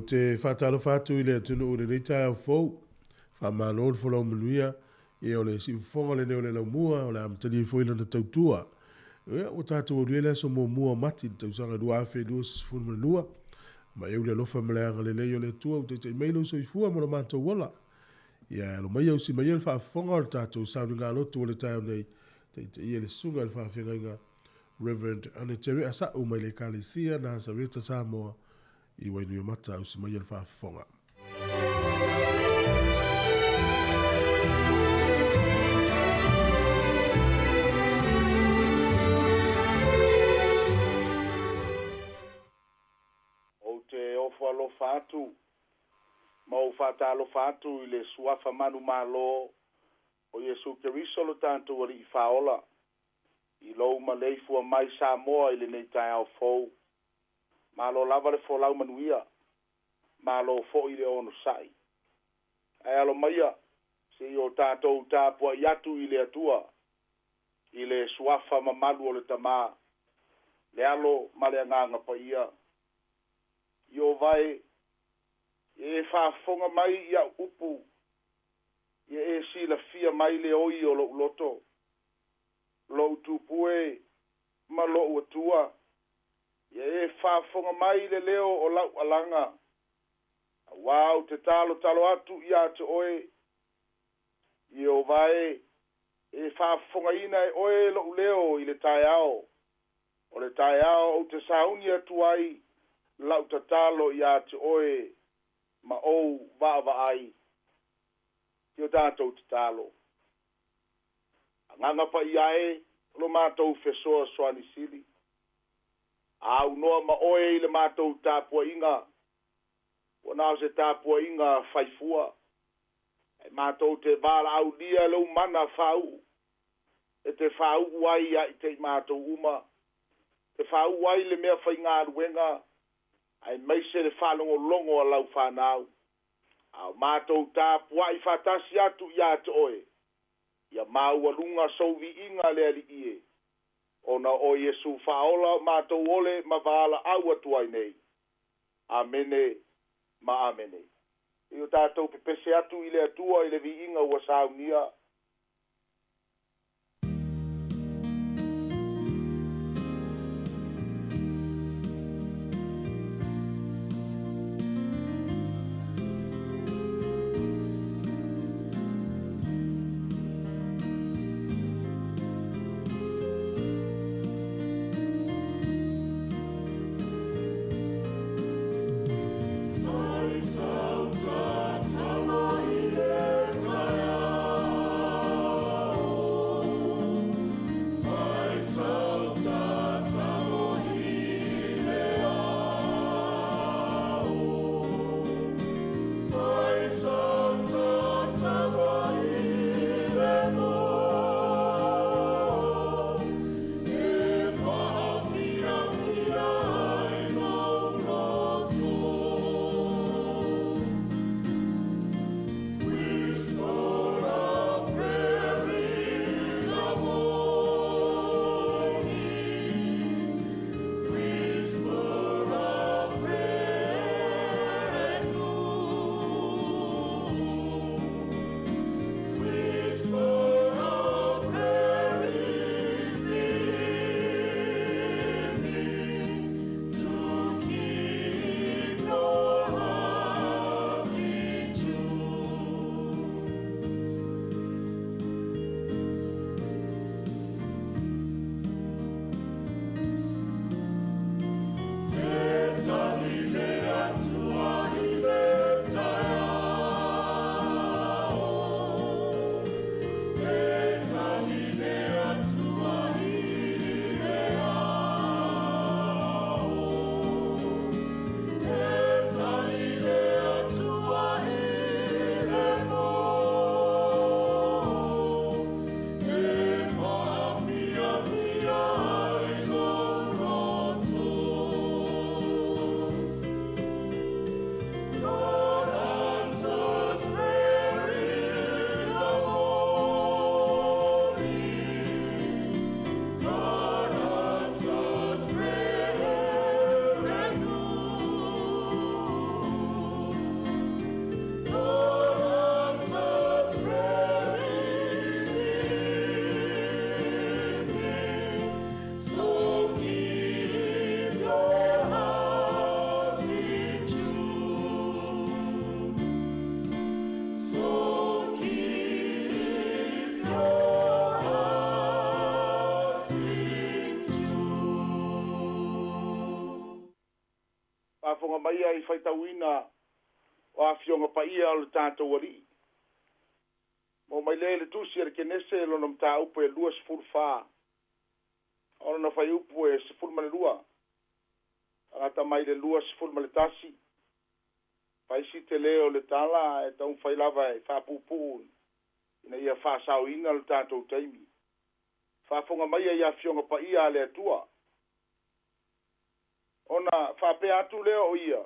te faatalofa atu i le atunuu i lenei taeao fou. Faamalo le folau manuia. Ia o le siufofoga lenei o le laumua, o le amatalia foi lana tautua. Ia, ua tatou aulia le aso muamua o Mati i le tausaga 2022. Ma eu le alofa ma le agalelei o le Atua ua taitai mai lou soifua ma lo matou ola. Ia, alo mai ausi mai le faafofoga o le tatou sauniga lotu o le taeao nei, taitaia le susuga i le faafeagaiga Reverend Anaterre Asa'u mai le Ekalesia Nasareta Samoa i Wainuiomata, ausi mai le faafofoga. Ou te ofo alofa atu ma ou faatalofa atu i le suafa manumalo o Iesu Keriso lo tatou Alii Faaola, i lou maleifua mai Samoa i lenei taeao fou. Malo lava le folau manuia, malo foi le onosai. Ae alo maia, se i o tatou tapuai atu i le Atua, i le suafa mamalu o le Tama, le Alo ma le Agaga Paia. Ieova e, ia e faafofoga mai i au upu, ia e silafia mai le oi o lou loto, lou tupu e ma lou Atua, ia e faafofoga mai le leo o lau alaga, auā ou te talotalo atu ia te oe. Ieova e, e faafofogaina e oe lou leo i le taeao, o le taeao ou te sauni atu ai lau tatalo ia te oe ma ou vaavaai. Ki o tatou tatalo. Agaga Paia e, o lo matou fesoasoani sili. A aunoa ma oe i le matou tapuaiga, ua na o se tapuaiga faifua. Ae matou te valaaulia lou mana faauu, e te faauu ai ia i te i matou uma, te faauu ai le mea faigaluega, aemaise le faalogologo a lau fanau. A o matou tapuai faatasi atu ia te oe, ia maualuga sou viiga le Alii e, ona o Iesu Faaola o matou ole ma valaau atu ai nei. Amene ma amene. I o tatou pepese atu i le Atua i le viiga ua saunia. Maia i faitauina o afioga paia o le tatou Alii. Mo mai lea i le tusi a le Kenese lona mataupu e 24, o lona fuaiupu e 12, agata mai le 21. Fai si tele o le tala e taumafai lava e faapuupuu ina ia faasaoina le tatou taimi. Faafofoga maia i afioga paia a le Atua. Ona faapea atu lea o ia,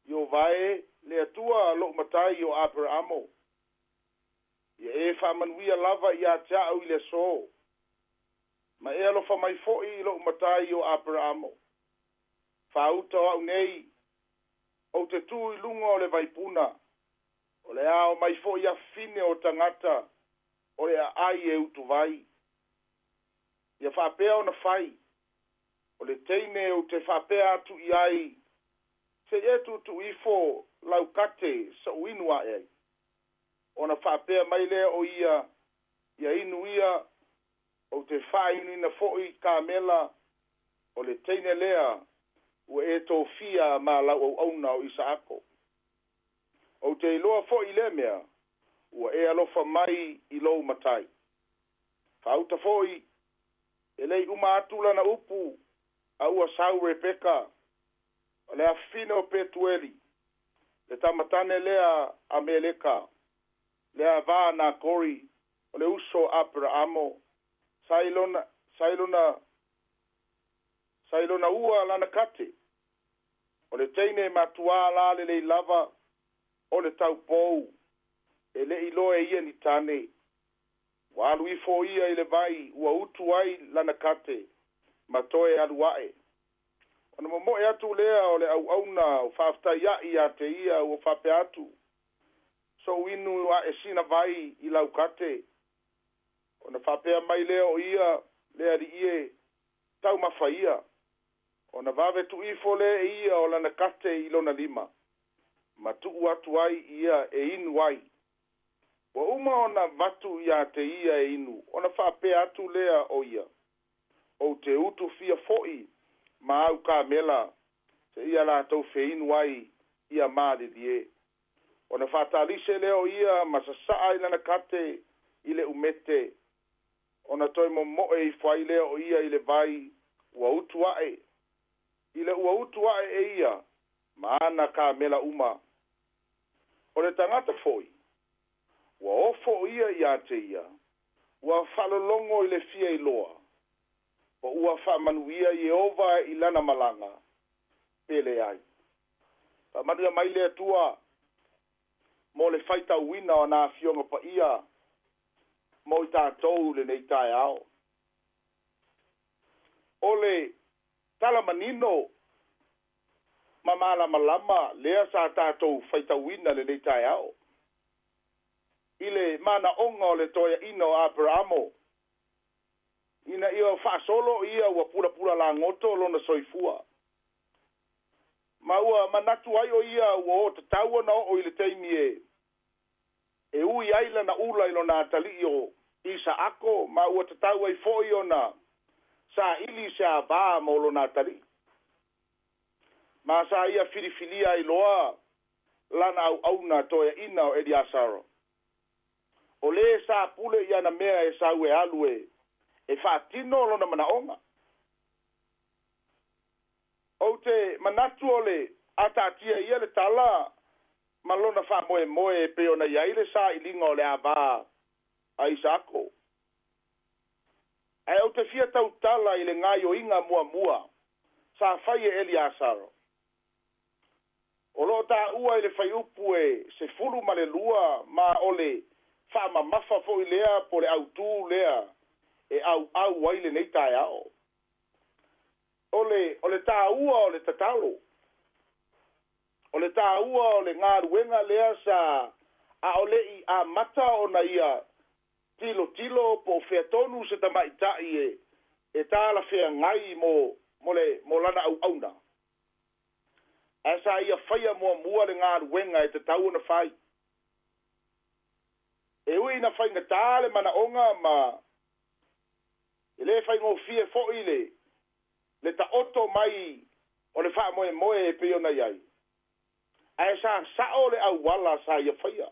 Ieova e, le Atua lou matai o Aperaamo, ia e faamanuia lava ia te au i le aso, ma e alofa mai foi i lou matai o Aperaamo. Faauta o au nei, ou te tu i luga o le vaipuna, o le ao mai foi afafine o tagata o le aai e utuvai. Ia faapea ona fai, o le teine ou te faapea atu i ai, se i e tuutuu ifo lau kate so'u inu a'e ai. Ona faapea mai lea o ia, ia inu ia, ou te faainuina foi kamela, o le teine lea ua e tofia ma lau auauna o Isaako. Ou te iloa foi i lea mea, ua e alofa mai i lou matai. Faauta foi, e le i uma atu lana upu, a ua sau Rebeka, o le afafine o Petueli, le tamatane lea a Meleka, le ava a Nakori, o le uso Aperaamo, sa i lona, sa i lona, sa i lona ua lana kate. O le teine matuā la lelei lava o le taupou, e le i iloa e ia ni tane. Ua alu ifo ia i le vai ua utu ai lana kate, ma toe alu ae. Ona momoe atu lea o le auauna o faafetai ia te ia ua faapea atu, so'u inu a'e sina vai i lau kate. Ona faapea mai lea o ia, le alii e, taumafa ia. Ona vave tuuifo lea e ia o lana kate i lona lima, ma tuu atu ai ia e inu ai. Ua uma ona avatu ia te ia e inu, ona faapea atu lea o ia, ou te utu fia foi ma au kamela, seia latou feinu ai ia malilie. Ona faatalise lea o ia ma sasaa i lana kate i le umete, ona toe momoe ifo ai lea o ia i le vai ua utu a'e, i le ua utu a'e e ia ma ana kamela uma. O le tagata foi, ua ofo ia ia te ia, ua faalologo i le fia iloa, po ua faamanuia Ieova i lana malaga, pe leai. Faamanuia mai le Atua mo le faitauina o ana afioga paia mo i tatou lenei taeao. O le tala manino ma malamalama lea sa tatou faitauina lenei taeao. I le manaoga o le toeaina o Aperaamo, ina ia faasolo ia ua pulapula lagoto lona soifua. Ma ua manatu ai o ia ua o tatau ona oo i le taimi e ui ai lana ula i lona atalii o Isaako, ma ua tatau ai foi ona saili se avā mo lona atalii. Ma sa ia filifilia ai loa lana auauna toeaina o Eliasara. O le sa pule i ana mea e sau e alu e faatino lona manaoga. Ou te manatu o le ataatia ia le tala ma lona faamoemoe e pei ona i ai le sailiga o le avā a Isaako. Ae ou te fia tautala i le gaoioiga muamua sa fai e Eliasara. O loo taua i le fuaiupu e 12, ma o le faamamafa foi lea po le autū lea e auau ai lenei taeao. O le taua o le tatalo. O le taua o le galuega lea sa a o le i amata ona ia tilotilo po o fea tonu se tamaitai e talafeagai mo lana auauna. Ae sa ia faia muamua le galuega e tatau ona fai. E ui na faigatā le manaoga ma e le faigofie foi le taoto mai o O le faamoemoe e pei ona i ai, ae sa sa'o le auala sa ia faia.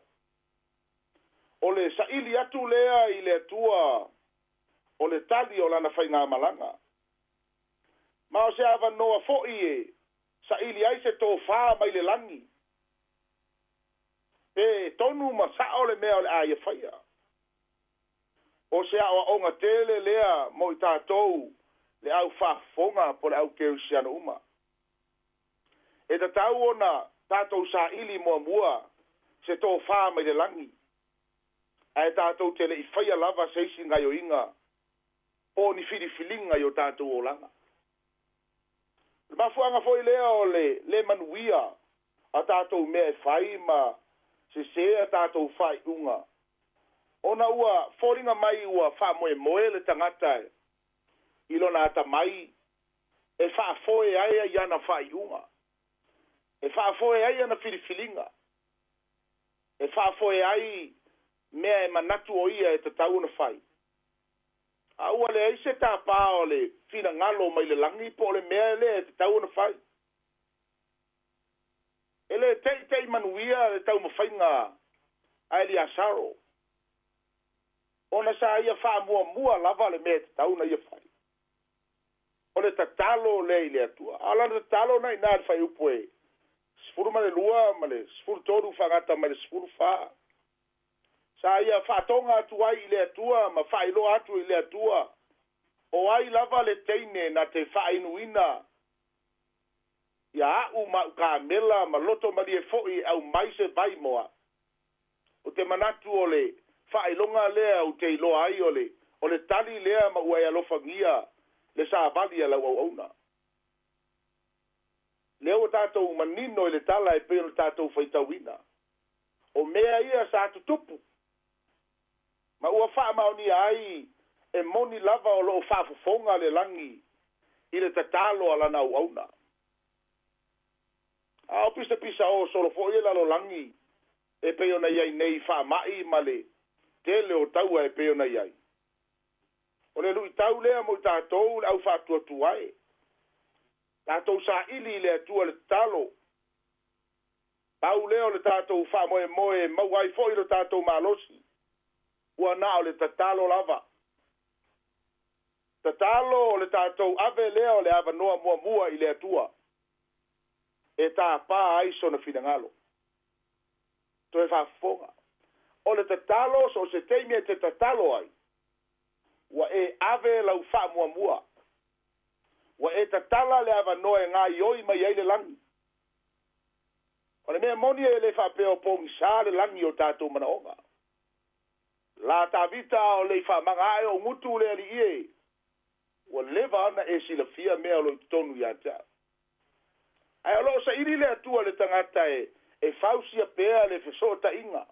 O le saili atu lea i le Atua o le tali o lana faigamalaga. Ma o se avanoa foi e saili ai se tofā mai le lagi, pe tonu ma sa'o le mea o le a ia faia. O se aoaoga tele lea mo i tatou le au faafofoga po le au kerisiano uma. E tatau ona tatou saili muamua se tofā mai le lagi, ae tatou te le'i faia lava se isi gaioiga po o ni filifiliga i o tatou olaga. O le mafuaaga foi lea o le lē manuia a tatou mea e fai ma sesē a tatou faaiuga, ona ua foliga mai ua faamoemoe le tagata i lona atamai e faafoe ai ai ana faaiuga, e faafoe ai ana filifiliga, e faafoe ai mea e manatu o ia e tatau ona fai. A ua leai se tapā o le finagalo mai le lagi po o le mea lea e tatau ona fai. E lē teʻiteʻi manuia le taumafaiga a Eliasaro, ona sa ia faamuamua lava le mea e tatau ona ia fai. O le tatalo lea i le Atua. A o lana tatalo na iinā le fuaiupu e 12 ma le 13 faagata mai le 14. Sa ia faatoga atu ai i le Atua ma faailoa atu i le Atua o ai lava le teine na te faainuina ia a'u ma a'u kamela ma loto malie fo'i e aumai se vai mo a'u. Ou te manatu o le faailoga lea ou te iloa ai o le o le tali lea ma ua e alofagia le savali a lau auauna. Lea ua tatou manino i le tala e pei ona tatou faitauina. O mea ia sa tutupu ma ua faamaonia ai e moni lava o loo faafofoga le lagi i le tatalo a lana auauna. A o pisapisao solo foi le lalolagi e pei ona i ai nei faama'i ma le tele o taua e pei ona i ai. O le luitau lea mo i tatou le au faatuatua e. Tatou saili i le Atua le tatalo. Pau lea o le tatou faamoemoe e maua ai foi lo tatou malosi. Ua na o le tatalo lava. Tatalo o le tatou ave lea o le avanoa muamua i le Atua e tapā ai sona finagalo. Toe faafofoga. O le tatalo so o se taimi e te tatalo ai, ua e ave lau faamuamua. Ua e tatala le avanoa e gaioi mai ai le lagi. O le mea moni e le faapea o pogisā le lagi o tatou manaoga. La Tavita o le i faamaga ae o gutu le alii e, ua leva ona e silafia mea o lo o i totonu ia te au. Ae o loo saili le Atua le tagata e e fausia pea le fesootaiga.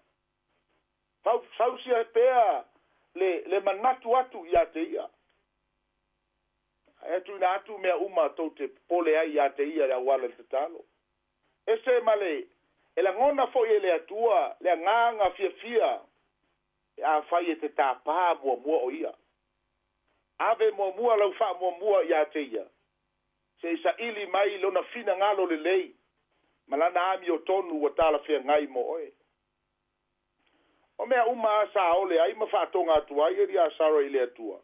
Fausia pea le le manatu atu ia te ia. Ae tuuina atu mea uma tou te popole ai ia te ia le auala i le tatalo. Ese ma le e lagona foi e le Atua le agaga fiafia e afai e te tapā muamua o ia. Ave muamua lau faamuamua ia te ia, se i saili mai lona finagalo lelei ma lana amiotonu ua talafeagai mo oe. O mea uma a sa ole ai ma faatoga atu ai Eliasara i le Atua,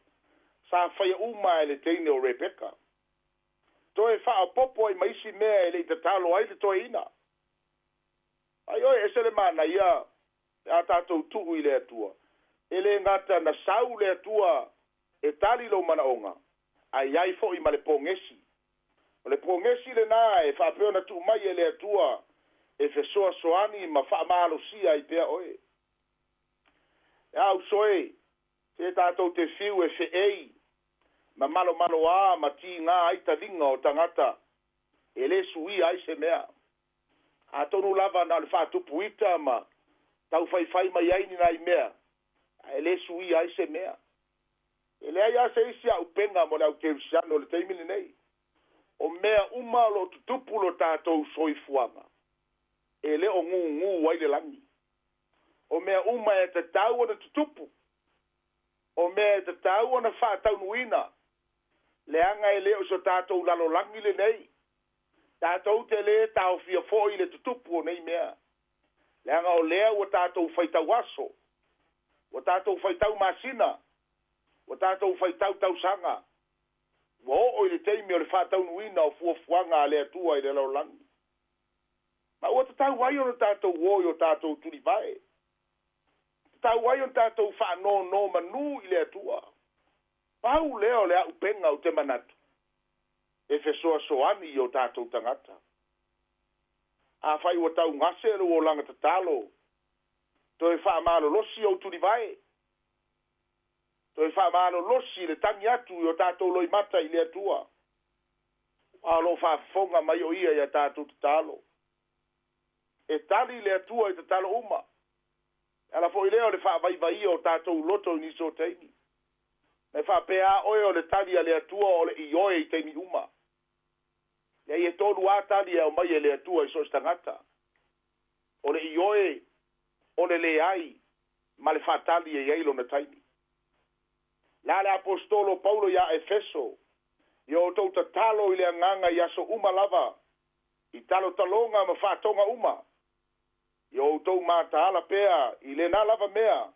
sa faia uma e le teine o Rebeka. Toe faaopopo ai ma isi mea e le i tatalo ai le toeaina. Ai oe, ese le manaia pe a tatou tuu i le Atua. E le gata na sau le Atua e tali lou manaoga, ae i ai foi ma le pogesi. O le pogesi lenā e faapea ona tuu mai e le Atua e fesoasoani ma faamalosia ai pea oe. E a uso e, se tatou te fiu e feei ma malomaloā ma tigā ai taliga o tagata e lē suia ai se mea. Atonu lava na o le faatupu ita ma taufaifai mai ai ni nai mea, ae lē suia ai se mea. E leai lava se isi aupega mo le au kerisiano i le taimi lenei. O mea uma o lo o tutupu lo tatou soifuaga, e le o gūgū ai le lagi. O mea uma e tatau ona tutupu, o mea e tatau ona faataunuuina, leaga e le o so tatou lalolagi lenei. Tatou te lē taofia foʻi le tutupu o nei mea, leaga o lea ua tatou faitau aso, ua tatou faitau masina, ua tatou faitau tausaga, ua oo i le taimi o le faataunuuina o fuafuaga a le Atua i le lalolagi. Ma ua tatau ai ona tatou o i o tatou tulivae, tatau ai ona tatou faanonomanu i le Atua. Pau lea o le aupega ou te manatu e fesoasoani i o tatou tagata. Afai ua taugase lou olaga tatalo, toe faamalolosi ou tulivae, toe faamalolosi le tagi atu i o tatou loimata i le Atua, a o loo faafofoga mai o ia ia tatou tatalo. E tali le Atua i tatalo uma. E ala foi lea o le faavaivaia o tatou loto i nisi o taimi. E faapea a oe o le tali a le Atua o le ioe i taimi uma. Leai, e tolu a tali e aumai e le Atua i so o se tagata. O le ioe, o le leai, ma le faatali e i ai lona taimi. La le aposetolo Paulo iā Efeso, ia outou tatalo i le agaga i aso uma lava, i talotaloga ma faatoga uma. Ia outou mataala pea i lenā lava mea,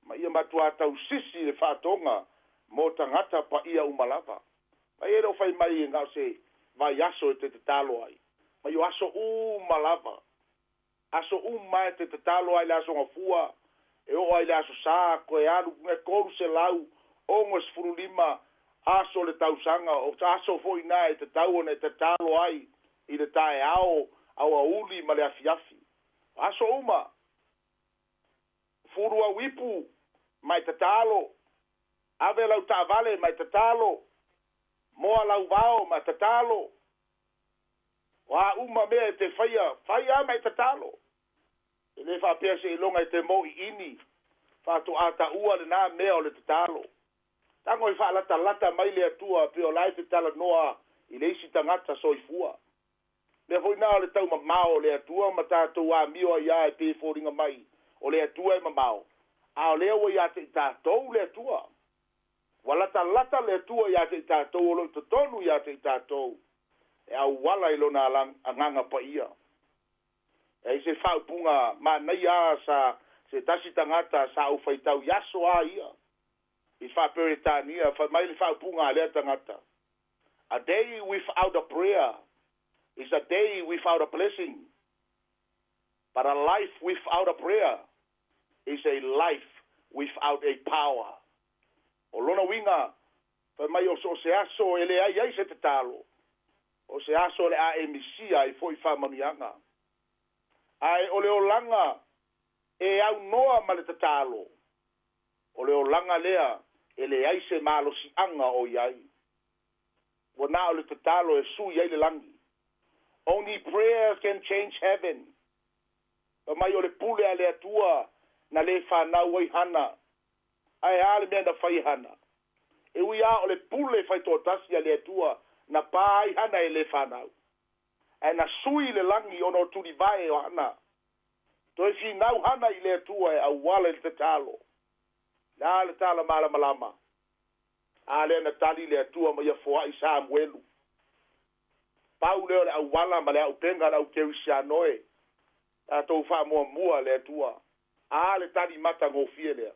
ma ia matuā tausisi le faatoga mo tagata paia uma lava. Ai e le o fai mai e na o se vaiaso e te tatalo ai, ma i o aso uma lava. Aso uma e te tatalo ai le aso gafua, e oo ai le aso Sā, koe alu e 365 aso le tausaga, o aso foi na e tatau ona e tatalo ai i le taeao, aoauli ma le afiafi. Aso uma, fulu au ipu, mai tatalo, ave lau taavale, mai tatalo, moa lau vao, mai tatalo. O a uma mea e te faia, fai a mai tatalo. E lē faapea seiloga e te moʻiʻini faatoa taua lenā mea o le tatalo. Tago e faalatalata mai le Atua pe o la e te talanoa i le isi tagata soifua. Mea foi na o le taumamao o le Atua ma tatou amio ai a e pei foliga mai o le Atua e mamao. A o lea ua iā te i tatou le Atua. Ua latalata le Atua iā te i tatou, o loo i totonu iā te i tatou e auala i lona agaga paia. E ai se faaupuga manaia a sa se tasi tagata sa ou faitau i aso a ia i Faaperetania, fai mai le faaupuga a lea tagata: "A day without a prayer is a day without a blessing, but a life without a prayer is a life without a power." O lona uiga, fai mai o so o se aso e leai ai se tatalo, o se aso le a e misia ai foʻi faamanuiaga. Ae o le olaga e aunoa ma le tatalo, o le olaga lea e leai se malosiaga o i ai. Ua na o le tatalo e sui ai le lagi. Only prayer can change heaven. Fai mai o le pule a le Atua na lē fanau ai Hana. Ae a le mea na fai Hana? E ui a o le pule faitoatasi a le Atua na pā ai Hana e lē fanau, ae na sui le lagi ona o tulivae o Hana. Toe finau Hana i le Atua e auala i le tatalo. La le tala malamalama a lea na tali le Atua ma ia foaʻi Samuelu. Pau lea o le auala ma le aupega le au kerisiano e tatou faamuamua le Atua. A le tali matagofie lea,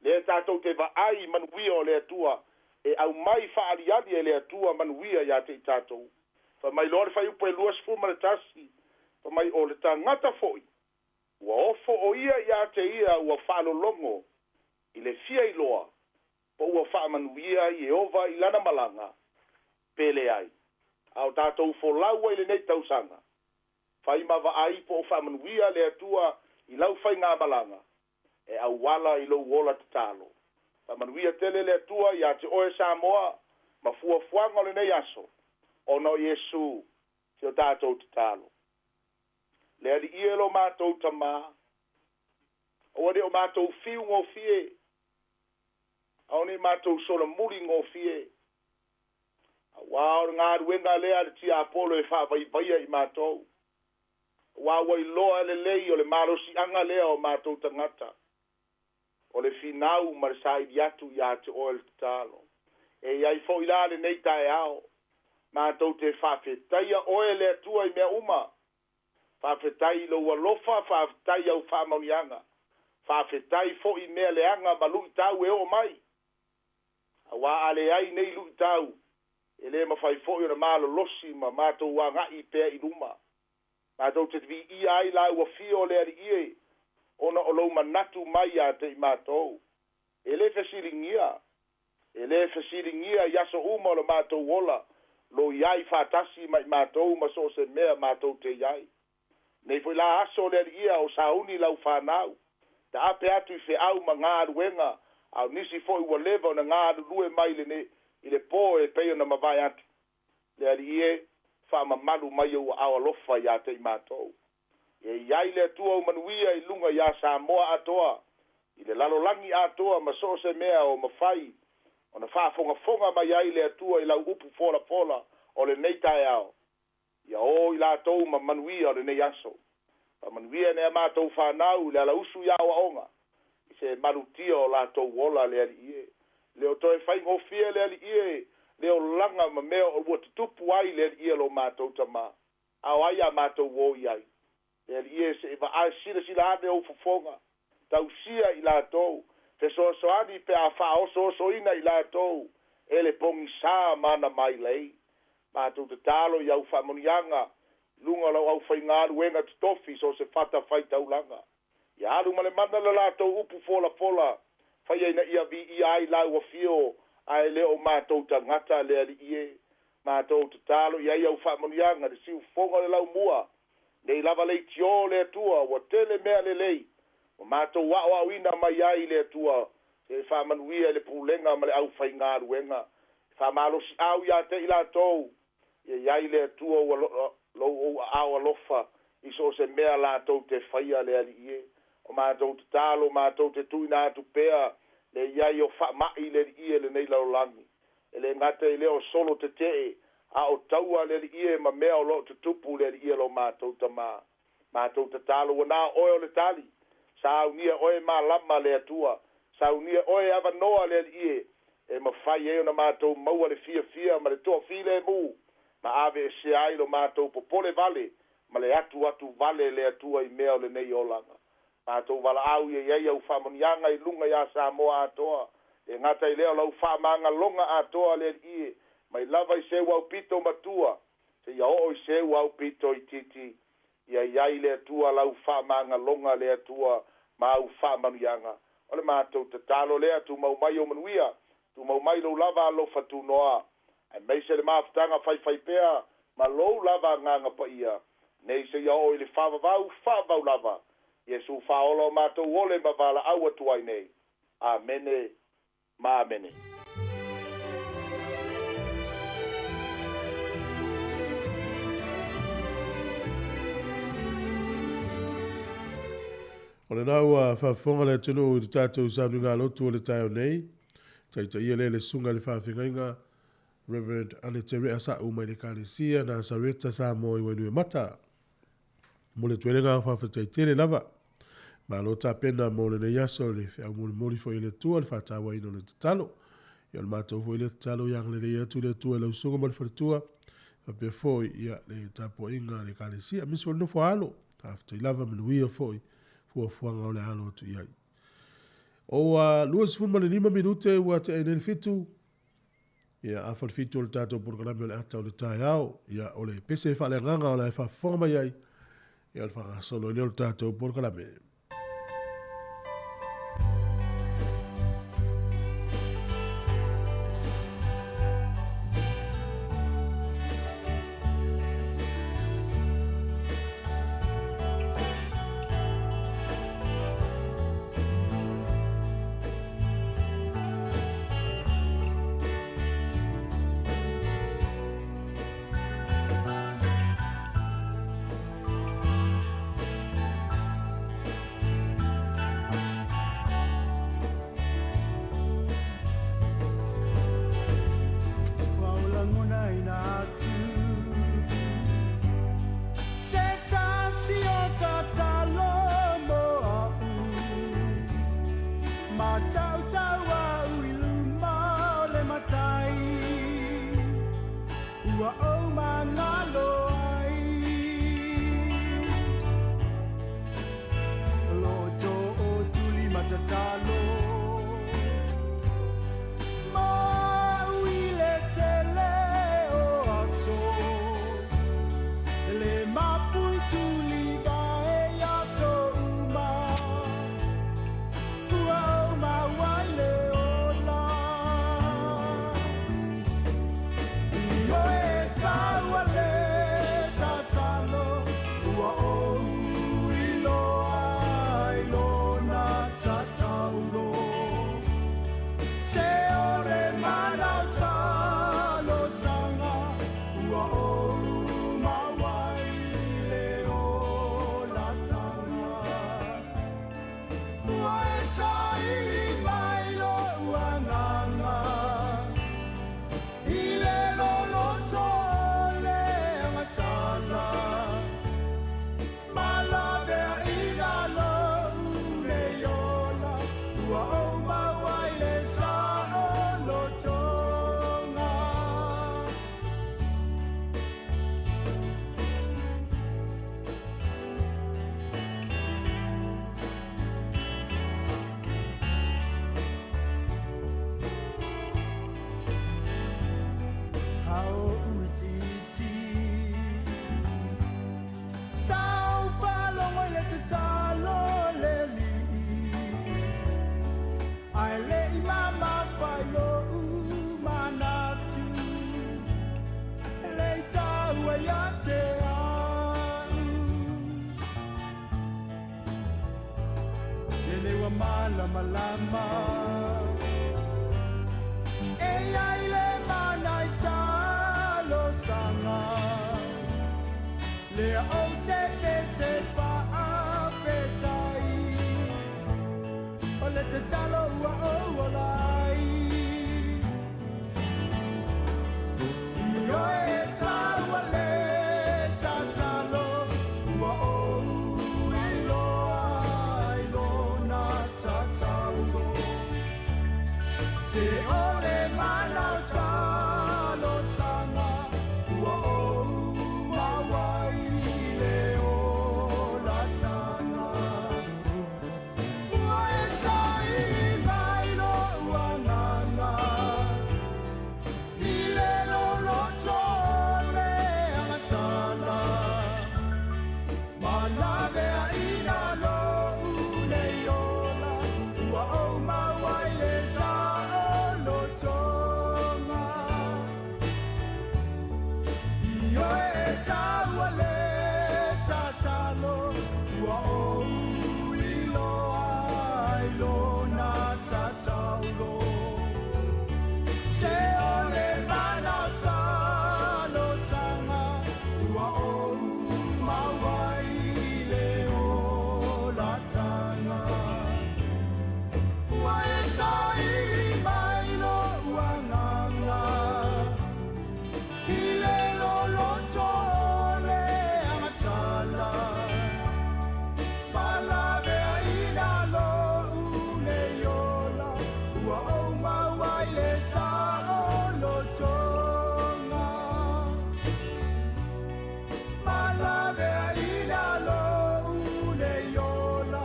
lea tatou te vaai manuia o le Atua e aumai faaliali e le Atua manuia iā te i tatou. Fai mai loa le fuaiupu e 21, fai mai o le tagata foʻi ua ofo o ia iā te ia ua faalologo i le fia iloa po ua faamanuia Ieova i lana malaga pe leai. A o tatou folau ai lenei tausaga, fai ma vaai po o faamanuia le Atua i lau faigamalaga e auala i lou ola tatalo. Faamanuia tele le Atua iā te oe Samoa ma fuafuaga o lenei aso ona o Iesu si o tatou tatalo. Le Alii e lo matou Tamā, aua ne o matou fiu gofie, aua ne i matou solomuli gofie, auā o le galuega lea a le tiapolo e faavaivaia i matou. Auā ua iloa lelei o le malosiaga lea o matou tagata, o le finau ma le saili atu iā te oe le tatalo. E i ai foʻi la lenei taeao. Matou te faafetaia oe le Atua i mea uma. Faafetai i lou alofa, faafetai i au faamanuiaga. Faafetai foi i mea leaga ma luitau e oo mai. Auā a leai nei luitau, e le mafai foi ona malolosi ma matou agai pea i luma. Matou te viia ai lau afio le Alii e, ona o lou manatu mai ia te i matou. E le fesiligia, e le fesiligia i aso uma o lo matou ola, lou i ai faatasi ma i matou ma so o se mea matou te i ai. Nei foi la aso le Alii a o sauni lau fanau, taape atu i feau ma galuega, a o nisi foi ua leva ona galulue mai le i le po e pei ona mavae atu. Le Alii e, faamamalu mai ou aao alofa ia te i matou. Ia i ai le Atua ou manuia i luga iā Samoa atoa, i le lalolagi atoa ma so o se mea o mafai ona faafogafoga mai ai le Atua i lau upu folafola o lenei taeao. Ia o i latou ma manuia o lenei aso. Faamanuia nai a matou fanau i le alausu i aoaoga, i se malutia o latou ola le Alii e. Le o toe faigofie le Alii e, le olaga ma mea o ua tutupu ai le Alii e lo matou Tamā. A o ai a matou o i ai? Le Alii e, seʻi vaai silasila ane ou fofoga, tausia i latou, fesoasoani pe a faaosoosoina i latou e le pogisā ma ana mailei. Matou tatalo i au faamanuiaga i luga o lau aufaigaluega totofi so o se fatafaitaulaga. Ia alu ma le mana le latou upu folafola, faia ina ia viia ai lau afio, ae le o matou tagata le Alii e. Matou tatalo i ai au faamanuiaga le siufofoga o le laumua, nei lava leitiō le Atua, ua tele mea lelei, ua matou aoaoina mai ai le Atua, se faamanuia i le pulega ma le aufaigaluega. E faamalosiau ia te i latou, ia i ai le Atua ua lou ou aao alofa i so o se mea latou te faia le Alii e. O matou tatalo matou te tuuina atu pea le i ai o faama'i le Alii e lenei lalolagi. E le gata i lea o solo tetee, a o taua le Alii e ma mea o lo o tutupu le Alii e lo matou Tamā. Matou tatalo ua na o oe o le tali. Saunia oe malama le Atua. Saunia oe avanoa le Alii e, e mafai ai ona matou maua le fiafia ma le toafilemu, ma aveesea ai lo matou popole vale ma le atuatu vale le Atua i mea o lenei olaga. Matou valaau ia i ai au faamanuiaga i luga iā Samoa atoa, e gata i lea o lau faamagaloga atoa le Alii e, mai lava i seu aupito matua, seia oo i seu aupito itiiti. Ia i ai le Atua lau faamagaloga le Atua ma au faamanuiaga. O le matou tatalo lea, tumau mai ou manuia, tumau mai lou lava alofa tunoa, aemaise le mafutaga faifaipea ma lou lava Agaga Paia, nei seia oo i le faavavau, faavavau lava. Iesu Faaola o matou ole ma valaau atu ai nei. Amene ma amene. O lena ua faafofoga le atunuu i le tatou sauniga lotu o le taeao nei, taitaia lea le susuga i le faafeagaiga Reverend Anete Rea Sa'u mai le Ekalesia Nasareta Samoa i Wainuiomata. Mo le tuelega faafetai tele lava. Malo tapena mo lenei aso le feau molimoli foi e le Atua le faatauaina o le tatalo. Ia o le matou foi lea tatalo ia agalelei atu le Atua i lau susuga ma le faletua faapea foi ia le tapuaiga a le Ekalesia aemaise foi le nofo a alo. Faafetai lava manuia foi fuafuaga o le alo atu i ai. Ua 25 minute ua tea ai nei le 7. Ia, afa le 7 o le tatou polokalame o le ata o le taeao. Ia, o le pese faaleagaga o le a e faafofoga mai ai, ia o le faagasolo ai lea o le tatou polokalame. Ua Lenei ua malamalama E iai le mana i talosaga Lea ou te pese faafetai O le tatalo ua ou ola ai Ioe e taua le tatalo Ua ou iloa ai lona sataulo Se o le mana o talosaga Ua ou maua i le olataga Ua e saili mai lou agaga I le loloto o le agasala Malaveaina lou nei ola Ua ou maua i le saolotoga Ioe e taua le tatalo Ua ou iloa ai lona sataulo Se o le mana o talosaga Ua ou maua i le olataga Ua e saili mai lou agaga I le loloto o le agasala Malaveaina lou nei ola Ua ou maua i le saolotoga Malaveaina lou nei ola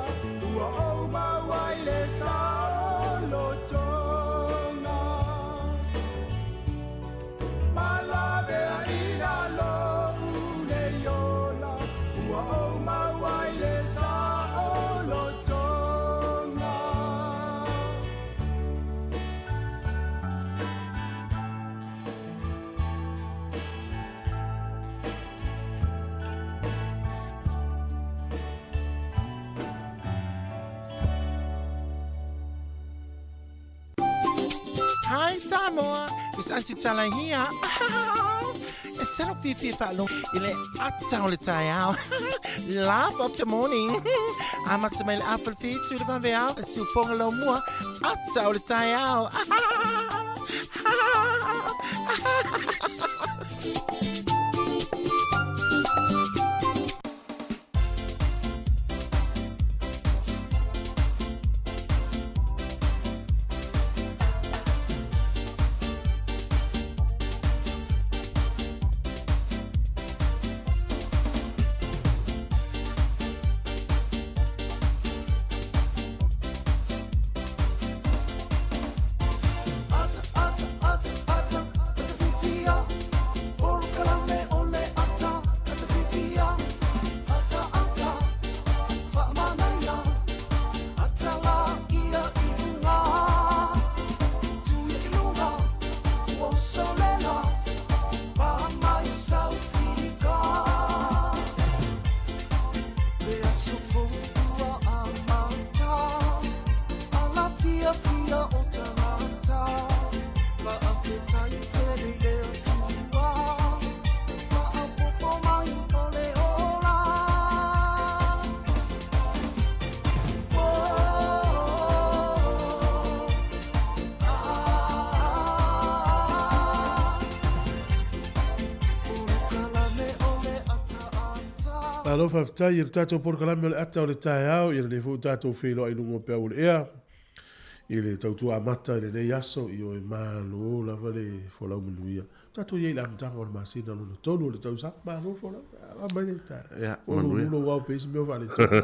Ua ou maua i le saolotoga Malaveaina lou nei ola Ua ou maua i le saolotoga Hi Samoa, it's Auntie Tala here. E tino fiafia faalogo i le ata o le taeao. Laugh of the morning. Amata mai le afa le whitu le vaveao, e siufoga lau mua, ata o le taeao. Ata, ata, ata, ata, ata fifia. Polokalame o le ata, ata fifia. Ata, ata, faamanaia. Ata la ia i luga. Tuia i luga, ua usolela. Pa mai saufika. Le aso fou ua amata. Ala fiafia o tagata. Faafetai tele i le Atua. Faaopoopo mai o le ola. Oh, ah, Polokalame o le ataata. Malo faafetai i le tatou polokalame o le ata o le taeao, ia lenei foi ua tatou feiloai i luga o peau o le ea i le tautua amata i lenei aso, ioe malo lava le folau manuia. Tatou i ai i le amataga o le masina lona tolu o le tausaga, malo folau, a mai le taeao. Ia, Ua manuia. lulu lou ao pe i se mea o faaletonu.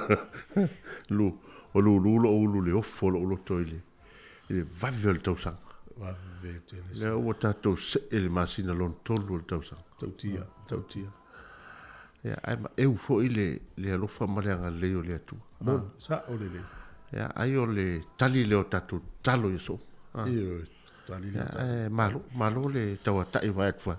Lu, ua lulu lou ulu i le ofo o lou loto i le, i le vave o le tausaga. Vave tele Lea ua tatou see i le masina lona tolu o le tausaga. Tautia, tautia. Ia, ae maeu foi le, le alofa ma le agalelei o le Atua. Moni, sao lelei. Ia, ai o le tali lea o tatou tatalo i aso uma. Ioe, tali lea o tatou. Ia, ae malo, malo le tauatai vae atu vae.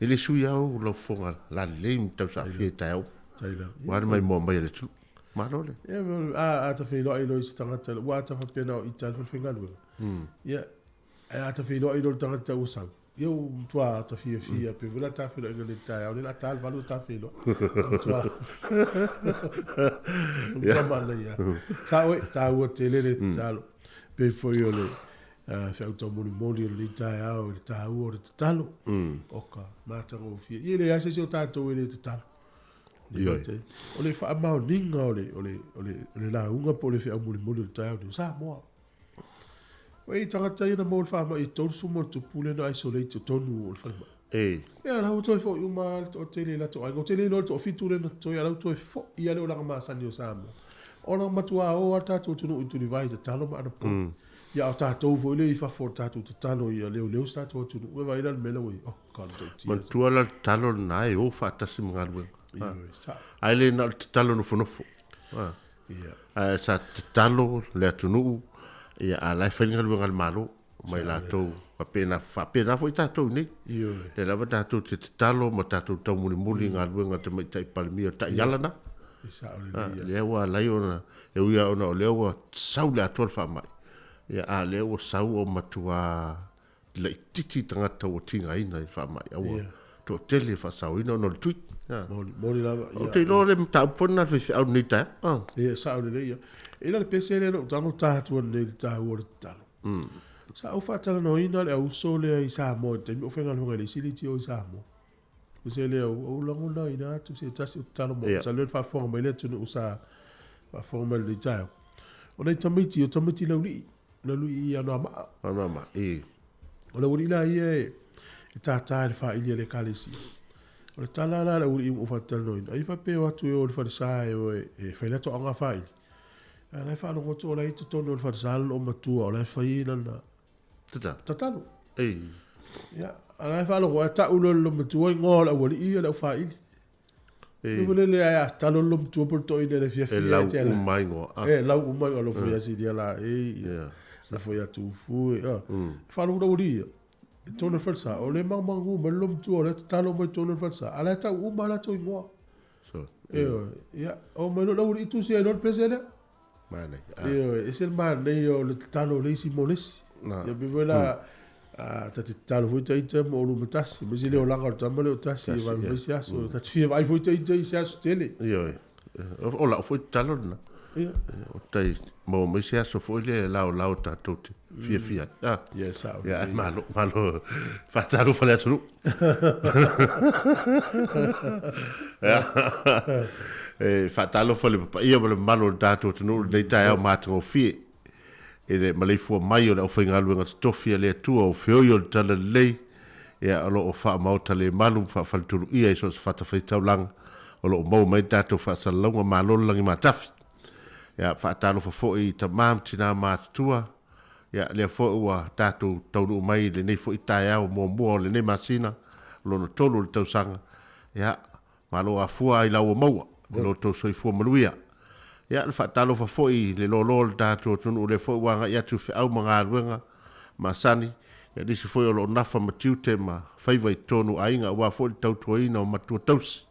E le sui lava ou laufofoga lalelei ma tausaafia i taeao. Tai lava. Ua ale maimoa mai a le atunuu. Malo le. Ia, a, a ta feiloai loa i se tagata, ua ata faapea na o ita le falefaigaluega. Ia, ae a ta feiloai loa i le tagata ua sau, ia ua matua ata fiafia, pe foi la ta feiloaiga nei i le taeao, lea o le a ta le 8 o ta feiloai. Ua matua manaia. Sao e, taua tele le tatalo. Pei foi o le feau taumolimoli o lenei taeao i le taua o le tatalo. Oka, matagofie. Ia e leai lava se isi o tatou e le tatalo. Ioe. O le faamaoniga o le, o le, o le, o le lauga po o le feau mulimuli o le taeao nei, o Samoa. Oi, tagata ia na maua le faamai e 30 ma ona tupu lea na isolate i totonu o le falemai. E. Ia, la ua toe foi uma lava le toatele i latou aiga. Ou te le iloa le toafitu lea na totoe, a o la ua toe foi lava le olaga masani o Samoa. Ona matua o lava le tatou atunuu i tulivae i tatalo ma anapogi. Ia, a o tatou foi lea i fafo o le tatou tatalo ia leoleo si tatou atunuu. Ia vaai la le mea la ua i ai. Oh, God, e matautia. Manatua la le tatalo lena e o faatasi ma galuega. Ioe, sao. Ae le na o le tatalo nofonofo. Ia. Ae sa tatalo le atunuu, ia, a o la e fai le galuega a le Malo ma i latou faapena, faapena foi tatou i inei. Ioe. Lea lava tatou te tatalo ma tatou taumolimoli i galuega a le Tamaitai Palemia, o le taiala lena. E sao lelei ia. Lea ua ala ai ona, e ui lava ona o lea ua sau le atoa le faamai, ia, a o lea ua sau o matua laitiiti tagata ua tigaina i le faamai, a ua toatele le faasaoina ona o le tui. Moni, moni lava. Ou te iloa o le mataupu foi lena a le faifeau i lenei taeao. Ia, sao lelei ia. E i ai la le pese lea na ou tago ta atu ananei i le taua o le tatalo. Sa ou faatalanoaina le auso lea i Samoa i le taimi o ou faigaluega i le isi leitio i Samoa. Pese lea ua ou lagonaina atu se tasi o tatalo mo. Sa lea le faafofoga mai le atunuu sa faafofoga mai i lenei taeao. O nai tamaiti, o tamaiti laulii, laulii i Anoamaa. Anoamaa, i. O le aualii la ia e tātā i le faaili a le ekalesia. O le tala la a le aualii ua ou faatalanoaina, ai faapea e o atu e o i le falesa e o e fai le toaga faaili. A o la e faalogo atu o la e i totonu o le falesa le loomatua o la e fai lana Tatalo. Tatalo. Ei. Ia, a la e faalogo ae tau loa e le loomatua igoa o le aualii ia le aufaaili. Ei. Foi lele ae a tatalo le loomatua po o le toeaina i le fiafia E lau e te ala. uma igoa. Ah. E lau uma igoa alofa ia Silia la ei. Yeah. Alofa ia Tufu. E faalogo le aualii ia. I totonu o le falesa, o lea e magumagu mai le loomatua o lea e tatalo mai i totonu o le falesa, a o la e tau uma a latou igoa. So, Ioe, ia, oo mai loa le aualii tusi ai loa le pese lea. Manaia. Ah. Ioe, ese le manaia o le tatalo o le isi mo le isi. Ia pei foi la, ta te tatalo foi ita ma oulua ma tasi, aemaise le olaga o le tama lea o Tasi e vave mai se aso. Ta te fia vaai foi ita i se aso tele. Ioe. O lau foi tatalo lena. Ia. O tai maua mai se aso foi lea e laolao tatou te fiafia ai. Ah. Ia, sao. Ia, ai malo, malo. Faatalofa le atunuu. E faatalofa le papaia ma le mamalu o le tatou atunuu i lenei taeao matagofie i le maleifua mai o le aufaigaluega totofi a le Atua o feoi o le Talalelei, ia, o lo o faamaota le malu ma faafaletuluia i so o se fatafaitaulaga o lo o maua mai ai le tatou faasalalauga. Malo le lagi matafi. Ia, faatalofa foi i tama ma tina matutua, ia, lea foi ua tatou taunuu mai i lenei foi taeao muamua o lenei masina lona tolu o le tausaga, ia, malo afua ai la ua maua i lo outou soifua manuia. Ia, le faatalofa foi i le loaloa o le tatou atunuu lea foi ua agai atu i feau ma galuega masani, ia, nisi foi o lo o nafa ma tiute ma faiva i totonu o aiga aua foi le tautuaina o matua tausi,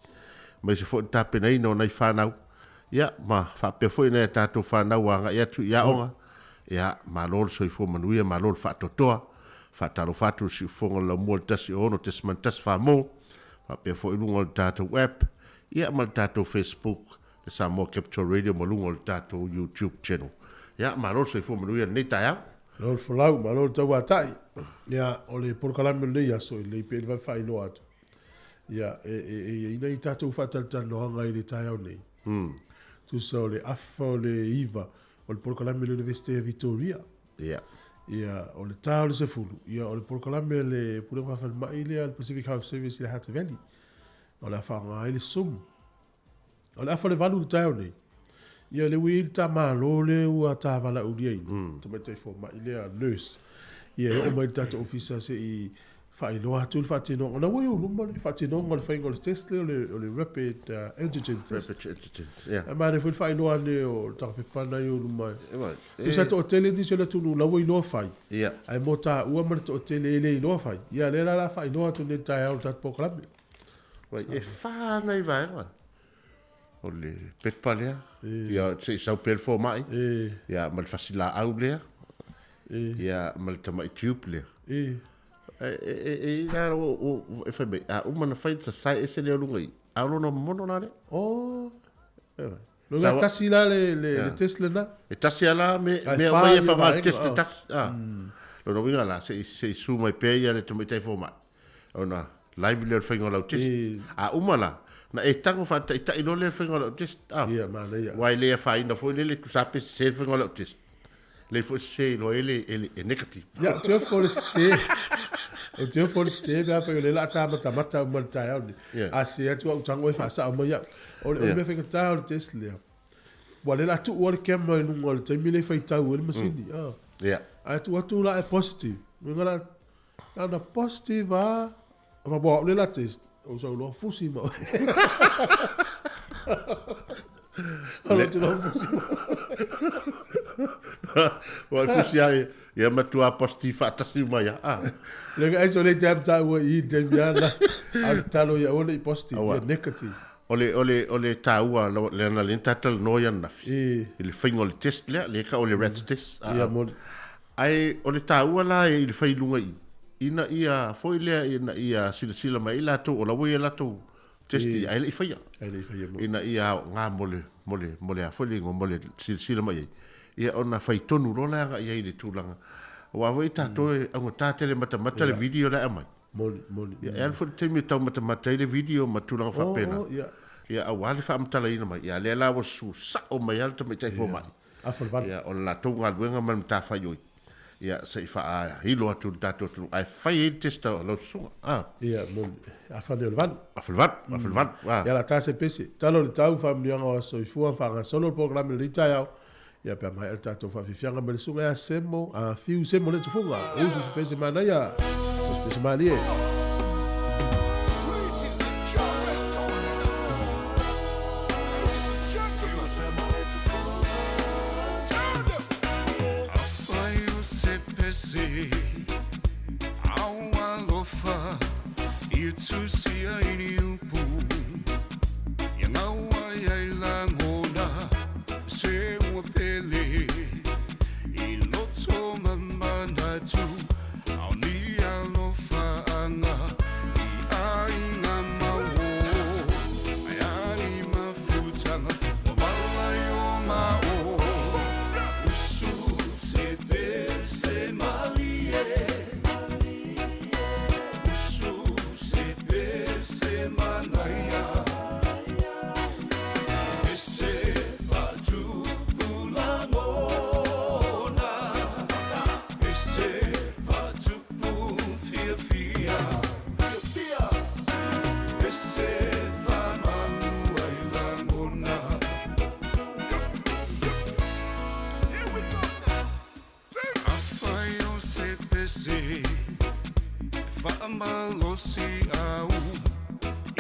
aemaise foi le tapenaina o nai fanau, ia, ma faapea foi nai a tatou fanau ua agai atu i aoga. Ia, malo le soifua manuia, malo le faatoatoa. Faatalofa atu i le siufofoga o le laumua i le 106.1 Famo, faapea foi i luga o le tatou app, ia ma le tatou Facebook, le Samoa Capital Radio ma luga o le tatou YouTube channel. Ia, malo le soifua manuia i lenei taeao. Malo le folau, malo le tauatai. Ia, o le polokalame o lenei aso, e lelei pea le vave faailoa atu. Ia, e, e, e i ai nai tatou faatalatalanoaga i le taeao nei. Tusa o le afa o le 9 o le polokalame o le Universite a Victoria. Ia. Ia, o le ta o le 10, ia, o le polokalame a le Pulega Faafalema'i lea a le Pacific Health Service i le Hutt Valley. O le a faaaoga ai le Zoom. O le afa o le 8 i le taeao nei, ia, lea ua i ai le tamalo lea ua ta valaauliaina, tamaitai fomai lea, nurse, ia e oo mai i le tatou ofisa se i faailoa atu le faatinoga. O la ua i ou luma le faatinoga o le faiga o le test lea, o le rapid antigen test. Rapid antigen, yeah. Ae manaia foi le faailoa ane o le tagapepa lena i ou luma. Tusa e toatele nisi o le atunuu la ua iloa fai, ae mo taua ma le toatele e le iloa fai, ia lea la o le a faailoa atu nei i le taeao o le tatou polokalame. E fa nai vaega. O le pepa lea. Ia, se i sau pea le fomai. Ia, ma le fasilaau lea. Ia, ma le tamai tube lea. E, e, e, e, la, o, o, e fai mai, a uma na fai, sasae ese lea o luga i, a o lona momono la lea. Oh. Loga tasi la le, le, le test lena. E tasi ala me, me au mai e whanga le test e tasi. Ah. Lona uiga la, se i, se i su mai pea ia le tamaitai fomai. Ona live lea o le faiga o lau test. A uma la, na e tago faataitai loa lea le faiga o lau test. Ah. Ia, manaia. Aua e le afaina foi lele, tusa pe sese le faiga o lau test. Lei foi sese iloa ai le, e, e negative. Ia, ou te ofo i le sese. Ou te ofo i le sese pe afai o lea o le a ta matamata uma i le taeao lenei. Yeah. A sese atu au tago e faasao mai au. O le, o le mea faigata o le test lea, ua lea o le a tuu lava le camera i luga o le taimi lea e faitau ai le masini. Ah. Yeah. Ae tuu atu la e positive. Uiga la, na ona positive lava, Aua o le la test, o sau loa fusi ma oe. Alo atu loa fusi ma Ua fusi ai, ia matua positive faatasi uma ia. Ah. Le ai so le jam ta ua i jam ia la. A talo ia ole i positive, ia negative. O le, o le, o le taua, le ana le talanoa ia ananafi. E. I le faiga o le test lea, le ka o le rats test. Ia mo. Ae o le taua la i le fai i luga i i, ina ia foi lea ina ia silasila mai ai latou o la ua i a latou test ae le i faia. Ae le i faia mo. Ina ia aoga mo le, mo le, mo le a foi le igoa, mo le silasila mai ai, ia ona fai tonu loa la agai ai i le tulaga. Aua foi tatou e augata tele matamata le video la e aumai. Moni, moni. Ia e alu foi le taimi e taumatamata ai le video ma tulaga faapena. Oh, ia. Ia aua le faamatalaina mai. Ia lea la ua susao mai lava le tamaitai fomai. Afa le valu. Ia, o le latou galuega ma le matafaioi, ia, se i faailo atu i le tatou atunuu, ae fai ai le test a lau susuga. A. Ia, moni. Afa lea o le valu. Afa le valu, afa le valu. A. Ia, la ta se pese. Talo le tau, faamanuiaga o aso soifua, faagasolo le polokalame i lenei taeao. Ia, pe a maea le tatou faafiafiaga ma le susuga ia Semo, a Fiu Semo le tufuga. Usu se pese manaia, o se pese malie. Afai o se pese au alofa i tusia i ni upu ia ngaua ia i lagona se ua pele i loto ma manatu ao ni alofa anga i aiga mau ai ali mafutaga ua vala i o mao usu se pese malie usu se pese manaia pese fatupu lagona pese fatupu fiafia pese famalua i lagona. Afai o se pese faamalosi au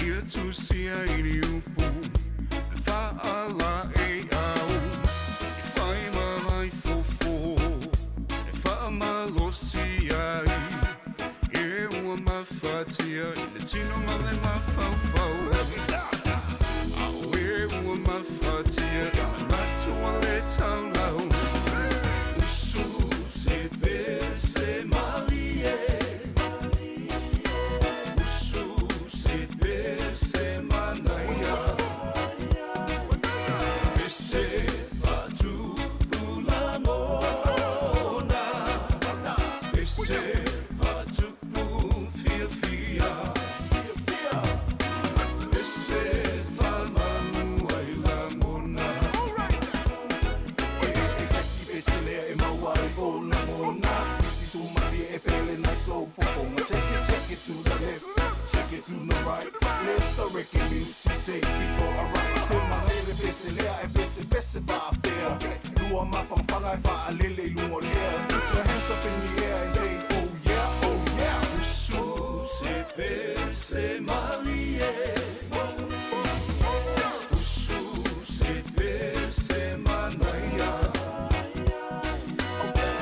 ia tusia i ni upu faala e au e fai ma fofo e faamalosi ai e ua mafatia i le tino ma le mafaufau ao e ua mafatia i matua le taulau usu se pese malie usu se pese manaia pese fatupu lagona pese fatupu fiafia pese famalua i lagona. Check it to the left, check it to the right. Let the reggae music take you for a ride. Se mangele pese lea e pese pese faapea. Lua mafangafaga e faalele i luga o le ea. Put your hands up in the air and say, oh yeah, oh yeah. Usu se pese malie usu se pese manaia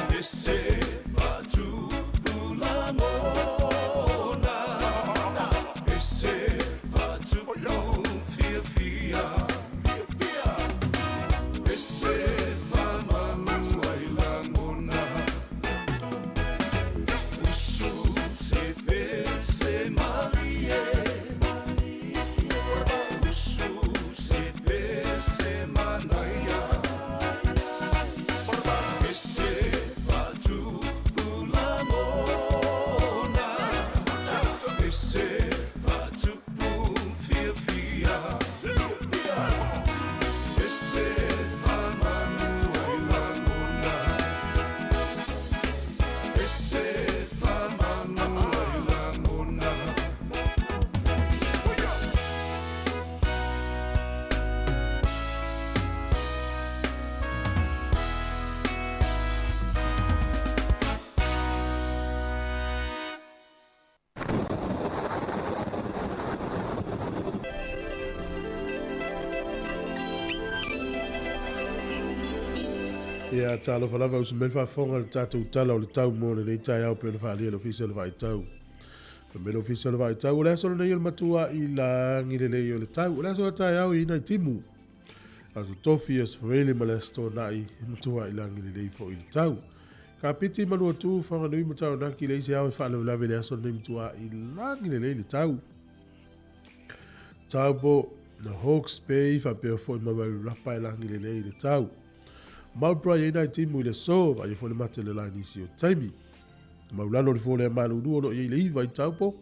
pese fatupu lagona pese fatupu fiafia Ia, talofa lava usu mai le faafofoga i le tatou Tala o le Tau mo lenei taeao pei ona faaalia e le Ofisa o le Vaaitau. Fai mai le Ofisa o le Vaaitau, o le aso lenei o le matua'i lagi lelei o le tau. O le aso a taeao e i nai timu. Aso Tofi, Aso Faraile ma le Aso Toonai, e matua'i lagi lelei foi le tau. Kapiti, Manuatu, Whanganui ma Taranaki, leai se ao e faalavelave i le aso lenei matua'i lagi lelei le tau. Taupo, The Hawke's Bay faapea foi ma Wairarapa e lagi lelei le tau. Marlborough e i ai nai timu i le aso, vaaia foi le mate le la i nisi o taimi. Maulalo le fua lea malulu o lo o i ai le 9 i Taupo.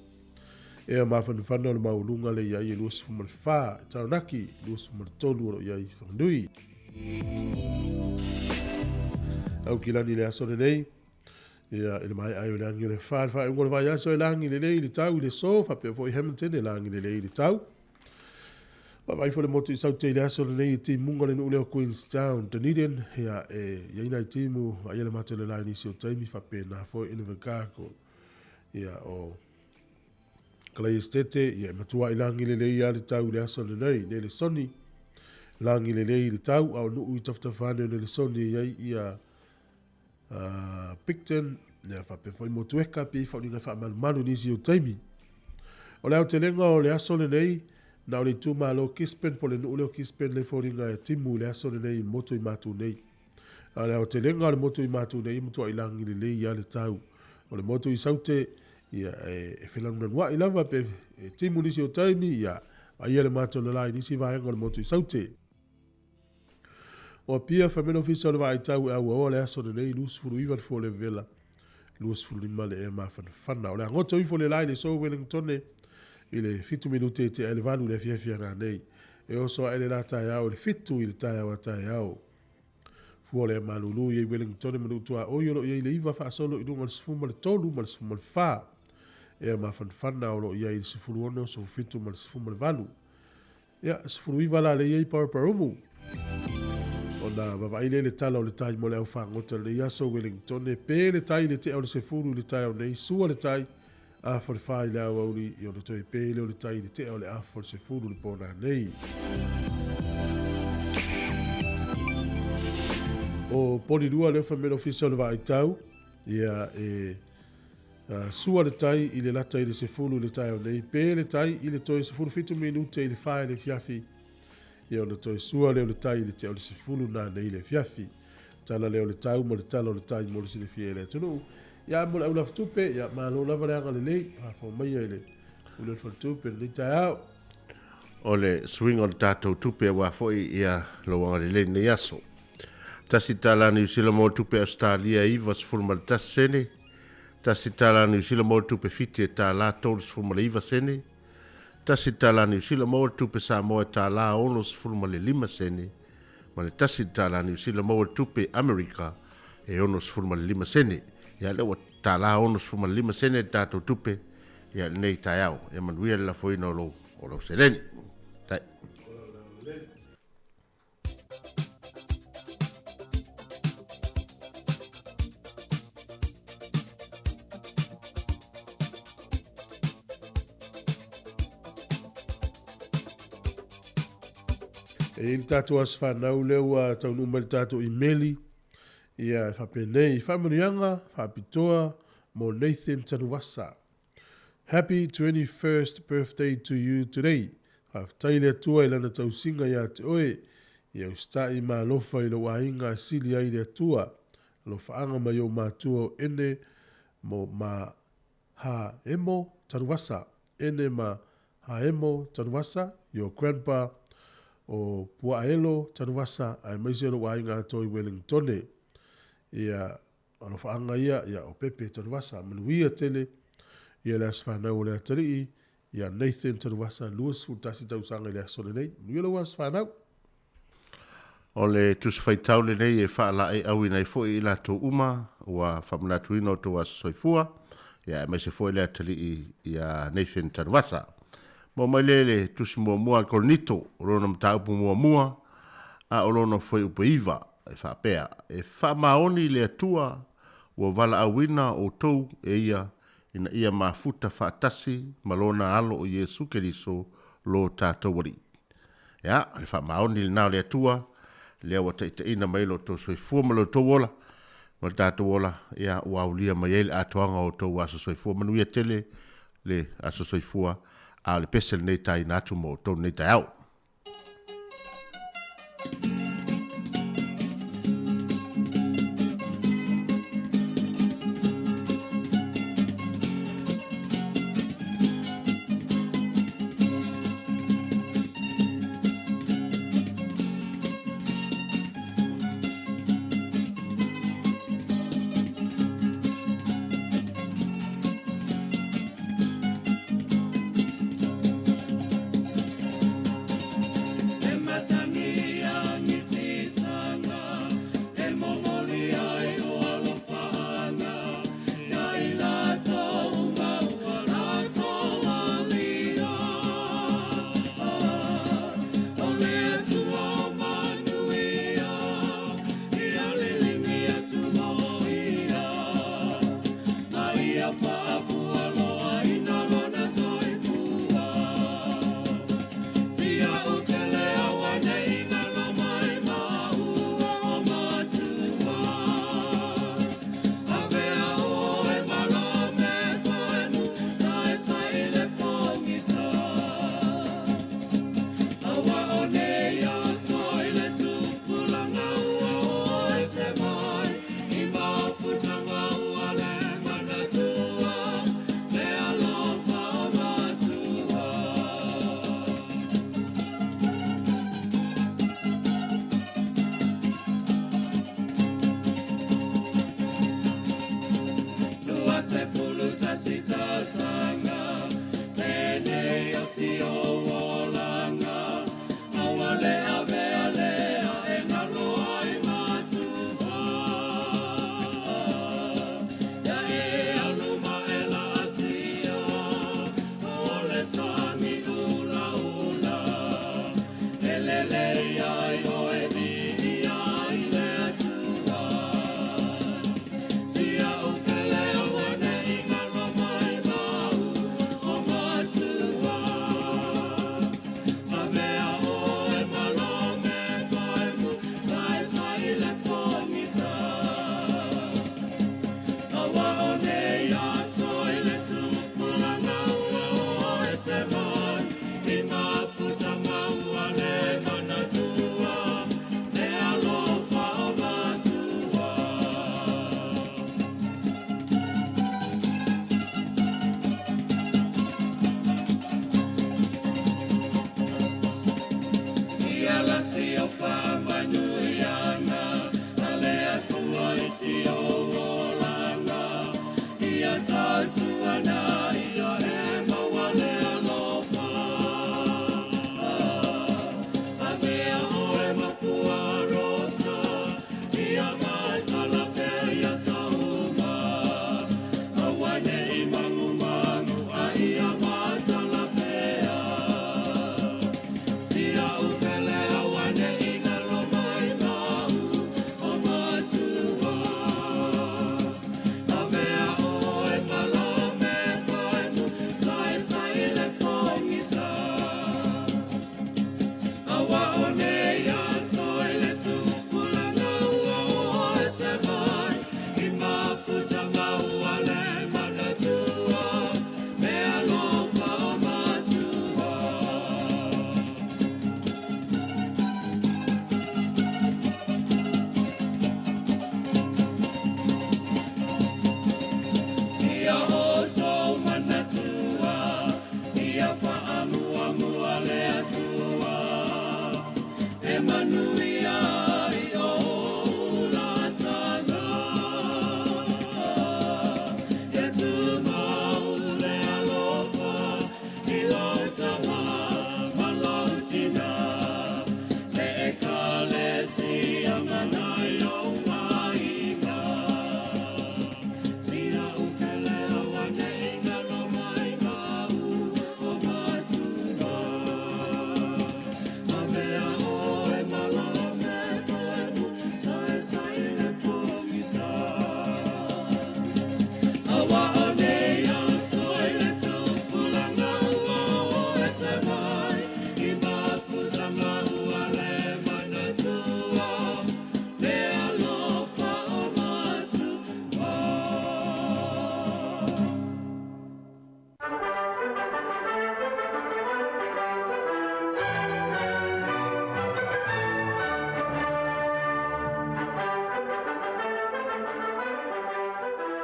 Ea mafanafana o le maualuga le i ai e 24 i Taranaki, 23 o lo o i ai i Whanganui. Aukilani i le aso lenei, ia, i le maea ai o le agi o le fa, le faaiuga o le vaiaso e lagi lelei i le tau i le so, faapea foi Hamilton e lagi lelei i le tau. Vaavaai foi le motu i Saute i le aso lenei i timuga le nuu lea o Queenstown, Dunedin, ia, e i ai nai timu, vaaia le mate o le la i nisi o taimi, faapena foi Invercargill, ia, o Kalai Estate, ia, e matua i lagi lelei lava le tau i le aso lenei. Nelesoni, lagi lelei i le tau, a o nuu i tafatafa ane o Nelesoni e i ai ia Picton, ia, faapea foi Motueka, pei fauliga faamalumalu i nisi o taimi. O le aotelega o le aso lenei, na o le itumalo Gisborne po o le nuu lea o Gisborne le foliga e timu i le aso lenei i le motu i Matu nei. A o le aotelega o le motu i Matu nei, e matuai lagi lelei lava le tau. O le motu i Saute, ia, e felanunanuai lava pe e timu nisi o taimi, ia, aia le matou lala i nisi vaega o le motu i Saute. O Apia, fai mai le Ofisa o le Vaai Tau e auaoa le aso lenei, 29 le fua o le vevela, 25 le ea mafanafana. O le a goto ifo le la i le so Wellingtone i le 7 minute e tea ai le 8 i le afiafi a nanei. E oso ae le la taeao i le 7 i le taeao a taeao. Fua o le ea malulu i ai Wellingtone ma Nuutuaoi o lo o i ai le 9 faasolo i luga o le 13 ma le 14. Ea mafanafana o lo o i ai le 16, 17 ma le 18. Ia, 19 la lea i ai Paraparumu. Ona vavaai lea i le tala o le tai mo le au fagota i lenei aso, Wellingtone, pe le tai i le tea o le 10 i le taeao nei, sua le tai, afa o le fa i le aoauli, ia ona toe pe lea o le tai i le tea o le afa o le 10 i le pō nanei. O Polirua lea fai mai le ofisa o le vaai tau, ia e Sua le tai i le lata i le 10 i le taeao nei, pe le tai i le toe 17 minute i le 4 i le afiafi, ia ona toe sua lea o le tai i le tea o le 10 nanei i le afiafi. Tala lea o le tau ma le tala o le tai mo le silafia e le atunuu. Ia mo le au lafatupe, ia malo lava le agalelei, faafofoga maia i le uli o le faletupe i lenei taeao. O le suiga o le tatou tupe aua foi ia lou agalelei i lenei aso. $1 Niu Sila mo le tupe Ausetalia e 91 sene, $1 Niu Sila mo le tupe Fiti e $1.39 sene, $1 Niu Sila mo le tupe Samoa e $1.65 sene, ma le $1 Niu Sila mo le tupe Amerika e 65 sene. Ia lea ua $1.65 sene le tatou tupe ia lenei taeao. Ia manuia le lafoina o lou, o lou seleni. Tai. E i ai le tatou aso fanau lea ua taunuu mai le tatou imeli, ia e faapenei, faamanuiaga faapitoa mo Nathan Tanuvasa. Happy 21st birthday to you today. Faafetai i le Atua i Lana tausiga ia te oe, ia usitai ma alofa i lou aiga e sili ai le Atua. Alofaaga mai ou matua o Ene mo ma Ha Emo Tanuvasa. Ene ma Ha Emo Tanuvasa, your grandpa o Puaaelo Tanuvasa aemaise o lou aiga atoa i Wellingtone. Ia Alofaaga ia, ia o Pepe Tanuvasa, manuia tele ia le aso fanau o le atalii, ia Nathan Tanuvasa, 21 tausaga i le aso lenei. Manuia lou aso fanau. O le Tusi Faitau lenei e faalaeiauina ai foi i latou uma ua faamanatuina o outou aso soifua, ia aemaise foi le atalii ia Nathan Tanuvasa. Maua mai lea i le Tusi muamua a le Korinito, o lona mataupu muamua, a o lona fuaiupu e 9. e faapea, E faamaoni le Atua ua valaauina outou e Ia ina ia mafuta faatasi ma Lona Alo o Iesu Keriso lo tatou Alii. Ia, o le faamaoni lena o le Atua, lea ua taʻitaʻina mai lo outou soifua ma lo outou ola ma le tatou ola, ia ua aulia mai ai le atoaga o outou aso soifua. Manuia tele le aso soifua, a o le pese lenei taina atu mo outou lenei taeao.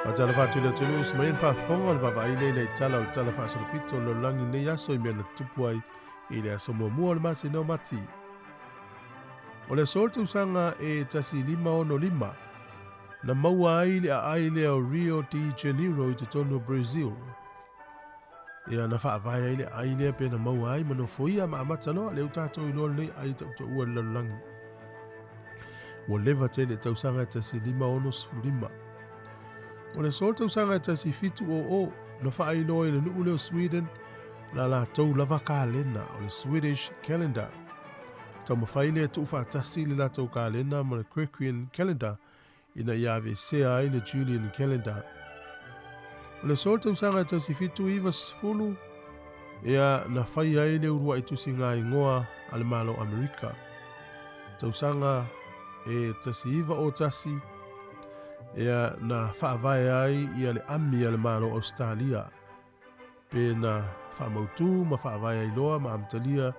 Faatalofa atu i le atunuu usi mai le faafofoga o le vaavaai lea ina i tala o le Tala Faasolopito o le Lalolagi i lenei aso i mea na tutupu ai i le aso muamua o le masina o Mati. O le aso o le tausaga e 1565, na maua ai le aai lea o Rio de Janeiro i totonu o Brazil. Ia na faavae ai le aai lea pe na maua ai ma nofoia ma amata loa lea ua tatou iloa lenei aai tautaua i le lalolagi. Ua leva tele tausaga e 1565. O le aso o le tausaga e 1700, na faailoa i le nuu lea o Sweden la latou lava kalena o le Swedish calendar. Taumafai lea e tuufaatasi le latou kalena ma le Gregorian calendar ina ia aveesea ai le Julian calendar. O le aso o le tausaga e 1790, ea na faia ai le uluai tusigaigoa a le Malo Amerika. Tausaga e 1901, ea na faavae ai ia le ami a le Malo Ausetalia, pe na faamautu ma faavae ai loa ma amatalia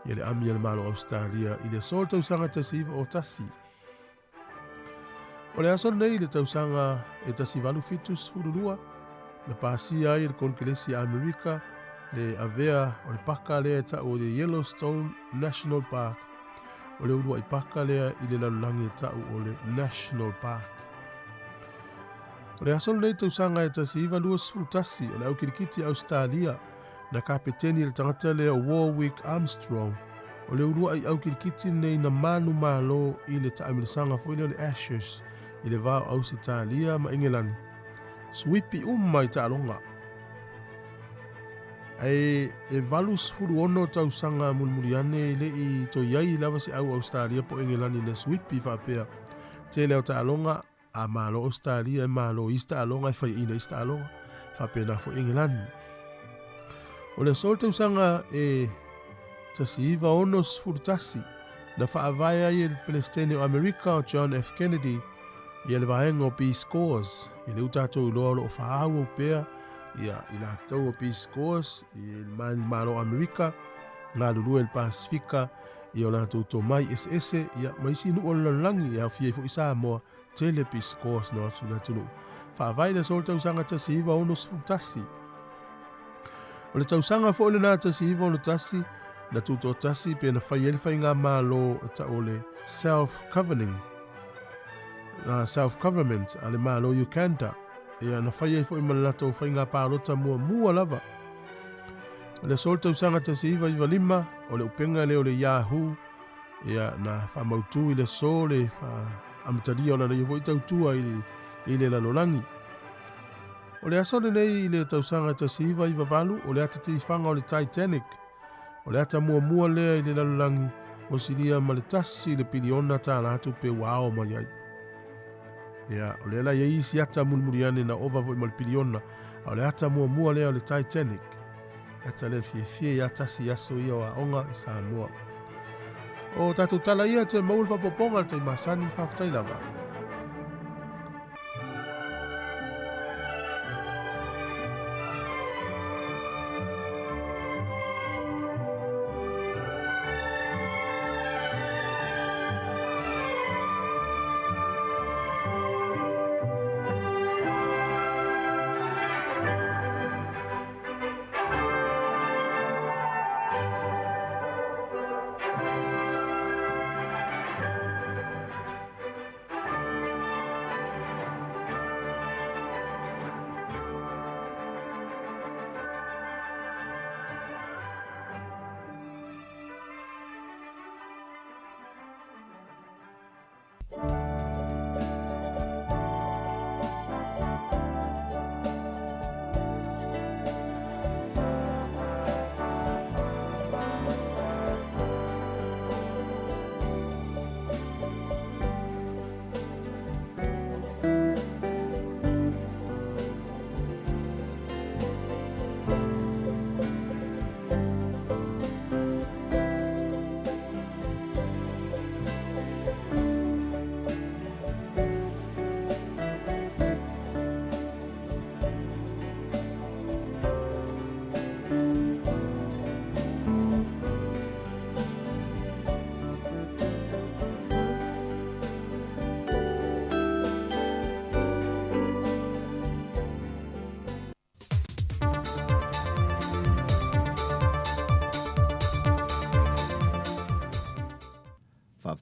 ia le ami a le Malo Ausetalia i le aso o le tausaga 1901. O le aso lenei i le tausaga e 1872, na pasia ai e le Konekelesi a Amerika le avea o le paka lea e tau o le Yellowstone National Park, o le uluai paka lea i le lalolagi e tau o le National Park. O le aso lenei tausaga e 1921, o le aukilikiti a Ausetalia na kapeteni e le tagata lea o Warwick Armstrong, o le uluai aukilikiti lenei na manumalo i le taamilosaga foi lea o le Ashes i le va o Ausetalia ma Engelani. Suipi uma i taaloga. Ae e 86 tausaga mulimuli ane e le i toe i ai lava se au Ausetalia po o Engelani na suipi faapea. Tele o taaloga a malo Ausetalia e malo i isi taaloga e faiaina i isi taaloga, faapena foi Engelani. O le aso o le tausaga e 1961, na faavae ai e le Peresetene o Amerika o John F. Kennedy ia le vaega o Peace Corps, i lea ua tatou iloa o lo o faaauau pea ia i latou o Peace Corps i le Malo o Amerika, galulue i le Pasefika i o latou tomai eseese ia ma isi nuu o le lalolagi e aofia ai foi Samoa, tele Peace Corps na o atu i le atunuu. Faavae le aso o le tausaga 1961. O le tausaga foi lena 1961 na tutoatasi pe na fai ai le faigamalo e tau o le Self-Governing, Self-Government a le Malo Uganda, ia na fai ai foi ma le latou faiga palota muamua lava. O le aso o le tausaga 1995, o le upega lea o le Yahoo, ia na faamautu i le aso le amatalia o lana ia foi tautua i le lalolagi. O le aso lenei i le tausaga 1998, o le ata tifaga o le Titanic, o le ata muamua lea i le lalolagi ua silia ma le tasi le piliona tālā tupe ua ao mai ai. Ia, o lea la i ai isi ata mulimuli ane na ova foi ma le piliona, a o le ata muamua lea o le Titanic. Le ata lea fiafia ia tasi i aso ia o aoga i Samoa. O tatou tala ia toe maua le faaopoopoga i le taimi masani, faafetai lava.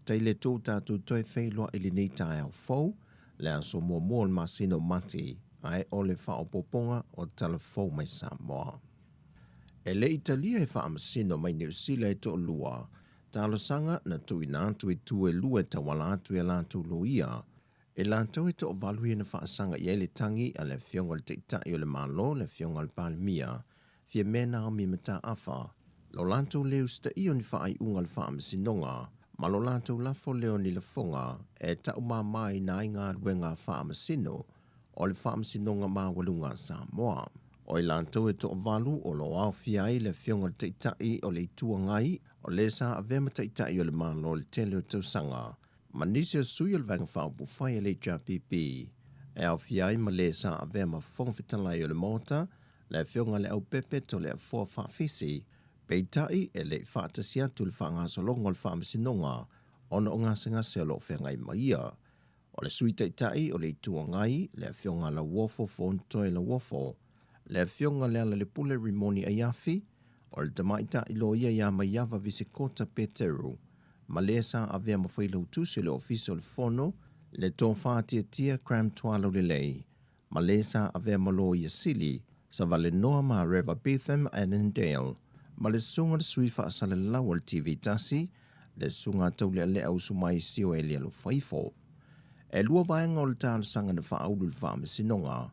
Faafetai i le Atua ua tatou toe feiloai i lenei taeao fou, le aso muamua o le masina o Mati, ae o le faaopoopoga o tala fou mai Samoa. E le i talia e faamasino mai Niu Sila e toalua, talosaga na tuuina atu i itu e lua e tauala atu i a latou loia, e latou e toavalu ia na faasaga i ai le tagi a le Afioga i le Taitai o le Malo, le Afioga i le Palemia, Fiamē Naomi Mataafa, lo latou le usitaia o ni faaiuga a le Faamasinoga ma lo latou lafo lea o ni lafoga e taumāmāina ai galuega a Faamasino o le Faamasinoga Maualuga a Samoa. O i latou e toavalu o lo o aofia ai le Afioga i le Taitai o le Itu Agai, o le sa avea ma Taitai o le Malo i le tele o tausaga, ma nisi o sui o le Vaega Faaupufai a le HRPP, e aofia ai ma le sa avea ma Fofoga Fetalai o le Maota, le Afioga ia Leaupepe Toleafoa Faafisi, peitai e le i faatasi atu i le faagasologa o le Faamasinoga ona o gasegase o lo o feagai ma ia. O le Sui Taitai o le Itu Agai, le Afioga Lauofo Fonotoe Lauofo, le Afioga Lealailepule Rimoni Aiafi, o le Tamaitai Loia ia Maiava Visikota Peteru, ma le sa avea ma Failautusi o le Ofisa o le Fono, le Tofa Tiatia Cram Tualaulelei, ma le sa avea ma Loia Sili, Savalenoa Mareva Betham Annandale, ma le Susuga i le Sui Faasalalau o le TV Tasi, le Susuga Taulealea Usumaisio Elia Lofaifo. E lua vaega o le talosaga na faaulu i le Faamasinoga,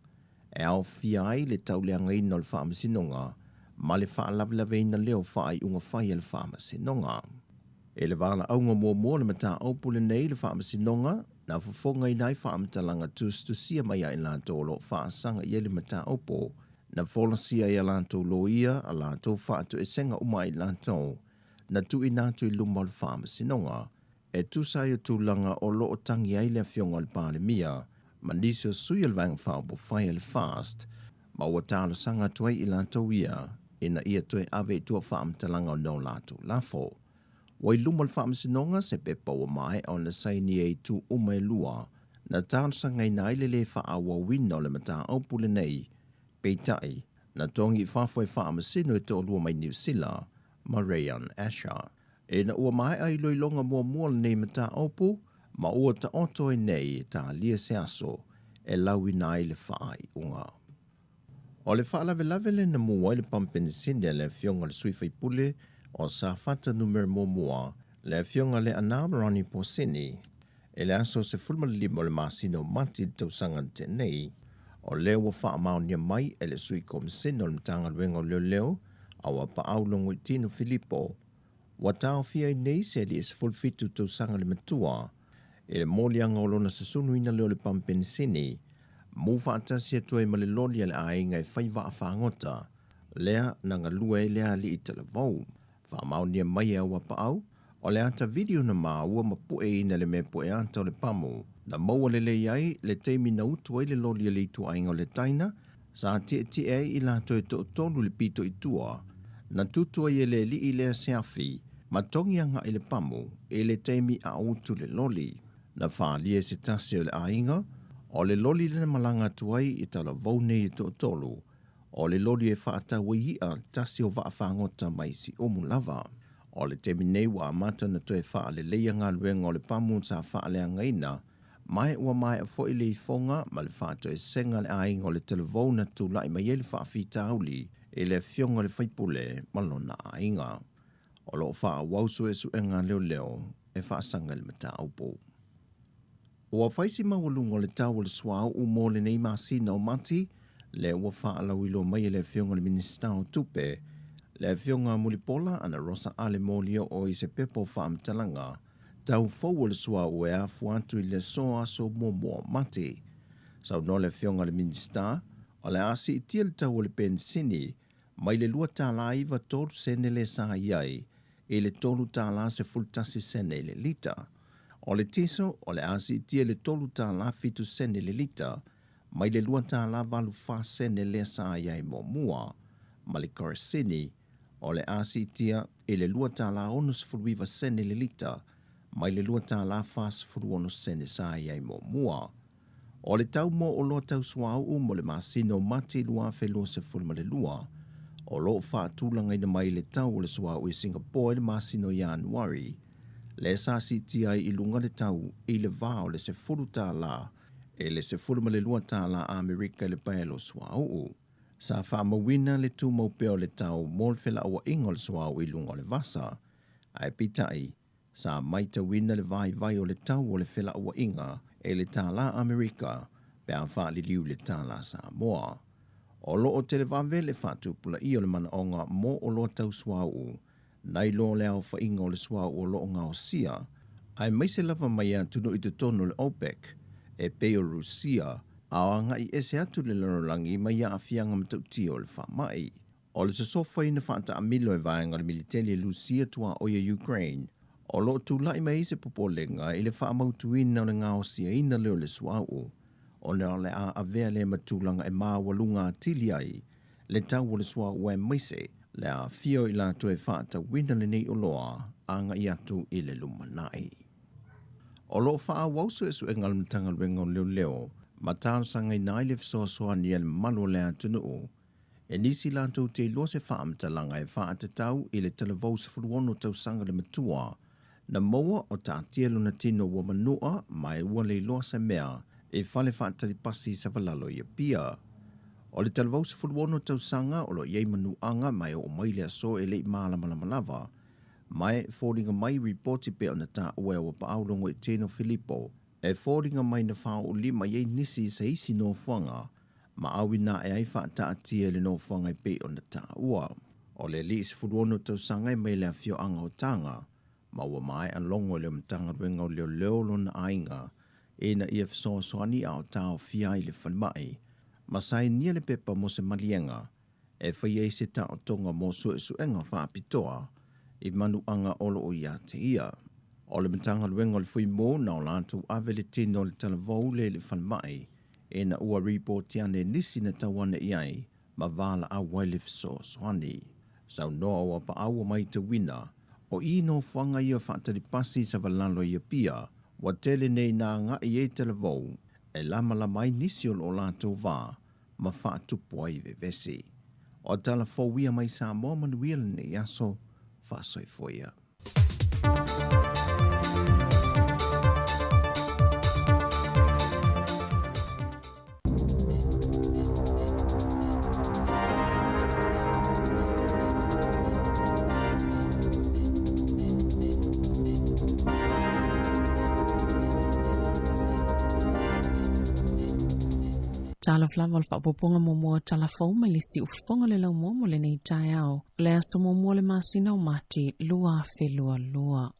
e aofia ai le tauleagaina o le Faamasinoga ma le faalavelaveina lea o faaiuga fai a le Faamasinoga. I le valaauga muamua o le mataupu lenei i le Faamasinoga, na fofogaina ai faamatalaga tusitusia mai ia i latou o lo o faasaga i ai le mataupu, na folasia e a latou loia a latou faatoesega uma a i latou na tuuina atu i luma o le Faamasinoga e tusa ai o tulaga o lo o tagi ai le Afioga i le Palemia ma nisi o sui o le Vaega Faaupufai a le FAST, ma ua talosaga atu ai i latou ia ina ia toe ave i tua faamatalaga o no latou lafo. Ua i luma o le Faamasinoga se pepa ua maea ona saini e itu uma e lua na talosagaina ai le lē faaauauina o le mataupu lenei, peitai, na togi i fafo e faamasino e toalua mai Niu Sila ma Rayon Asher. Ina ua maea iloiloga muamua o lenei mataupu ma ua taoto ai nei e talia se aso e lauina ai le faaiuga. O le faalavelave lea na mu ai le pamu penisini a le Afioga i le sui faipule o Safata Numera Muamua, le Afioga ia Leaana Ronnie Posini, i le aso 15 o le masina o Mati i le tausaga na tea nei. O lea ua faamaonia mai e le Sui Komisena o le Matagaluega o Leoleo, Auapaau Logoitino Filipo, ua taofia ai nei se alii e 17 tausaga le matua i le moliaga o lona susunuina lea o le pamu penisini, mu faatasi atu ai ma le loli a le aiga e fai vaa fagota, lea na galue ai lea alii talavou. Faamaonia mai e Auapaau, o le ata video na maua ma pueina le mea pueata o le pamu, na maua lelei ai le taimi na utu ai le loli a le ituaiga o le taina, sa tietie ai i latou e toatolu i le pito i tua, na tutu ai e le alii lea se afi, ma togi agai le pamu i le taimi a o utu le loli. Na faaalia e se tasi o le aiga, o le loli lea na malaga atu ai i talavou nei e toatolu, O le loli e faatau ai i'a tasi o vaa fagota mai Siumu lava. O le taimi nei ua amata ona toe faaleleia galuega o le pamu sa faaleagaina, ma e ua maea foi le ifoga ma le faatoesega a le aiga o le talavou na tulai mai ai le faafitauli i le afioga i le faipule ma lona aiga. O lo o faaauau suesuega a leoleo e faasaga i le mataupu. Ua fai si maualuga o le tau o le suauu mo lenei masina o Mati, lea ua faalauiloa mai e le Afioga i le Minisita o Tupe, le Afioga Mulipola Anarosa Ale Molioo i se pepa o faamatalaga tau fou o le suauu e afua atu i le aso aso muamua o Mati. Saunoa le Afioga i le Minisita, o le a siitia le tau o le penisini mai le $2.93 sene lea sa i ai i le $3.11 sene i le lita. O le tiso, o le a siitia i le $3.07 sene le lita, mai le $2.84 sene lea sa i ai muamua, ma le kerosene, o le a siitia i le $2.69 sene le lita, mai le $2.46 sene sa i ai muamua. O le tau mo oloa tau suauu mo le masina o Mati 2022, o lo o faatulagaina mai le tau o le suauu i Singapore i le masina o Ianuari, lea sa siitia ai i luga le tau i le va o le $10 i le $12 Amerika i le paelo suauu. Sa faamauina le tumau pea o le tau mo le felauaiga o le suauu i luga o le vasa, ae peitai, sa matauina le vaivai o le tau o le felauaiga i le tālā Amerika pe a faaliliu i le tālā Samoa. O lo o televave le faatupulaia o le manaoga mo oloa tau suauu nai lo le aofaiga o le suauu o lo o gaosia, aemaise lava mai atunuu i totonu o le OPEC e pei o Rusia, a o agai ese atu le lalolagi mai aafiaga matautia o le faamai. O le sosofaina faataamilo e vaega o le militeli e Lusia tuaoi a Ukraine, o lo o tulai mai ai se popolega i le faamautuina o le gaosiaina lea o le suauu, ona o le a avea lea ma tulaga e maualuga atili ai le tau o le suauu aemaise le aafia o i latou e faatauina lenei oloa agai atu i le lumanai. O lo o faaauau suesuega a le Matagaluega o Leoleo ma talosagaina ai le fesoasoani a le mamalu o le atunuu e nisi latou te iloa se faamatalaga e faatatau i le talavou 16 tausaga le matua na maua o taatia lona tino ua manua ma e ua le iloa se mea i fale faatalipasi i Savalalo i Apia. O le talavou 16 tausaga o lo o i ai manuaga ma e oo mai le aso e le i malamalama lava ma e foliga mai ripoti pei ona taua e Auapaau Logoitino Filipo e foliga mai na faaoolima i ai nisi i se isi nofoaga ma auina ae ai faataatia i le nofoaga e pei ona taua. O le alii 16 tausaga e mai le afioaga o Taga, ma ua maea logo e le Matagaluega o Leoleo lona aiga ina ia fesoasoani a o taofia ai le falemai, ma sainia le pepa mo se maliega e fai ai se taotoga mo suesuega faapitoa i manuaga o lo o ia te ia. O le Matagaluega o le Fuimu na o latou ave le tino o le talavou le i le falemai ina ua ripoti ane nisi na tau ane i ai ma valaau ai le fesoasoani. Saunoa ua paau ua maitauina, o i nofoaga ia faatalipasi Savalalo i Apia, ua tele nei na agai ai talavou e lamalama ai nisi o lo o latou va ma faatupu ai vevesi. O tala fou ia mai Samoa manuia lenei aso, faasoifua ia. Talofa lava o le faaopoopoga muamua o tala fou mai le siufofoga o le laumua mo lenei taeao. O le aso muamua o le masina o Mati 2022.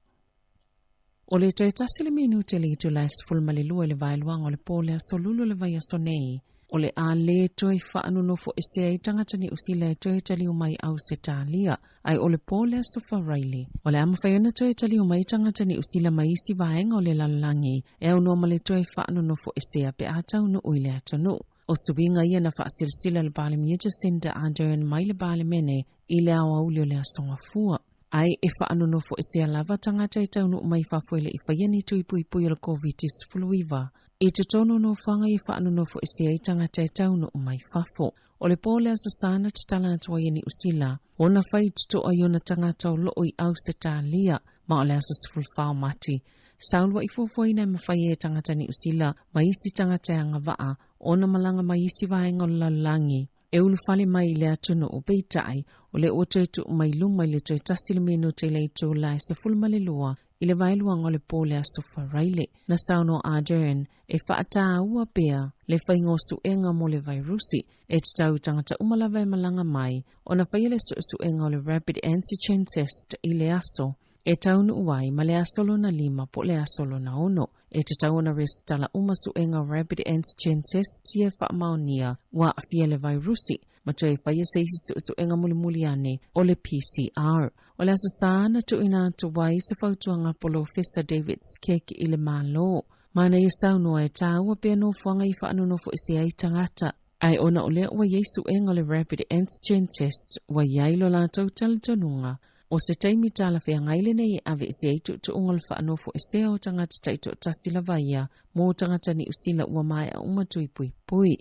O le toe tasi le minute le itula e 12 i le vaeluaga o le po le aso Lulu o le vaiaso nei, o le a le toe faanonofo ese ai tagata Niu Sila e toe taliu mai Ausetalia, ai o le po le aso Faraile. O le a mafai ona toe taliu mai tagata Niu Sila mai isi vaega o le lalolagi e aunoa ma le toe faanonofo esea pe a taunuu i le atunuu. O suiga ia na faasilasila le Palemia Jacinda Ardern mai le Palemene i le aoauli o le Aso Gafua. Ai e faanonofo esea lava tagata e taunuu mai fafo e le i faia ni tui puipui o le COVID-19. I totonu o nofoaga ia faanonofo esea ai tagata e taunuu mai fafo. O le po le Aso Sa na tatala atu ai e Niu Sila, ona fai totoa i ona tagata o loo i Ausetalia, ma o le aso 14 o Mati, sa uluai fuafuaina e mafai ai e tagata Niu Sila ma isi tagata e agavaa ona malaga mai isi vaega o le lalolagi e ulufale mai i le atunuu. Peitai, o lea ua toe tuu mai luma i le toe tasi le minute i le itula e 12 i le vaeluaga o le po le aso Faraile. Na saunoa Ardern e faataua pea le faiga o suega mo le vairusi e tatau i tagata uma lava e malaga mai ona faia le suesuega o le rapid antigen test i le aso e taunuu ai ma le aso lona lima po o le aso lona ono. E tatau ona resitala uma suega o rapid antigen test ia e faamaonia ua aafia le vairusi ma toe faia se isi suesuega mulimuli ane o le PCR. O le aso Sa na tuuina atu ai se fautuaga a Polofesa David Skegg i le Malo. Ma na ia saunoa e tāua pea nofoaga i faanonofo ese ai tagata. Ae ona o lea ua i ai suega o le rapid antigen test, ua i ai lo latou talitonuga o se taimi talafeagai lenei e aveese ai tuutuuga o le faanofo esea o tagata taitoatasi lava ia mo tagata Niu Sila ua maea uma tui puipui.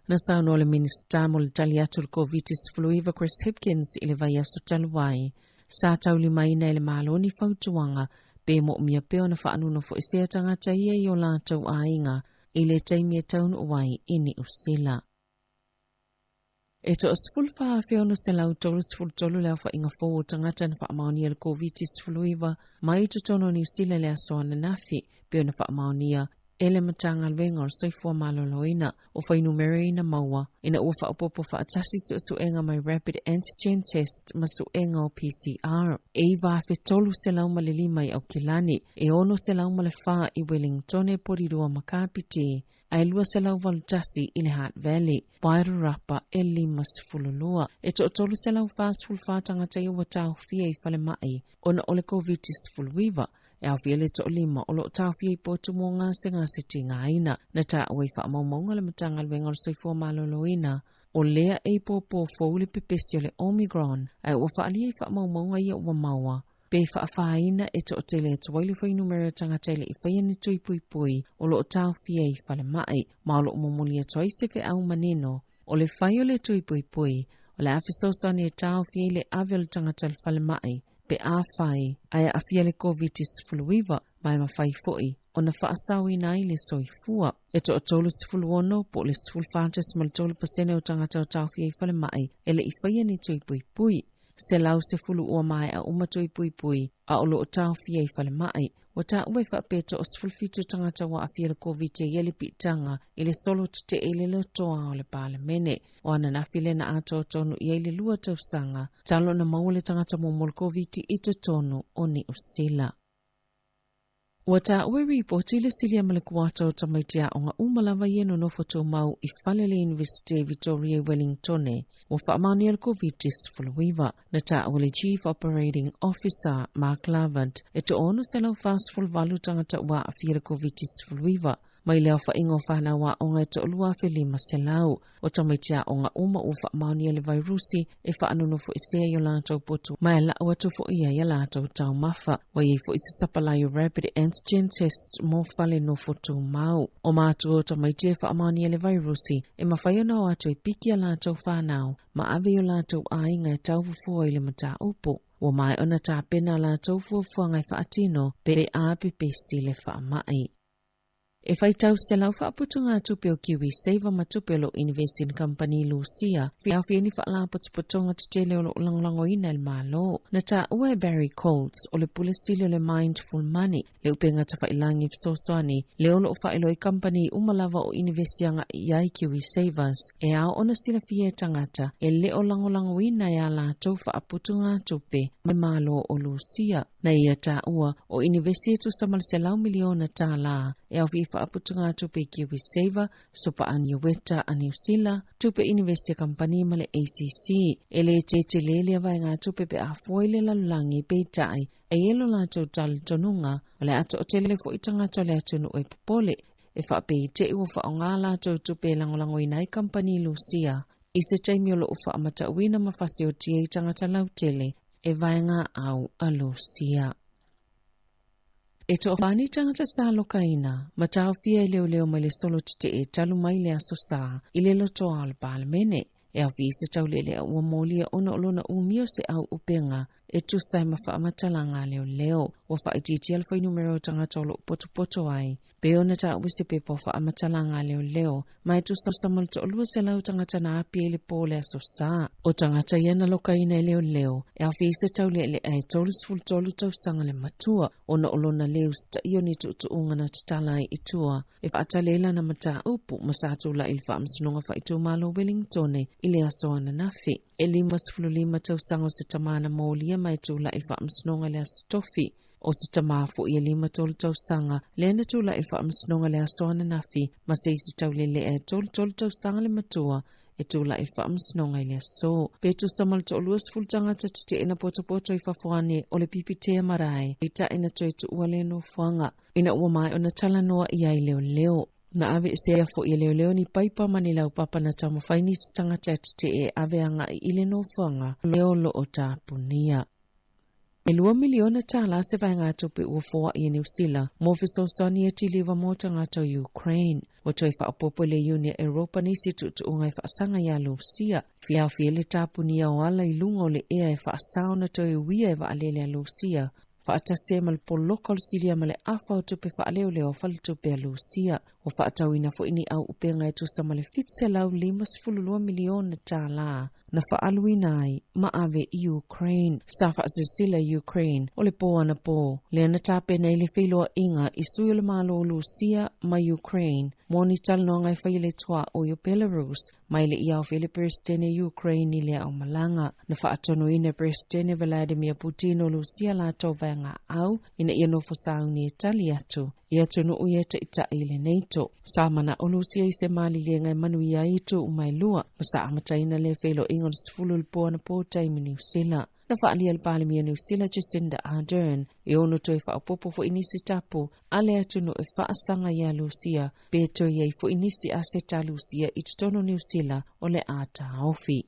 Na saunoa le Minisita mo le tali atu i le Koviti-19 Chris Hipkins i le vaiaso talu ai, sa taulimaina e le Malo ni fautuaga Pe moomia pea ona fa'anonofo'esea tagata ia i o latou aiga i le taimi e taunuu ai i Niu Sila. E to'a-14,633 le aofa'iga fou o tagata na fa'amaonia le Koviti-19 mai totonu o Niu Sila i le aso ananafi, pe ona fa'amaonia e le Matagaluega o le Soifua Maloloina. O fuainumera ia na maua ina ua fa'aopoopo fa'atasi su'esu'ega mai rapid antigen test ma su'ega o PCR. E 9,305 i Aukilani, e 604 i Wellingtone, Porirua ma Kapiti, ae 281 i le Hutt Valley, Wairarapa e 52. E to'a-344 tagata ia ua taofia i falema'i ona o le Koviti-19, e aofia le to'alima o lo'o taofia i potu mo gasegase tigaina. Na ta'ua i fa'amaumauga le Matagaluega o le Soifua Maloloina o lea e ipopo fou le pepesi o le Omicron, ae ua fa'alia i fa'amaumauga ia ua maua pe fa'afaina e to'atele atu ai le fuainumera o tagata e le'i faia ni tui puipui o lo'o taofia i falema'i, ma o lo'o momoli atu ai se fe'au manino o le fai o le tui puipui o le a fesoasoani e taofia i le ave o le tagata le falema'i pe afai ae a'afia le Koviti-19, ma e mafai fo'i ona fa'asaoina ai le soifua. E to'a-36 po o le 14.3% o tagata o taofia i falema'i e le'i faia ni tui puipui. 110 ua mae'a uma tui puipui a o lo'o taofia i falema'i. Ua ta'ua e fa'apea 17 tagata ua a'afia le Koviti e ia le pi'itaga i le solo tete'e i le lotoa o le Palemene. O ananafi lea na atoa tonu i ai le 2 tausaga talu ona maua le tagata muamua o le Koviti i totonu o Niu Sila. Ua ta'ua e ripoti le silia ma le kuata o tamaiti a'oga uma lava ia nonofo tumau i fale le Iunivesite Victoria i Wellingtone ua fa'amaonia le Koviti-19. Na ta'ua le Chief Operating Officer Mark Lavant e to'a-648 tagata ua a'afia le Koviti-19 mai le aofa'iga o fanau a'oga e to'aluafe 500. O tamaiti a'oga uma ua fa'amaonia le vairusi e fa'anonofo'esea i o latou potu ma e la'u atu fo'i ai a latou taumafa. Ua iai fo'i se sapalai o rapid antigen test mo fale nofo tumau. O matua o tamaiti e fa'amaonia le vairusi e mafai ona o atu e piki a latou fanau ma ave i o latou aiga e taufofua i le mataupu. Ua mae ona tapena a latou fuafuaga e fa'atino pe a pepesi le fa'ama'i. E faitau selau fa'aputugātupe o KiwiSaver ma tupe o lo'o inivesi i kamupani Lusia, fiafia ni fa'alapotopotoga tetele o lo'o lagolagoina e le Mālō. Na tāua e Barry Colts o le pule sili o le Mindful Money le upega tafa'ilagi fesoasoani le o lo'o fa'ailoa i kamupani uma lava o inivesi aga'i i ai KiwiSavers e ao ona silafia e tagata e lē o lagolagoina e a latou fa'aputugātupe ma Mālō o Lusia. Na ia tāua o inivesi e tusa ma le 100 miliona tālā e aofia i fa'aputugātupe i KiwiSaver, supa aniueta a Niu Sila, tupe inivesi a kamupani ma le ACC. E lē tetelē lea vaegatupe pe afua i le lalolagi, peita'i e ia lo latou talitonuga o le a to'atele fo'i tagata o le atunu'u e popole e fa'apei te'i ua fa'aogā latou tupe e lagolagoina ai kamupani Lusia i se taimi o lo'o fa'amata'uina ma fasiotia i tagata lautele e vaega au a Lusia. E to'afā tagata sa lokaina, ma taofia e leoleo mai le solo tete'e talu mai le aso Sā i le lotoa o le Palemene. E aofia i se taulelea ua molia ona o lona umia o se au upega e tusa ai ma fa'amatalaga a leoleo. Ua fa'aitiitia le fuainumera o tagata o lo'o potopoto ai, pe ona ta'ua se pepa o fa'amatalaga a leoleo, ma e tusa ma le 200 tagata na apia i le pō le aso Sā. O tagata ia na lokaina e leoleo, e aofia i se taule'ele'a e 33 tausaga le matua, ona o lona lē usita'ia o ni tu'utu'uga na tatala ai i tua e fa'atali ai lana mataupu, ma sa tula'i i le fa'amasinoga fa'aitumalo Wellingtone i le aso ananafi. E 55 tausaga o se tamā na molia ma e tula'i i le fa'amasinoga i le aso Tofi. O se tamā fo'i e 53 tausaga lea na tula'i i le fa'amasinoga le aso ananafi, ma se isi taulele'a e 33 tausaga le matua e tula'i i le fa'amasinoga i le aso. Pe tusa ma le 20 tagata tete'e na potopoto i fafo ane o le Pipitea marae i ta'i na toe tu'ua le nofoaga ina ua mai ona talanoa i ai leoleo. Na ave esea fo'i e leoleo ni paipa ma ni laupapa na taumafai nisi tagata e tete'e e ave aga'i i le nofoaga leo lo'o tapunia. E 2 miliona tālā se vaegatupe ua foa'i e Niu Sila mo fesoasoani e tiliva mo tagata o Ukraine. Ua toe fa'aopoopo e le Iuni Europa nisi tu'utu'uga e fa'asaga iā Lusia. Fiaofia le tapunia o ala i luga o le ea e fa'asao na toe uia e va'alele a Lusia. faatasi ai ma le poloka o le silia ma le afa o tupe faaleoleo a faletupe a Lusia. Ua faatauina foi ni auupega e tusa ma le $752 miliona tālā na faaaluina ai ma ave i Ukraine. Sa faasilasila e Ukraine o le pō anapō lea na tapena ai le feiloaiga i sui o le Malo o Lusia ma Ukraine mo ni talanoaga e faia i le tuaoi o Belarus mai le i aofia le Peresetene o Ukraine i le aomalaga. Na faatonuina e Peresetene Vladimir Putin o Lusia latou vaegaau ina ia nofo sauni e tali atu i atunuu ia e taitai i le NATO. Sa manao Lusia i se maliliega e manuia ai itu uma e lua, ma sa amataina lea feiloaiga o le 10 i le po anapo taimi Niu Sila. Na faaalia e le Palemia o Niu Sila Jacinda Ardern e ono toe faaopoopo foi nisi tapu a le atunuu e faasaga iā Lusia pe toe i ai foi nisi aseta a Lusia i totonu o Niu Sila o le a taofi.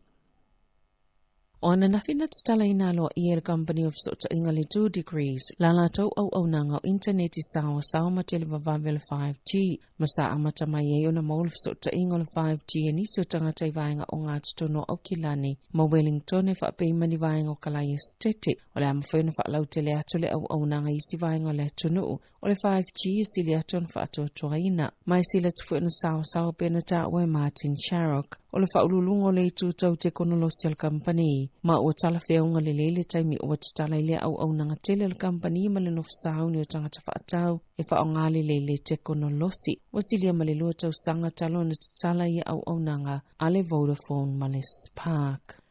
O ananafi na tatalaina aloaia e le Kamupani o Fesootaiga le 2 Degrees la latou auaunaga o initaneti saoasaoa ma televavave o le 5G ma sa amata mai ai ona maua le fesootaiga o le 5G e nisi o tagata i vaega ogatotonu o Aukilani ma Wellington e faapea ma ni vaega o Kalaia Esetete. O le a mafai ona faalautele atu le auaunaga i isi vaega o le atunuu o le 5G e sili atu ona faatoatoaina. Ma e sili atu foi ona saoasaoa pei ona taua e Martin Sharrock, o le faauluuluga o le itu tau tekonolosi a le kamupani, ma ua talafeauga lelei le taimi ua tatala ai lea auaunaga tele a le kamupani ma le nofo sauni o tagata faatau e faaaoga lelei le tekonolosi. Ua silia ma le 2 tausaga talu ona tatala ia auaunaga a le Vodafone ma le Spark.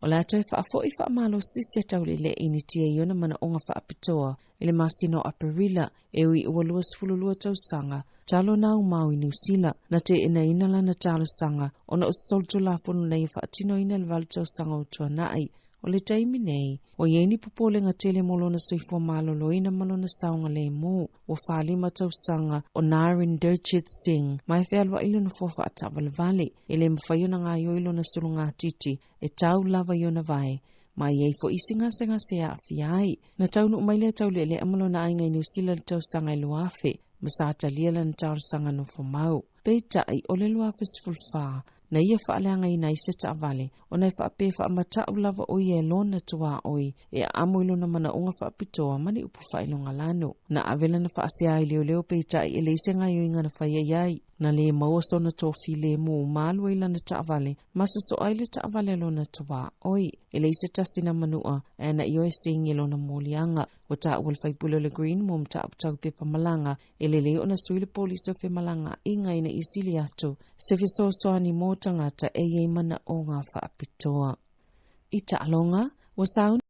O le a toe faafoi faamalosi se taulele'i i nitia i ona manaoga faapitoa i le masina o Aperila, e ui ua 22 tausaga talu ona aumao i Niu Sila. Na teenaina lana talosaga ona o se solitulafono na ia faatinoina i le 8 tausaga ua tuanai. O le taimi nei, ua i ai ni popolega tele mo lona soifua maloloina ma lona saogalemu. Ua 45 tausaga o Narinderjit Singh ma e fealuai le nofoa faataavalevale. E le mafai ona gaoioi lona sulugatiti e tau lava i ona vae, ma e i ai foi isi gasegase e aafia ai. Na taunuu mai lea taulealea ma lona aiga i Niu Sila i le tausaga e 2000, ma sa talia lana talosaga nofomau. Peitai, o le 2014, na ia faaleagaina ai se taavale, ona e faapea e faamata'u lava ʻo ia e lona tuaoi e aamo i lona manaoga faapitoa ma ni upu faailogalanu. Na ave lana faasea i leoleo peitai e leai se gaoioiga na faia i ai. Na lē maua sona toafilemu ma alu ai lana taavale ma sosoa ai le taavale a lona tuaoi. E leai se tasi na manu'a ae na ioe Singh i lona moliaga. Ua taua le faipule o le Green mo mataupu tau pepa malaga e lelei ona sui le polisi o femalagaaiga ina ia sili atu se fesoasoani mo tagata e i ai manaoga faapitoa. I taaloga, ua sauni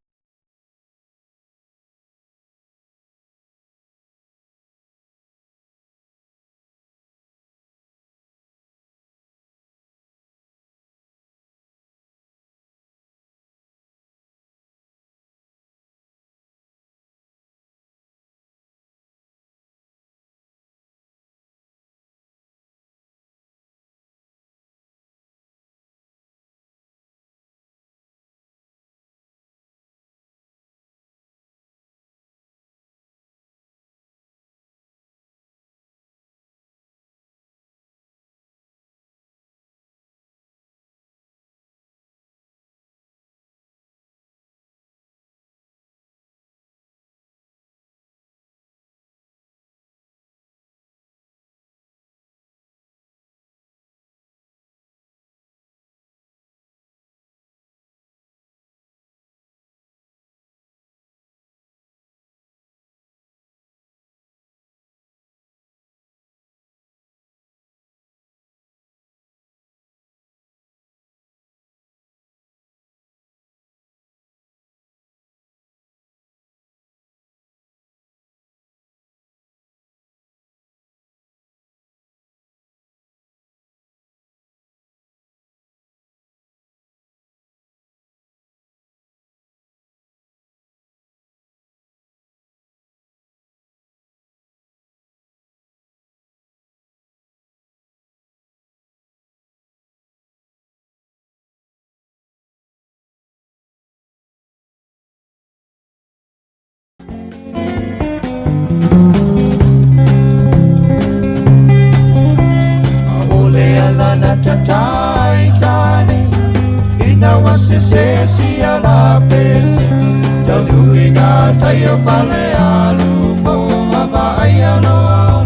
Nui ngā tai o fale alu po ma vai ano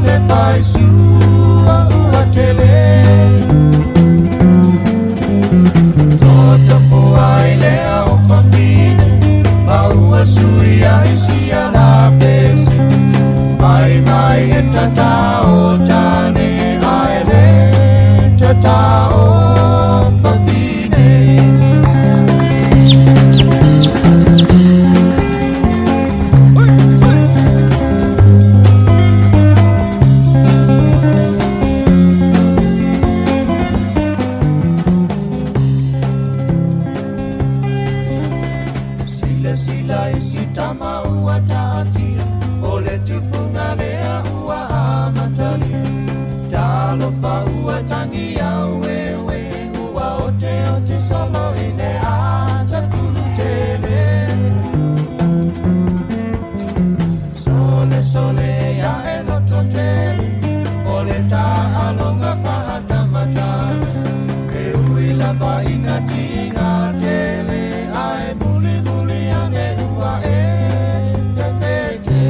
le fai sua ua tele. Toto ai lea o fafine ma ua sui ai sia la pese. Mai mai e tata o tane ai le tata o fafine. Sila sila isi tama ua taatia, o le tufunga lea ua amatalia. Talofa ua tangi au ewe, ua ote ote solo i le ata kulu tele. Sole sole ia e loto tele, o le ta alonga fahatamatana. E ui lava ina tinga tele, ae muli muli ane ua e fefete.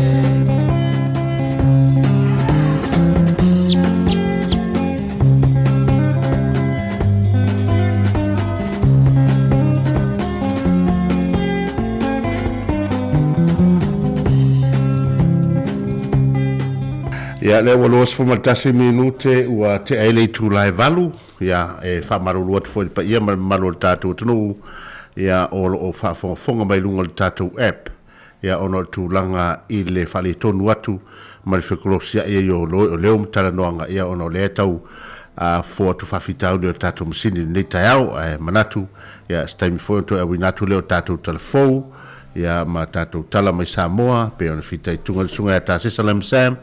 Ia lea ua 21 minute ua tea ai le itula e 8, ia e faamalulu atu foi i le paia ma le mamalu o le tatou atunuu, ia o loo faafogafoga mai luga o le tatou app, ia ona o le tulaga i le faaletonu atu ma le fekolosiai ai o leo ma talanoaga, ia ona o lea e tau fofo atu faafitauli o le tatou masini i lenei taeao, ae manatu ia se taimi foi ona toe auina atu lea o tatou talafou ia ma tatou tala mai Samoa pe ona fitaituga le susuga ia Tasesa Lam Sam,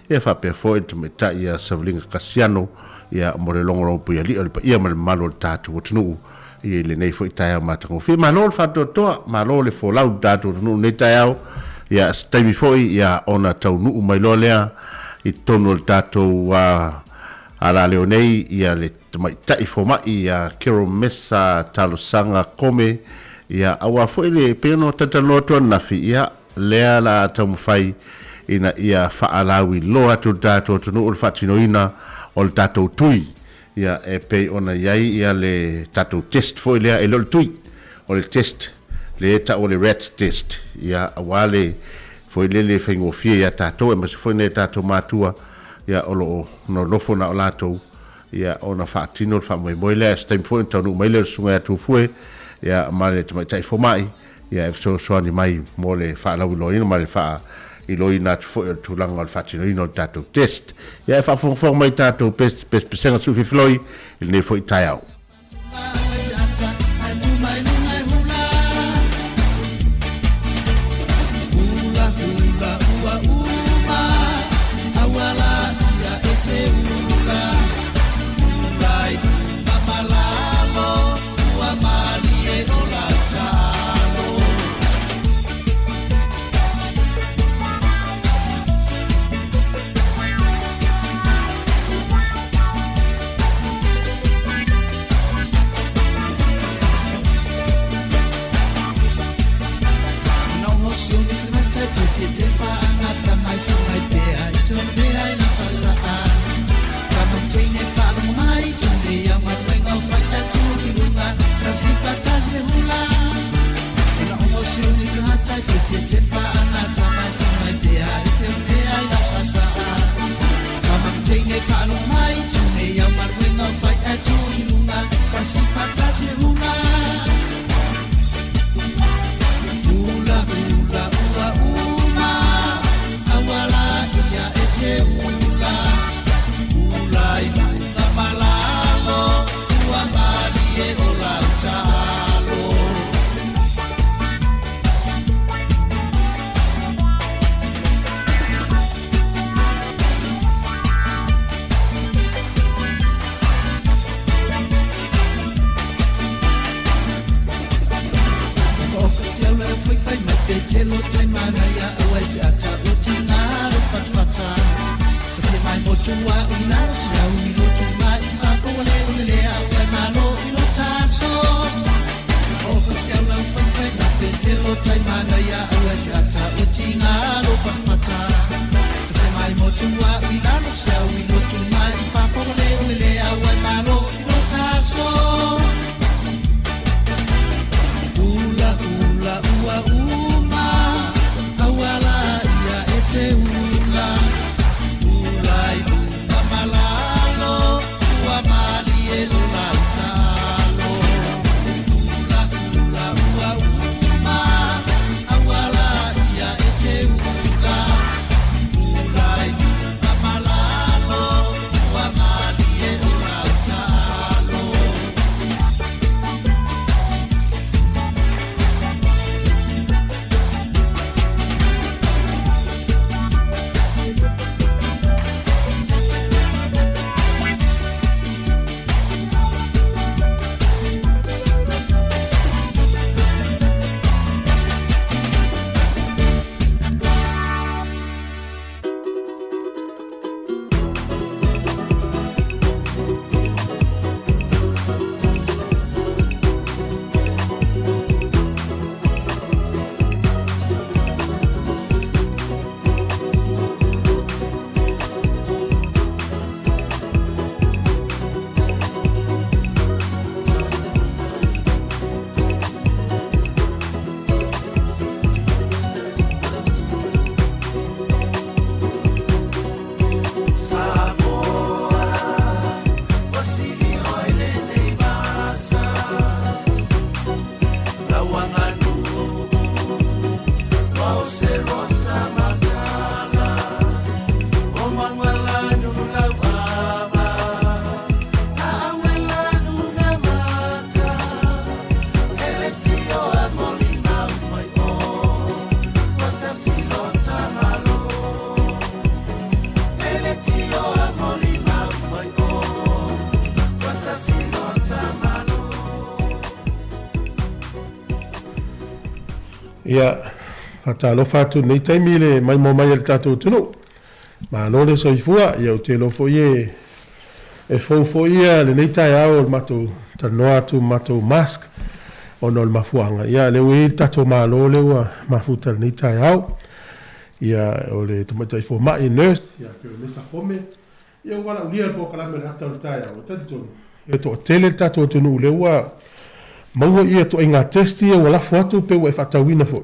ia faapea foi le tamaitai ia Savaliga Kasiano, ia mo le logologo puialii o le paia ma le mamalu o le tatou atunuu i lenei foi taeao matagofie. Malo le faatoatoa, malo le folau i le tatou atunuu i lenei taeao, ia se taimi foi ia ona taunuu mai loa lea i totonu o le tatou alaleo nei ia le tamaitai fomai ia Carol Mesa Talosaga Kome, ia aua foi le pei ona talatalanoa atu ananafi, ia lea la taumafai ina ia faalauiloa atu le tatou atunuu le faatinoina o le tatou tui, ia e pei ona i ai ia le tatou test foi lea, e le o le tui, o le test le tau o le rat test, ia aua le foi lele faigofie ia tatou aemaise foi nai tatou matua, ia o loo nonofo na o latou, ia ona faatino le faamoemoe lea. Se taimi foi ona taunuu mai lea o le susuga ia Tufue, ia ma le tamaitai fomai, ia e fesoasoani mai mo le faalauiloaina ma le faailoaina atu foi o le tulaga o le faatinoina o le tatou test. Ia e faafogafoga mai tatou pesepesega suififiloi i lenei foi taeao. o tai manaia aua e te ata o tiga lo fatafata. Tafe mai motu a ui lalo se au i lotu mai i faafoga le o le le au ai malo i lo taso. Ula ula ua uma auala ia e te ula. Ula i luga ma lalo ua malie o lau taalo. Ula ula ua uma auala ia e te ula. Ula i luga ma lalo ua malie o lau taalo. Ia, faatalofa atu i lenei taimi i le maimoa mai a le tatou atunuu. Malo le soifua, ia ou te iloa foi e e fou foi ia lenei taeao o le matou talanoa atu ma matou mask ona o le mafuaaga. Ia lea ua i ai le tatou Malo lea ua mafuta i lenei taeao. Ia o le tamaitai fomai, nurse, ia Peronesa Kome, ia ua valaaulia le polokalame o le ata o le taeao. E talitonu, e toatele le tatou atunuu lea ua maua ia ituaiga test ia ua lafo atu pe ua e faatauina foi.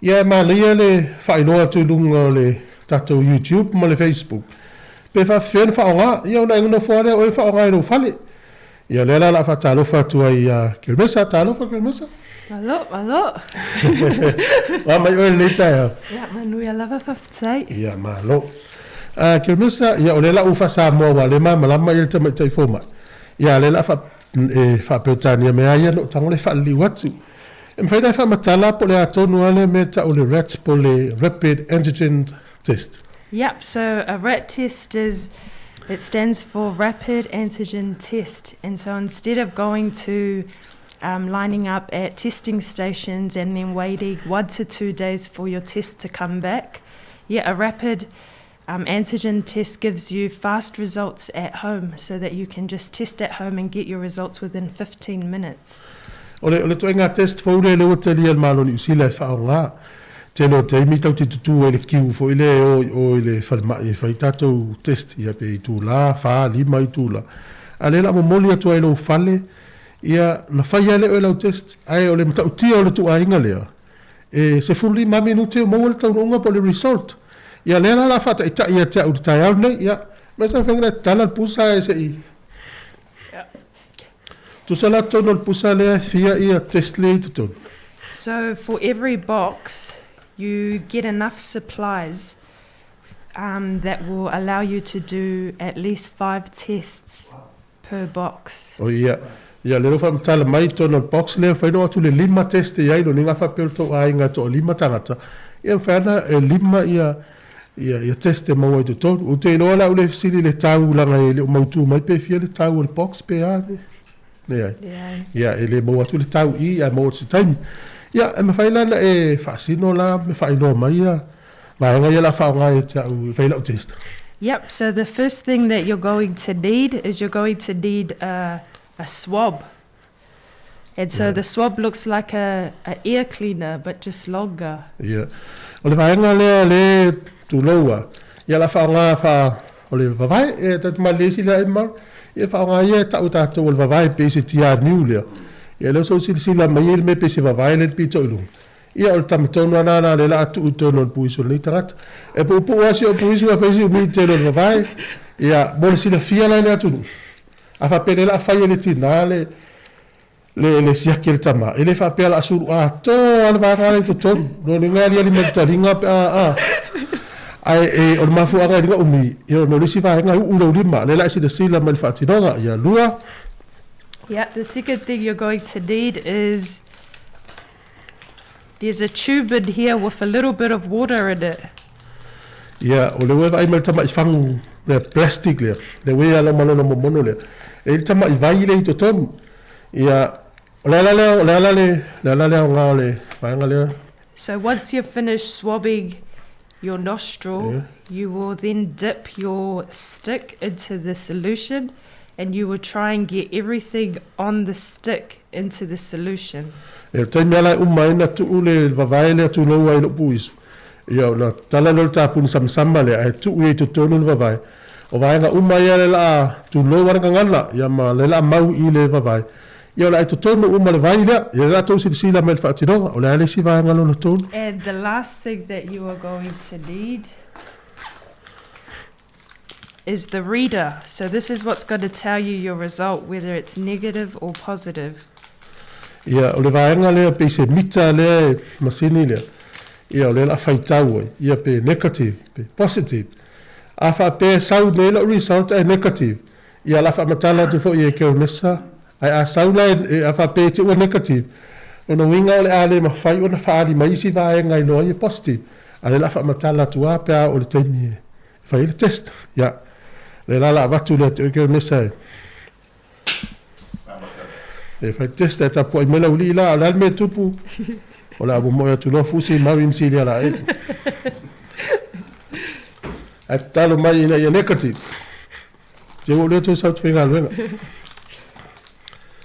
Ia e manaia le faailoa atu i luga o le tatou YouTube ma le Facebook pe faafefea ona faaaoga. Ia ona e nofo lava lea o oe e faaaoga i lou fale. Ia o lea la o le a faatalofa atu ai ia Kermesa. Talofa Kermesa. Malo, malo. Oa mai oe i lenei taeao. Ia, manuia lava faafetai. Ia, malo. Kermesa, ia o lea la ua faa-Samoa aua o lea e malamalama le tamaitai fomai. Ia a o lea o le a faa, e faa-Peretania mai lava ia ona ou tago lea e faaliliu atu. E mafai ona e faamatala po o le a tonu lava lea mea e tau o le RAT po o le Rapid Antigen Test? Yep, so a RAT test is, it stands for Rapid Antigen Test. And so instead of going to um, lining up at testing stations and then waiting one to two days for your test to come back, yeah, a rapid um, antigen test gives you fast results at home so that you can just test at home and get your results within 15 minutes. O le, o le ituaiga test fou lea lea ua talia e le Malo o Niu Sila e faaaoga. Tele o taimi tatou te tutū ai i le kiu foi lea e o i o i le falemai e fai tatou test, ia pe itula, fa, lima itula. A o lea o le a momoli atu ai i lou fale, ia na fai lava lea e oe lau test. Ae o le matautia o le ituaiga lea, e 15 minute o maua le taunuuga po o le result. Ia lea la o le a faataitai ia te au i le taeao lenei. Ia, ma se mafai ona tatala le pusa ae se i Tusa la totonu o le pusa lea e fia ia test lea i totonu. So for every box you get enough supplies um, that will allow you to do at least five tests per box. O ia, ia lea ua faamatala mai i totonu o le box lea, mafai ona oo atu le lima test e i ai, lona uiga a faapea o le tou aiga e toalima tagata, ia mafai ona e lima ia Ia, ia test e maua i totonu. Ou te iloa la au le fesili i le tau leaga e le o mautu mai pe fia le tau o le box pe a le. Leai. Leai. Ia, e le maua atu le tau i ae maua atu se taimi. Ia, e mafai la ona e faasino la me faailoa mai ia vaega ia la faaaoga ia te au e fai lau test. Yep, so the first thing that you're going to need is you're going to need a, a swab. And so the swab looks like a, a ear cleaner, but just longer. Ia. O le vaega lea le tulou a, ia la faaaoga fa o le vavae, e tatou malilie isi lea e mau, ia faaaoga ia e tau e tatou o le vavae pei se tianiu lea. Ia lea ua silasila mai ai le mea pei se vavae lea le pito i luga. Ia o le tama tonu lava lena lea o le a tuu i totonu o le puisu o lenei tagata. E puupuu lava si ou puisu ae fai si umi tele o le vavae. Ia mo le silafia la e le atunuu, a faapea lea o le a fai e le tina le le le siaki e le tama, e le faapea o le a sulu atoa le vaega lea i totonu. Lona uiga e aliali mai le taliga pe a a. Ae e, o le mafuaaga e liga umi, ia ona o le isi vaega e uu i lou lima, lea la e silasila mai le faatinoga. Ia lua. Yeah, the second thing you're going to need is there's a tube in here with a little bit of water in it. Ia, o le ua e vaai mai le tama'i fagu lea plastic lea, le ua e ala ma lona momono lea, e i ai le tama'i vai lea i totonu. Ia, o le ala lea, o le ala le, le ala le aoga o le vaega lea. So once you've finished swabbing your nostril, yeah. you will then dip your stick into the solution and you will try and get everything on the stick into the solution. E taimi ala e uma ai na tuu le vavae lea tulou ai lou puisu. Ia ona tala lea o le tapuni samasama lea ae tuu i ai totonu le vavae. O vaega uma ia le laa tulou a le gagana ia ma le laa mau i le vavae. Ia o le a i totonu uma le vai lea, ia le laa tou silasila mai i le faatinoga, o le a le isi vaega lona tolu. And the last thing that you are going to need is the reader. So this is what's going to tell you your result, whether it's negative or positive. Ia, o le vaega lea pei se mita lea e masini lea, ia o lea o le a faitau ai, ia pe negative, pe positive. A faapea e sau nei lau result ae negative, ia o le a faamatala atu foi e Keonesa, ae a sau la e, a faapea e te ua negative, lona uiga o le a le mafai ona faaali mai isi vaega i loa ai e positive, a o lea o le a faamatala atu lava pe a oo i le taimi e fai ai le test. Ia, o lea la o le a avatu lea te oe Keonesa e E fai test e tapuai mai lau alii la, o le a le mea e tupu? O le a momoe atu loa fusi maui ma silia la e. Ae tatalo mai ina ia negative. Te ua lea toe sau te whaingaluega.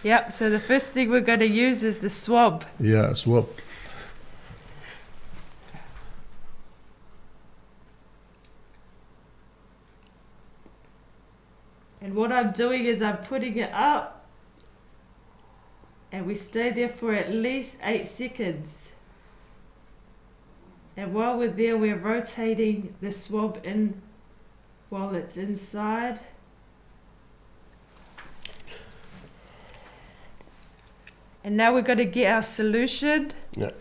Yep, so the first thing we're going to use is the swab. Yeah, swab. And what I'm doing is I'm putting it up and we stay there for at least 8 seconds. And while we're there, we're rotating the swab in while it's inside. And now we're going to get our solution. Yeah.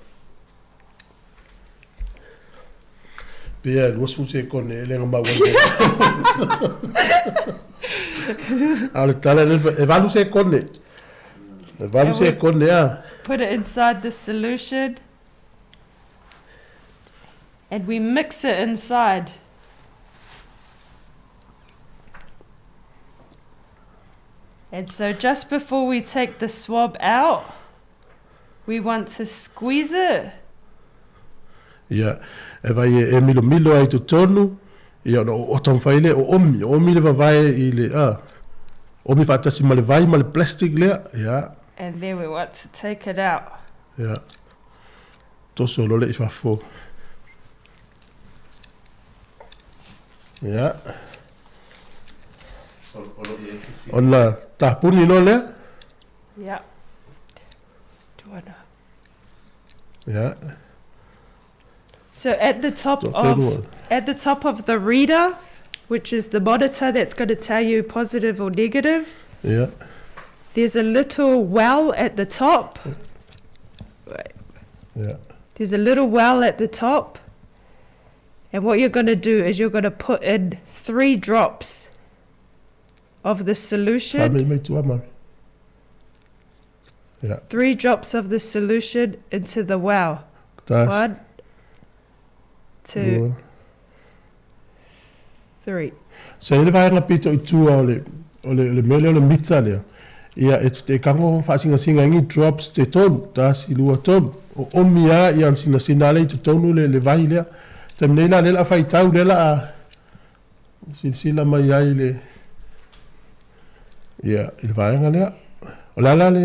Pea, 20 sekone e le nga mau ai. A o le tala le e valu sekone. E valu sekone a. Put it inside the solution. And we mix it inside. And so just before we take the swab out, we want to squeeze it. Ia, e vai e, e milomilo ai totonu, ia ona o taumafai lea, o omi, o omi le vavae i le, a, omi faatasi ma le vai ma le plastic lea, ia. And then we want to take it out. Ia. Toso loa lea i fafo. Ia. Ona tapuni loa lea. Ia. Do you wanna? Ia. So at the top of at the top of the reader, which is the monitor that's going to tell you positive or negative. Yeah. There's a little well at the top. Yeah. There's a little well at the top. And what you're going to do is you're going to put in 3 drops of the solution. Yeah. 3 drops of the solution into the well. 1, 2, 3. Sa i le vaega pito i tua o le, o le, o le mea lea o le mita lea, ia e, e kago faasingasinga ai ni drops te tolu, tasi, lua, tolu. O omi lava ia le sinasina lea i totonu le, le vai lea. Taimi nei la lea o le a faitau lea o le a silasila mai ai le, ia, i le vaega lea. O le a la le,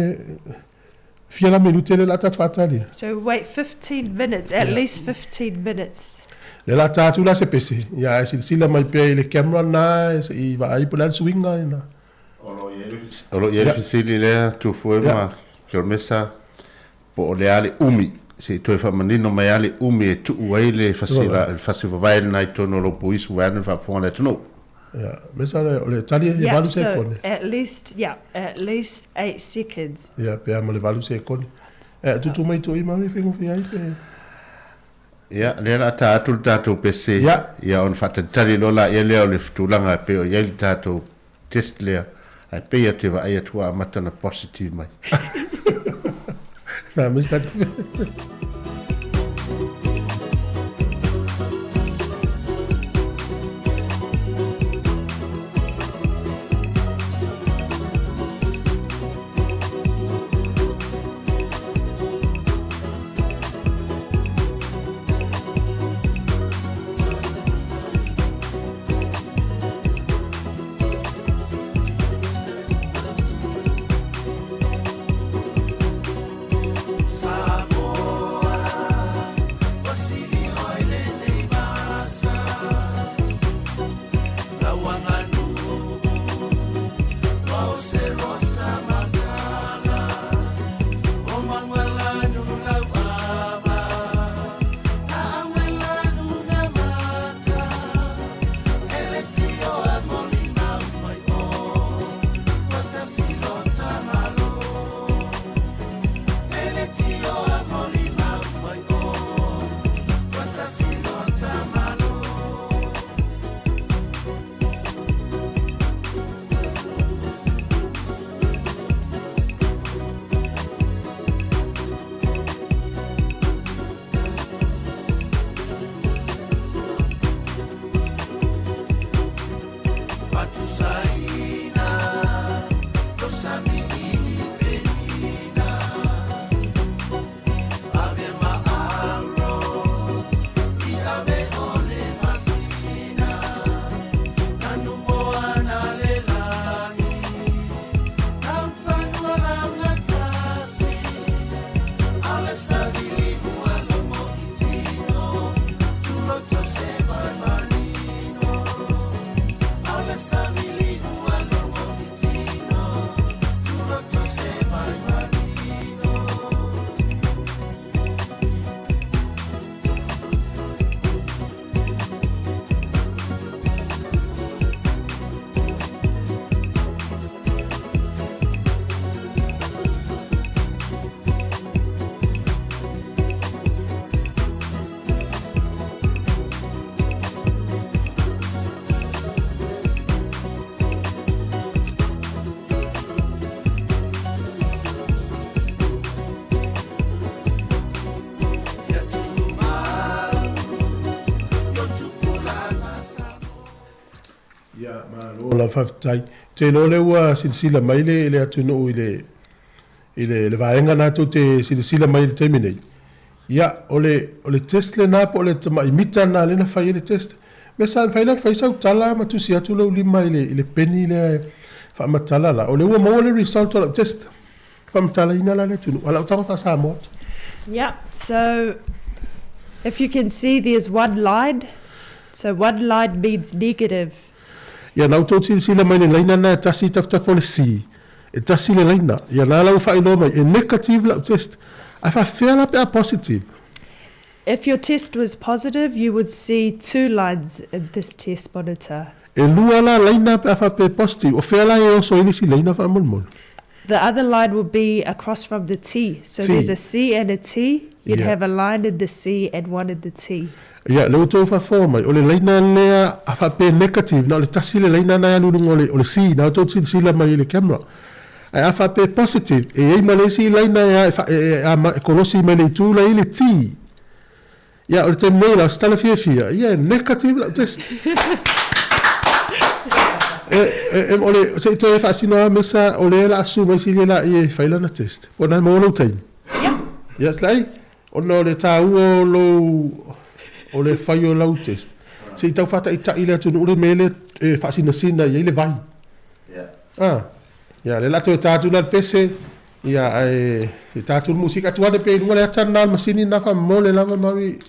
Fia la minute le la ta faatalia. So wait 15 minutes, at least 15 minutes. Le la ta atu la se pese. Ia e silasila mai pea i le camera na e se i vaai po le a le suiga ina. O lo i ai le fesili lea, Tufue ma Kelmesa, po o le a le umi, se i toe faamanino mai a le umi e tuu ai le fasi vavae lena i totonu o lou poisu vaeane le faafofoga a le atunuu. Ia, mesa o le tali e Yep, valu so sekone. at least, yeah, at least 8 seconds. Ia, pe a ma le valu sekone. E, tutu mai toi Mary faigofie ai pe. Ia, lea o le a ta atu le tatou pese, Ia. ia ona faatalitali loa laia lea o le tulaga e pei o i ai le tatou test lea, ae pei a te vaai atu ua amata ona positive mai. Na, mesa tatou pese. Ia, malo la faafetai. Ou te iloa o lea ua silasila mai le le atunuu i le i le le vaega lena tou te silasila mai i le taimi nei. Ia, o le o le test lena po o le tamai mita lena lea na fai ai le test. Mea sa mafai la ona fai sau tala ma tusi atu lou lima i le i le peni lea e faamatala la, o lea ua maua le result o lau test. Faamatalaina la le atunuu, a o lau tago faa-Samoa atu. Yep, so if you can see there's one line, so one line means negative. Ia, na outou silasila mai i le laina lena e tasi i tafatafa o le C, e tasi le laina. Ia, na la ua faailoa mai, e negative lau test. Ae faafefea la pe a positive? If your test was positive, you would see two lines in this test monitor. E lua la laina pe a faapea e positive, o fea la e oso ai le isi laina faamolemole? The other line will be across from the T. So T. there's a C and a T, you'd Yeah. have a line in the C and one in the T. Ia, lea ua outou faafofoga mai, o le laina lea a faapea e negative, na o le tasi le laina na e alu i luga o le, o le C, na outou silasila mai i le camera. Ae a faapea e positive, e i ai ma le isi laina e, e, e, e, e kolosi mai le itu la i le T. Ia, o le taimi nei la, o se tala fiafia, ia e negative lau test. E, e, e, o le, se i toe faasino lava mesa, o lea o le a susu mai sili la i e fai lana test. Po o na maua lou taimi. Ia. Ia, Slai, ona o le taua o lou, o le fai o lau test, se i tau faataitai le atunuu le mea lea e faasinasina i ai le vai. Ia. Ah, ia, lea o le a toe ta atu la le pese. Ia, ae e tatou le musika atu ane pea i luga le ata lena o le masini lena faamolemole lava Mary.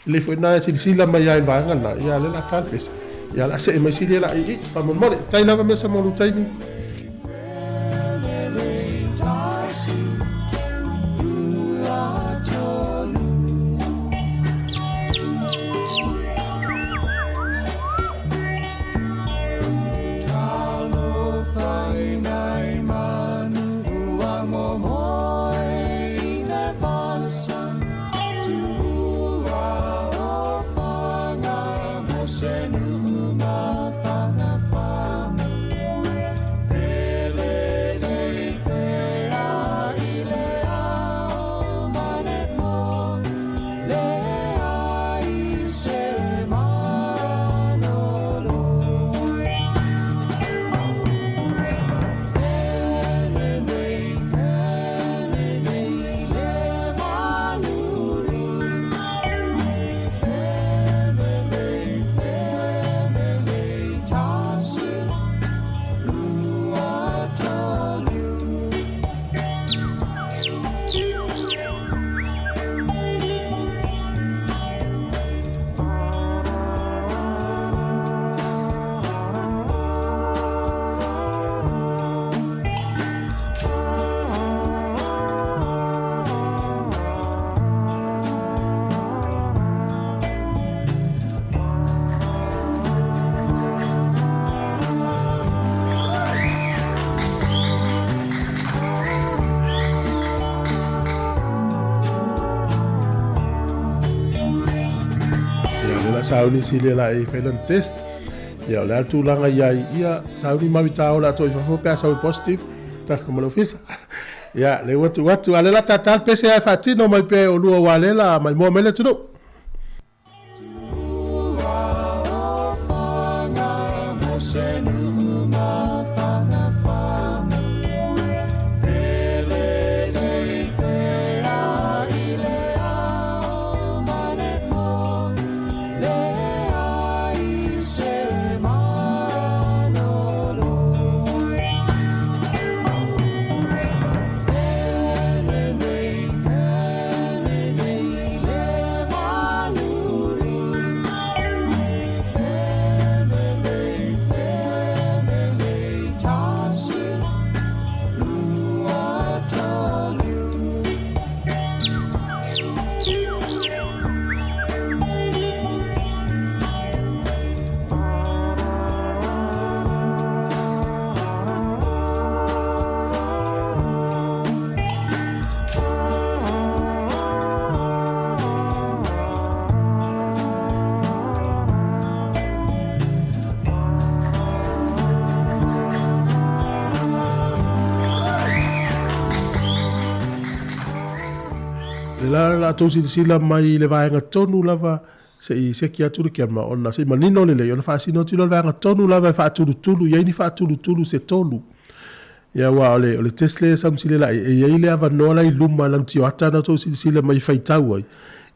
Lelei foi lena e silasila mai lava i le vaega lena, ia o lea o le a ta le pese. Ia o le a see mai sili e la i i, faamolemole. Tai lava Mesa mo lou taimi. Ia, o lea la sauni sili la e fai lana test. Ia, o le a le tulaga i ai ia, sauni mami taola atoa i fafo pe a sau e positive, taka ma le ofisa. Ia, lea ua tuu atu, a o lea la tata le pese ae faatino mai pea e olua aua o lea la maimoa mai le atunuu. Le la la tou silasila mai i le vaega tonu lava se i seki atu le camera ona se i manino lelei ona faasino atu lea o le vaega tonu lava e faatulutulu i ai ni faatulutulu se tolu. Ia aua o le o le test lea e samusili la e i ai le avanoa la i luma lana tioata na tou silasila mai e faitau ai.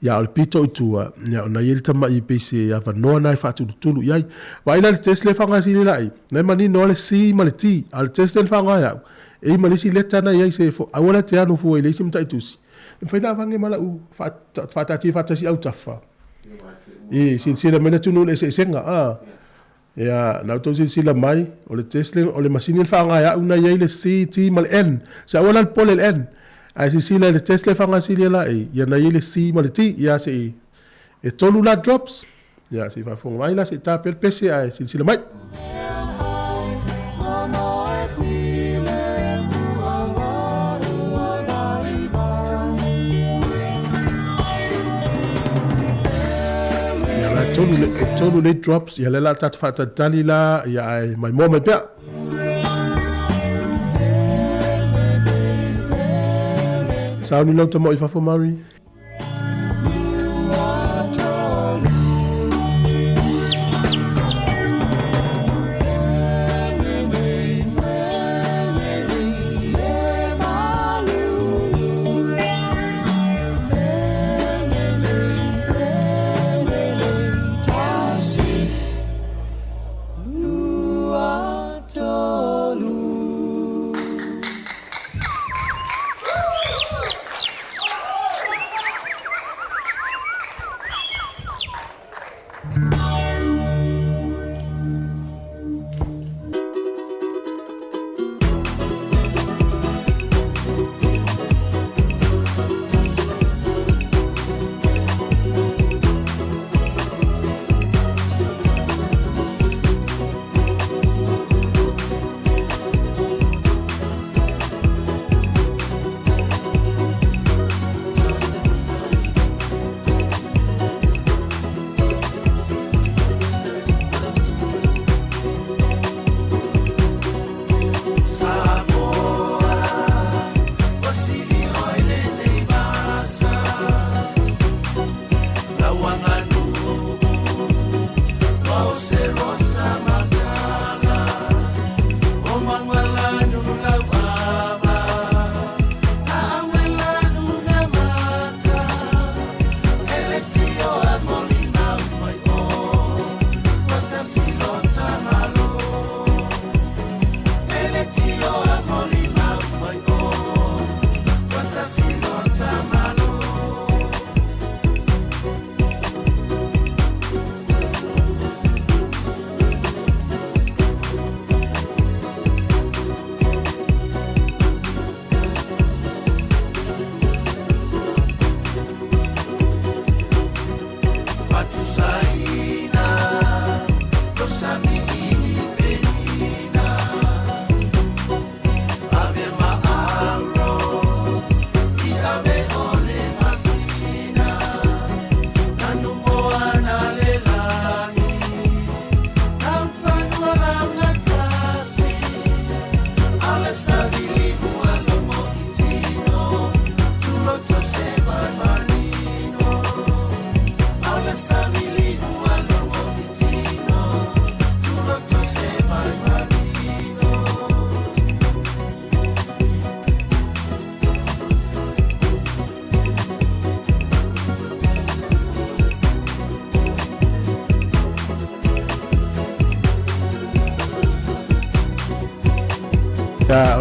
Ia a o le pito i tua, ia ona i ai le tama'i pei se avanoa na e faatulutulu i ai. Vaai la i le test lea e faaaoga e sili la i, na e manino lava le C ma le T, a o le test lea na faaaoga e au, e i ma le isi leta na i ai se aua la e te alu fua i le isi mataitusi. E mafai ona avange ma lau faataatia faatasi autafa i silasila mai le atunuu i le eseesega. A. Ia, na outou silasila mai, o le test le, o le masini na faaaoga e au na i ai le C, T ma le N. Se aua la le popole i le N. Ae silasila i le test lea e faaaoga e Silia la e, ia na i ai le C ma le T. Ia se i, e tolu la drops. Ia, se i faafofoga mai la, se i ta pea le pese ae silasila mai. Ia la, e tolu, e tolu nei drops, ia lea la tatou faatalitali la, ia ae maimoa mai pea. Sauni lau tama i fafo, Mary.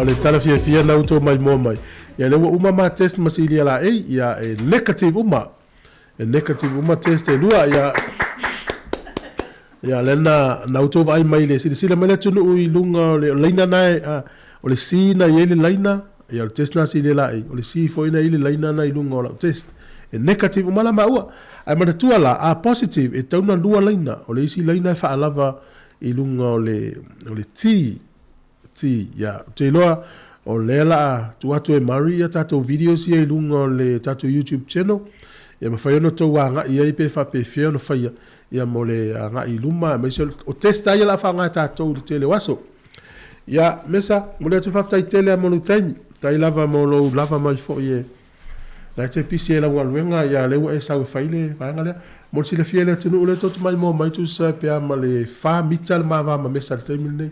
o le tala fiafia lena ua outou maimoa mai. Ia lea ua uma ma test ma silia laei, ia e negative uma. E negative uma test e lua, ia ia lea na na outou vaai mai le silasila mai le atunuu i luga o le laina na e o le C na i ai le laina, ia o le test na silia laei, o le C foi na i ai le laina na i luga o lau test. E negative uma la maua. Ae manatua la, a positive, e tatau ona lua laina. O le isi laina e faalava i luga o le o le T, T, ia. Ou te iloa o lea la a tuu atu e Murray ia tatou videos ia i luga o le tatou YouTube channel, ia mafai ona outou agai ai pe faapefea ona faia ia mo le agai i luma aemaise o test lava ia la a faaaoga e tatou i le tele o aso. Ia, Mesa, momoli atu le faafetai tele lava mo lou taimi. Faafetai lava mo lou lava mai foi e La e te pisi ai lau galuega, ia lea ua e sau e fai le vaega lea. Mo le silafia e le atunuu lea tou te maimoa mai tusa pe a ma le fa mita le ma va ma Mesa i le taimi lenei.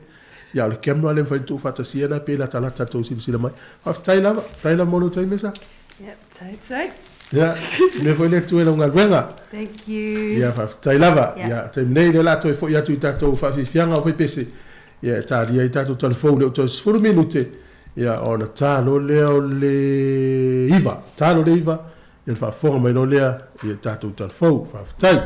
Ia o le camera lea e mafai ona tuufaatasia lena pei e latalata le tou silasila mai. Faafetai lava, faafetai lava mo lou taimi Mesa. Yep, tai tai. Ia, mea foi le Atua i lau galuega. Thank you. Ia, faafetai lava. Ia, taimi nei lea o le a toe foi atu i tatou faafiafiaga o faipese. Ia, e talia ai tatou talafou i le toe 10 minute. Ia, ona ta loa lea o le 9, ta loa le 9, ia ona faafofoga mai loa lea i a tatou talafou. Faafetai.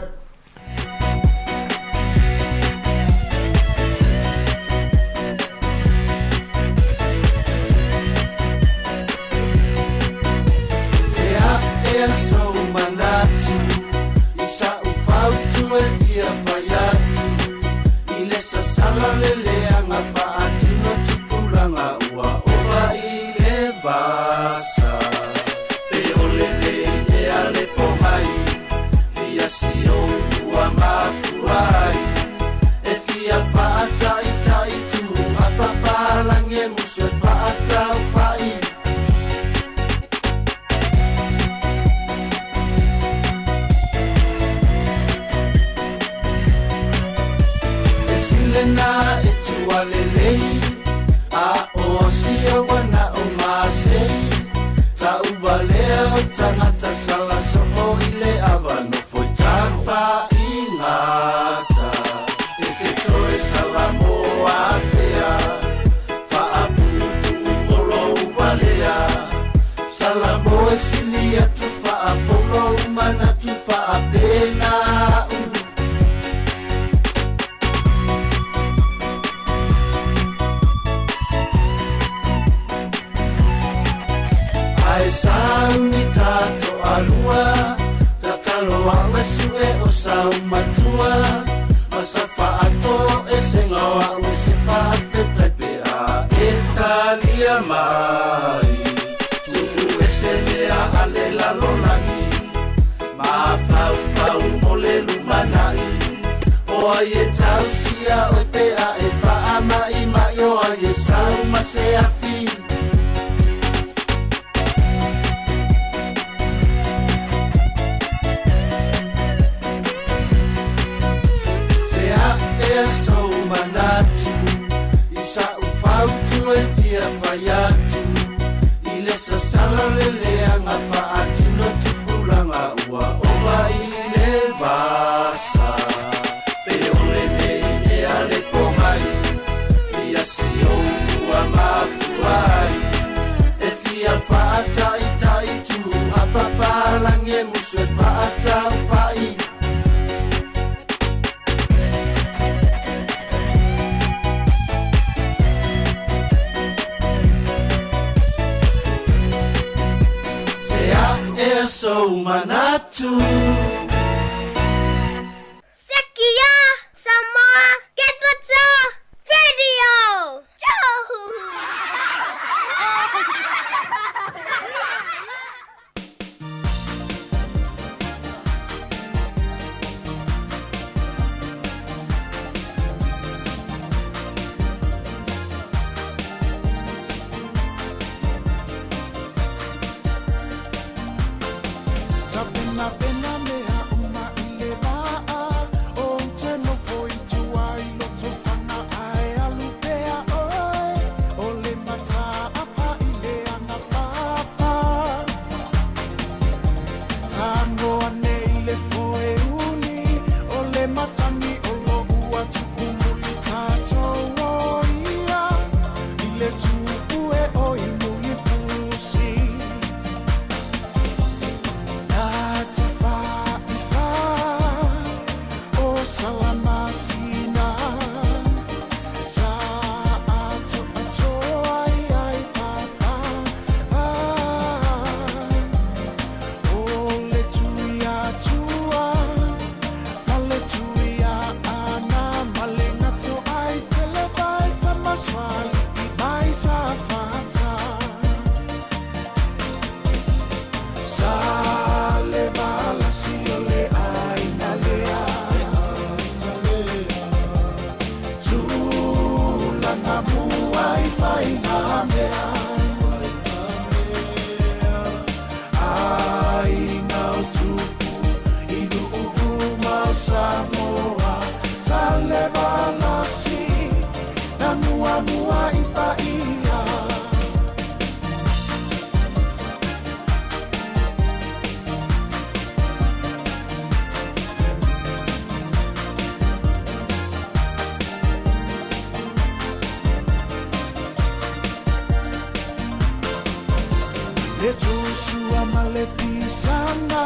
Le tusua ma le pisaga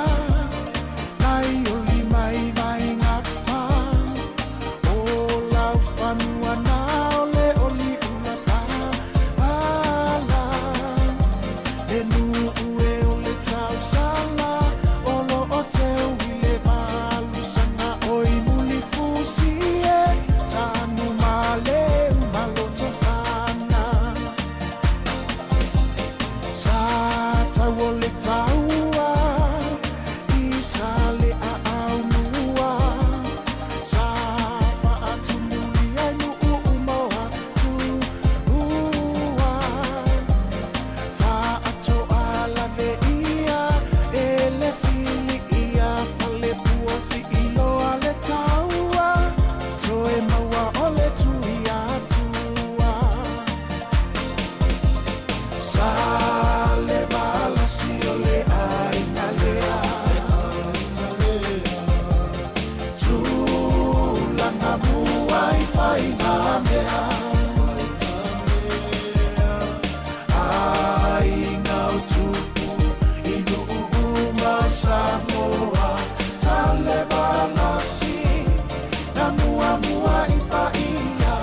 nai o lima i vaigafa. O laufanua na o le oliula paala. Le nuu e o le tausala o loo teu i le valusaga oi mulifusi e tanu maleu malotofana. Sa tau o le taua i sa le aaumua. Sa faatumuli ai nuu uma o atua. Faatoa lave ia e le fili ia falepua siiloa le taua. Toe maua o le tui atua. Sa le valasi o le aiga lea. Tulaga mua i faiga mea. Aiga o tupu i nuu uma o Samoa. Sa le valasi na muamua i paia.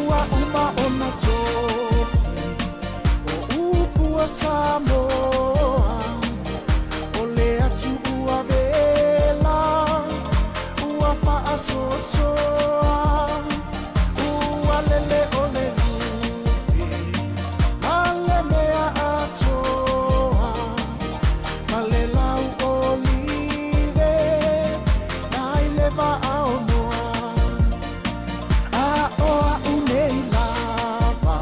Ua uma ona tofi o upu a Samoa. O le atuua vela ua faasoasoa. Ua lele o le lupe ma le mea atoa. Ma le lau olive nai le vaaonoa. A o au nei lava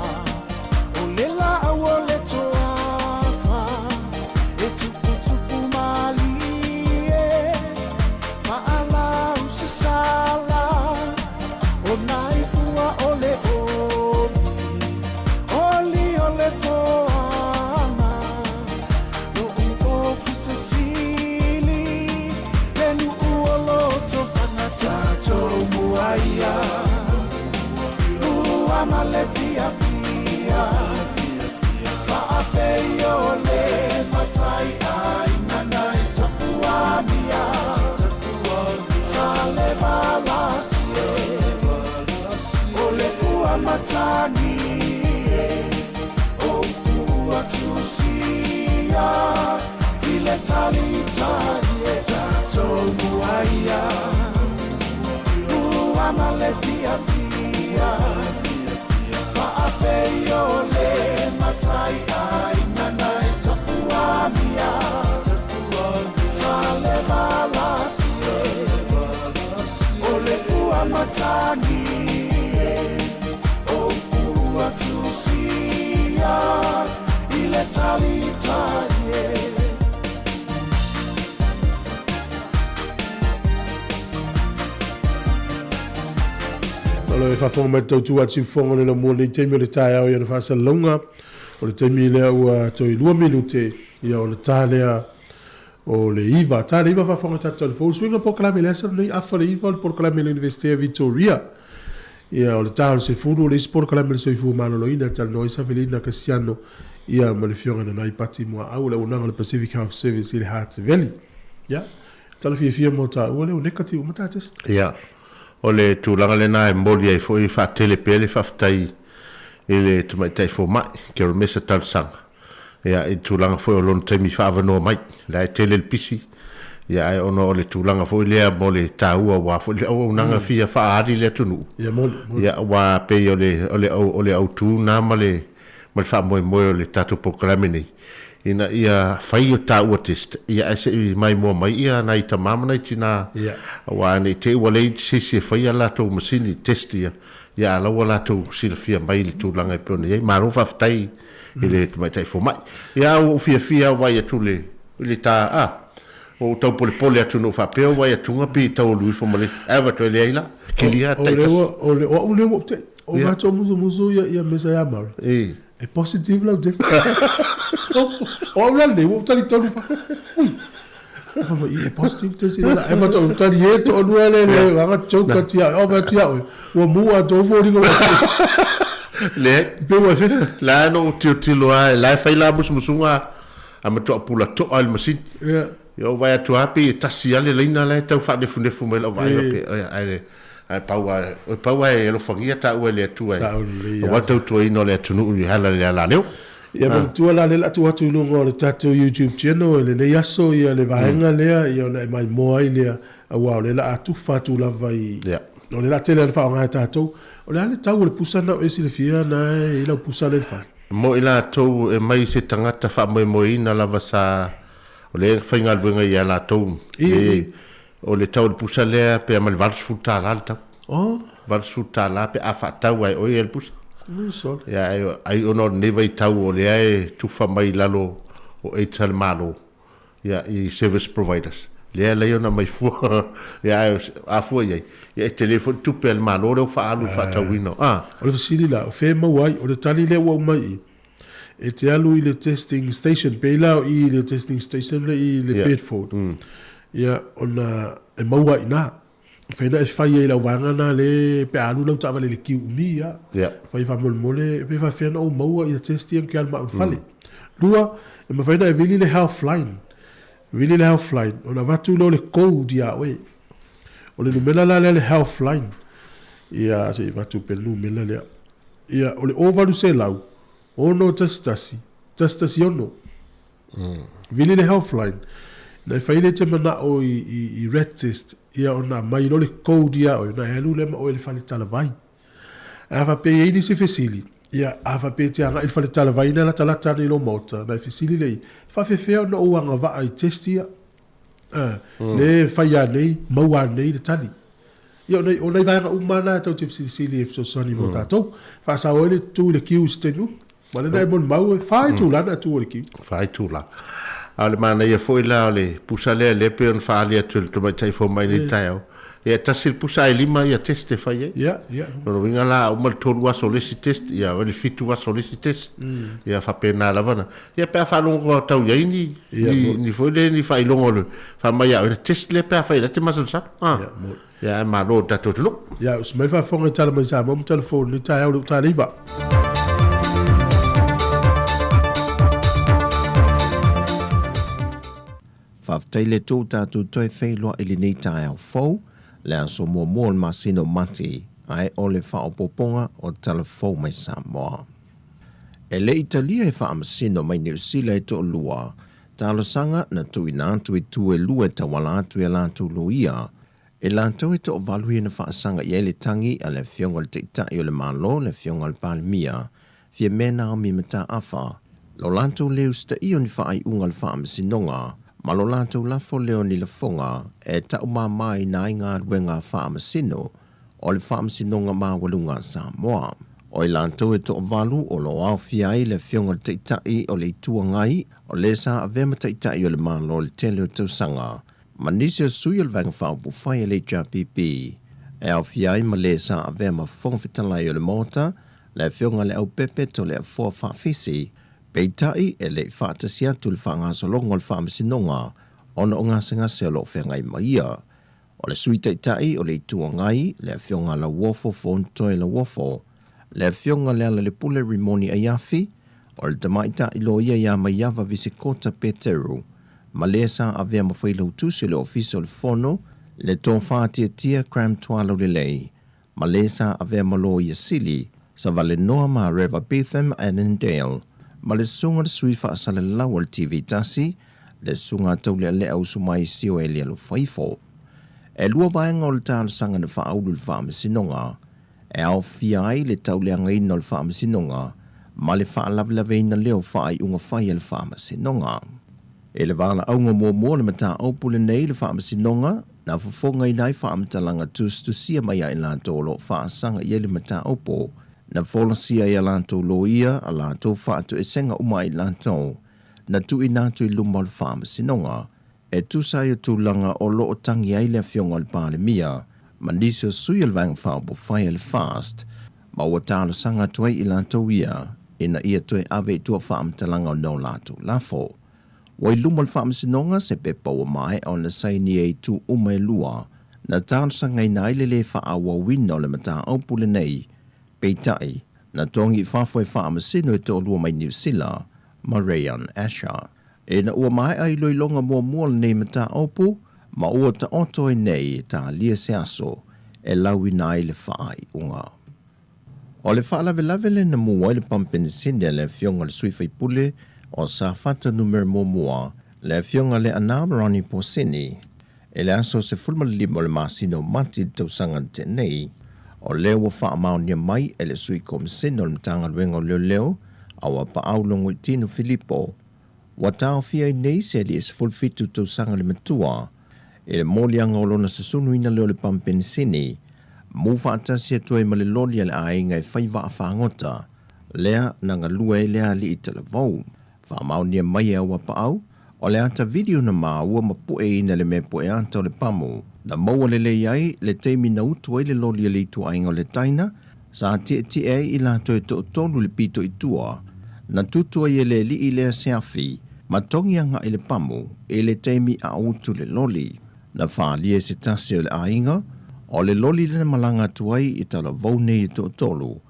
o le laau o le toafa. E tuputupu malie faalau sasala. O nai fua o le oli oli o le foaga. Lou ofisa sili le nuu o lotofaga. Tatou muaia ua ma le fiafia. Faapei o le matai aiga nai tapuamia. Sa le valasi e o le fua matagi e. O upu atusia i le talitai e. Tatou muaia ua ma le fiafia. Faapei o le matai aiga nai tapuamia. Sa le valasi e o le fua matagi e. O upu atusia i le talitai e. O le faafofoga mai le tautua a le siufofoga o le laumua lenei taimi o le taeao i ana faasalalauga. O le taimi lea ua toe 2 minute ia ona ta lea o le 9. Ta le 9 faafofoga tatou tali fou. O le suiga o le polokalame i le aso lenei, afa le 9 o le polokalame i le Universite Victoria. Ia o le ta o le 10 o le isi polokalame i le soifua maloloina e talanoa ai Safelina Kasiano ia ma le afioga Nanai Pati Muaau o le auaunaga o le Pacific Health Service i le Hutt Valley. Ia, tala fiafia mo taua lea ua negative uma ta test. Ia, o le tulaga lena e momoli ai foi faatele pea le faafetai i le tamaitai fomai, Keromesa Talosaga, ia, i le tulaga foi o lona taimi faaavanoa mai, la e tele le pisi, ia, ae ona o le tulaga foi lea mo le taua aua foi le auaunaga fia faaali le atunuu, Ia, moni, moni. ia, aua pei o le, o le, o le autu lena ma le, ma le faamoemoe o le tatou polokalame nei, ina ia fai o taua test, ia ae se i maimoa mai ia nai tama ma nai tina, aua ne i te i ua leai se isi e fai a latou masini test ia, ia a la ua latou silafia mai le tulaga e pei ona i ai. Malo faafetai i le tamaitai fomai. Ia ua ou fiafia lava vaai atu i le ta, a, ua ou tau polepole atu na ou faapea ua vaai atuga pe tau alu ifo ma le isi, ae avatu ai leai la, kilia taitasi. O au lea ua ou te, o matou musumusu ia mesa ia Mary. E positive lau test. O au la lenei, ua ou talitonu fa, ui, fai mai, e positive test ina la. Ai faatoa ou tali e toalua le le aga joke atu ia oe, ove atu ia oe, ua mu atoa ou foliga ua Le, pei ua e fefe. La na ou tilotilo lava, la e fai la musumusuga a matuai pula to'a i le masini. Ia. Ia ou vaai atu lava pei e tasi lava le laina la e tau faanefunefu mai lau vaaiga pe, ae ae pau lava, e pau lava e alofagia taua e le Atua Sao lelei aua le tautuaina o le atunuu i ala i le alaleo. Ia manatua la lea o le a tuu atu i luga o le tatou YouTube channel i lenei aso ia le vaega lea ia ona e maimoa ai lea aua o lea o le a tufa atu lava i o lea o le a tele ona faaaoga e tatou. O le a le tau o le pusa na o e silafia na e i ai lau pusa lea i le fale? Mo i latou e mai se tagata faamoemoeina lava sa o lea e faigaluega ia latou e o le tau o le pusa lea pe a ma le $80 le tau. Oh. $80 pe a faatau ai oe le pusa. Sole. Ia ai, ai ona o lenei vaitau o lea e tufa mai i lalo o aids a le Malo ia i service providers. Lea e alai ona aumai fua ia ae a fua i ai, ia e tele foi le tupe a le Malo lea ua faaalu i le faatauina. Ah. O le fesili la, o fea e maua ai? O le tali lea ua aumai i i, e te alu i le testing station, pei la o i i le testing station lea i le Bedford, ia ona e maua ai i ina. Fai na e fai ai i lau vaega na le pe a alu lau taavale i le kiu umi ia. Fai faamolemole pe faafefea ona ou maua ia test ia ma ke alu ma au i le fale. Lua, e mafai ona e vili le healthline. Vili le healthline ona avatu lea o le code ia oe. O le numera la lea le healthline. Ia se i avatu pea le numera lea. Ia o le 0800 611 116. Vili le healthline, na e fai lea e te manao i, i, i rat test, ia ona aumai loa le code ia oe, ona e alu lea ma oe i le fale talavai. Ae a faapea e i ai nisi fesili, ia a faapea e te agai i le fale talavai na e latalata ane i lou maota, ona e fesili lea i, e faafefea ona ou agavaa i test ia? A, le fai anei, maua anei le tali. Ia, o nai, o nai vaega uma lava na e tou te fesilisili e fesoasoani mo tatou. Faasao ai le tu i le kiu i se taimi umi. Ma lena e molimau e fa itula na tu o le kiu. Fa itula. A o le manaia foi la o le pusa lea, lea pei ona faaali atu e le tamaitai fomai i lenei taeao. Ia e tasi le pusa ae lima ia test e fai ai. Ia, ia. Lona uiga la a uma le tolu aso o le isi test, ia o le fitu aso o le isi test. Ia faapena lava na. Ia pe a faalogo tau i ai ni, ni, ni foi lea ni faailoga o le fai mai ia oe le test lea pe a fai la te masalosalo. Ah. Ia, mo. Ia ae malo i le tatou atunuu. Ia, usu mai le faafofoga i Tala Mai Samoa ma Tala Fou i lenei taeao i le uta le iva. Faafetai le Atua ua tatou toe feiloai i lenei taeao fou, le aso muamua o le masina o Mati, ae o le faaopoopoga o Tala Fou mai Samoa. E le i talia e faamasino mai Niu Sila e toalua, talosaga na tuuina atu i tu e lua e tauala atu i a latou loia, e latou e toavalu ia na faasaga i ai le tagi a le Afioga i le Taitai o le Malo, le Afioga i le Palemia, Fiame Naomi Mataafa, lo latou le usitaia o ni faaiuga a le Faamasinoga ma lo latou lafo lea o ni lafoga e taumāmāina ai galuega a Faamasino o le Faamasinoga Maualuga a Samoa. O i latou e toavalu o lo o aofia ai le Afioga i le Taitai o le Itu Agai, o le sa avea ma Taitai o le Malo i le tele o tausaga, ma nisi o sui o le Vaega Faaupufai a le HRPP, e aofia ai ma le sa avea ma Fofoga Fetalai o le Maota, le Afioga i le Aupepe Toleafoa Faafisi, peitai e le i faatasi atu i le faagasologa o le Faamasinoga ona o gasegase o lo o feagai ma ia. O le Sui Taitai o le Itu Agai, le Afioga Lauofo Fonotoe Lauofo, le Afioga Lealailepule Rimoni Aiafi, o le Tamaitai Loia ia Maiava Visikota Peteru, ma le sa avea ma Failautusi o le Ofisa o le Fono, le Tofa Tiatia Cram Tualaulelei, ma le sa avea ma Loia Sili, Savalenoa Mareva Betham Annandale, ma le Susuga le Sui Faasalalau o le TV Tasi, le Susuga Taulealea Usumai Sioeli Alofaifo. E lua vaega o le talosaga na faaulu i le Faamasinoga, e aofia ai le tauleagaina o le Faamasinoga ma le faalavelaveina lea o faaiuga fai a le Faamasinoga. I le valaauga muamua o le mataupu lenei i le Faamasinoga, na fofogaina ai faamatalaga tusitusia mai ia i latou o lo o faasaga i ai le mataupu, na folasia ai a latou loia, a latou faatoesega uma ai latou, na tuuina atu i luma o le Faamasinoga, e tusa ai o tulaga o lo o tagi ai le Afioga i le Palemia ma nisi o sui o le Vaega Faaupufai a le FAST, ma ua talosaga atu ai i latou ia. ina ia toe ave i tua faamatalaga o no latou lafo. Ua i luma o le Faamasinoga se pepa ua maea ona sainia e itu uma e lua na talosagaina ai le lē faaauauina o le mataupu lenei, peitai, na togi i fafo e Faamasino e toalua mai Niu Sila ma Rayon Asher. Ina ua maea iloiloga muamua o lenei mataupu ma ua taoto ai nei e talia se aso e lauina ai le faaiuga. O le faalavelave lea na mu ai le pamu penisini a le Afioga i le sui faipule o Safata Numera Muamua, le Afioga Leaana Ronnie Posini, i le aso 15 o le masina o Mati i le tausaga na tea nei. O lea ua faamaonia mai e le Sui Komisena o le Matagaluega o Leoleo, Auapaau Logoitino Filipo, ua taofia ai nei se alii e 17 tausaga le matua i le moliaga o lona susunuina lea o le pamu penisini, mu faatasi atu ai ma le loli a le aiga e fai vaa fagota, lea na galue ai lea alii talavou. Faamaonia mai e Auapaau, o le ata video na maua ma pueina le mea pue ata o le pamu, na maua lelei ai le taimi na utu ai le loli a le ituaiga o le Taina, sa tietie ai i latou e toatolu i le pito i tua, na tutu ai e le alii lea se afi ma togi agai le pamu i le taimi a o utu le loli. Na faaalia e se tasi o le aiga, o le loli lea na malaga atu ai i talavou nei e toatolu,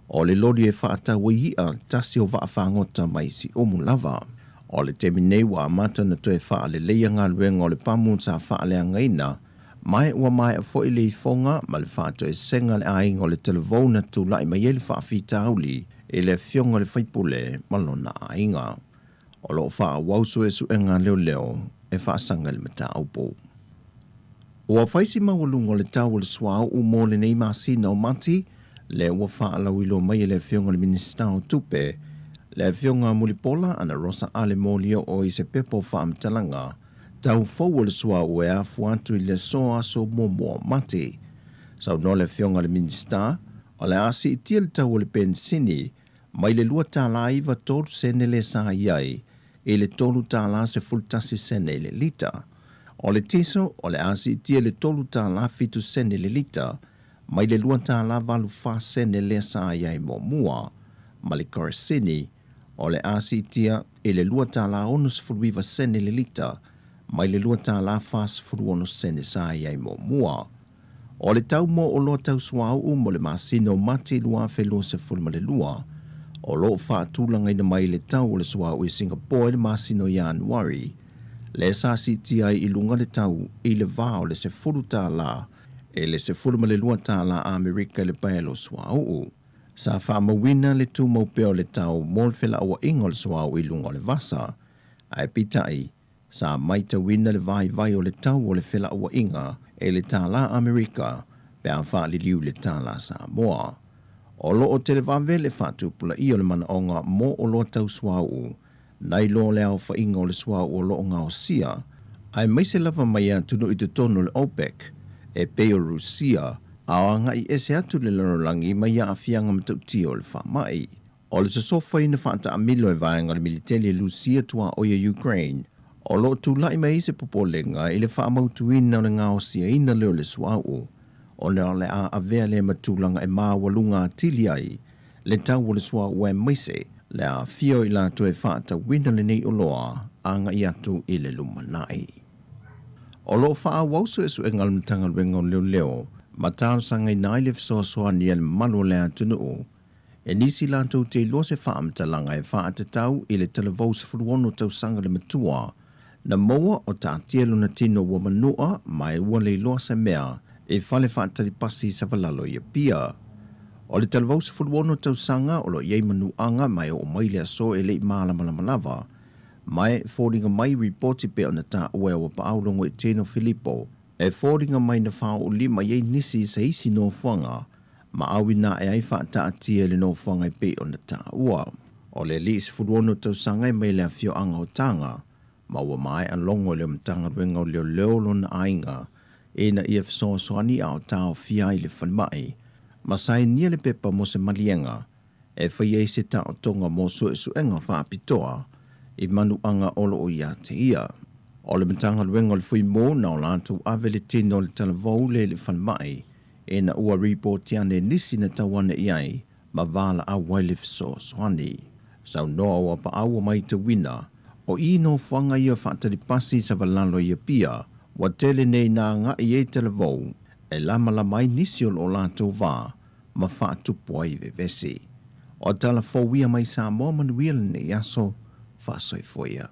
o le loli e faatau ai i'a tasi o vaa fagota mai Siumu lava. O le taimi nei ua amata ona toe faaleleia galuega o le pamu sa faaleagaina, ma ua maea foi le ifoga ma le faatoesega a le aiga o le talavou na tulai mai ai le faafitauli i le afioga i le faipule ma lona aiga. O lo o faaauau suesuega a leoleo e faasaga i le mataupu. Ua fai si maualuga o le tau o le suauu mo lenei masina o Mati, lea ua faalauiloa mai e le Afioga i le Minisita o Tupe, le Afioga Mulipola Anarosa Ale Molioo i se pepa o faamatalaga tau fou o le suauu e afua atu i le aso aso muamua o Mati. Saunoa le Afioga i le Minisita, o le a siitia le tau o le penisini mai le $2.93 sene lea sa i ai i le $3.11 sene i le lita. O le tiso, o le a siitia i le $3.07 sene i le lita, mai le $2.84 sene lea sa i ai muamua, ma le kerosene, o le a siitia i le $2.69 sene i le lita, mai le $2.46 sene sa i ai muamua. O le tau mo oloa tau suauu mo le masina o Mati 2022, o lo o faatulagaina mai le tau o le suauu i Singapore i le masina o Ianuari, lea sa siitia ai i luga le tau i le va o le $10 i le $12 Amerika i le paelo suauu. Sa faamauina le tumau pea o le tau mo le felauaiga o le suauu i luga o le vasa, ae peitai, Sa maitauina le vaivai o le tau o le felauaiga e le tālā Amerika pe a faaliliu i le tālā Samoa. O lo o televave le faatupulaia o le manaoga mo oloa tau suauu, nai lo le aofaiga o le suauu o lo o gaosia, aemaise lava mai atunuu i totonu o le OPEC, e pei o Rusia, a o agai ese atu le lalolagi mai aafiaga matautia o le faamai. O le sosofaina faataamilo e vaega o le militeli e Lusia tuaoi a Ukraine, o lo o tulai mai ai se popolega i le faamautuina o le gaosiaina lea o le suauu, ona o le a avea lea ma tulaga e maualuga atili ai le tau o le suauu aemaise le aafia o i latou e faatauina lenei oloa agai atu i le lumanai. O lo o faaauau suesuega a le Matagaluega o Leoleo ma talosagaina ai le fesoasoani a le mamalu o le atunuu E nisi latou te iloa se faamatalaga e faatatau i le talavou 16 tausaga le matua, na maua o taatia lona tino ua manua ma e ua le iloa se mea i fale faatali pasi i Savalalo i Apia. O le talavou 16 tausaga o lo o i ai manuaga ma e oo mai le aso e le i malamalama lava. Ma e foliga mai ripoti pei ona taua e Auapaau Logoitino Filipo, e foliga mai na faaoolima i ai nisi i se isi nofoaga ma auina ae ai faataatia i le nofoaga e pei ona taua. O le alii 16 tausaga e mai le afioaga o Taga, ma ua maea logo e le Matagaluega o Leoleo lona aiga ina ia fesoasoani a o taofia ai le falemai, ma sainia le pepa mo se maliega e fai ai se taotoga mo suesuega faapitoa i manuaga o lo o ia te ia. O le Matagaluega o le Fuimu na o latou ave le tino o le talavou le i le falemai ina ua ripoti ane nisi na tau ane i ai ma valaau ai le fesoasoani. Saunoa o Apaau ua maitauina, o i nofoaga ia faatali pasi i Savalalo i Apia, ua tele nei ina agai ai talavou e lamalama ai nisi o lo latou va ma faatupu ai vevesi. O tala fou ia mai Samoa manuia lenei aso, faasoifua ia.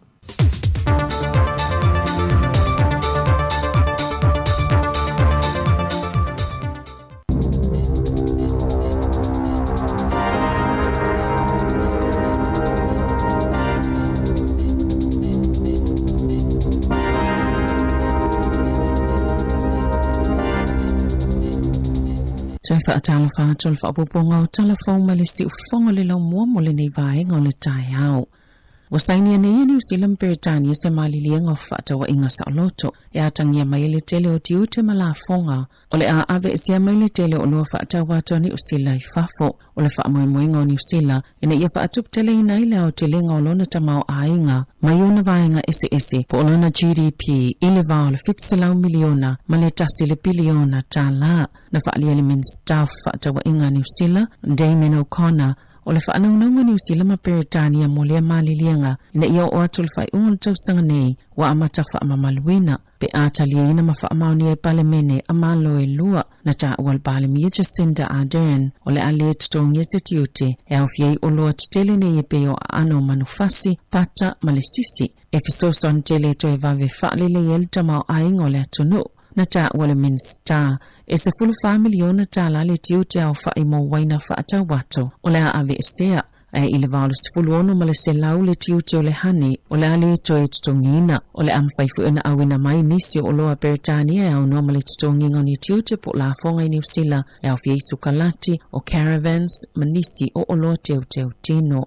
Toe faatalofa atu o le faaopoopoga o tala fou mai le siufofoga o le laumua mo lenei vaega o le taeao. Ua sainia nei e Niu Sila ma Peretania se maliliega o fefaatauaiga saoloto e atagia mai ai le tele o tiute ma lafoga o le a aveesea mai le tele o oloa faatau atu a Niu Sila i fafo. O le faamoemoega o Niu Sila ina ia faatuputeleina ai le aotelega o lona tamaoaiga mai ona vaega eseese po o lona GDP i le va o le 700 miliona ma le tasi le piliona tālā. Na faaalia e le Minisita o Fefaatauaiga a Niu Sila, Damien O'Connor, O le faanaunauga Niu Sila ma Peretania mo lea maliliega ina ia oo atu le faaiuga o le tausaga nei ua amata faamamaluina pe a taliaina ma faamaonia e Palemene a Malo e lua. Na taua le Palemia Jacinda Ardern o le a le totogia se tiute e aofia ai oloa tetele nei e pei o aano o manufasi, pata ma le sisi e fesoasoani tele e toe vave faalelei ai le tamaoaiga o le atunuu. Na taua le Minisita, e $14 miliona tālā le tiute aofa'i mo uaina faatau atu o le a aveesea, ae i le 86 ma le 100 le tiute o le honey o le a le toe totogiina. O le a mafai foi ona auina mai nisi o oloa a Peretania e aunoa ma le totogiga o ni tiute po o lafoga i Niu Sila e aofia ai sukalati, o caravans ma nisi o oloa teuteu tino.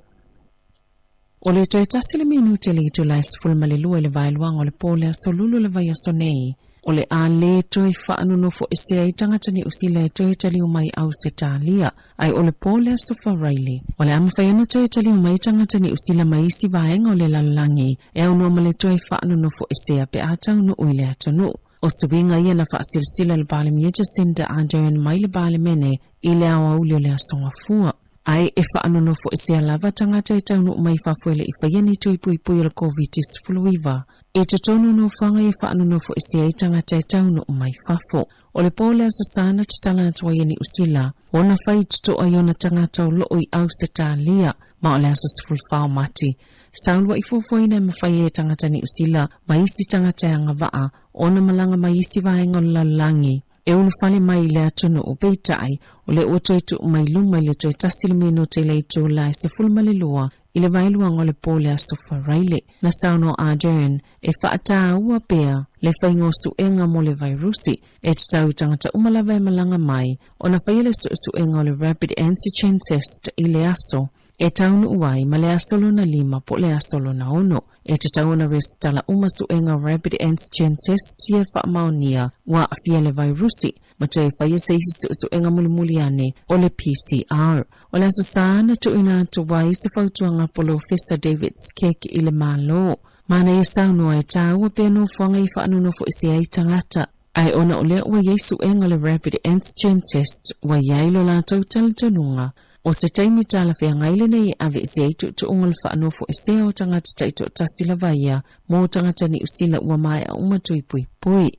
O le toe tasi le minute i le itula e 12 i le vaeluaga o le po o le aso Lulu o le vaiaso nei, o le a le toe faanonofoesea ai tagata Niu Sila e toe taliu mai Ausetalia, ae o le po o le aso Faraile, o le a mafai ona toe taliu mai tagata Niu Sila mai isi vaega o le lalolagi e aunoa ma le toe faanonofoesea pe a taunuu i le atunuu. O suiga ia na faasilasila e le Palemia Jacinda Ardern mai le Palemene i le aoauli o le Aso Gafua. Ae e faanonofoesea lava tagata e taunuu mai fafo e le i faia ni tui puipui o le Koviti-19. I totonu o nofoaga e faanonofoesea ai tagata e taunuu mai fafo. O le po o le Aso Sa na tatala atu ai e Niu Sila ona fai totoa i ona tagata o loo i Ausetalia ma o le aso 14 o Mati sa uluai fuafuaina e mafai ai e tagata Niu Sila ma isi tagata e agavaa ona malaga mai isi vaega o le lalolagi e ulufale mai i le atunuu. Peitai, o lea ua toe tuu mai luma i le toe tasi le minute i le itula e 12 i le vaeluaga o le po o le Aso Faraile. Na saunoa Ardern e faataua pea le faiga o suega mo le vairusi e tatau i tagata uma lava e malaga mai ona faia le suesuega o le rapid antigen test i le aso e taunuu ai ma le aso lona lima po o le aso lona ono. E tatau ona resitala uma suega rapid antigen test ia faamaonia ua aafia le vairusi ma toe faia se isi suesuega mulimuli ane o le PCR. O le Aso Sa na tuuina atu ai se fautuaga a Polofesa David Skegg i le Malo. Manaia saunoa e tāua pea nofoaga i faanonofoesea ai tagata. Ae ona o lea ua i ai suega o le rapid antigen test ua i ai lo latou talitonuga o se taimi talafeagai lenei e aveese ai tuutuuga o le faanofoesea o tagata taitoatasi lava ia mo tagata Niu Sila ua maea uma tui puipui.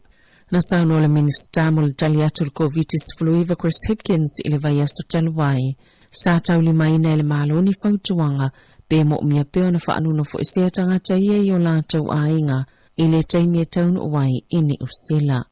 Na saunoa le Minisita mo le tali atu i le Koviti-19 Chris Hipkins i le vaiaso talu ai, sa taulimaina e le Malo ni fautuaga pe moomia pea ona faanonofoesea tagata ia i o latou aiga i le taimi e taunuu ai i Niu Sila.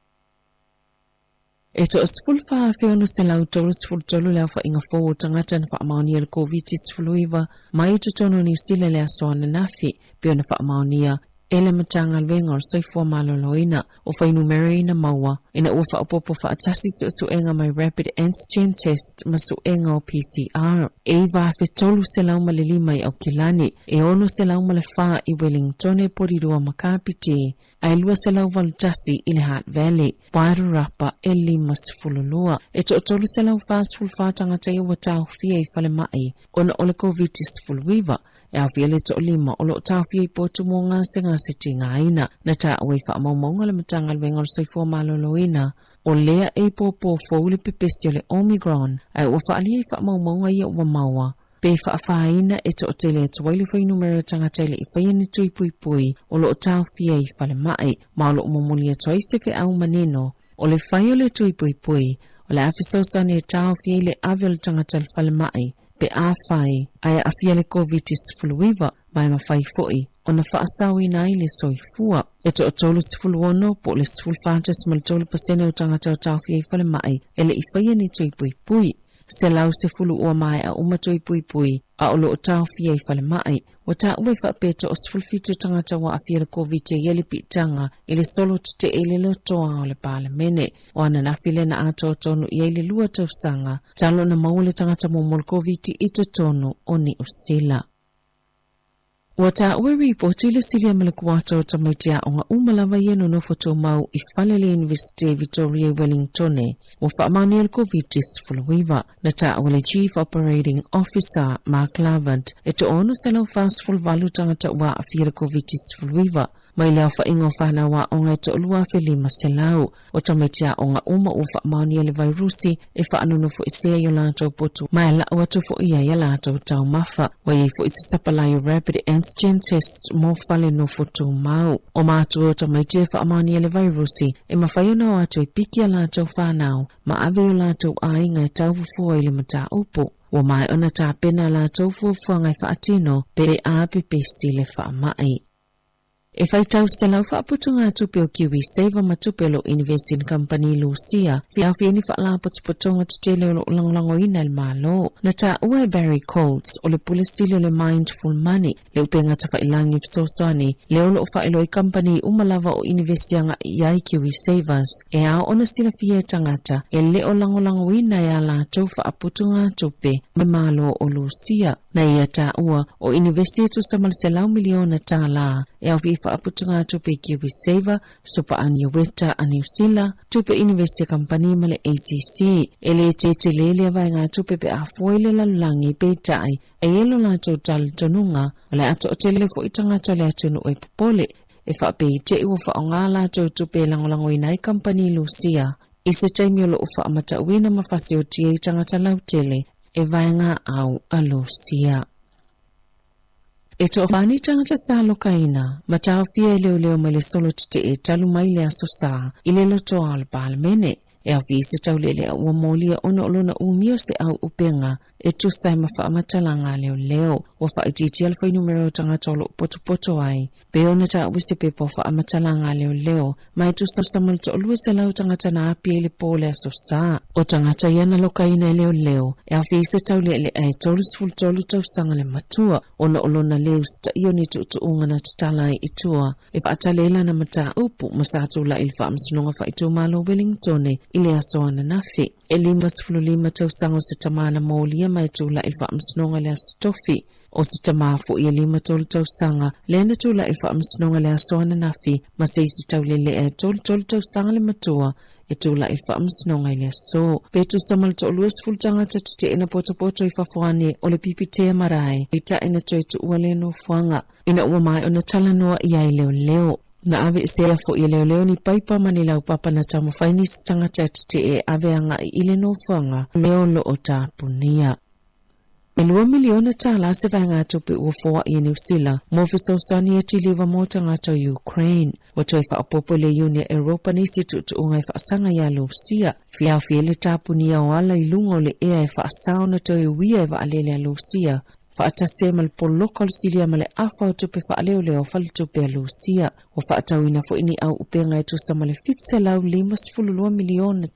E 14,633 le aofaiga fou o tagata na faamaonia i le Koviti-19 mai totonu o Niu Sila i le aso ananafi, pei ona faamaonia e le Matagaluega o le Soifua Maloloina o fuainumera ina maua ina ua faaopoopo faatasi suesuega mai rapid antigen test ma suega o PCR. E 9,305 i Aukilani, e 604 i Wellingtone, Porirua ma Kapiti, ae 281 i le Hutt Valley, Wairarapa e 52. E toa-344 tagata ia ua taofia i falemai ona o le Koviti-19, E aofia le toalima o lo o taofia i potu mo gasegase tigaina. Na taua i faamaumauga a le Matagaluega o le Soifua Maloloina, o lea e i pōpō fou le pepesi o le Omicron, ae ua faaalia i faamaumauga ia ua maua. pe faafaina e toatele atu ai le fuainumera o tagata e le i faia ni tui puipui o lo o taofia i falemai, ma o lo o momoli atu ai se feau manino o le fai o le tui puipui o le a fesoasoani e taofi ai le ave o le tagata i le falemai pe afai ae aafia le Koviti-19 ma e mafai foi ona faasaoina ai le soifua. E toa-36 po o le 14.3% o tagata o taofia i falemai e le i faia ni tui puipui. 110 ua maea uma tui puipui a o lo o taofia i falemai. Ua taua e faapea e toa-17 tagata ua aafia i le Koviti e i ai le piitaga i le solo tetee i le lotoa o le Palemene. O ananafi lea na atoa tonu i ai le 2 tausaga talu ona maua le tagata muamua o le Koviti i totonu o Niu Sila. Ua taua e ripoti le silia ma le kuata o tamaiti aoga uma lava ia nonofo tumau i fale le Iunivesite Victoria i Wellingtone ua faamaonia le Koviti-19. Na taua le Chief Operating Officer Mark Lavant e toa 648 tagata ua aafia le Koviti-19 Mai le aofaiga o fanau aoga e 2,500, o tamaiti aoga uma ua faamaonia le vairusi e faanonofoesea i o latou potu ma e lau atu foi i ai a latou taumafa. Ua i ai foi se sapalai o rapid antigen tests mo fale nofo tumau. O matua o tamaiti e faamaonia le vairusi e mafai ona o atu e piki a latou fanau ma ave i o latou aiga e taufufoa i le mataupu. Ua maea ona tapena a latou fuafuaga e faatino pe a pepesi le faamai. E faitau 100 faaputugatupe o KiwiSaver ma tupe o lo o inivesi i le kamupani Lusia, feafi ai ni faalapotopotoga tetele o lo o lagolagoina e le Malo. Na taua e Barry Coates, o le Pule Sili o le Mindful Money, le upega tafailangi fesoasoani, lea o lo o faailoa i kamupani uma lava o inivesi agai i ai KiwiSavers, e ao ona silafia e tagata e le o lagolagoina e a latou faaputugatupe ma le Malo o Lusia. Na ia taua, o inivesi e tusa ma le $100 miliona e aofia i faaputugatupe i KiwiSaver, Supa Aniueta a Niu Sila, tupe inivesi a kamupani ma le ACC. E le tele lea vaegatupe pe a fua i le lalolagi, peitai, e i ai lo latou talitonuga, o le a toatele foi tagata o le atunuu e popole, e faapea i te i ua faaaoga latou tupe e lagolagoina ai kamupani Lusia i se taimi o lo o faamatauina ma fasiotia ai tagata lautele e vaega au a Lusia. E toafa ni tagata sa lokaina ma taofia e leoleo mai le solo tetee talu mai le Aso Sa i le lotoa o le Palemene. E aofia i se taulealea ua molia ona o lona umia o se au upega e tusa ai ma faamatalaga a leoleo. Ua faaitiitia le fuainumera o tagata o lo o potopoto ai Pei ona taua se pepa o faamatalaga a leoleo, ma e tusa ma le 200 tagata na apia i le po o le Aso Sa. O tagata ia na lokaina e leoleo, e aofia i se taulealea e 33 tausaga le matua, ona o lona le usitaia o ni tuutuuga na tatala ai i tua e faatali ai lana mataupu ma sa tulai i le Faamasinoga Faaitumalo o Wellingtone i le aso ananafi. E 55 tausaga o se tama na molia ma e tulai i le Faamasinoga i le Aso Tofi. O se tama foi e 53 tausaga, lea na tulai i le faamasinoga i le aso ananafi, ma se isi taulelea e 33 tausaga le matua e tulai i le faamasinoga i le aso. Pe tusa ma le toa-20 tagata tetee na potopoto i fafo ane o le Pipitea Marae, peitai na toe tuua lea nofoaga ina ua maea ona talanoa i ai leoleo. Na aveesea foi e leoleo ni paipa ma ni laupapa na taumafai nisi tagata e tetee e ave agai i le nofoaga lea o lo o tapunia. E $2 miliona se vaegatupe ua foai e Niu Sila mo fesoasoani e tiliva mo tagata o Ukraine. Ua toe faaopoopo e le Iuni a Europa nisi tuutuuga e faasaga iā Lusia. Fiafi ai le tapunia o ala i luga o le ea e faasao na toe uia e vaalele a Lusia, faatasi ai ma le poloka o le silia ma le afa o tupe faaleoleo a faletupe a Lusia. Ua faatauina foi ni au upega e tusa ma le $752 miliona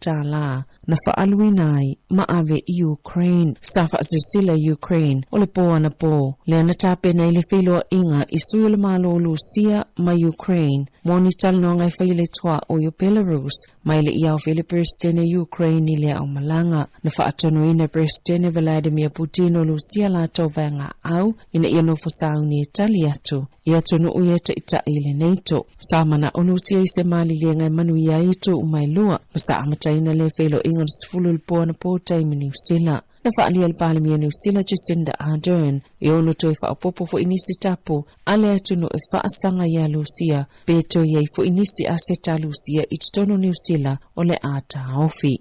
na faaaluina ai ma ave i Ukraine. Sa faasilasila e Ukraine o le pō anapō lea na tapena ai le feiloaiga i sui o le Malo o Lusia ma Ukraine mo ni talanoaga e faia le tuaoi o Belarus mai le i aofia le Peresetene o Ukraine i le aumalaga. Na faatonuina e Peresetene Vladimir Putin o Lusia latou vaegaau ina ia nofo sauni e tali atu i atunuu ia e taitai i le NATO. Sa manao Lusia i se maliliega e manuia ai itu uma e lua, ma sa amataina lea feiloaiga o le 10 i le po anapo taimi Niu Sila. Na faaalia e le Palemia o Niu Sila Jacinda Ardern e ono toe faaopoopo foi nisi tapu a le atunuu e faasaga iā Lusia pe toe i ai foi nisi aseta a Lusia i totonu o Niu Sila o le a taofi.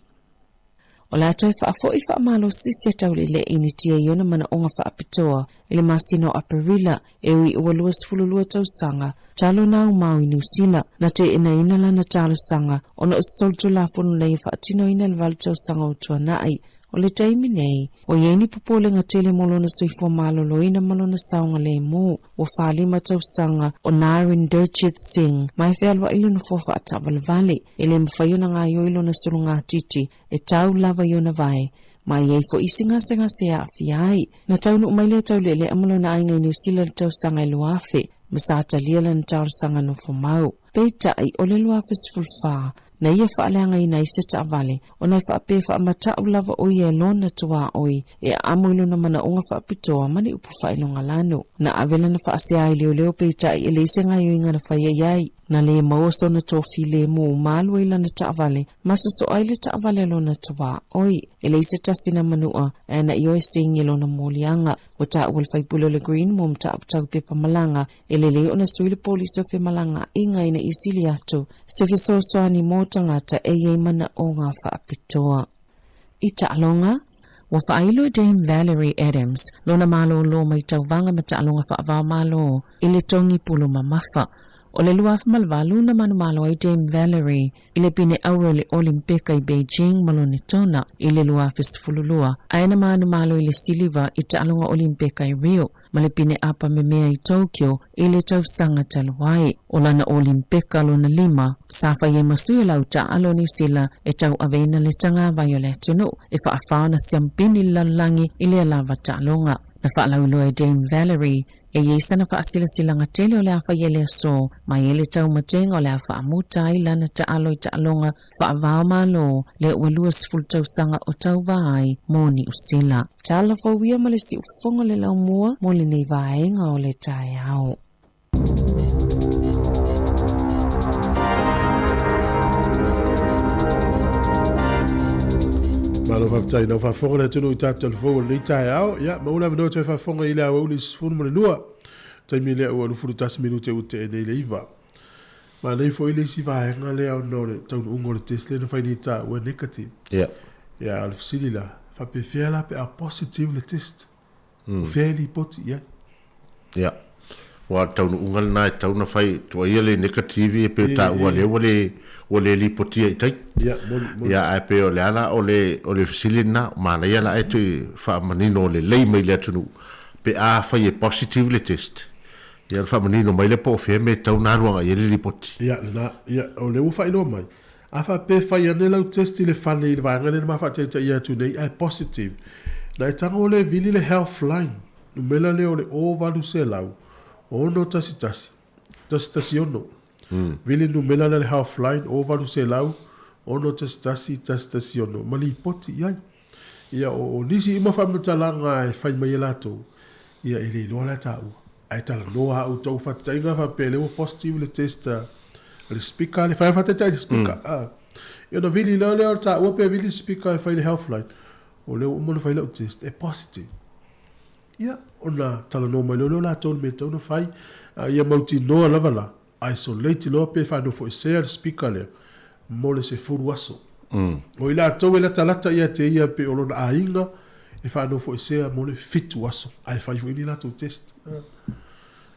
O le a toe faafo'i faamalosi se taule'ele'e initia i ona manaoga faapitoa i le masina o Aperila, e ui ua 22 tausaga talu ona aumau i Niu Sila. Na teenaina lana talosaga ona o se solitulafono na ia faatinoina i le valu tausaga ua tuanai. O le taimi nei, ua i ai ni popolega tele mo lona soifua maloloina ma lona saogalemu. Ua 45 tausaga o Narinderjit Singh ma e fealuai i le nofoa faataavalevale. E le mafai ona gaoioi lona sulugatiti e tau lava i ona vae, ma e i ai foi isi gasegase e aafia ai. Na taunuu mai lea taulealea ma lona aiga i Niu Sila i le tausaga e 2000, ma sa talia lana talosaga nofomau. Peitai, o le 2014, na ia faaleagaina ai se taavale, ona e faapea e faamata'u lava ʻo ia e lona tuaoi e aamo i lona manaoga faapitoa ma ni upu faailogalanu. Na ave lana faasea i leoleo peitai e leai se gaoioiga na faia i ai. Na lē maua sona toafilemu ma alu ai lana taavale ma sosoa ai le taavale a lona tuaoi. E leai se tasi na manu'a ae na ioe Singh i lona moliaga. Ua taua le faipule o le Green mo mataupu tau pepa malaga e lelei ona sui le polisi o femalagaaiga ina ia sili atu se fesoasoani mo tagata e i ai manaoga faapitoa. I taaloga, ua faailo e Dame Valerie Adams lona malōlō mai tauvaga ma taaloga faava-o-Malo i le togi pulu mamafa. O le 2008 na manumalo ai Dame Valerie i le pine auro i le Olimpeka i Beijing ma Lonetona i le 2012, ae na manumalo i le siliva i taaloga Olimpeka i Rio ma le pine apa memea i Tokyo i le tausaga talu ai. O lana Olimpeka lona lima, sa fai ai ma sui o lau taaalo o Niu Sila e tauaveina le tagavai o le atunuu e faafao ona siampini le lalolagi i lea lava taaloga. Na faalauiloa e Dame Valerie e i ai sana faasilasilaga tele o le a fai ai le aso mai ai le taumatega o le a faamuta ai lana taalo i taaloga faava-o-Malo lea ua 20 tausaga o tauva ai mo Niu Sila. Tala fou ia ma le siufofoga o le laumua mo lenei vaega o le taeao. Malo faafetai lau faafofoga le atunuu i tatou talafou o lenei taeao. Ia, maua le avanoa toe faafofoga i le aoauli 12. Taimi lea ua 21 minute ua tea nei le 9. Manaia foi le isi vaega lea ona o le taunuuga o le test lea na fai nei taua e negative. Ia. Ia, o le fesili la, faapefea la pe a positive le test? O fea e lipoti i ai? Ia. Aua o le taunuuga lena e tatau ona fai, tuuaia le negative e pei o taua lea ua le, ua le lipotia i tai. Ia, moni, moni. Ia, ae pei o le a la, o le, o le fesili lena, manaia la e toe faamanino lelei mai i le atunuu pe a fai e positive le test, ia ona faamanino mai lea po o fea mea e tatau ona alu agai i ai le lipoti. Ia, lena, ia, o lea ua faailoa mai, A faapea e fai ane lau test i le fale i le vaega lea na ma faataitaia atu nei ae positive, na e tago le vili le health line, numera lea o le 0800 611 116. Vili le numera lea le health line 0800 611 116 ma lipoti i ai. Ia o nisi uma faamatalaga e fai mai e latou, ia e le iloa la taua. Ae talanoa a outou faataitaiga faapea lea ua positive le test a le speaker le fai faataitai le speaker. Mm. Ia ona vili lea lea o taua pe vili speaker e fai le health line. O lea ua uma ona fai lau test e positive. Ia ona talanoa mai loa lea o latou le mea e tatau ona fai. Ia mautinoa lava la isolate loa pe faanofoesea le speaker lea mo le 10 aso. O i latou e latalata ia te ia pe o lona aiga e faanofoesea mo le 7 aso ae fai foi ni latou test.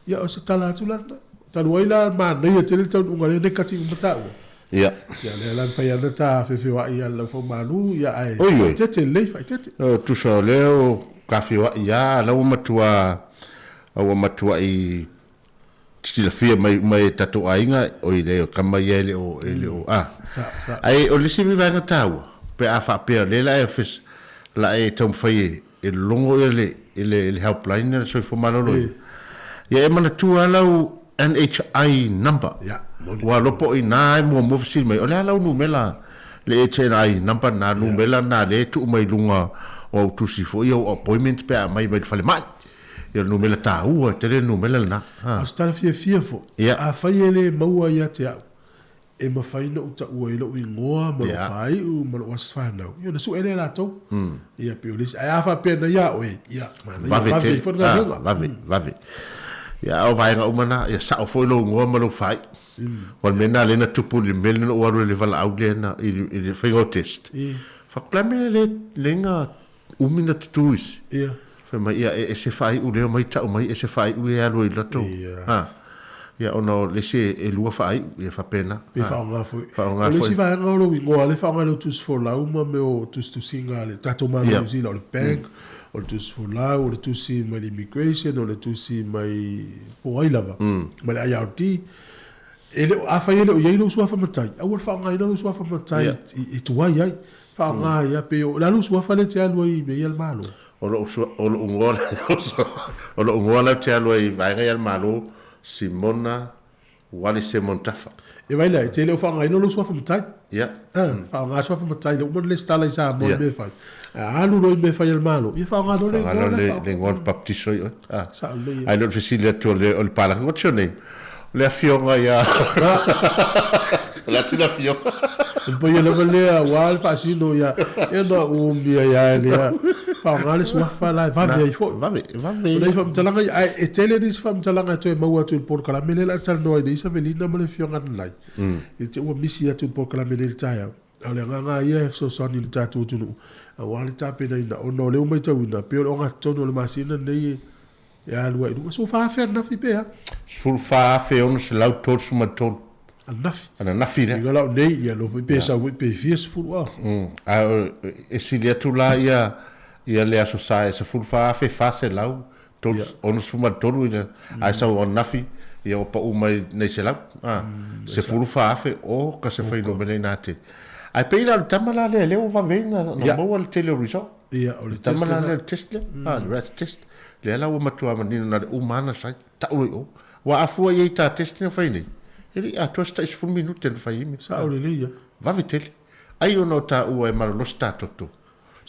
Ia o se tala atu la lena. Talu ai la manaia tele le taunuuga lea negative uma taua. Ia. Ia lea la mafai ana ta feofeoai ia lau faumalu ia ae faaeteete lelei faaeteete. Tusa o lea o ka feoai lava la ua matua ua matuai silafia mai uma e tatou aiga, oi leai o tama ia e le o, e le o, a. Sa, sa. Ae o le isi vaega taua, pe a faapea o lea la e fes, la e taumafai e, e logo ia le, i le, le helpline a le Soifua Maloloina. Ia e manatua lava lau NHI number. Ia, moni. Ua lopo i ina e muamua fesili mai, o le a lau numera, le HNI number na, numera na lea e tuu mai i luga o au tusi foi, au appointment pe a aumai mai le falemai. Ia o le numera taua tele le numera lena. O se tala fiafia foi, afai e le maua ia te au, e mafai ona ou taua i lou igoa ma lou faaiu ma lou aso fanau, ia ona sue lea e latou. Ia pei o le isi. Ae a faapea na ia oe, ia, manaia, vave ai foi le galuega. Vave, vave. Ia, a o vaega uma na, ia sao foi lou igoa ma lou faaiu. Aua o le mea lena lea na tupu i le mea lea na ou alu ai i le valaau lea na, i le faiga o test. Fai atu, O le a le mea e le le na umi na tutū isi? Ia. Fai mai, ia, e ese faaiu lea omai tau mai, ese faaiu ia e alu ai i latou. Ia. Ha. Ia, ona o le isi e lua faaiu, ia faapena. Pe faaaoga foi. Faaaoga O le foi. isi vaega o lou igoa lea e faaaoga i lou tusi folau ma mea o tusitusiga a le tatou Malo Ia. Niu Sila, o le bank, o le tusi folau, o le tusi mai le immigration, o le tusi mai po o ai lava, mai le IRD. E le o, afai e le o i ai lou suafa matai, aua le faaaogaina lou suafa matai Ia. i tuai ai. Faaaoga ai lava pei o, o le a lou suafa lea e te alu ai i mea ia a le Malo? O lou sua, o lou igoa o lou igoa la ou te alu ai i vaega ia a le Malo, Simona Wally Simon Tafa. E vai lea, e te le o faaaogaina lou suafa matai. Ia. Ah, faaaoga suafa matai, le uma ona resitala i Samoa i Ia. mea e fai. A alu loa i mea e fai a le Malo, ia faaaoga loa le Faaaoga igoa loa lea le, faaaoga. le igoa o le baptiso i oe. Ah. Sao lelei ia. Ai le o le fesili atu o le, o le palagi, what's your name? O le afioga ia... O le atu le afioga. O le paia lava lea aua le faasino ia, ia na umi ai lava lea. Faaaoga le suafa la e vave ai foi. Vave, vave. O nai faamatalaga ia, ae e tele nisi faamatalaga e toe maua atu i le polokalame lea o le a talanoa ai nei Savelina ma le Afioga Analai. I te ua misi atu i le polokalame nei i le taeao. A o le agaga lava ia e fesoasoani i le tatou atunuu aua le tapenaina ona o lea ua matauina pei o le ogatotonu o le masina lenei e alu ai i luga. 14,000 ananafi pe a? 14,633. Ananafi. Ananafi lea. Iga la o nei, ia lo foi pe sau foi pe fia sefulu a. A e sili atu la ia ia le aso sa e 14,463 i le ae sau ananafi ia ua pau mai nei selau. A 14,000 o ka se fuainumera ina tele. Ae pei la o le tama la lea lea ua vave ai na maua le tele o result. Ia, o le tama test la lena. lea o le test lea. A le rat test. Lea la ua matua manino na le uma lava na sai tau loa i o. Ua afua i ai ta test na fai nei. E le i atoa se tai 10 minute na fai ai mea. Sao lelei ia. Vave tele. Ai ona o taua e malolosi ta toto.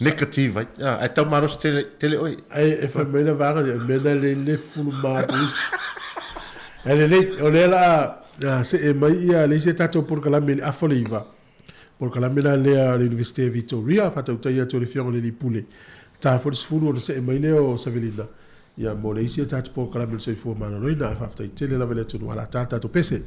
Negative ai. A, ae tau malosi tele, tele oe. Ai e fai mai le vaega lea, o le mea lena e le fulu ma atu isi. Ae lelei, o lea la a see mai ia le isi a tatou polokalame i le afa o le iva. Polokalame la lea a le Universite Victoria, faatautai atu e le Afioga i le Alii Pule. Ta foi le 10 ona see mai lea o Savelina, ia mo le isi a tatou polokalame o le soifua maloloina. Ae faafetai tele lava i le atunuu a la ta le tatou pese.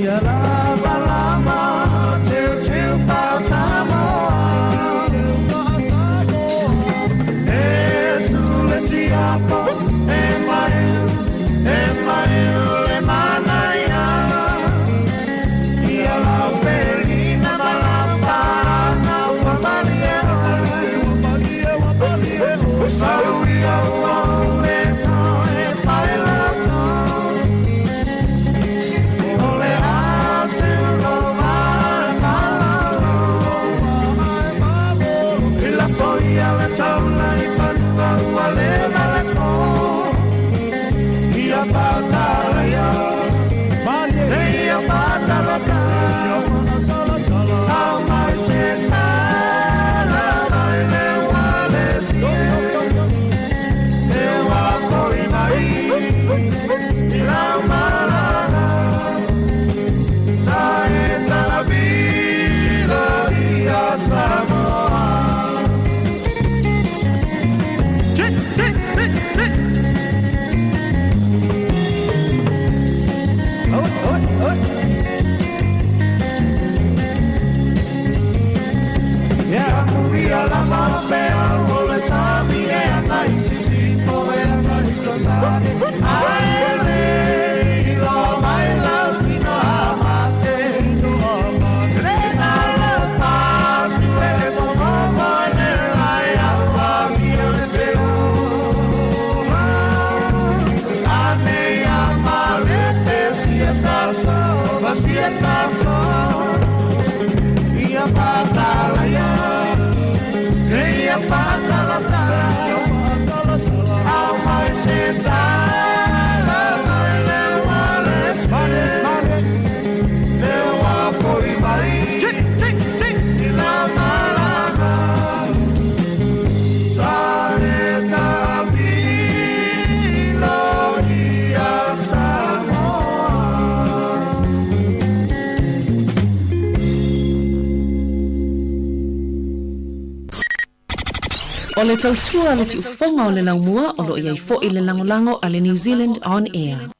Ia lava lava O le tautua a le siufofoga o le laumua o lo o i ai foi le lagolago a le New Zealand On Air.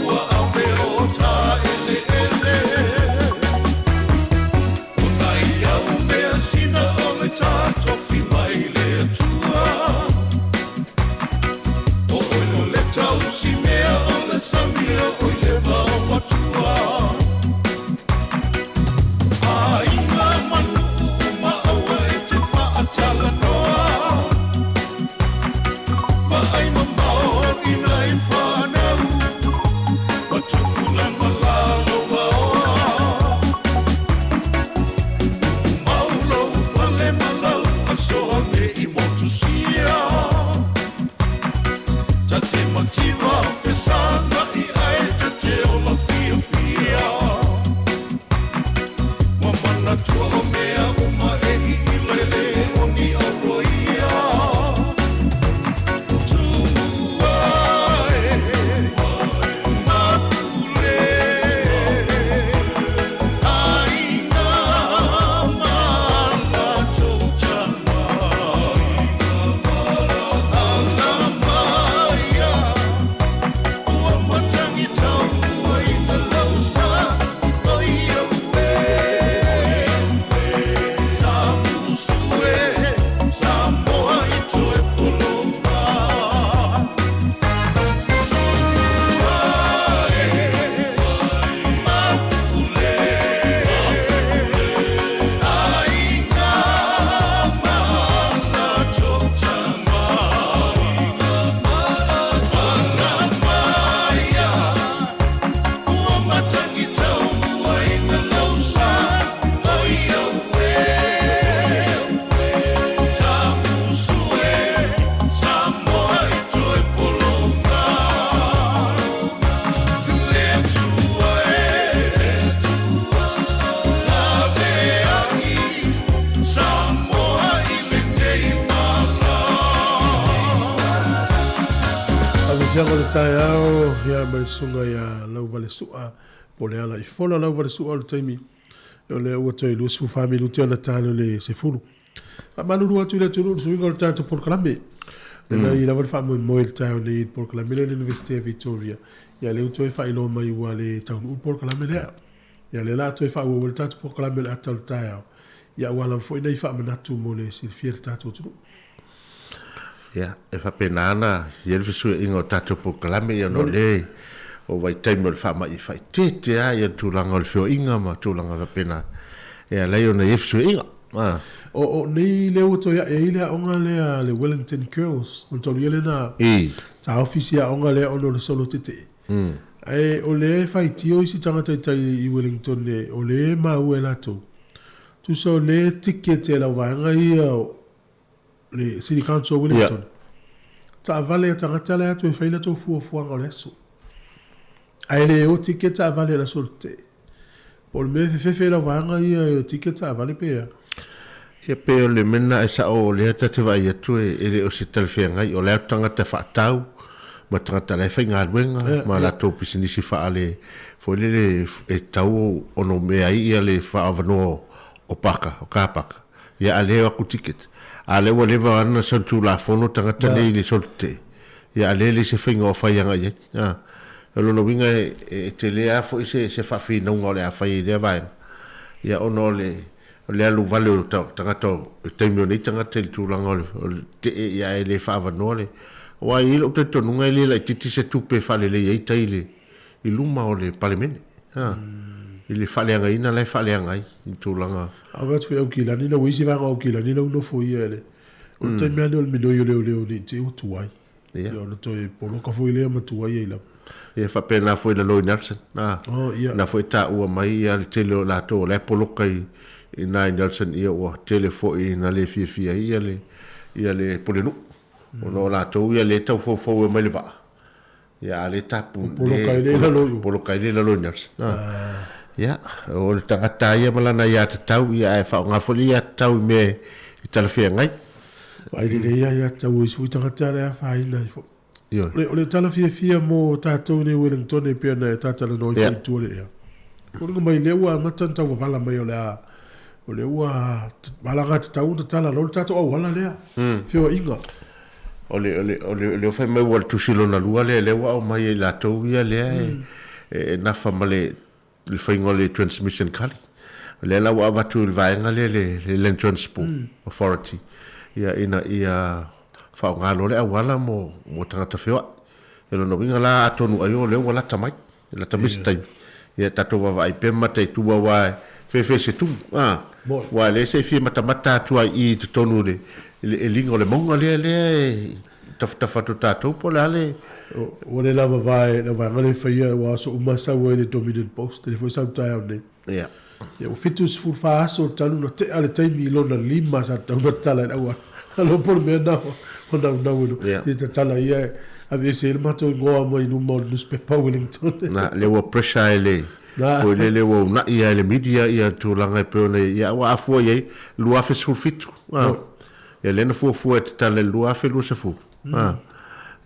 Ua ave o ta ele ele. le taeao ia ma le susuga ia Lauvalesu'a po o Leala Ifola. Lauvalesu'a o le taimi o lea ua toe 24 minute ona ta lea o le 10. Faamalulu atu i le atunuu i le suiga o le tatou polokalame. Lena i lava le faamoemoe i le taeao nei i le polokalame lea i le Iunivesite a Victoria. Ia lea ua toe faailoa mai ua le taunuu le polokalame lea. Ia lea la a toe faaauau ai le tatou polokalame o le ata o le taeao. Ia aua lava foi nai faamanatu mo le silafia e le tatou atunuu. Ia, e faapena ona i ai le fesuiaiga o tatou polokalame, ia ona o lea o vaitaimi o le faamai e faaeteete lava ia le tulaga o le feoaiga ma tulaga faapena e ala ai ona i ai fesuiaiga. A. O, o nei lea ua toe ae ai le aoga lea a le Wellington Girls, o le taulia lea na taofi si aoga lea ona o le solo tetee. Ae o lea e faitio isi tagata i tai i Wellington e, o lea e maua e latou. Tusa o lea e ticket e lau vaega ia o le City Council o Wellington. Taavale a tagata la e atu e fai latou fuafuaga o le aso. Ae le o ticket taavale i le aso tetee. Po o le mea e fefefe lau vaega ia e ticket taavale pe a? Ia pei o le mea lena e sao o lea ta te vaai atu e le o se talafeagai, o la e tagata faatau ma tagata la e faigaluega ma latou pisinisi faale foi lele e tatau ona omea ai ia le faaavanoa o paka, o car park. Ia a le o atu ticket. A lea ua leva ana solitulafono tagata nei i le soli tetee. Ia a lea e leai se faiga o fai agai ai. A. O lona uiga e, e tele lava foi se, se faafinauga o le a fai i lea vaega. Ia ona o le, o le alu vale o tagata o, i taimi o nei tagata i le tulaga o le, o le tetee ia ae le faaavanoa le, aua e i ai lou talitonuga e le laitiiti se tupe e faalelei ai tai i le, i luma o le Palemene, a, i le faaleagaina la e faaleaga ai i tulaga. A ave atu foi Aukilani lau isi vaega o Aukilani lau nofo ia le o le taimi lava lea o le minoi o leoleo nei te i ua tuai. Ia ona toe poloka foi lea ma tuai ai lava. Ia faapena foi i lalo i Nelson, a, Oh ia. na foi taua mai ia le tele o latou o la e poloka i ina i Nelson ia ua tele foi ina le fiafia ai ia le ia le pulenuu ona o latou ia lea e tau foufou e omai le vaa. Ia, a le tapu, Poloka ai le lalo i o. Poloka ai le lalo i Nelson. Ia, o le tagata ia ma lana aiatatau, ia, ae faaaoga foi le aiatatau i mea e talafeagai. Vaai lelei lava aiatatau a isi foi tagata lea e afaina ai foi. Ioe. O le tala fiafia mo tatou nei Wellington e pei ona e talatalanoa ai foi i tua le ea. Foliga mai lea ua amata ona tauvavala mai o le a, o lea ua alagatatau ona tala loa le tatou auala lea, feoaiga. O le, o le, o le, lea ua fai mai ua le tusi lona lua lea, lea ua aumai e i latou ia lea e, e nafa ma le, le faiga o le transmission gully. O lea la ua avatu i le vaega lea le, le Land Transport Authority, ia, ina ia faaaoga loa le auala mo, mo tagata feoai. O lona uiga la, atonu ai o lea ua lata mai. E lata mai se taimi, ia tatou vaavaai pea ma mataitu aua e fefe se tumu, a, aua o lea se i fia matamata atu ai i i totonu i le, i le eliga o le mauga lea, lea e tafatafa atu e tatou po o le a le. Ua le lava vae le vaega lea e faia aua o aso uma sau ai le Dominion Post, lea foi sau taeao nei. Ia. Ia ua 74 aso talu ona tea le taimi i lona lima sa tatau ona tatala ai le auala. Alo po o le mea lena o naunau e Ia. Ia tatala ia e aveese ai le matou igoa mai luma o le nusipepa o Wellington. Na, lea ua pressure e le, Na. foi lele ua uunai lava e le media ia tulaga e pei ona i ai. Ia aua a fua i ai, 2017, a. Ia lea na fuafua e tatala i le 2020, a.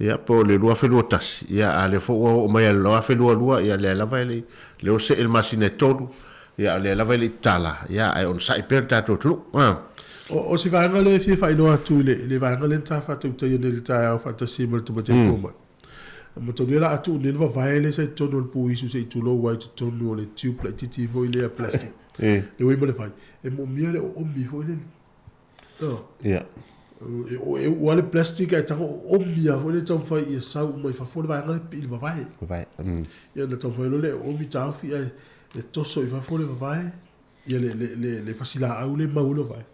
Ia po o le 2021, ia a o lea foi ua oo mai lava i le 2022, ia lea lava e le i, lea ua see i le masina e tolu, ia o lea lava e le i tatala, ia ae onosai pea le tatou atunuu, a. O se vaega lea e fia faailoa atu i le, i le vaega lea na ta faatautaia nei i le taeao faatasi ai ma le tamaitiiti fomai. Manatua la a tuu nei le vavae lea sa i totonu o le puisu se i tulou ai i totonu o le tube laitiiti foi lea plastic. Le ui ma le fai, e moomia le oomi foi lele. Ia. E uu lava le plastic ae tago oomi lava foi lea taumafai ia sau uma i fafo le vaega lea pipii i le vavae. Vavae. Ia ona taumafai loa lea e oomi taofi ae e toso i fafo le vavae, ia le, le, le, le fasilaau lea e mau ai le vavae.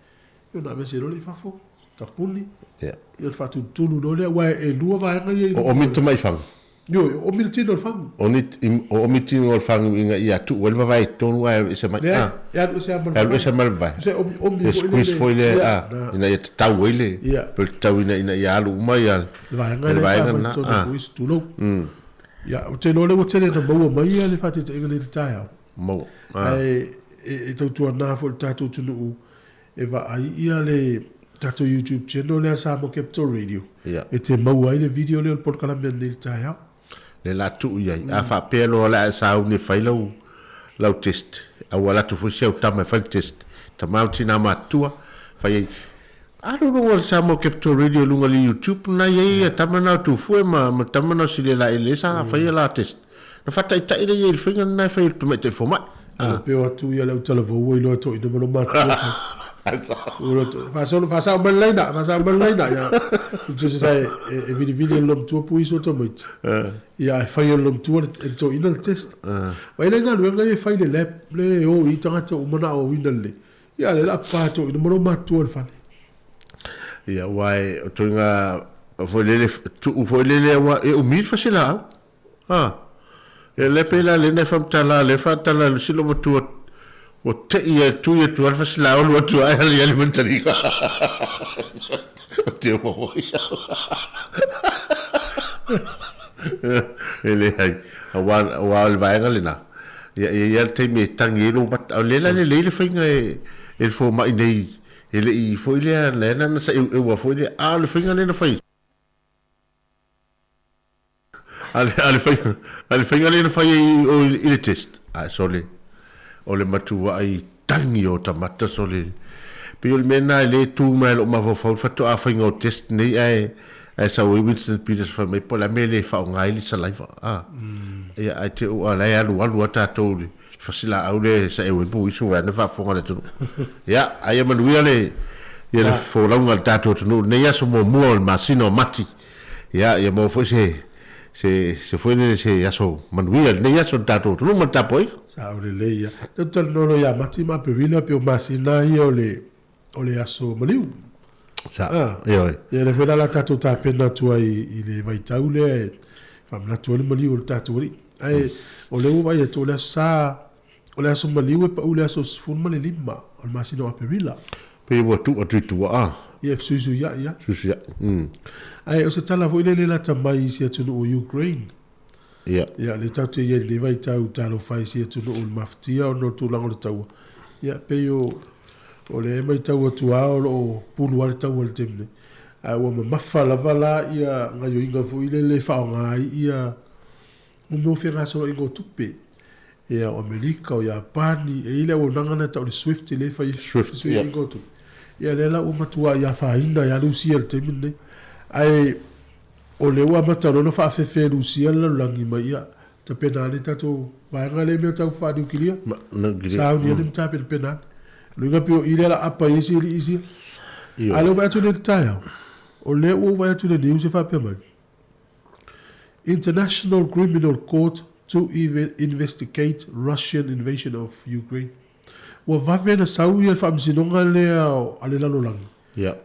Ia ona aveese loa lea i fafo, tapuni. Ia. Ia ona faatulutulu loa lea, aua e lua vaega ia i O oomi le tamai fagu. Ioe, o oomi le tino o le fagu. O ni, o oomi tino o le fagu ina ia tuu ai le vavae i totonu ae aveese mai. Leai, e alu ese lava ma le E alu ese ma le vavae. Se oomi, oomi E foi squeeze lele. foi lea, Ia, a, na. ina ia tatau ai le, Ia. pe tatau ina, ina ia alu uma ia Le vaega le lea sa vaega aumai i lena, totonu o a. le puisu, tulou. Ia, ou te iloa lea ua tele ina maua mai ia le faataitaiga nei i le taeao. Maua, a. Ae e tautuana foi le tatou atunuu e vaai ia le tatou YouTube channel lea Samoa Capital Radio Ia. e te maua ai le video lea o le polokalame ananei i le taeao. lea la tuu i ai. A faapea loa o le a e sauni e fai lau lau test, a ua alu atu foi si au tama e fai le test, tama ma tina matutua, fai ai, Alu i luga o le Samoa Capital Radio i luga o le YouTube na i ai tama na o Tufue ma ma tama na o Silia Laele sa faia la test. Na faataitai lea i ai i le faiga lena e fai e le tamaitai fomai. Ala pe o atu ia le autalavou iloa toina ma lo matua. Faasolo faasao mai le laina, faasao mai le laina. Ia, tusa sa e, e vilivili e le lomatua pui iso tamaiti. Ia, ae fai e le lomatua e le toeaina le test. Ma e le galuega ia e fai i le lab, le e o i tagata uma na aoaoina lelei. Ia, a lea o le a pa toeaina ma lo matua i le fale. Ia, aua e, o toeaina foi lele, tuu foi lele aua e umi le fasilaau. A! Ia lea pei la lea na e faamatala lea faatala e le silo matua ua tei ia tui atu lava le fasilaau alu atu ae aliali mai le taliga. O te omo ia. E leai, aua aua o le vaega lena, ia e i ai lava le taimi e tagi ai lou mata. O lea la e lelei le faiga e le fomai nei, e le i foi lea lea na saeueua foi lea, a o le faiga lea na fai ai. A le, a le faiga, a le faiga lea na fai ai i o i le test, ae sole, o le matuai tagi o tamata sole. Pei o le mea lena e le tu mai lou mafaufau le faatoa faiga o test nei ae, ae sau ai Winston Peters fai mai po o le a mea e le faaaoga ai le saliva. A, ia ae te u a la e alualu lava tatou i le fasilaau lea e saeu ai po o iso vaeane faafofoga a le atunuu. Ia, ae ia manuia le, ia le folauga a le tatou atunuu i lenei aso muamua o le masina o Mati. Ia, ia maua foi se, se, se foi lele se aso manuia i lenei aso i le tatou atunuu ma le tapuaiga. Sao lelei ia. Tatou talanoa loa ia Mati ma Aperila pei o masina ia o le, o le aso maliu. Sa, ah. Ioe. Ia lea foi la la tatou tapena atu ai i le vaitau lea e faamanatu ai le maliu o le tatou Alii. Ae o lea ua vaai atu o le aso Sa, o le aso maliu e pau i le aso 15 o le masina o Aperila. Pei ua tuu atu i tua a. Ia e fesuisuia'i a. Fesuisuia'i, mm. Ae o se tala foi lele lata mai i si atunuu o Ukraine. Ia. Ia, lea tatou te i ai i lenei vaitau talofa e i si atunuu i le mafatia ona o le tulaga o le taua. Ia, pei o, o lea e matau atu lava o lo o pulu lava le taua i le taimi nei. Ae ua mamafa lava la ia gaioiga foi lele e faaaoga ai ia mo mea o fegasoloaiga o tupe. Ia, o Amerika, o Iapani, e i ai le auaunaga lea e tau o le SWIFT lea e fai ai fesuiaiga o tupe. Ia, lea la ua matuai afaina ai lava Rusia i le taimi lenei. Ae o lea ua amata loa ona faafefe e Rusia le lalolagi mai, ia, tapena ane tatou vaega lea i mea tau faaniukilia. Sauni ane ma tapenapena ane. O lona uiga pei o i lea o le a apa ai isi alii isia. A o lea ua vaai atu nei i le taeao, o lea ua ou vaai atu i le news e faapea mai, International Criminal Court to investigate Russian invasion of Ukraine. Ua vave ona sau ia le faamasinoga lea a le lalolagi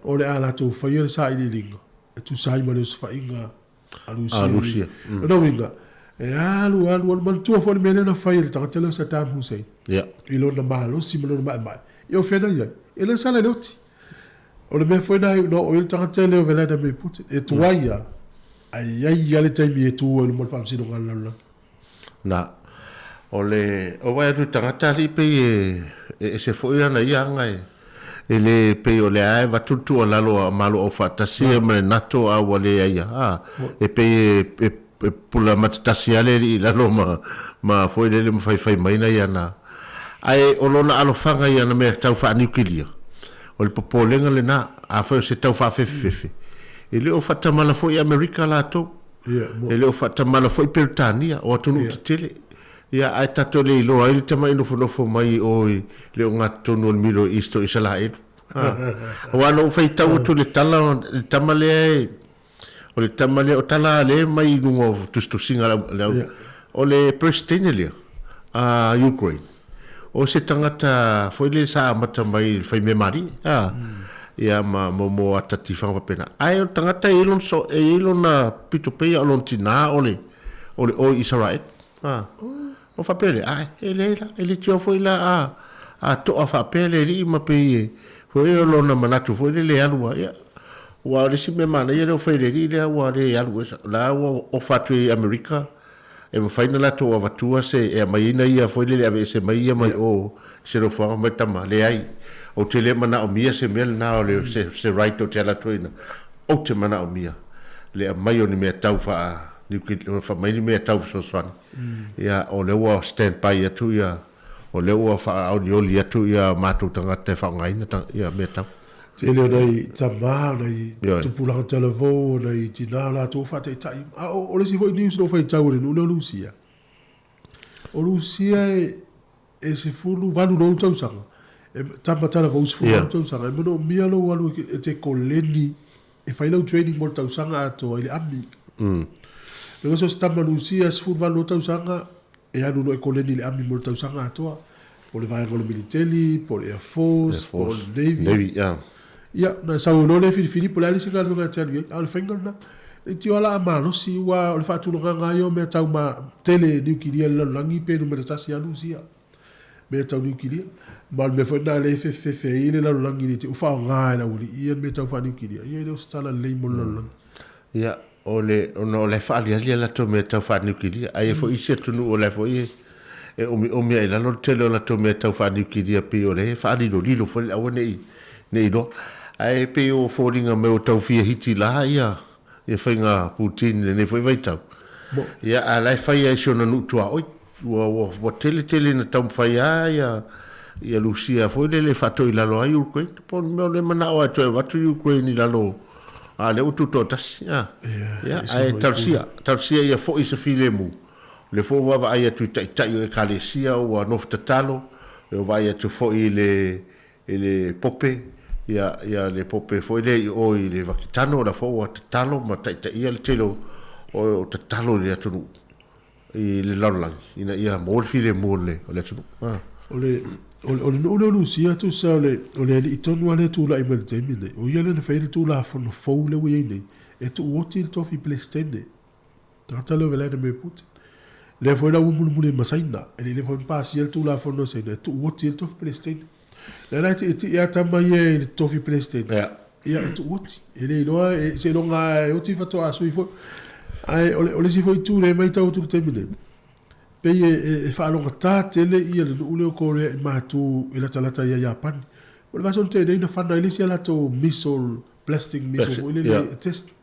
o le a latou faia le sailiiliga e tusa ai ma le osofaiga a Rusia. O lona uiga, e alu alu alu, manatua foi le mea lea na fai e le tagata lea o Saddam Hussein i lona malosi ma lona maemae. Ia o fea na i ai? E le sala i le oti. O le mea foi na na oo i ai le tagata lea o Vladimir Putin, e tuai lava, ae i ai lava le taimi e tu ai i luma o le faamasinoga a le lalolagi. Na, o le o vaai atu i tagata alii pei e e ese foi ana ia aga e e le pei o lea lava e avatu le tuualalo a Malo Aufaatasi ia ma le NATO a ua leai a e pei e e e pula matatasi lava le alii i lalo ma ma foi lele ma faifai mai nai ana Ae o lona alofaga i ana mea tau faaniukilia, o le popolega lena, afai o se tau faafefefefe, e le o faatamala foi Amerika latou, e le o faatamala foi Peretania, o atunuu tetele. Ia, ae tatou le iloa ai le tamai nofonofo mai i o i le ogatotonu o le Middle East o Isalaelu. Aua na ou faitau atu i le tala, le tama lea e, o le tama lea, o tala lea e mai i luga o tusitusiga a le au, o le Peresetene lea a Ukraine, o se tagata foi lea sa amata mai i le faimea malie, a, ia ma mo ata tifaga faapena. Ae o le tagata e i ai lona, e i ai lona pito pei a o lona tina o le, o le oi Isaraelu, a. Ona faapea lea, ae, e leai la, e le tio foi la a, a toa faapea le alii ma pei e, foi o lona manatu foi lele e alu a, ia, aua o le isi mea manaia lea ua fai e le alii lea ua le alu esa, o la ua ofa atu i Amerika e mafai ona latou avatua se, e aumai ai na ia foi lele e aveese mai ia mai o i se nofoaga mai tama, leai, ou te le manaomia se mea lena o le, se, se right ou te alu atu ai ina, ou te manaomia le aumai o ni mea tau faa. Faamai ni mea tau fesoasoani. Ia, o lea ua stand by atu ia, o lea ua faaolioli atu ia matou tagata e faaaogaina ia mea tau. Tele o nai tama, o nai tupulaga talavou, o nai tina o latou ua faataitai uma. A o le isi foi news na ou faitau i le nuu lea o Lusia, o Lusia e 18 lou tausaga, e tama talavou 18 tausaga, e manaomia lou alu e te koleni e fai lau training mo le tausaga atoa i le ami. Le so se tama Lusia 18 tausaga e alu loa e koleni i le ami mo le tausaga atoa, po o le vaega o le militeli, po o le Air Force, po o le Navy. Navy, yeah. Ia, na sau loa lea filifili po o le a le isi galuega e te alu i ai, a o le faiga lena. E leitioa la a malosi, aua o le faatulagaga lava ia o mea tau ma tele niukilia i le lalolagi pe numera tasi lava Lusia, mea tau niukilia. Ma o le mea foi lena lea e fefefefe ai le lalolagi i le te faaaoga e le aualii ia mea tau faaniukilia, ia e le o se tala lelei mo le lalolagi. Ia, o le, ona o la e faaaliali a latou mea tau faaniukilia, ae i ai foi isi atunuu o la e foi e, e omiomi ai i lalo le tele o latou mea tau faaniukilia pei o lea e faalilolilo foi le aua ne i, ne i iloa. Ae pei o foliga mai ua tau fia hiti la ia, ia faiga Putin i lenei foi vaitau. Ia, a o la e fai lava i si ona nuu tuaoi. Ua, ua, ua tele tele ina taumafai lava ia, ia Lusia foi lele e faatoilalo ai Ukraine. Po o le mea o lea e manao lava e toe avatu Ukraine i lalo, a o lea ua tutoatasi. A. Ia, ae talosia, talosia ia foi se filemu. O lea foi ua vaavaai atu i taitai o Ekalesia ua nofo tatalo, ua vaai atu foi i le, i le Pope, ia, ia le Pope foi lea i o i le Vakitano, o la foi ua tatalo ma taitaia le tele o, o tatalo i le atunuu, i le lalolagi, ina ia maua le filemu o le, o le atunuu. Ah. O le, o le, o le nuu lea o Lusia, tusa o le, o le alii tonu lava lea e tulai mai i le taimi lenei, o ia lea na fai ai le Tulafono fou lea ua i ai nei, e tuuoti le tofi Peresetene. Tagata lea o Vladimir Putin. Lea foi la ua mulimuli ai ma Saina, e le i leva foi ona pasia le Tulafono a Saina e tuuoti ai le tofi Peresetene. Lea la e tietie lava tama ia i le tofi Peresetene. Ia. Ia e tuuoti. E le iloa, e, seiloga lava e oti faatoa sui foi. Ae o le, o le isi foi itu lea e matau atu i le taimi nei, pei e, e, e faalogata tele ia le nuu lea o Korea i matu e latalata ia Iapani. O le vaiaso na tea nei na fana ai le isi a latou missile, blasting missile foi lele e test.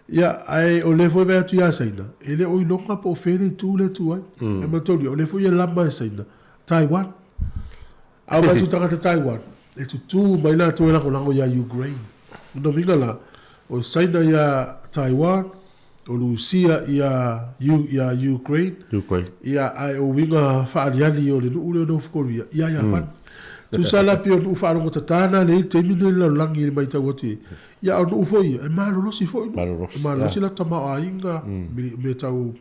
Ia, ae o lea foi e vaai atu ia Saina, e le o iloga po o fea le itu lea e tu ai. Ae manatua, o lea foi e lama e Saina, Taiwan. A o vaai atu tagata Taiwan, e tutū mai latou e lagolago ia Ukraine. O lona uiga la, o Saina ia Taiwan, o Lusia ia ia Ukraine, Ukraine. Ia, ae o uiga faaaliali o le nuu lea o North Korea, ia Iapani. Tusa la pei o nuu faalogotatā na lea i le taimi lenei i le lalolagi i le matau atu i ai. Ia, a o nuu foi ia, e malolosi foi nuu. Malolosi, E malolosi latou tamaoaiga, mea tau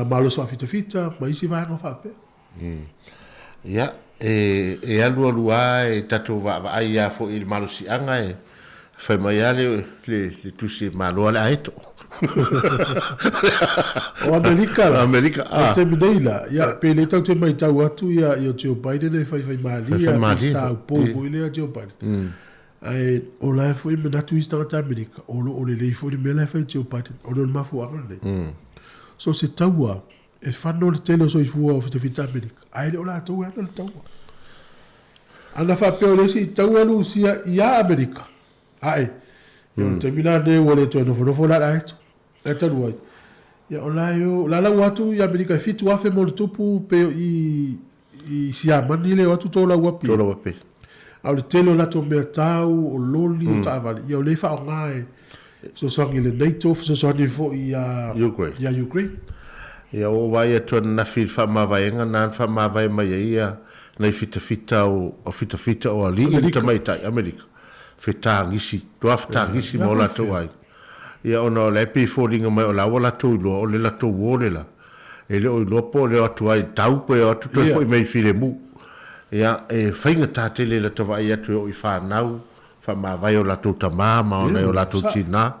malosi faafitafita ma isi vaega faapea. Ia, e, e alualu lava e tatou vaavaai lava foi i le malosiaga e fai mai lava le, le, le tusi e malo lava le aeto. O Amerika la. O Amerika, ah. O le taimi nei la, ia, pe le tatou te matau atu ia, ia Joe Biden e faifai malie, Faifai malie. Pei se taupou foi lea Joe Biden. Ae o la e foi e manatu isi tagata Amerika, o lo o lelei foi le mea la e fai e Joe Biden, ona o le mafuaaga lenei. So se taua E whano le tele o soifua o fitafita Amerika, ae le o latou e ana le taua. Ana faapea o le isi i taua Lusia ia Amerika, ae, ia o le taimi la lenei ua le toe nofonofo la le aeto, ae talu ai. Ia o la e o, la la ua atu i Amerika e 7,000 ma ona tupu pe o i, i Siamani le o atu tolau api. Tolau api. A o le tele o latou mea tau, o loli, o taavale, ia o lea e faaaoga e fesoasoani i le NATO, fesoasoani foi ia Ukraine. Ia Ukraine. Ia ua ou vaai atu ananafi i le faamavaega na na faamavae mai ai ia nai fitafita o o fitafita o alii ma tamaitai Amerika fetagisi toa fetagisi ma o latou aiga. Ia ona o la e pei e foliga mai o la ua latou iloa o le latou uo le la. E le o iloa po o le o atu ai tau pe o atu toe foi mai i filemu. Ia, e faigata tele lata vaai atu e oo i fanau, faamavae o latou tama ma nai o latou tina,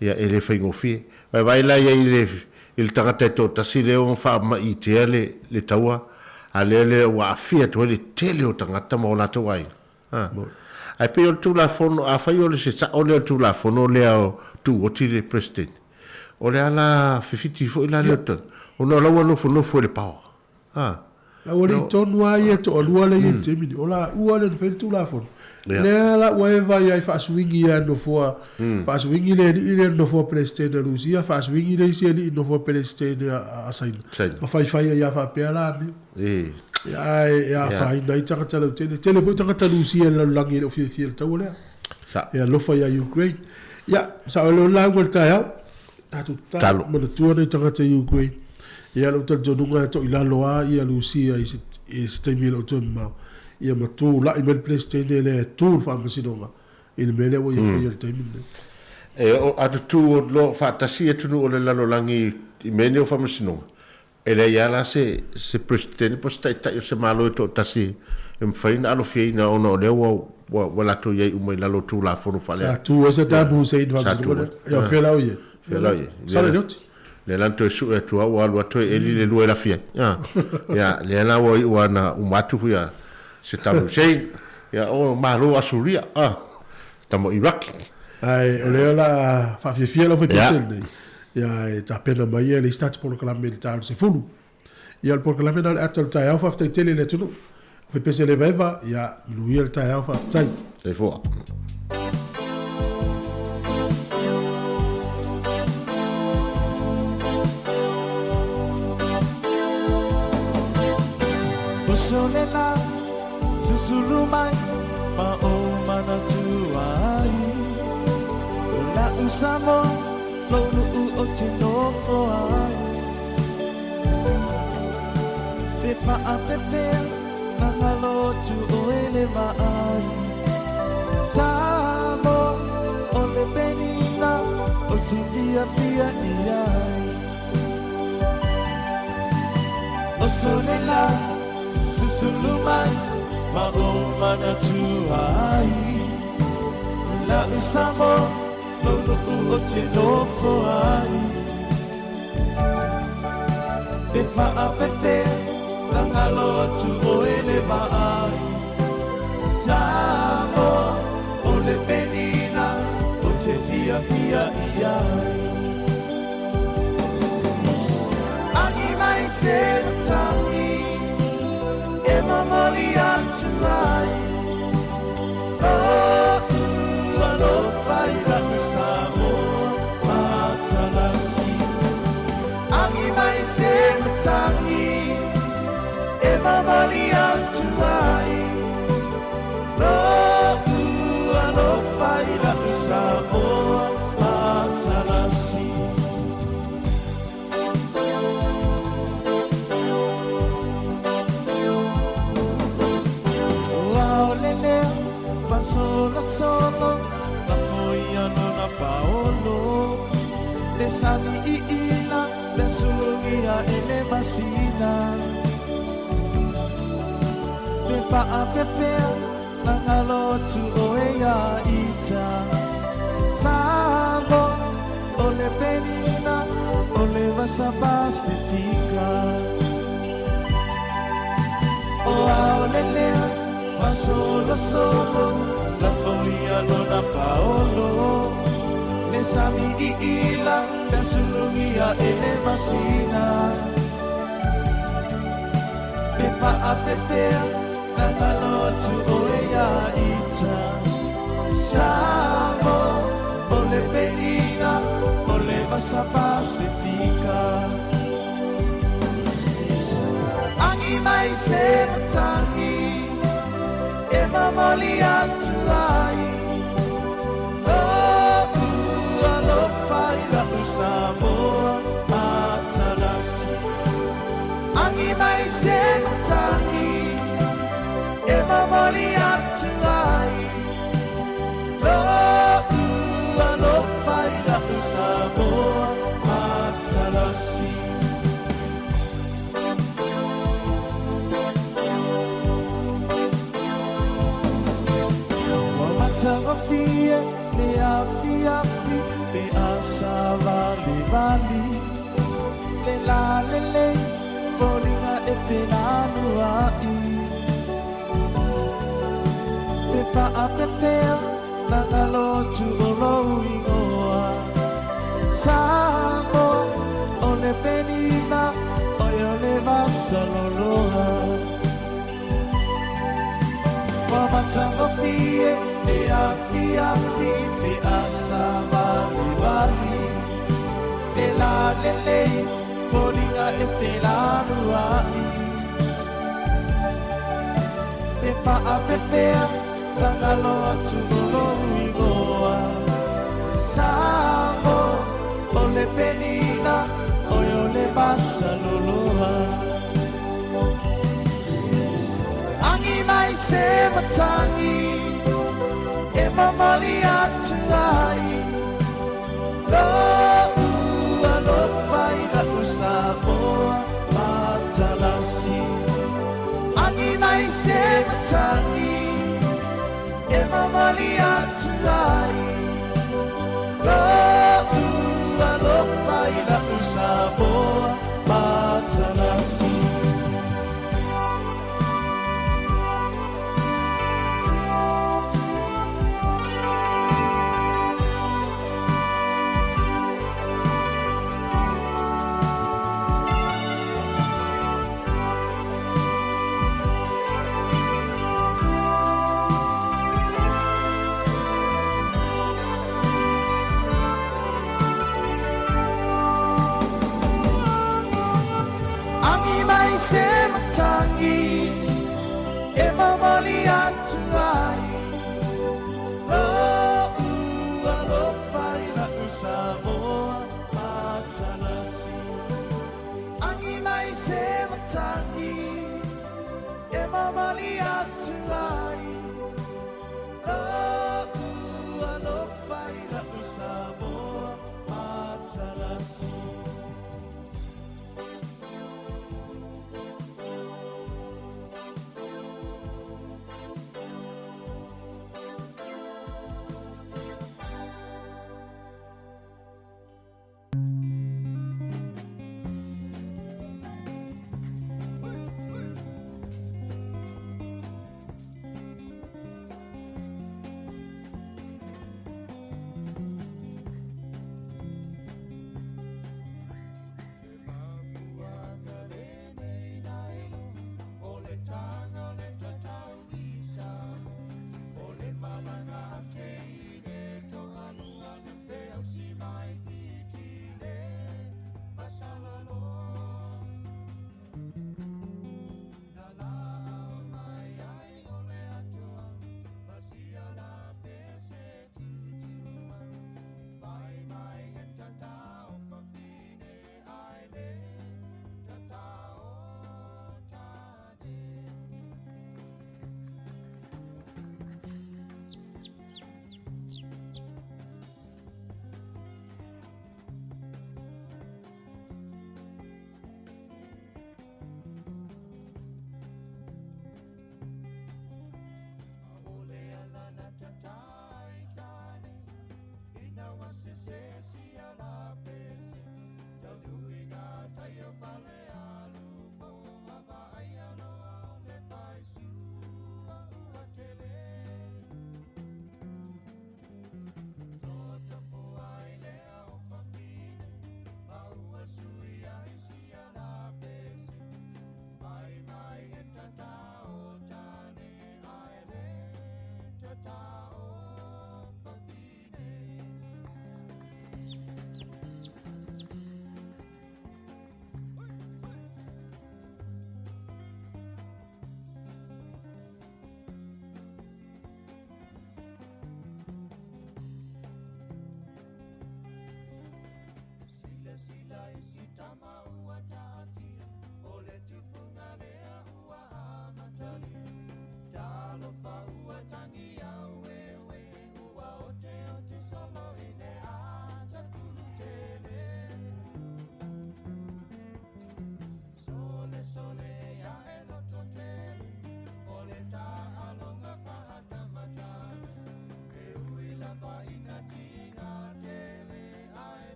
ia e le faigofie. Vaevae la i ai i le i le tagata e toatasi lea ua faamaiitea le le taua, a lea lea ua aafia atu ai le tele o tagata ma o latou aiga. A. Ae pei o le Tulafono, afai o le se sao lea o le Tulafono lea o tuuoti le President, o le ala fifiti foi la lea o le ona o la ua nofonofo i le power. A. La ua le tonu lava ia e toalua lea e i ai i le taimi lenei, o laua lea na faia le Tulafono. Lea la ua e vaai ai faasuigi lava i le nofoa, faasuigi le alii lea i le nofoa Peresetene a Rusia, faasuigi le isi alii i le nofoa Peresetene a Saina, ma faifai ai lava faapea la amio. Ia, ae e afaina ai tagata lautele. E tele foi tagata Rusia i le lalolagi e le o fiafia i le taua lea. E alofa ia Ukraine. Ia, sao ai loa le lauga i le taeao. Tatou tatalo, manatua nai tagata i Ukraine. Ia, lou talitonuga e toilalo lava ia Rusia i se, i se taimi e le o toe mamao. Ia ma tulai mai le Peresetene lea e tu le faamasinoga i le mea lea ua ia faia i le taimi lenei. E o a tutū o loa faatasi atunuu o le lalolagi i mea nei o faamasinoga, E leai lava la se se Peresetene po o se Taitai o se Malo e toatasi e mafai ona alofiaina ona o lea ua ua ua latou i ai uma i lalo o Tulafono faale Sa tu ai Saddam Hussein i le faamasinoga lea. Ia, o fea la o i ai? Fea la o i ai? Sala i le oti. Lea la na toe sue atu lava ua alu atu e eli le lua e lafi ai. Ia, lea la ua iu lava ina uma atu Saddam Hussein, ia, o Malo o Asuria, tama o Iraq. Ae o lea o le a faafiafia lau faipese lenei, ia e tapena mai ia le isi tatou polokalame i le ta o le 10. Ia o le polokalame lena o le ata o le taeao, faafetai tele i le atunuu. Faipese le evaeva, ia manuia le taeao, faafetai. Soifua. Uso le la Susulu mai ma o manatua ai O la'u Samoa lou nu'u o te nofo ai Pe faapefea na ngalo atu oe le vaai Samoa o le penina o te fiafia i ai Oso le la Susulu mai ma o manatua ai La'u Samoa lou nu'u o te nofo ai Pe faapefea na ngalo atu oe le vaai Samoa o le penina o te fiafia i ai Agi mai se matangi e momoli atu ai Lo'u alofa i la'u Samoa matalasi Agi mai se matangi e momoli atu ai Lo'u alofa i la'u Samoa matalasi. Ua ole lea faasolosolo na foia lona paolo Le sani iila le sulugia e le masina Pe faapefea na ngalo atu oe ia ita Samoa o le penina o le vasa Pasifika O aole lea masolosolo la foia lona paolo Le sami iila le sulugia e le masina Pe faapefea na ngalo atu oe ia ita Samoa o le penina o le vasa Pasifika Agi mai se matangi e momoli atu ai Lo'u alofa i la'u Samoa matalasi Agi mai se matangi e momoli atu ai Lo'u alofa i la'u Samoa matalasi. Ua matagofie le afiafi pe a savalivali Le lalelei foliga e felanua'i Pe faapefea na galo atu o lou igoa Samoa o le penina oi o le vasaloloa. Matagofie le afiafi pe asavalivali E lalelei foliga e felalua'i E fa'apefea tagalo atu o lou igoa Samo o le penina oe o le masaloloa Agi mai se matagi e mamali atu ai Lo'u alofa i la'u Samoa matalasi Agi mai se matagi e mamali atu ai Lo'u alofa i la'u Samoa matalasi Agi mai se matagi e mamali atu ai Lo'u alofa i la'u Samoa matalasi Agi mai se matagi e mamali atu ai Lo'u alofa i la'u Samoa matalasi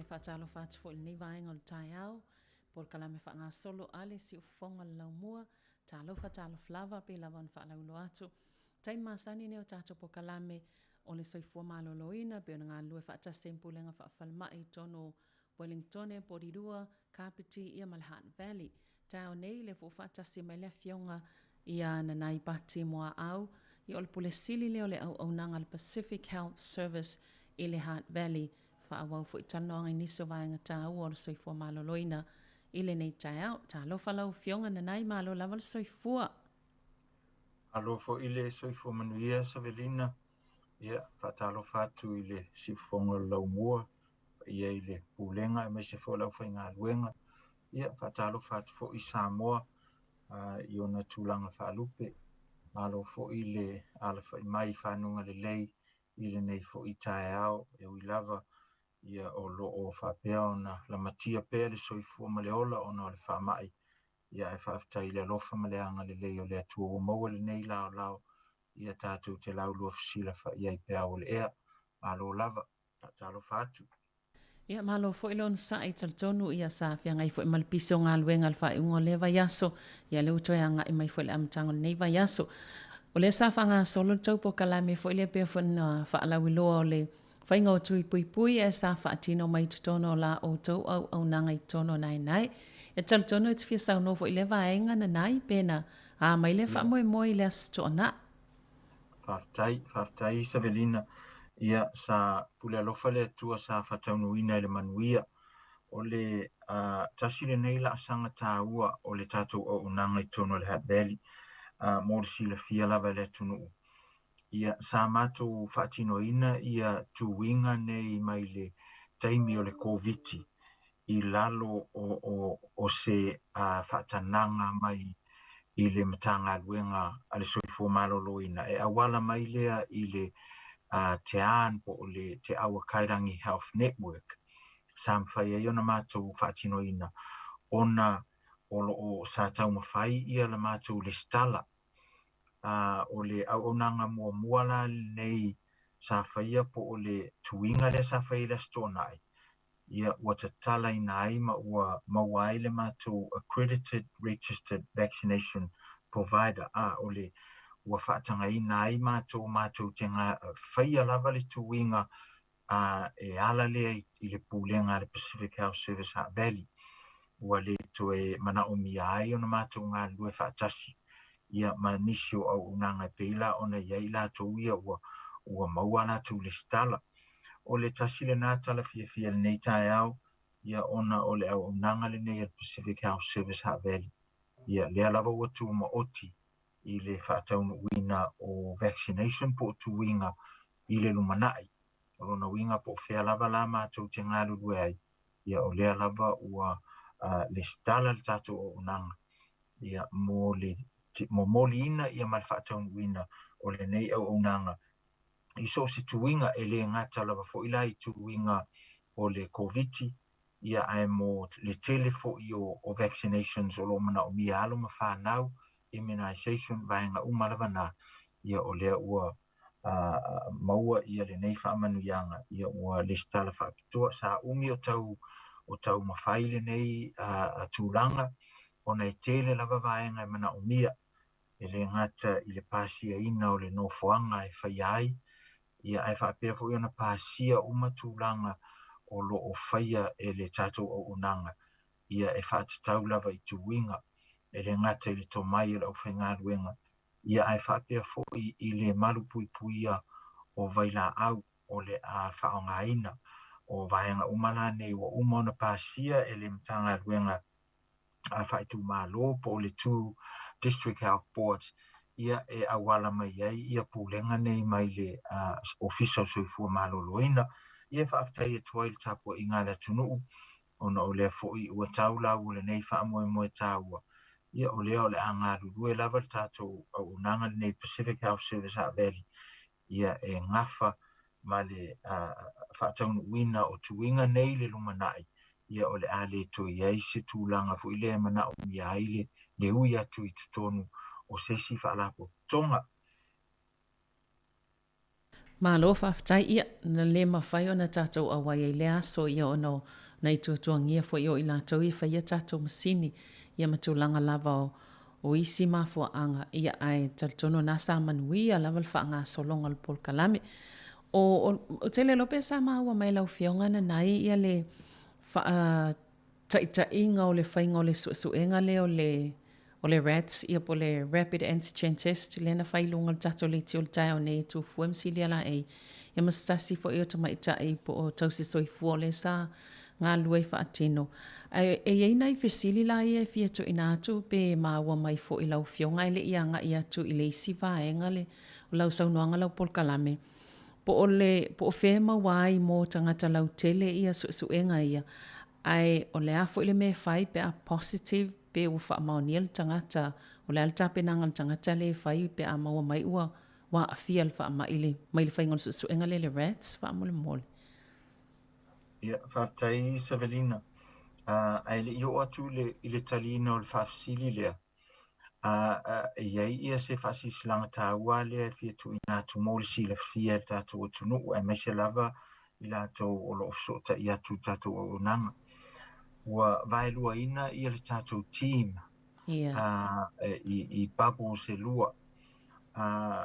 faatalofa atu foi i lenei vaega o le taeao, polokalame faagasolo a le Siufofoga o le Laumua, talofa talofa lava pei lava ona faalauiloa atu. Taimi masani nei o tatou polokalame o le soifua maloloina pei ona galulue faatasi ai ma Pulega Faafalemai i totonu o Wellingtone, Porirua, Kapiti ia ma le Hutt Valley. Taeao nei lea foi ua faatasi mai le Afioga ia Nanai Pati Muaau, ia o le Pule Sili lea o le Auaunaga a le Pacific Health Service i le Hutt Valley. Faaauau foi talanoaga i nisi o vaega taua o le soifua maloloina i lenei taeao. Talofa lau Afioga Nanai, malo lava le soifua. Malo foi le soifua manuia Savelina. Ia, faatalofa atu i le siufofoga o le Laumua, paia i le Pulega aemaise foi o le aufaigaluega. Ia, faatalofa atu foi i Samoa i ona tulaga faalupe. Malo foi le alafai mai i fanuga lelei i lenei foi taeao, e ui lava ia o lo o faapea ona lamatia pea le soifua ma le ola ona o le faamai. Ia, ae faafetai i le alofa ma le agalelei o le Atua ua maua lenei laolao ia tatou te laulua fesilafai ai peau o le ea. Malo lava. Faatalofa atu. Ia, malo foi le onosai, talitonu ia sa feagai foi ma le pisi o galuega i le faaiuga o lea vaiaso, ia lea ua toe agai mai foi i le amataga o lenei vaiaso. O lea sa faagasolo le tou polokalame foi lea pei foi ona faalauiloa o le faiga o tui puipui ae sa faatino mai i totonu o la outou auaunaga i totonu o Naenae. E talitonu e te fia saunoa foi i lea vaega Nanai pe na a mai lea faamoemoe i le Aso Toonai. Faafetai, faafetai Savelina. Ia, sa pule alofa le Atua sa faataunuuina i le manuia. O le uh, tasi lenei laasaga taua o le tatou auaunaga i totonu o le Hutt Valley uh, mo le silafia lava e le atunuu. Ia, sa matou faatinoina ia tuiga nei mai le taimi o le Koviti i lalo o, o, o se uh, faatanaga mai i le Matagaluega a le Soifua Maloloina e auala mai lea i le uh, TEAN po o le Te Awa Kairangi Health Network sa mafai ai ona matou faatinoina ona o lo o sa taumafai ia la matou lesitala. Uh, o le auaunaga muamua la lenei sa faia po o le tuiga lea sa faia i le Aso Toonai, ia ua tatalaina ai ma ua maua ai le matou Accredited Registered Vaccination Provider, a o le ua faatagaina ai matou matou te faia lava le tuiga a e ala lea i le pulega a le Pacific Health Service Hutt Valley. Ua le toe manaomia ai ona matou galulue faatasi ia ma nisi o auaunaga e pei la ona i ai latou ia ua ua maua a latou lesitala. O le tasi lena tala fiafia i lenei taeao, ia ona o le auaunaga lenei a le Pacific Health Service Hutt Valley, ia lea lava ua tumaoti i le faataunuuina o vaccination po o tuiga i le lumanai. O lona uiga po o fea lava la matou te galulue ai, ia o lea lava ua uh, lesitala le tatou auaunaga ia mo le momoliina ia ma le faataunuuina o lenei auaunaga i so o se tuiga, e le gata lava foi la i tuiga o le Koviti, ia ae mo le tele foi o, o vaccinations o lo o manaomia alo ma fanau, immunization, vaega uma lava na, ia o lea ua uh, maua ia lenei faamanuiaga, ia ua lesitala faapitoa. Sa umi o tau, o tau mafai lenei uh, tulaga, ona e tele lava vaega e manaomia, e le gata i le pasiaina o le nofoaga e faia ai, ia ae faapea foi ona pasia uma tulaga o lo o faia e le tatou auaunaga, ia e faatatau lava i tuiga, e le gata i le tomai o le aufaigaluega, ia ae faapea foi i le malupuipuia o vailaau o le a faaaogaina. O vaega uma la nei ua uma ona pasia e le Matagaluega faaitumalo po o le two District Health Boards, ia e auala mai ai ia pulega nei mai le uh, Ofisa o Soifua Maloloina. Ia e faafetai atu ai le tapuaiga a le atunuu ona o lea foi ua tau lau o lenei faamoemoe taua. Ia o lea o le a galulue lava le tatou auaunaga lenei Pacific Health Service Hutt Valley ia e gafa ma le faataunuuina o tuiga nei i le lumanai, ia o le a le toe i ai se tulaga foi lea e manaomia ai le, le ui atu i totonu o se isi faalapotopotoga. Malo faafetai, ia, na lē mafai ona tatou auai ai i lea aso, ia, ona o nai tuatuagia foi o i latou ia e faia tatou masini, ia ma tulaga lava o, o isi mafuaaga, ia, ae talitonu o na sa manuia lava le faagasologa o le polokalame. O, o, ou te le iloa pe sa maua mai e lau Afioga nanai ia le faa, taitaiga o le faiga o le suesuega lea o le o le RATs ia po o le Rapid Antigen Test lea na fai i luga o le tatou leitio i le taeao nei e Tufue ma Silia Laei ia ma se tasi foi o tamaitai po o tausi soifua o lea sa galulue faatino. Ae e i ai nai fesili la ia e fia tuuina atu pe maua mai foi i lau Afioga ae le i agai atu i le isi vaega le o lau saunoaga lau polokalame Po o le, po o fea e maua ai mo tagata lautele ia suesuega ia, ae o le a foi le mea e fai pe a positive pe ua faamaonia le tagata, o le a le tapenaga a le tagata lea e fai pe a maua mai ua, ua aafia i le faamai le, mai le faiga o le suesuega lea i le RATS faamolemole. Ia, faafetai Savelina. Ae le i oo atu i le, i le taliina o le faafesili lea, E i ai ia se faasilasilaga taua lea e fia tuuina atu mo le silafia e le tatou atunuu aemaise lava i latou o lo o fesootai atu i le tatou auaunaga. Ua vaeluaina ia le tatou team i bubbles e lua.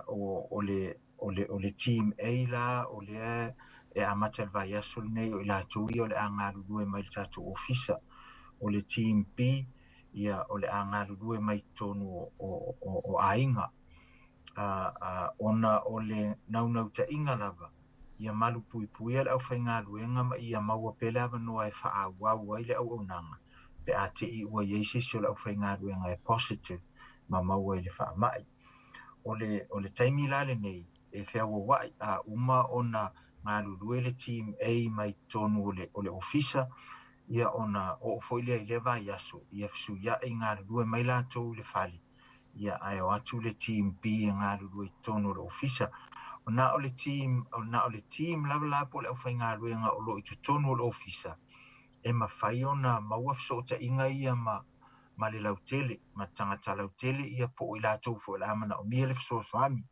O le team A la o lea e amata i le vaiaso lenei o i latou ia o le a galulue mai i le tatou ofisa. O le team B ia o le a galulue mai totonu o aiga, ona o le naunautaiga lava ia malupuipuia le aufaigaluega ma ia maua pea le avanoa e faaauau ai le auaunaga pe a te i ua i ai se isi o le aufaigaluega e positive ma maua i le faamai. O le taimi la lenei e feauaua'i a uma ona galulue le Team A mai totonu o le ofisa, ia ona oo foi lea i lea vaiaso, ia fesuia'i galulue mai latou i le fale, ia ae o atu le Team B e galulue i totonu o le ofisa. Na o le team, na o le team lava la po o le aufaigaluega o lo o i totonu o le ofisa e mafai ona maua fesootaiga ia ma ma le lautele, ma tagata lautele ia po o i latou foi o le a manaomia le fesoasoani.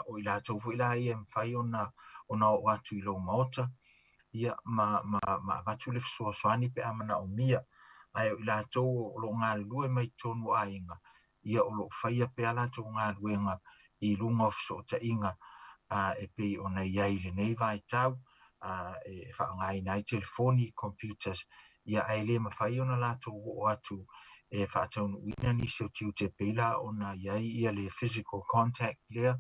O i latou foi la ia e mafai ona ona oo atu i lou maota ia ma ma ma avatu le fesoasoani pe a manaomia. Ae o i latou o lo o galulue mai totonu o aiga, ia o lo o faia pea latou galuega i luga o fesootaiga e pei ona i ai i lenei vaitau, e faaaogaina ai telefoni, computers, ia ae le mafai ona latou oo atu e faataunuuina nisi o tiute e pei la ona i ai ia le physical contact lea,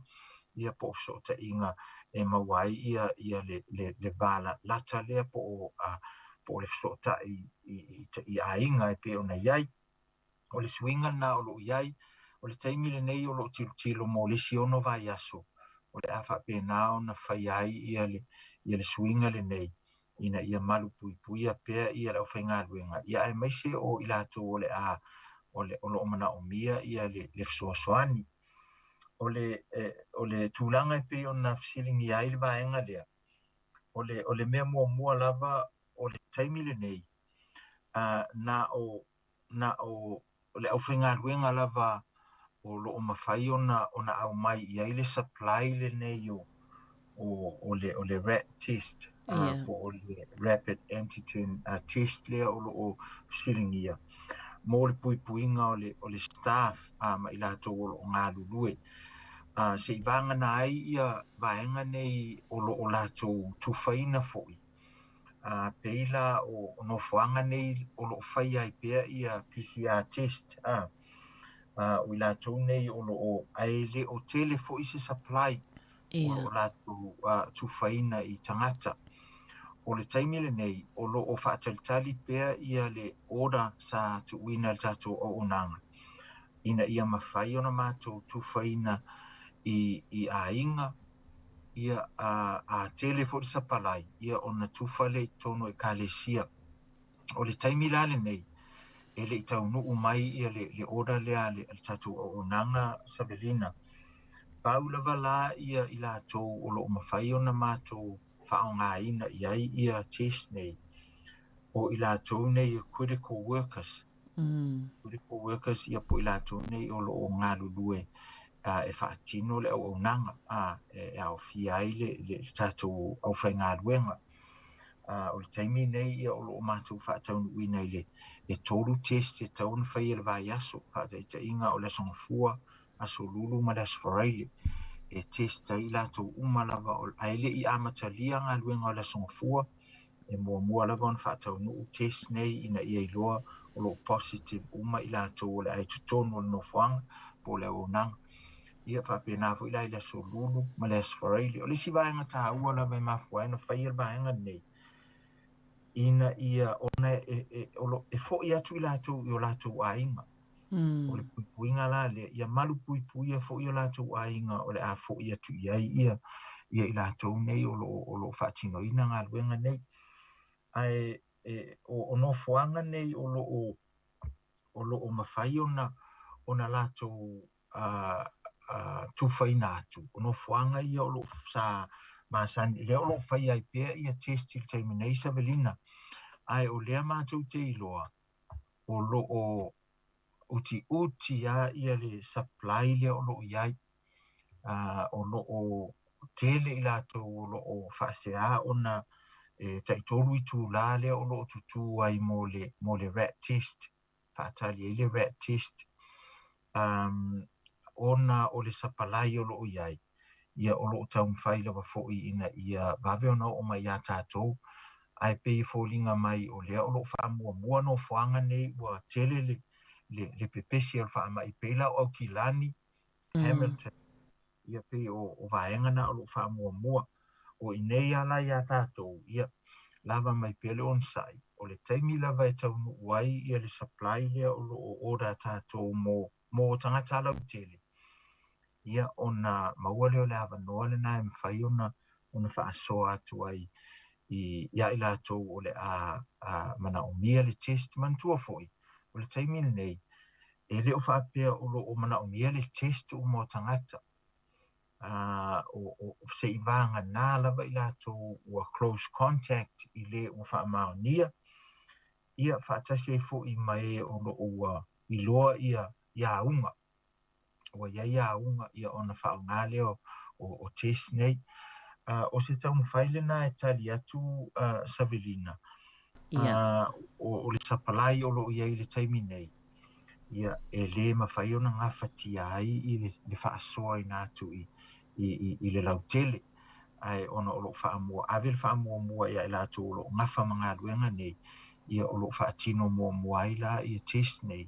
ia po o fesootaiga e maua ai ia ia le le le va lata lea po o po o le fesootai i i aiga e pei ona i ai. O le suiga lena o lo o i ai, o le taimi lenei o lo o tilotilo mo le isi 6 vaiaso, o le a faapena ona faia ai ia le, ia le suiga lenei ina ia malupuipuia pea ia le aufaigaluega, ia aemaise o i latou o le a o le o lo o manaomia ia le, le fesoasoani. O le, o le tulaga e pei ona fesiligia ai le vaega lea, o le, o le mea muamua lava o le taimi lenei, na o na o le aufaigaluega lava o lo o mafai ona ona aumai i ai le supply lenei o o o le o le RAT test po o le rapid antigen test lea o lo o fesiligia mo le puipuiga o le o le staff ma i latou o lo o galulue. Seivagana ai ia vaega nei o lo o latou tufaina foi A pei la o nofoaga nei o lo o faia ai pea ia PCR test a o i latou nei o lo o ae le o tele foi se supply o lo o latou tufaina i tagata. O le taimi lenei o lo o faatalitali pea ia le order sa tuuina e le tatou auaunaga ina ia mafai ona matou tufaina i aiga ia a tele foi le sapalai, ia ona tufa lea i totonu o ekalesia. O le taimi la lenei, e le i taunuu mai ia le, le order lea a le, a le tatou auaunaga Savelina. Pau lava la ia i latou o lo o mafai ona matou faaaogaina i ai ia test nei, o i latou nei e critical workers. Critical workers ia po o i latou nei o lo o galulue e faatino le auaunaga e aofia ai le le tatou aufaigaluega. O le taimi nei ia o lo o matou faataunuuina i le e tolu test e tatau ona faia i le vaiaso, faataitaiga o le Aso Gafua, Aso Lulu ma le Aso Faraile e test ai i latou uma lava ae le i amatalia galuega o le Aso Gafua, e muamua lava ona faataunuu test nei ina ia iloa o lo o positive uma i latou o le a i totonu o le nofoaga po o le auaunaga. Ia faapena foi la i le Aso Lulu ma le Aso Faraile. O le isi vaega taua lava e mafua ai ona faia le vaega lenei, ina ia ona e, e, e, e foi atu i latou i o latou aiga. O le puipuiga la lea, ia malu puipuia foi o latou aiga o le a foi atu i ai ia ia i latou nei o lo o lo o faatinoina galuega nei. Ae e, o, o nofoaga nei o lo o o lo o mafai ona ona latou a, a, tufaina atu. O nofoaga ia o lo o sa masani, lea o lo o faia ai pea ia test i le taimi nei Savelina. Ae o lea matou te iloa o lo o utiuti lava ia le supply lea o lo o i ai. O lo o tele i latou o lo o faasea ona e taitolu itulā lea o lo o tutū ai mo le, mo le rat test, faatali ai le rat test, ona o le sapalai o lo o i ai. Ia o lo o taumafai lava foi ina ia vave ona oo mai iā tatou, ae pei e foliga mai o lea o lo o faamuamua nofoaga nei ua tele le, le, le pepesi o le faamai, pei la o Aukilani, Hamilton, ia pei o, o vaega na o lo o faamuamua. O i inei lava la iā tatou, ia, lava mai pea le onosai, o le taimi lava e taunuu ai ia le supply lea o lo o order tatou mo, mo tagata lautele, ia ona maua lea o le avanoa lena e mafai ona ona faasoa atu ai i ia i latou o le a, a manaomia le test. Manatua foi, o le taimi lenei, e le o faapea o lo o manaomia le test uma o tagata. A, o, o, seivaganā lava i latou ua close contact i le ua faamaonia, ia faatasi ai foi ma e o lo o ua iloa ia ia auga. Ua i ai auga ia ona faaaoga lea o, o, o test nei. O se taumafai lena e tali atu, Savelina, o, o le sapalai o lo o i ai i le taimi nei, ia, e lē mafai ona gafatia ai i le, le faasoaina atu i, i, i, i le lautele. Ae ona o lo o faamua, ave le faamuamua ia i latou o lo o gafa ma galuega nei, ia o lo o faatino muamua ai la ia test nei.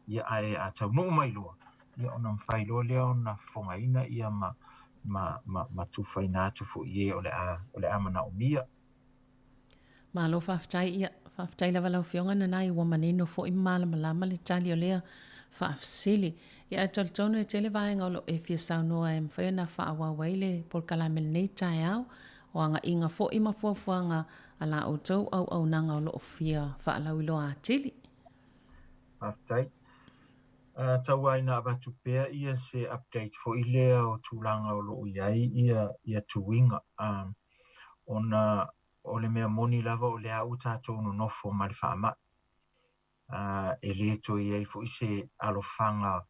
Ia, ae a taunuu mai loa, ia ona mafai loa lea ona fofogaina ia ma, ma, ma, ma tufaina atu foi i e o le a, o le a manaomia. Malo faafetai, ia, faafetai lava lau Afioga Nanai ua manino foi ma malamalama le tali o lea faafesili. Ia ae talitonu e tele vaega o lo o e fia saunoa e mafai ona faaauau ai le polokalame i lenei taeao, o agaiga foi ma fuafuaga a la outou auaunaga o lo o fia faalauiloa atili. Faafetai. Tau lava ina avatu pea ia se update foi lea o tulaga o lo o i ai ia, ia tuiga. Ona o le mea moni lava o lea ua tatou nonofo ma le faamai. E le toe i ai foi se alofaga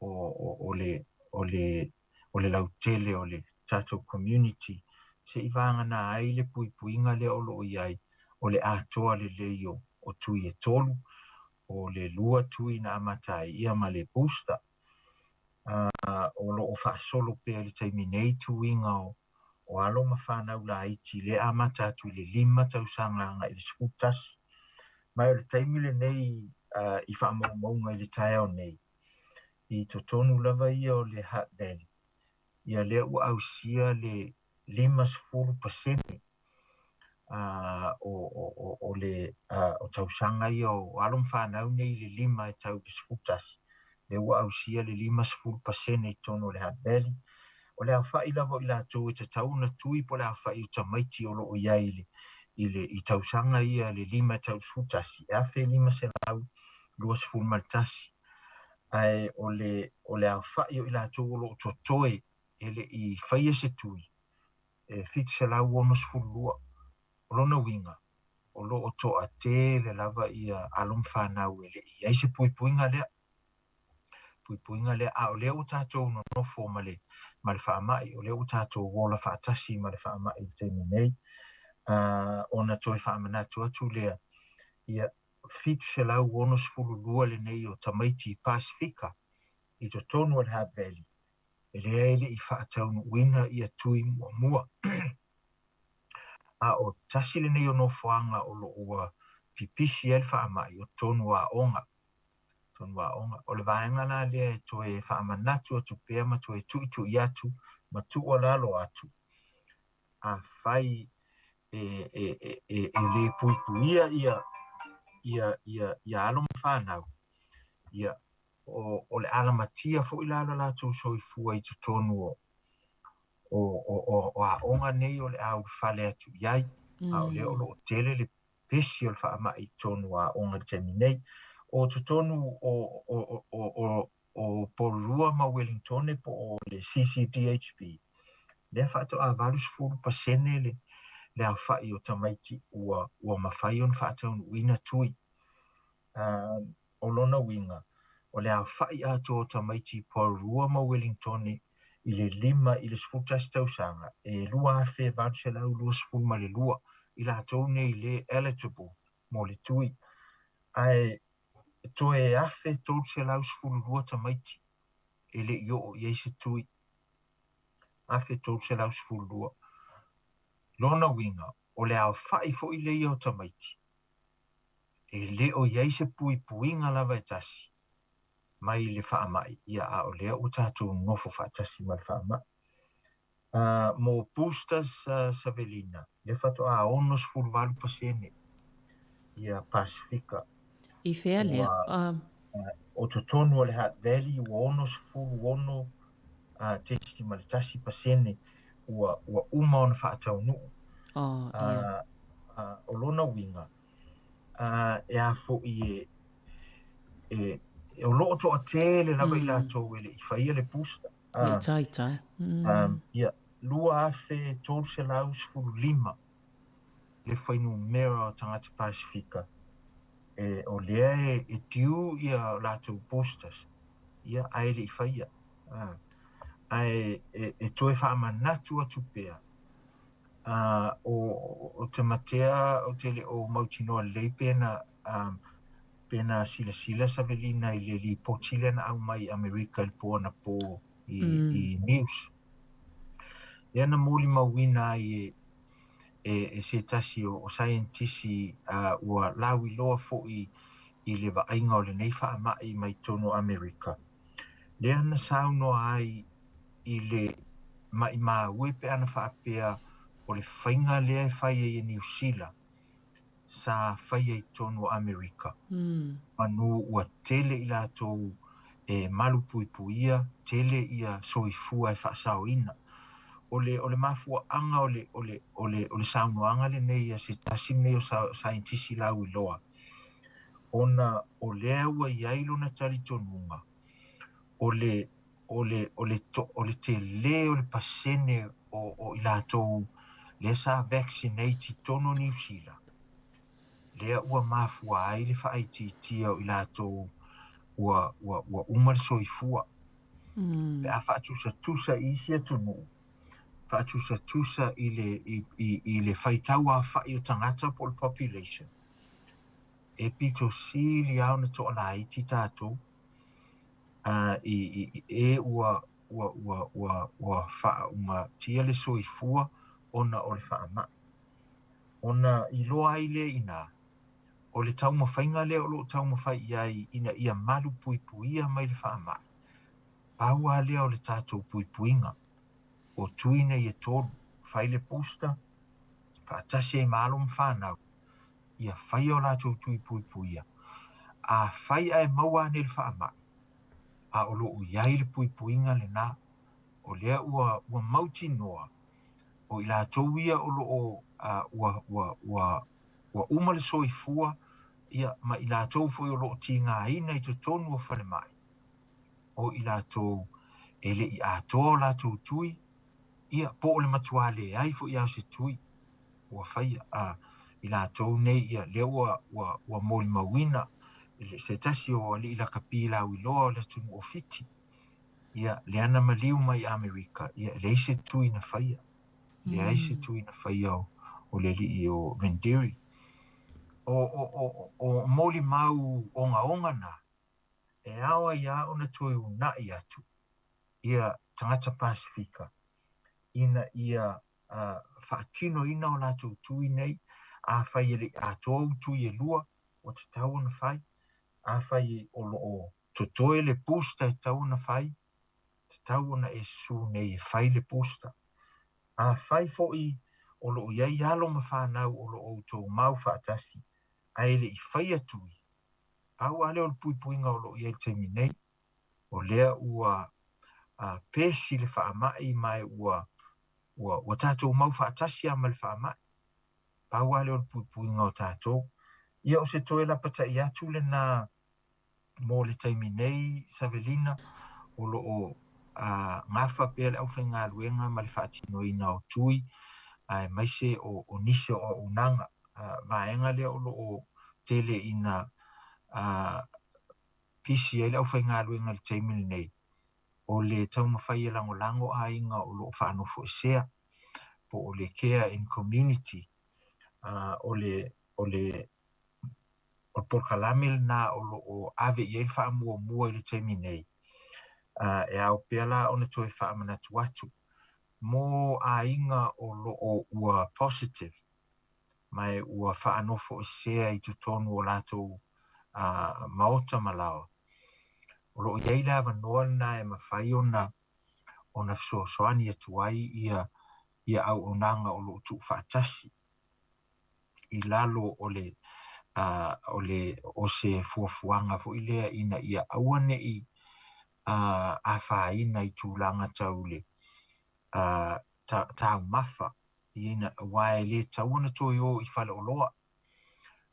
o, o, o le, o le, o le lautele o le tatou community seivaganā ai le puipuiga lea o lo o i ai o le atoa lelei o, o tui e tolu, o le lua tui na amata ai ia ma le booster. O lo o faasolo pea i le taimi nei tuiga o, o alo ma fanau laiti lea amata atu i le 5 tausaga agai i le 11. Ma o le taimi lenei i faamaumauga i le taeao nei, i totonu lava ia o le Hutt Valley, ia lea ua ausia le 50% o, o, o, o le o tausaga ia o alo ma fanau nei i le 5 e tau i le 11, lea ua ausia le 50% i totonu o le Hutt Valley. O le aofai lava o i latou e tatau ona tui po o le aofai o tamaiti o lo o i ai i le, i le i tausaga ia le 5 e tau i le 11, e 1,521. Ae o le, o le aofai o i latou o lo o totoe e le i faia se tui, e 762. O lona uiga, o lo o toatele lava ia alo ma fanau e le i i ai se puipuiga lea. puipuiga lea, a o lea ua tatou nonofo ma le ma le faamai, o lea ua tatou ola faatasi ma le faamai i le taimi nei. Ona toe faamanatu atu lea, ia, 762 lenei o tamaiti Pasifika i totonu o le Hutt Valley, e lea e le i faataunuuina ia tui muamua. A o tasi lenei o nofoaga o lo o ua pipisi ai le faamai, o totonu o aoga. Totonu o aoga. O le vaega la lea e toe faamanatu atu pea ma toe tuitui atu ma tuualalo atu, afai e, e, e, e, e le puipuia ia, ia, ia, ia alo ma fanau, ia, o, o le alamatia foi la lo latou soifua i totonu o, o, o, o, o aoga nei o le a ulufale atu i ai, a o lea o lo o tele le pesi o le faamai i totonu o aoga i le taimi nei. O totonu o, o, o, o, o, o Porirua ma Wellingtone po o le CCDHB, lea faatoa 80% le, le aofai o tamaiti ua, ua mafai ona faataunuuina tui. O lona uiga, o le aofai atoa o tamaiti i Porirua ma Wellingtone i le 5 i le 11 tausaga, e 2,822 i latou nei le eligible mo le tui, ae toe 1,312 tamaiti e le i oo i ai se tui, 1,312. Lona uiga, o le aofai foi lea o tamaiti e le o i ai se puipuiga lava e tasi mai le faamai, ia a o lea ua tatou nofo faatasi ma le faamai. Mo boosters Savelina, lea faatoa 68% ia Pasifika. I fea lea? O totonu o le Hutt Valley ua 66.1% ua ua uma ona faataunuu. Oh, ia. O lona uiga, e a foi e, e, o lo o toatele lava i latou e le i faia le booster. Le taitai. Ia, 2,315 le fuainumera o tagata Pasifika e, o lea e, e due ia latou boosters, ia, ae le i faia. Ae e, e toe faamanatu atu pea, o, o te matea o te le o mautinoa lelei pena, pena silasila Savelina i le lipoti lea na aumai i Amerika i le po anapo i, i news. Lea na molimauina ai e, e, e se tasi o, o saienitisi ua lauiloa foi i le vaaiga o lenei faamai mai totonu o Amerika. Lea na saunoa ai i le maimau e pe ana faapea o le faiga lea e fai ai e Niu Sila sa faia i totonu o Amerika. Manu ua tele i latou e malupuipuia, tele ia soifua e faasaoina. O le, o le mafuaaga o le, o le, o le, o le saunoaga lenei a se tasi lenei o saienitisi lauiloa, ona o lea ua i ai lona talitonuga, o le, o le, o le, to, o le tele o le pasene o, o i latou lea sa vaccinate i totonu o Niu Sila, lea ua mafua ai le faaitiitia o i latou ua, ua, ua uma le soifua. Pe a faatusatusa i isi atunuu, faatusatusa i le, i, i, i le faitau aofai o tagata po o le population, e pito sili lava ona toalaiti tatou, i, i, e ua, ua, ua, ua, ua faaumatia le soifua ona o le faamai. Ona iloa ai lea i ina, o le taumafaiga lea o lo o taumafai i ai ina ia malupuipuia mai le faamai, pau lava lea o le tatou puipuiga, o tui nei e tolu, fai le booster, faatasi ai ma alo ma fanau, ia faia o latou tui puipuia. Afai ae maua ane le faamai, a o lo o i ai le puipuiga lena, o lea ua, ua mautinoa, o i latou ia o lo o ua, ua, ua, ua uma le soifua, ia, ma i latou foi o lo o tigaina i totonu o falemai, o i latou e le i atoa o latou tui, ia, po o le matua leai foi lava o se tui ua faia. I latou nei, ia, lea ua, ua, ua molimauina. le se tasi o ali'i lakapi lauiloa o le atunuu o Fiti, ia, lea na maliu mai i Amerika, ia, e leai se tui na faia. Leai se tui na faia o, o le ali'i o Vidiri. O, o, o, o molimau ogaoga na, e ao ai lava ona toe una'i atu ia tagata Pasefika ina ia faatinoina o latou tui nei, afai e le i atoa ou tui e lua, ua tatau ona fai, afai o lo o totoe le booster e tatau ona fai, tatau ona e susu nei e fai le booster. Afai foi o lo o i ai alo ma fanau o lo o outou mau faatasi ae le i faia tui, pau lava lea o le puipuiga o lo o i ai i le taimi nei, o lea ua pesi le faamai ma ua ua tatou mau faatasi lava ma le faamai. Pau lava lea o le puipuiga o tatou. Ia o se toe lapata'i atu lena mo le taimi nei, Savelina, o lo o gafa pea le aufaigaluega ma le faatinoina o tui, aemaise o nisi o auaunaga. Vaega lea o lo o tele ina pisi ai le aufaigaluega i le taimi lenei, o le taumafai e lagolago aiga o lo o faanofoesea, po o le care in community, o le o le o le polokalame lena o lo o ave i ai le faamuamua i le taimi nei. E ao pea la ona toe faamanatu atu mo aiga o lo o ua positive ma ua faanofoesea i totonu o latou maota ma laoa. O lo o i ai le avanoa lena e mafai ona ona fesoasoani atu ai ia ia auaunaga o lo o tuufaatasi i lalo o le o le o se fuafuaga foi lea ina ia aua ne i afaina i tulaga tau le taumafa ina aua e le tatau ona toe o i faleoloa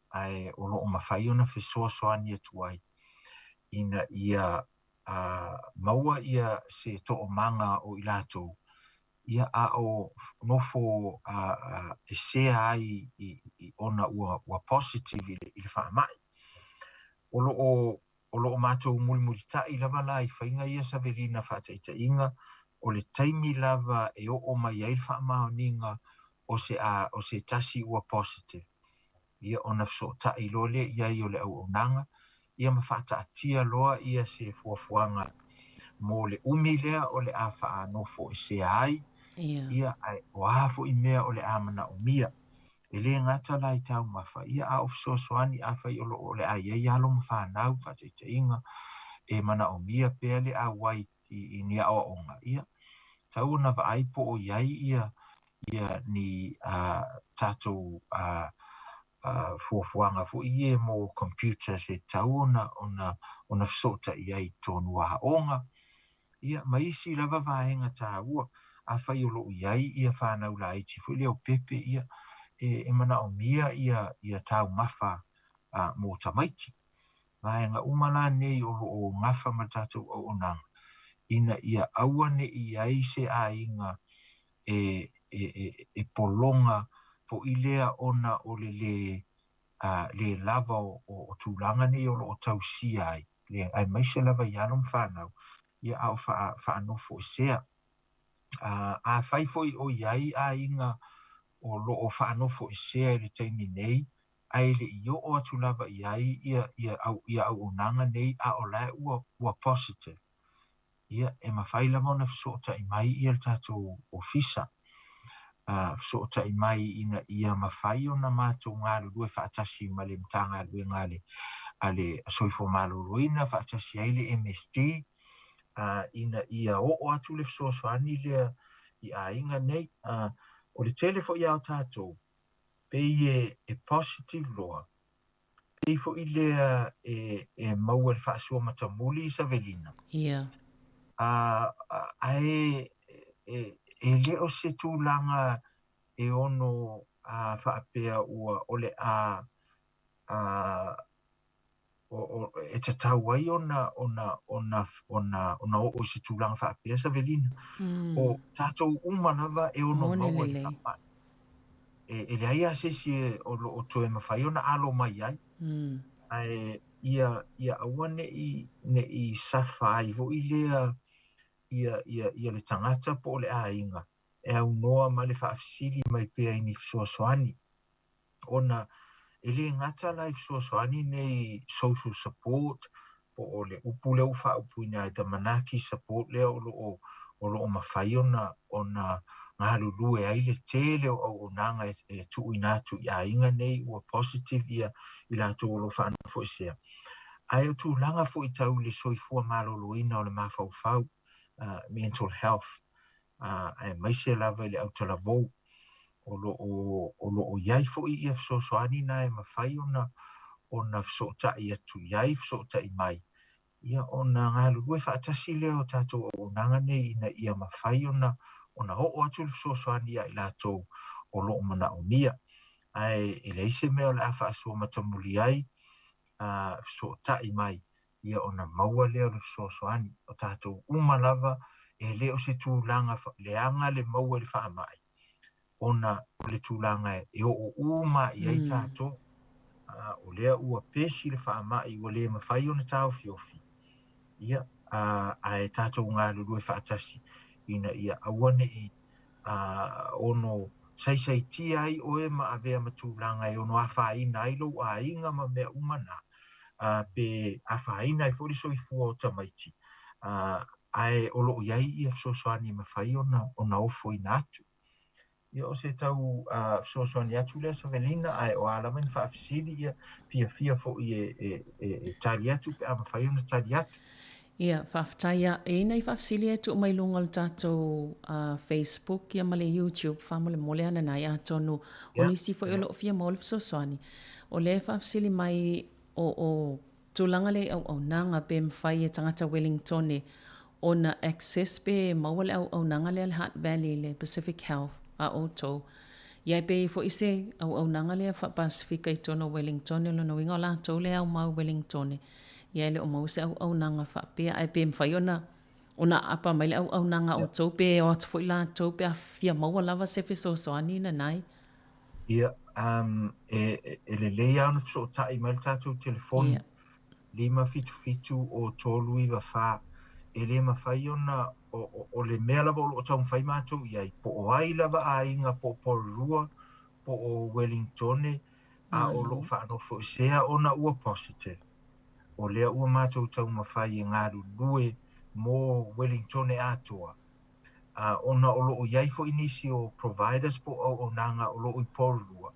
ae o lo o mafai ona fesoasoani atu ai ina ia maua ia se toomaga o i latou ia a o nofo esea ai ona ua positive i le faamai. O lo o O lo o matou mulimulita'i lava la i faiga ia Savelina faataitaiga, o le taimi lava e oo mai ai le faamaoniga o se a o se tasi ua positive, ia ona fesoota'i loa lea i ai o le auaunaga, ia ma faataatia loa ia se fuafuaga mo le umi lea o le a faanofoesea ai, ia ae o a foi mea o le a manaomia. E le gata la i taumafa, ia a o fesoasoani afai o lo o le a i ai alo ma fanau, faataitaiga, e manaomia pea le auai i ni aoaoga, ia, tatau ona vaai po o i ai ia ia ni a tatou a fuafuaga foi ia mo computers e tatau ona ona ona fesootai ai i totonu o aoga, Ia, ma isi lava vaega taua, afai o lo o i ai ia fanau laiti foi lea o pepe, ia, e manaomia ia, ia taumafa mo tamaiti. Vaega uma la nei o lo o gafa ma le tatou auaunaga, ina ia aua ne i i ai se aiga e, e, e, e pologa foi lea ona o le lē, lē lava o, o tulaga nei o lo o tausia ai. le, aemaise lava i alo ma fanau, ia a o faa, faanofoesea. A, afai foi o i ai aiga o lo o faanofoesea i le taimi nei, ae le i oo atu lava i ai ia, ia, au, ia auaunaga nei, a o la e ua, ua positive, ia, e mafai lava ona fesootai mai ia le tatou ofisa, fesootai mai ina ia mafai ona matou galulue faatasi ma le Matagaluega a le, a le Soifua Maloloina faatasi ai le MSD, ina ia oo atu le fesoasoani lea i aiga nei. O le tele foi lava o tatou, pei e positive loa, Pei foi lea e maua i le faasua matamuli Savelina. Ia. Ae e le o se tulaga e ono faapea ua o le a e tatau ai ona ona ona ona ona oo i se tulaga faapea Savelina. O tatou uma lava e ono maua i le faamai. E leai lava se isi o lo o toe mafai ona alo mai ai. Ae Ia ia aua ne i ne i safa ai foi lea ia ia ia le tagata po o le aiga e aunoa ma le faafesili mai pea i ni fesoasoani ona e le gata la i fesoasoani nei social support po o le upu lea ua faaupuina ai the Manaaki support lea o lo o o lo o mafai ona ona galulue ai le tele o auaunaga e, e tuuina atu i aiga nei ua positive ia i latou o lo o faanofoesea. Ae o tulaga foi tau i le soifua maloloina o le mafaufau, uh, mental health, uh, aemaise lava i le autalavou, o lo o, o lo o i ai foi ia fesoasoani na e mafai ona, ona fesootai atu i ai, fesootai mai, ia ona galulue faatasi lea o tatou auaunaga nei ina ia mafai ona, ona oo atu le fesoasoani ia i latou o lo o manaomia. Ae e leai se mea o le a faasoa matamuli ai, a fesootai mai, ia ona maua lea o le fesoasoani. O tatou uma lava, e le o se tulaga leaga le maua i le faamai, ona o le tulaga e oo uma i ai tatou. O lea ua pesi le faamai ua le mafai ona taofiofi, ia, ae tatou galulue faatasi ina ia aua ne i ono saisaitia ai oe ma avea ma tulaga e ono afaina ai lou aiga ma mea uma na, pe afaina ai foi le soifua o tamaiti, ae o lo o i ai ia fesoasoani e mafai ona ona ofoina atu. Ia o se tau fesoasoani atu lea Savelina, ae o a lava ni faafesili ia fiafia foi e, e, e, e tali atu pe a mafai ona tali atu. Ia, faafetai a. E i ai nai faafesili e tuu mai luga o le tatou Facebook ia ma le YouTube faamolemole ana nai atonu o nisi foi o lo o fia maua le fesoasoani. O lea e faafesili mai o o tulaga lea i auaunaga pe mafai e tagata Wellingtone ona access pe maua le auaunaga lea le Hutt Valley le Pacific Health a outou. Ia e pe i ai foi se auaunaga lea faa-Pasifika i totonu o Wellingtone o lona uiga o latou lea e aumau i Wellingtone. Ia e le o maua se auaunaga faapea ae pe mafai ona ona aapa mai le auaunaga a outou pe o atu foi latou pe a fia maua lava se fesoasoani nanai. Ia, um, e, e lelei lava ona fesootai mai le tatou telefoni, yeah. 577 o 394, e le mafai ona, o, o, o le mea lava o lo o taumafai matou i ai, po o ai lava aiga, po o Porirua, po o Wellingtone, a o lo o faanofoesea ona ua positive. O lea ua matou taumafai e galulue mo Wellingtone atoa, a ona o lo o i ai foi nisi o providers po o auaunaga o lo o i Porirua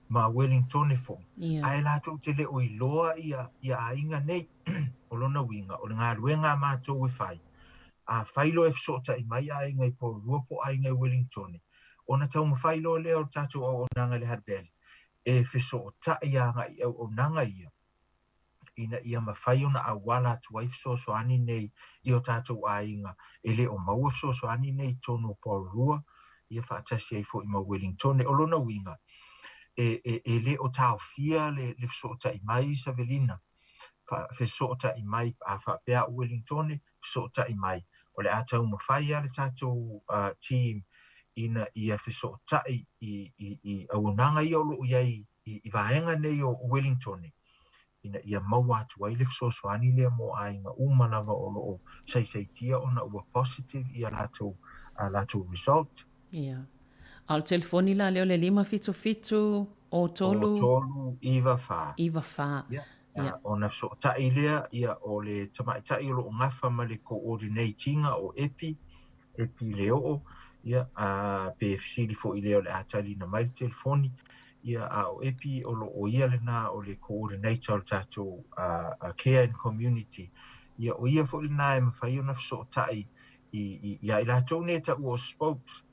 ma Wellingtone foi, yeah. ae latou te le o iloa ia, ia aiga nei. O lona uiga, o le galuega a matou e fai, afai loa e fesootai mai aiga i Porirua po o aiga i Wellingtone, ona taumafai loa lea o le tatou auaunaga i le Hutt Valley e fesootai agai i auaunaga ia, ina ia mafai ona auala atu ai fesoasoani nei i o tatou aiga e le o maua fesoasoani nei i totonu o Porirua, ia faatasi ai foi ma Wellingtone. O lona uiga, e, e, e le o taofia le, le fesootai mai, Savelina, fa, fesootai mai, a faapea o Wellingtone, fesootai mai. O le a taumafai lava le tatou uh, team ina ia fesootai i, i, i auaunaga ia o lo o i ai i, i vaega nei o Wellingtone, ina ia maua atu ai le fesoasoani lea mo aiga uma lava o lo o saisaitia ona ua positive ia latou, a latou result. Ia. A o le telefoni la lea o le 577 o 3... O 3 9 4. 9 4. Ia. Ia. Ona fesootai lea, ia, o le tamaitai o lo o gafa ma le coordinate ina o Epi, Epi Leoo, ia, a, pe fesili foi lea o le a taliina mai le telefoni, ia, a o Epi o lo o ia lena o le coordinator o le tatou a, Care and Community, ia, o ia foi lena e mafai ona fesootai i, i, ia i latou nei e taua o spokes,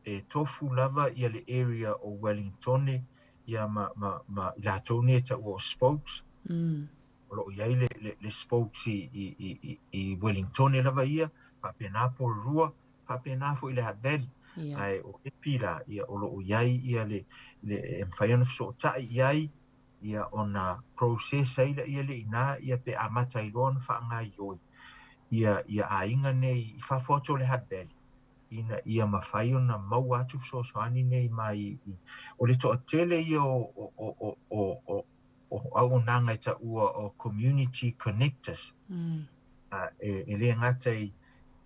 e tofu lava ia le area o Wellingtone, ia ma, ma, ma i latou nei e taua o spokes, mm. O lo o i ai le, le, le spokes i, i, i, i, i Wellingtone lava ia, faapena Porirua, faapena foi le Hutt Valley. Yeah. Ae o Epi la, ia, o lo o i ai ia le, le, e mafai ona fesootai i ai, ia ona process ai laia lea i ina, ia pe amata ai loa ona faagaoioi ia, ia aiga nei i fafo atu o le Hutt Valley, ina ia mafai ona maua atu fesoasoani nei mai i, o le toatele ia o, o, o, o, o, o. o auaunaga e taua o community connectors, e le gata i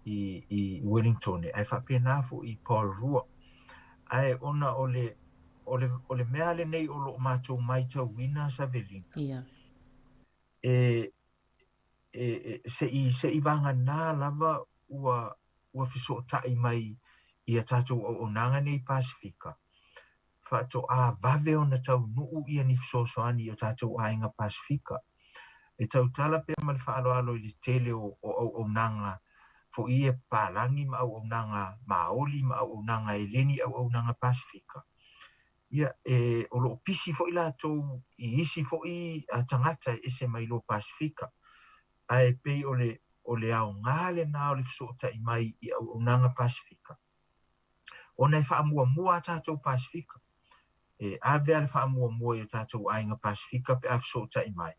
i Wellington ae faapena foi i Porirua. Ae ona o le o le o le mea lenei o lo o matou matauina Savelina, Ia. e e se i se i vagana lava ua ua fesootai mai i a tatou auaunaga nei Pasefika, faatoa vave ona taunuu ia ni fesoasoani i o tatou aiga Pasefika. E tautala pea ma le faaaloalo i le tele o auaunaga foi ia papalagi ma auaunaga Maoli ma auaunaga Eleni auaunaga Pasefika. Ia, e, o lo o pisi foi latou i isi foi tagata e ese mai lo Pasefika. Ae pei o le, o le aoga lena o le fesootai mai i auaunaga Pasefika, ona e faamuamua a tatou Pasefika. E ave a le faamuamua i o tatou aiga Pasefika pe a fesootai mai,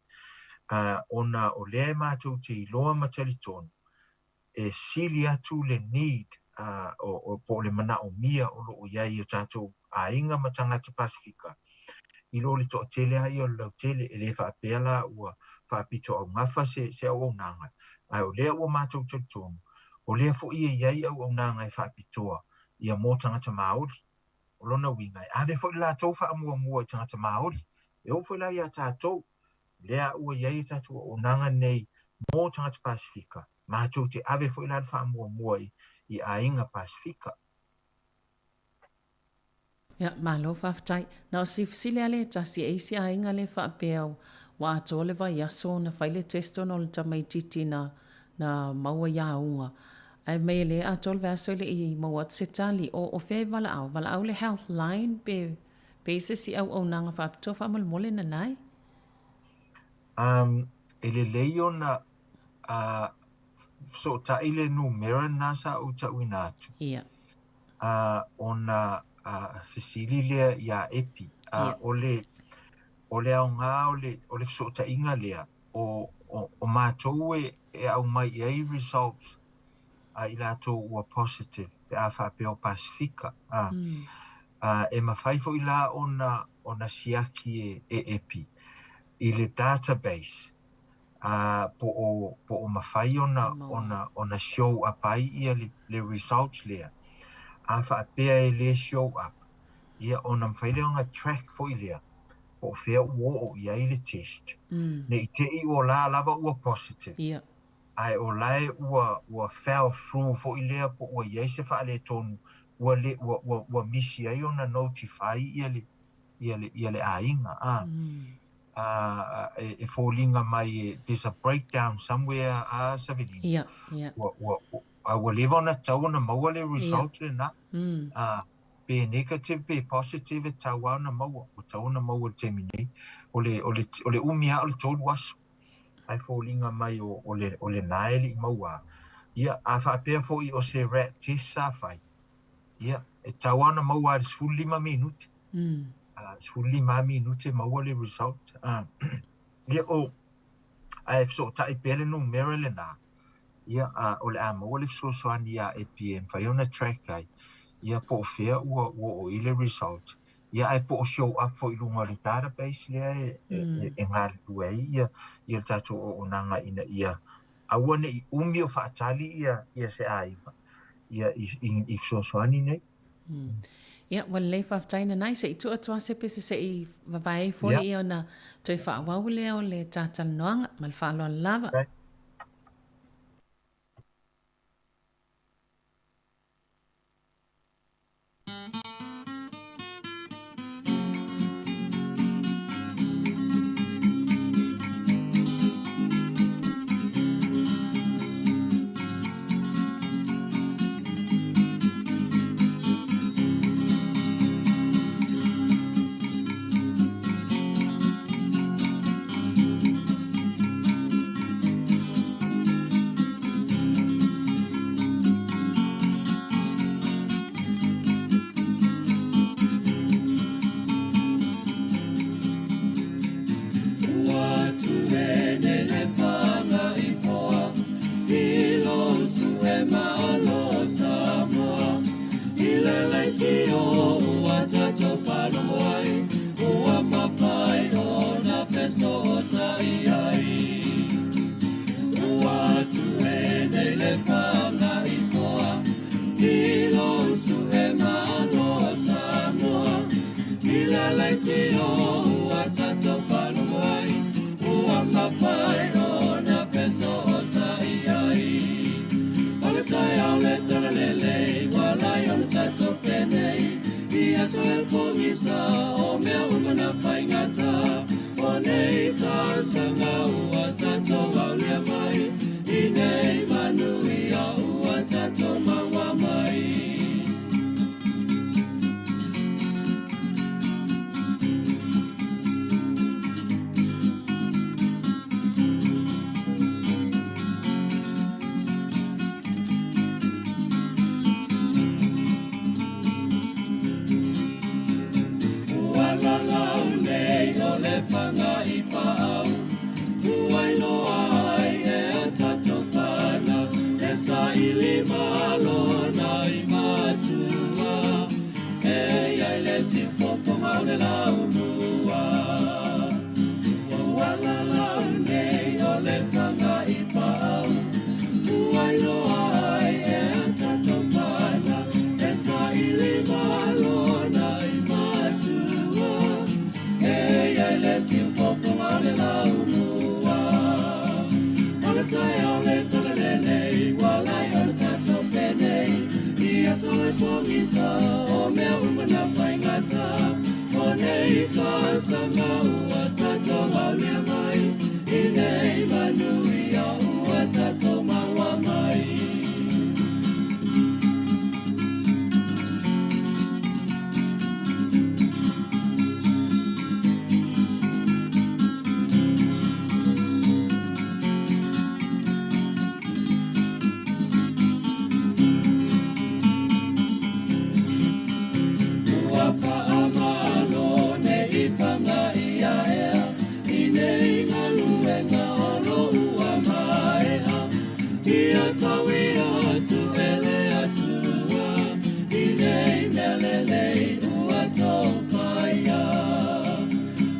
ona o lea e matou te iloa ma talitonu, e sili atu le need o, po o le manaomia o lo o i ai i o tatou aiga ma tagata Pasefika, i lo le toatele lava ia o le lautele. E le faapea la ua faapitoaugafa se, se auaunaga, ae o lea ua matou talitonu, o lea foi e i ai auaunaga e faapitoa ia mo tagata Maoli. O lona uiga, e ave foi le latou faamuamua i tagata Maoli. E oo foi la iā tatou, lea ua i ai a tatou auaunaga nei mo tagata Pasefika, matou te ave foi la le faamuamua i, i aiga Pasefika. Ia, malo faafetai. Na o si fesili lava lea e tasi, e i ai se aiga lea faapea ua atoa le vaiaso ona fai le test ona o le tamaitiiti na na maua i auga, ae mei e le atoa le vaiaso e le i maua atu se tali. O o fea e valaau? Valaau le health line pe pe i ai se isi auaunaga faapitoa faamolemole Nanai? Um, e lelei ona uh, fesootai le numera lena sa ou tauina atu. Ia. Ona fesili lea iā Epi, o le, o le aoga o le, o le fesootaiga lea, o, o, o matou e, e aumai i ai results a i latou ua positive pe a faapea o Pasefika. A, e mafai foi la ona, ona siaki e, e Epi i le database a po o, po o mafai ona, ona, ona show up ai ia le, le results lea. A faapea e le show up, ia ona mafai lea ona track foi lea, po o fea ua oo i ai le test. Ne i te i o la lava ua positive. Ia. Ae o la e ua, ua fell through foi lea po ua i ai se faaletonu, ua le, ua, ua, ua misi ai ona notify ia le, ia le, ia le aiga, a. E foliga mai e there's a breakdown somewhere a Savelina. Ia, ia. Ua, ua, a ua leva ona tatau ona maua le result lena. Pe negative pe positive e tatau lava ona maua. Ua tatau ona maua i le taimi nei. O le, o le, o le umi lava o le 3 aso. Ae foliga mai o, o le, o lena e le i maua. Ia, a faapea foi o se rat test sa fai, ia, e tatau lava ona maua i le 15 minute. 15 minute maua le result. Ia o, ae fesootai pea le numera lena, ia, o le a maua le fesoasoani iā Epi e mafai ona track ai, ia po o fea ua ua oo i ai le result. Ia ae po o show up foi i luga o le database lea e, e, e galulue ai ia, ia le tatou auaunaga ina ia aua ne i umi o faatali ia, ia se aiga, ia i, i, i fesoasoani nei. Ia, ua lelei faafetai Nanai, se i tuu atu lava se pese se i vavae ai foi ia ona toe faaauau lea o le ta talanoaga. Ma le faaaloalo lava. feso'ota'i ai. Ua atu e nei le faga'ifoa i lou su'e malo o Samoa. I le leitio ua tatou faalogo ai, ua mafai ona feso'ota'i ai. O le taeao le talalelei, ua lai ona tatou penei, i aso e pogisa o mea uma na faigata. O nei tausaga ua tatou aulia mai, i nei manuia ua tatou maua mai. Ua lalau nei o le faga i paau, ua iloa ai e a tatou fanau, e saili malo na i matua, e iai le sifofoga o le laumua. Ua lalau nei o le faga i paau, ua iloa ai e a tatou fanau, e saili malo na i matua, e iai le sifofoga o le laumua. O le taeao le talalelei, ua lai ona tatou penei, i aso e pogisa o mea uma na faigata. O nei tausaga ua tatou aulia mai, i nei manuia ua tatou maua mai. Ua fa'amalo nei faga ia ea, i nei galuega o lo'u maea. Ia taui atu e le Atua, i nei mea lelei ua tou faia.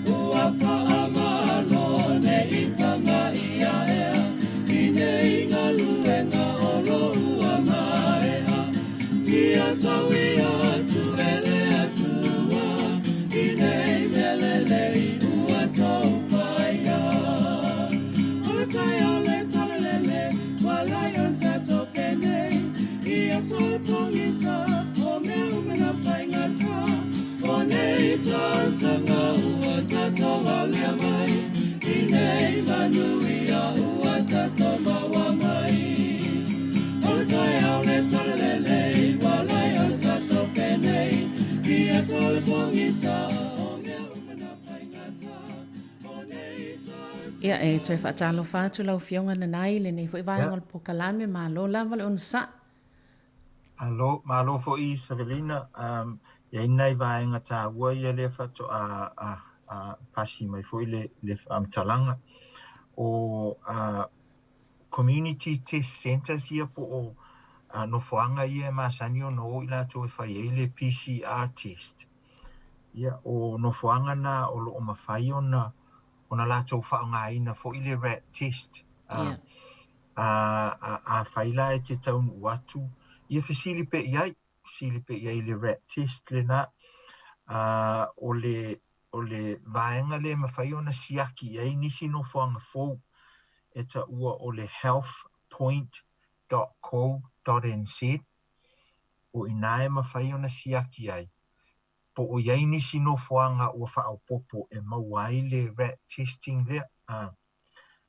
Ua fa'amalo nei faga ia ea, i nei galuega o lo'u maea. Ia taui atu e le Atua, i nei mea lelei ua tou faia. O le taeao le talalele, ua lai ona tatou penei, i aso e pogisa o mea uma na faigata. O nei tausaga ua tatou aulia mai, i nei manuia ua tatou maua mai. O le taeao le talalelei, ua lai ona tatou penei, i aso e pogisa o mea uma na faigata. O nei tausaga. Ia, e toe faatalofa atu lau Afioga Nanai i lenei foi vaega o le polokalame, malo lava le onosai. Malo, malo foi Savelina, e i ai nai vaega taua ia lea faatoa pasi mai foi le faamatalaga. O community test centres ia po o nofoaga ia e masani ona o i latou e fai ai le PCR test. Ia, o nofoaga na o loo mafai ona latou faaaogaina foi le rat test. Afai la e te taunuu atu, ia fesili pea i ai, fesili pea i ai i le rat test lena. O le vaega lea e mafai ona siaki i ai nisi nofoaga fou e taua o le healthpoint.co.nz. O i ina e mafai ona siaki ai po o i ai nisi nofoaga ua faaopoopo e maua ai le rat testing lea.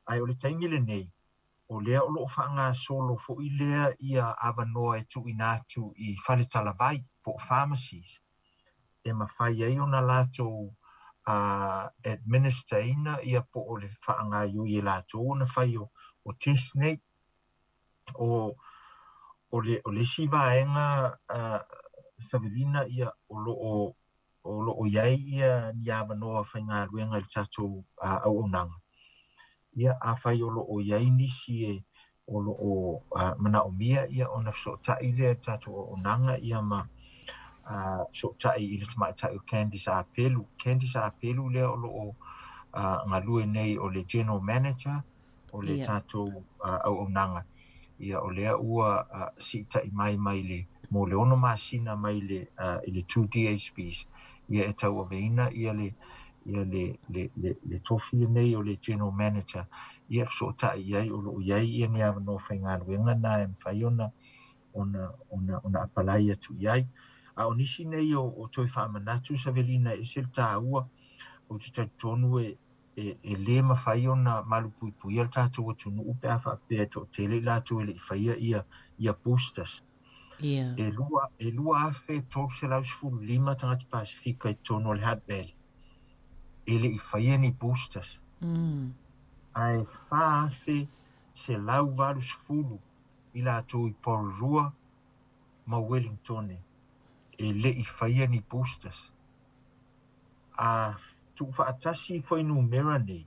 Ae o le taimi lenei, o lea o loo faagasolo foi lea ia avanoa e tuuina atu i faletalavai po o pharmacies e mafai ai ona latou administer ina ia po o le faagaioi e latou ona fai o test nei. O le isi vaega, Savelina, ia o loo i ai ia ni avanoa faigaluega i le tatou auaunaga. Ia, afai o loo i ai nisi e o loo manaomia ia ona fesootai lea i le tatou auaunaga ia ma fesootai i le tamaitai o Candice Apelu. Candice Apelu lea o loo galue nei o le General Manager o le tatou auaunaga, ia o lea ua siitai mai mai le mo le 6 masina mai le i le 2 DHBs, ia e tauaveina ia le ia le le le le tofi lenei o le General Manager, ia e fesootai i ai o lo o i ai ia ni avanoa faigaluega na e mafai ona ona ona ona apalai atu i ai. A o nisi nei o o toe faamanatu Savelina e ese le taua, ou te talitonu e e, e lē mafai ona malupuipuia le tatou atunuu pe a faapea e toatele i latou e le i faia ia ia boosters. Ia. E lua, e 2,315 tagata Pasefika i totonu o le Hutt Valley e le i faia ni boosters. Ae 4,180 i latou i Porirua ma Wellingtone e le i faia ni boosters. A tuufaatasi fuainumera nei,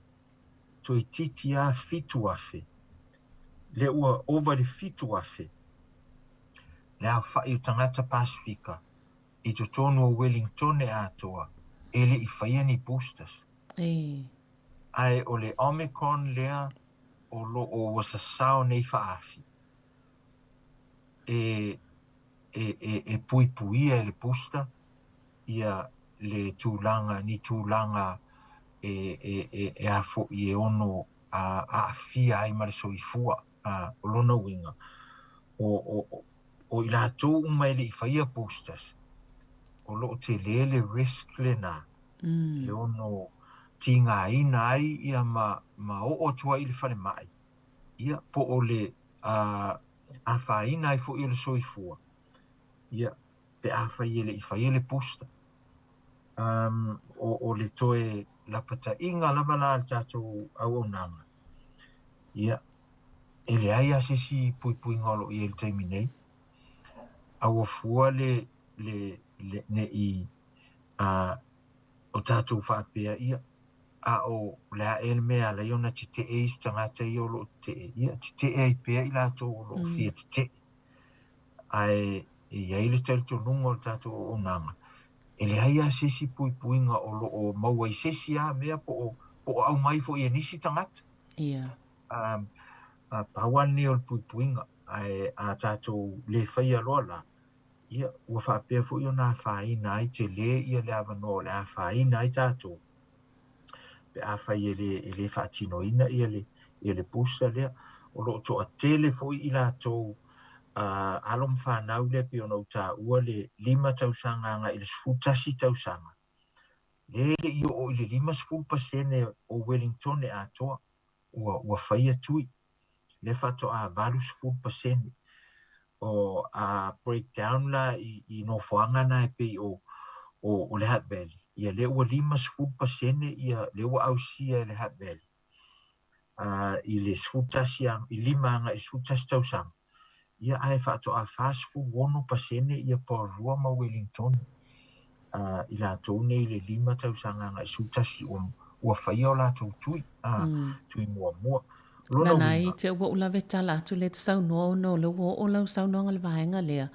toeitiiti lava 7,000, lea ua ova i le 7,000 le aofai o tagata Pasefika i totonu o Wellingtone atoa e le i faia ni boosters. Ae o le Omicron lea o lo o ua sasao nei faaafi e, e, e, e puipuia e le booster ia le tulaga, ni tulaga e, e, e, e a foi e ono a, aafia ai ma le soifua. A, o lona uiga, o, o, o i latou uma e le i faia boosters, o lo o tele le risk lena e ono tigaina ai ia ma, ma oo atu ai i le falemai, ia, po o le a, afaina ai foi o le soifua, ia, pe afai e le i faia le booster. Um, o, o le toe lapataiga lava la a le tatou auaunaga, ia, e leai lava se isi puipuiga o lo o i ai i le taimi nei, a ua fua le, le, le, ne i uh, o tatou faapea, ia, a o le a ea le mea e ala ai ona tetee isi tagata ia o lo o tetee, ia, tetee ai pea i latou o lo o fia tetee. Ae e i ai le talitonuga o le tatou auaunaga, e leai lava se isi puipuiga o lo o maua i se isi lava mea po o, po o aumai foi e nisi tagata. Ia. A, a, pau lava lenei o le puipuiga, ae a tatou le faia loa la, ia, ua faapea foi ona afaina ai, tele ia le avanoa o le a afaina ai tatou pe afai e le, e le faatinoina ia le, ia le booster lea. O lo o toatele foi i latou uh, alo ma fanau lea pei ona ou taua le 5 tausaga agai i le 11 tausaga, lea e le i oo i le 50% o Wellingtone atoa ua, ua faia tui. Lea faatoa 80% o a breakdown la i, i nofoaga na e pei o, o, o le Hutt Valley. Ia lea ua 50% ia lea ua ausia e le Hutt Valley uh, i le 11 i 5 agai i le 11 tausaga. Ia ae faatoa 46% ia Porirua ma Wellington uh, i latou nei le 5 tausaga agai i le 11 ua, ua faia o latou tui, uh, tui muamua. Lona Nana uiga. i te ua ou lave tala atu le te saunoa ona o lea ua oo lau saunoaga i le vaega lea.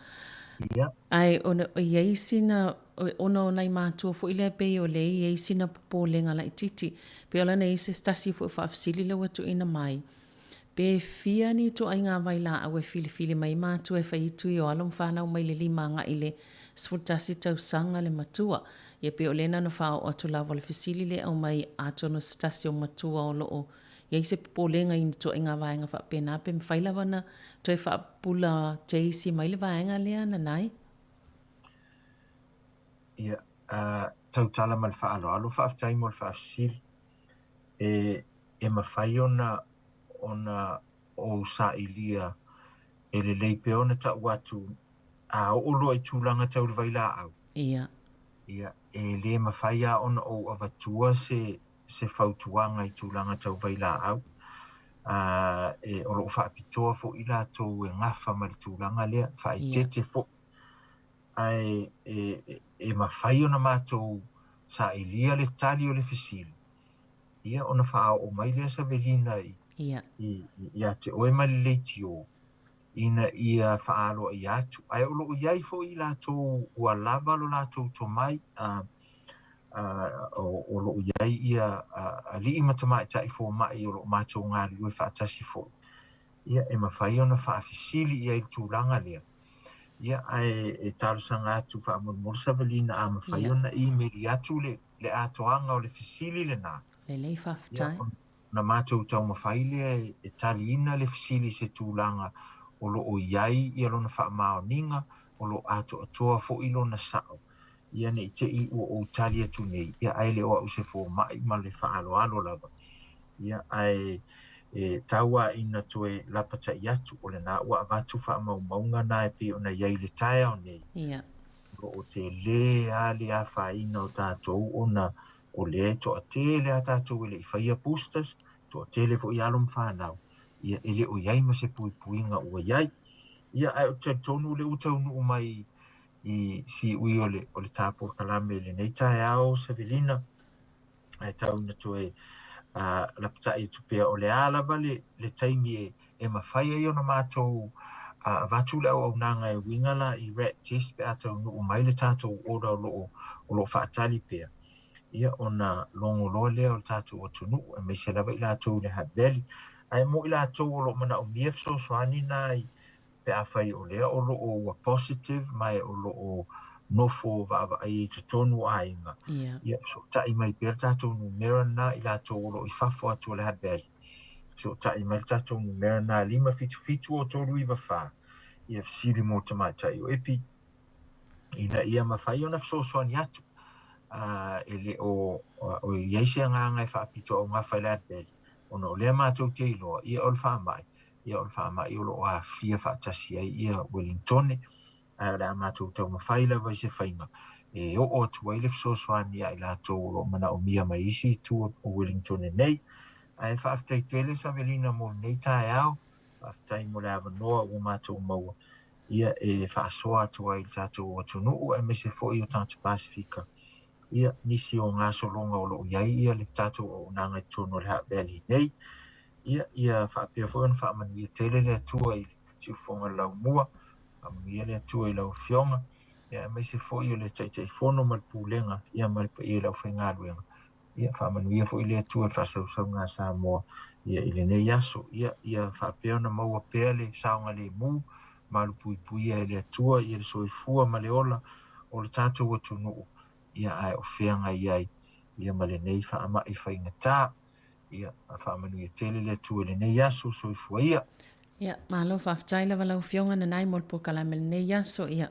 Ia. Ae ona e i ai sina, ona o nai matua foi lea pei o lea e i ai sina popolega laitiiti. Pei o lana i ai se tasi foi o faafesili lea ua tuuina mai, pe fia ni ituaiga vailaau e filifili mai matua e fai ai tui o alo ma fanau mai le 5 agai i le 11 tausaga le matua. Ia pei o lea na ona faaoo atu lava o le fesili lea e aumai atonu o se tasi o matua o lo o i ai se popolega i ni ituaiga vaega faapena pe mafai lava ona toe faapupula teisi mai le vaega lea Nanai? Ia, tautala ma le faaaloalo, faafetai mo le faafesili. E, e mafai ona, ona ou sailia e lelei pea ona tau atu a oo loa i tulaga tau le vailaau. Ia. Ia, e le mafai lava ona ou avatua se, se fautuaga i tulaga tau vailaau, a, e, o lo o faapitoa foi i latou e gafa ma le tulaga lea, faaeteete foi. Ae e, e mafai ona matou sailia le tali o le fesili, ia ona faaoo mai lea Savelina i, i, ia te oe ma le leitio, ina ia faaaloaia atu. Ae o lo o i ai foi i latou ua lava lo latou tomai, a, O lo o i ai ia alii ma tamaitai fomai o lo o matou galulue faatasi foi, ia e mafai ona faafesili i ai i le tulaga lea. Ia ae e talosaga atu faamolemole Savalina a mafai ona imeli atu le le atoaga o le fesili lena. Lelei faafetai. Ia ona matou taumafai lea e taliina le fesili i se tulaga o lo o i ai ia lona faamaoniga, o lo o atoatoa foi lona sao. Ia ne i te i ua ou tali atu nei, ia ae le o au se fomai ma le faaaloalo lava. Ia ae e tau lava ina toe lapatai atu, o lena ua avatu faamaumauga na e pei ona i ai i le taeao nei. Ia. O lo o tele lava le afaina o tatou ona o lea e toatele lava tatou e le i faia boosters, toatele foi alo ma fanau, ia e le o i ai ma se puipuiga ua i ai. Ia ae ou te talitonu o lea ua taunuu mai i siui o le, o le ta polokalame i lenei taeao, Savelina, ae tau ina toe uh, lapatai atu pea, o le a lava le, le taimi e, e mafai ai ona matou uh, avatu le auaunaga e uiga la i rat test pe a taunuu mai le tatou order o loo, o loo faatali pea. Ia ona logo loa lea o le tatou atunuu, aemaise lava i latou i le Hutt Valley. Ae mo i latou o lo o manaomia fesoasoani na i pe afai o lea o lo o ua positive ma o lo o nofo vaavaai i totonu o aiga, ia fesootai mai pea le tatou numera lena i latou o lo o i fafo atu o le Hutt Valley. Fesootai mai le tatou numera lena 577 394, ia fesili mo le tamaitai o Epi ina ia mafai ona fesoasoani atu. E le o i ai se agaga e faapitoaugafa i le Hutt Valley, ona o lea matou te iloa, ia o le faamai, ia o le faamai o lo o aafia faatasi ai ia Welingtone, ae o le a matou taumafai lava i se faiga e oo atu ai le fesoasoani ia i latou o lo o manaomia mai isi itu o Wellingtone nei. Ae faafetai tele Savelina mo lenei taeao, faafetai mo le avanoa ua matou maua ia e faasoa atu ai i le tatou atunuu aemaise foi o tagata Pasefika ia nisi o gasologa o lo o i ai ia le tatou auaunaga i totonu o le Hutt Valley nei. Ia, ia faapea foi ona faamanuia tele le Atua i le siufofoga o le laumua, faamanuia le Atua i lau Afioga, ia aemaise foi o le Taitaifono ma le Pulega, ia ma le paia i le aufaigaluega. Ia faamanuia foi le Atua i le faasausauga a Samoa ia i lenei aso. Ia, ia faapea ona maua pea le saogalemu, malupuipuia e le Atua ia le soifua ma le ola o le tatou atunuu, ia ae o feagai ai ia ma lenei faamai faigata. Ia, faamanuia tele le Atua i lenei aso, soifua ia. Ia, malo faafetai lava lau Afioga Nanai mo le polokalame i lenei aso. Ia,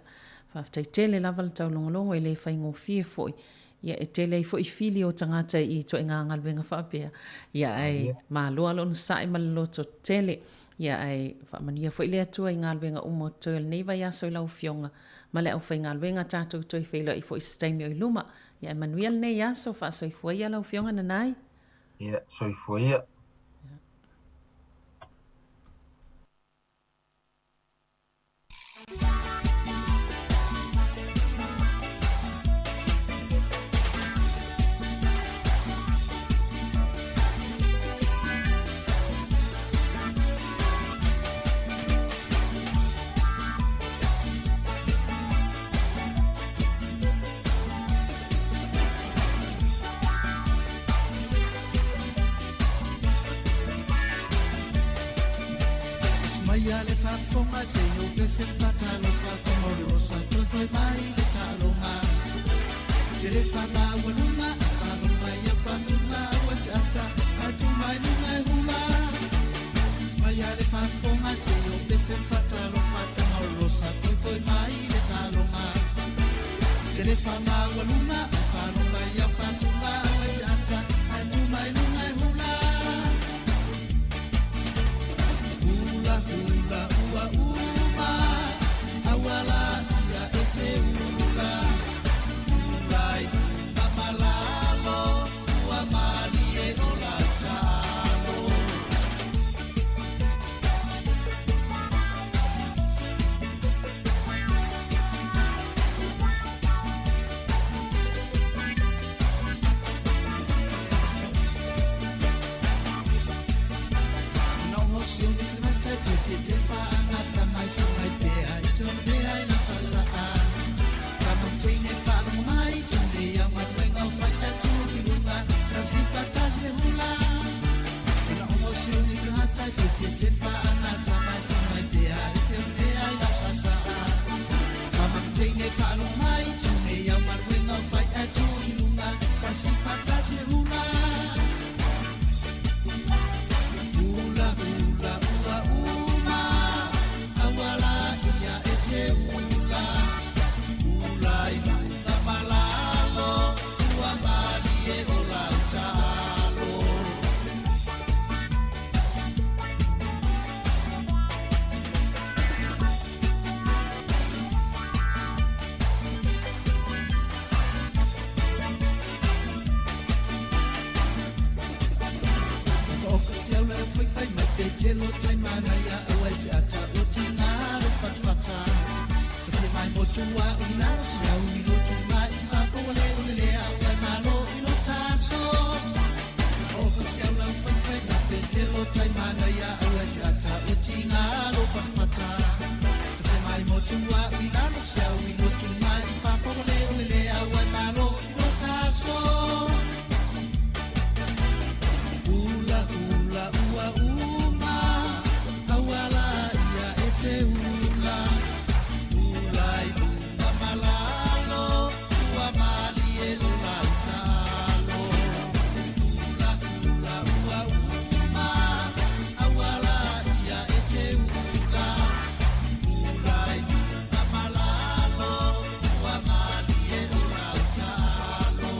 faafetai tele lava le taulogologo e le faigofie foi. Ia, e tele ai foi fili o tagata i ituaiga galuega faapea. Ia, ae malo lava le onosai ma le loto tele. Ia, ae faamanuia foi le Atua i galuega uma o totoe o lenei vaiaso i lau Afioga ma le aufaigaluega tatou toe feiloai foi i se taimi o i luma. Ia, ae manuia lenei aso, faasoifua ia lau Afioga Nanai. Ia, soifua ia. Maia le faafofoga se i ou pese faatalofa tama o le rosa toe foi mai le taaloga tele faamaualuga faaloma ia faatuga ua te ata ae tu mai luga e hula Maia le faafofoga se i ou pese faatalofa tama o le rosa toe foi mai le taaloga tele faamaualuga faaloma ia faatuga ua te ata ae tu mai luga e hula Hula hula ua uma auala ia e te ula Hula i luga ma lalo ua malie o lau taalo. tai manaia aua e te ata o tingalo fatafata. Tafia mai motu a ui lalo si au i lotu mai i fafo ua le ole lea ua e malo i lo taso. Ofa si au lau whaiwhai ma petelo tai manaia aua e te ata o tingalo fatafata. Tafia mai motu a ui lalo si au i lotu mai i fafo ua le ole lea ua e malo i lo taso. Hula hula ua uma, auala ia e te hula. Hula i lunga malalo, ua malie o lau talo. Hula hula ua uma, auala ia e te hula. Hula i lunga malalo, ua malie o lau talo.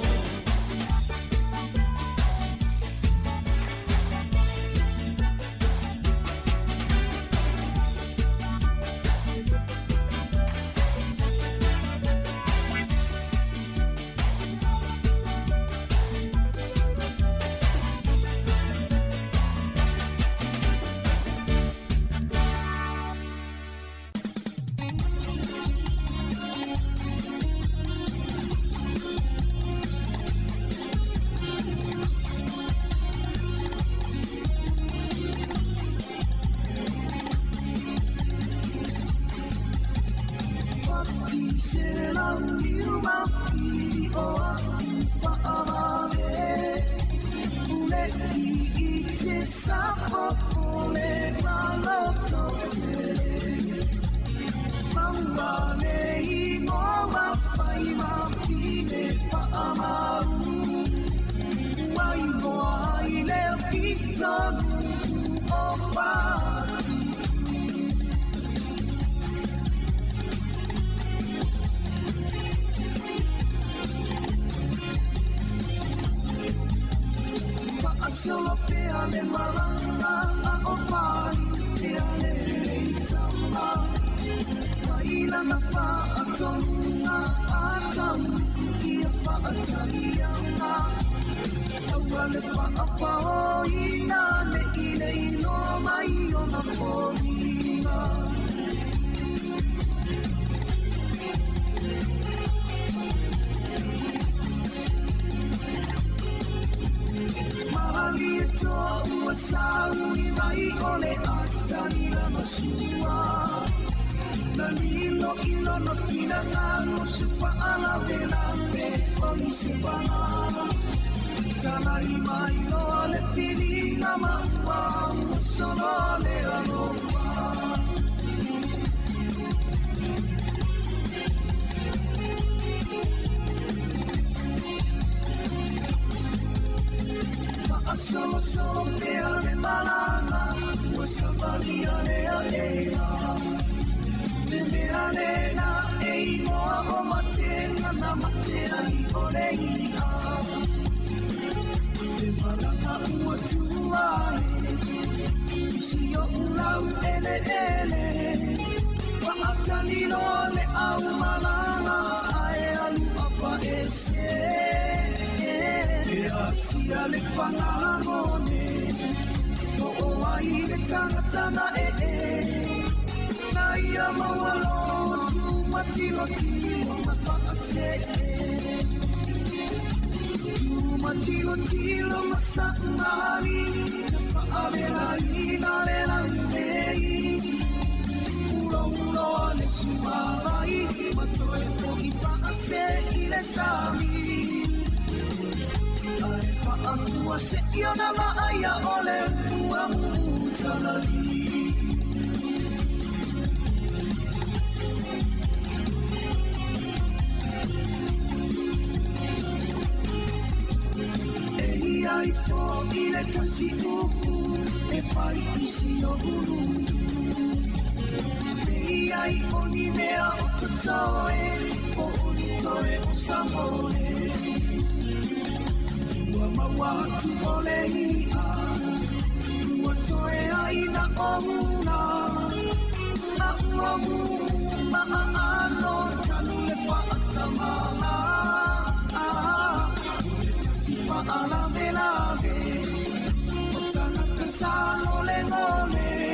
Sa ngole ngole.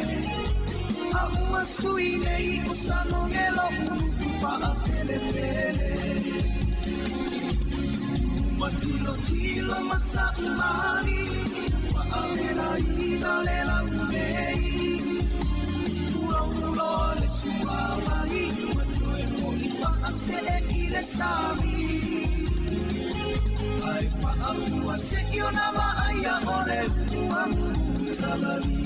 sui nei o salone lo'u fa'apelepele ua tilotilo ma sa'umali ua avelaina le laulei ulouloa le suavai ua toe fo'i fa'ase'e i le sami ae fa'afua se'i ona va'aia o le ua mutalali.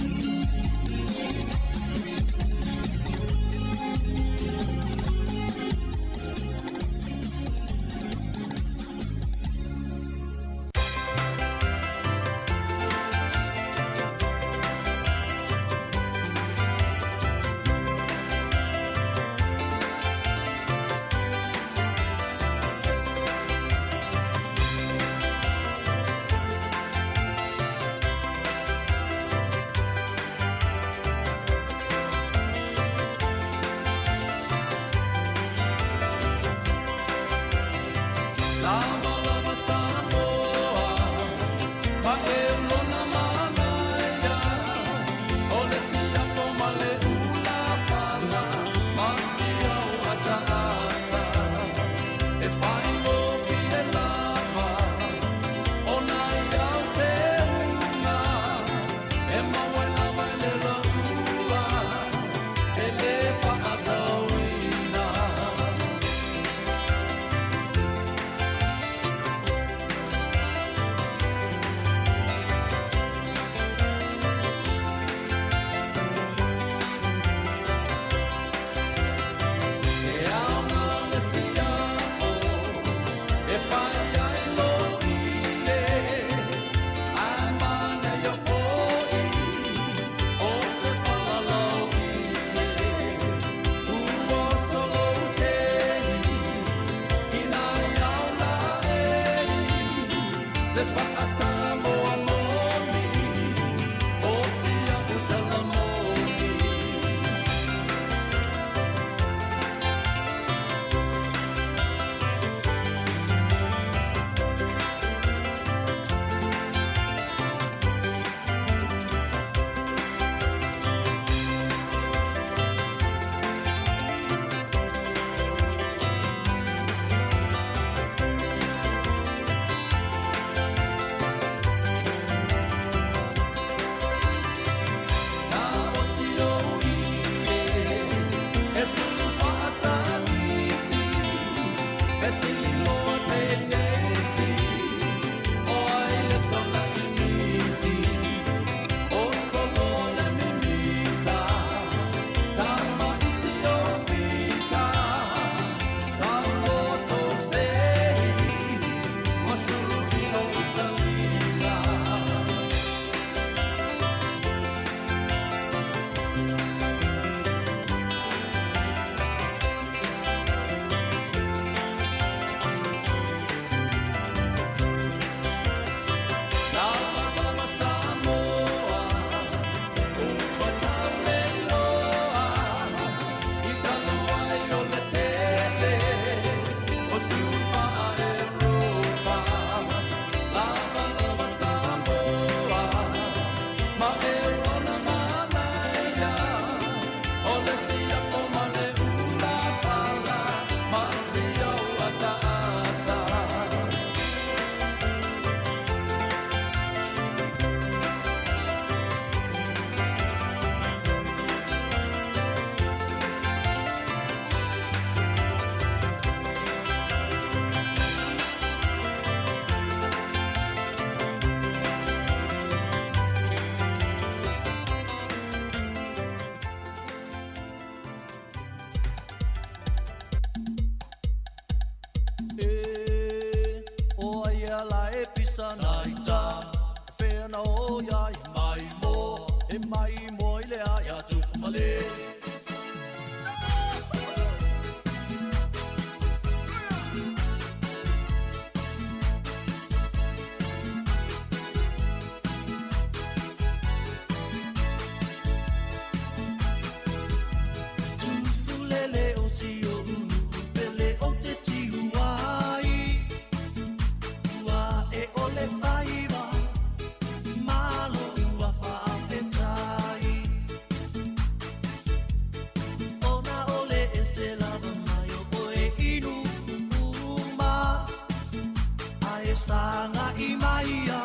e sagaʻi maia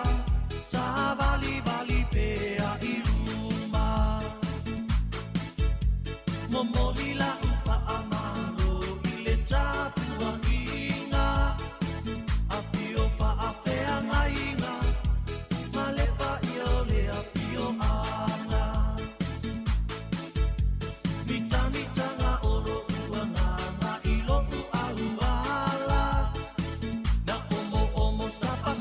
savalivali pea i luma momoli la'u faamalo i le tapuaʻiga afio faafeagaiga ma le paia o le afioaga mitamitaga o loʻu agaga i loʻu auala na omoomo sapasapa.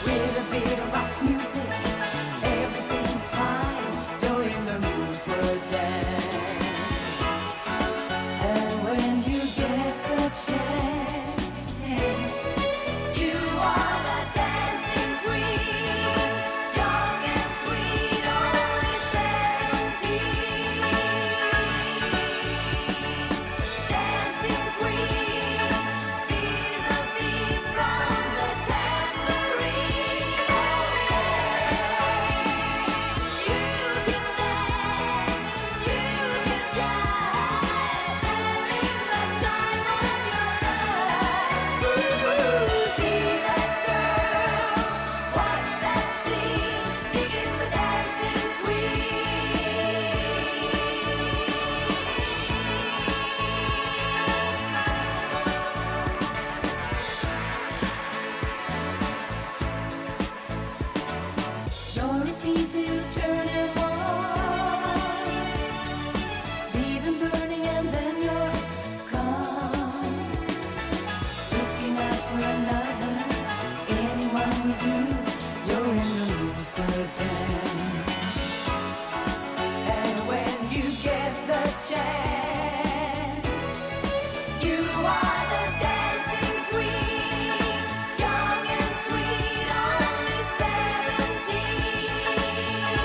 With a bit of rock music. Sure it teases you, turn 'em on. Leave 'em burning and then you're gone. Looking out for another, anyone will do. You're in the mood for a dance. And when you get the chance, you are the dancing queen, young and sweet, only 17.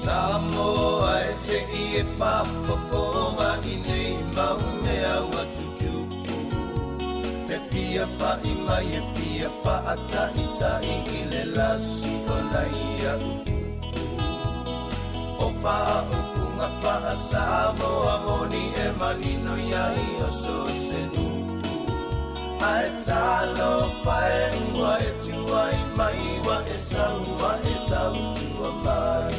Samoa e se i e faafofoga i nei mau mea ua tutupu e fia pa'i mai e fia fa'ata'ita'i i le lasi o nai a'u o fa'aupuga fa'asamoa moni e manino iai o so se upu ae talofa e ua e tuai mai ua e saua e tautua mai.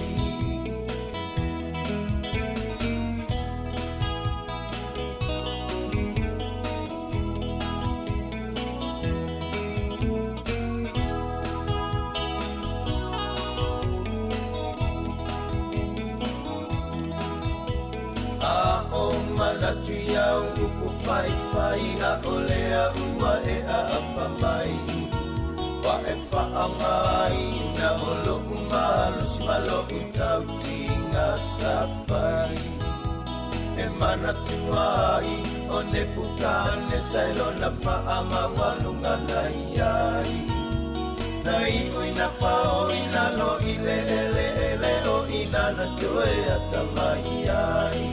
A o manatu iau upu faifai a o lea ua e aapa mai. Wa e faaaogāina o lo'u malosi ma lo'u tautiga safai. E manatu ai o Nepukanesa e lona faamaualuga nai ai. Na i'u ina fao i lalo i le eleele o inana toe atamai ai.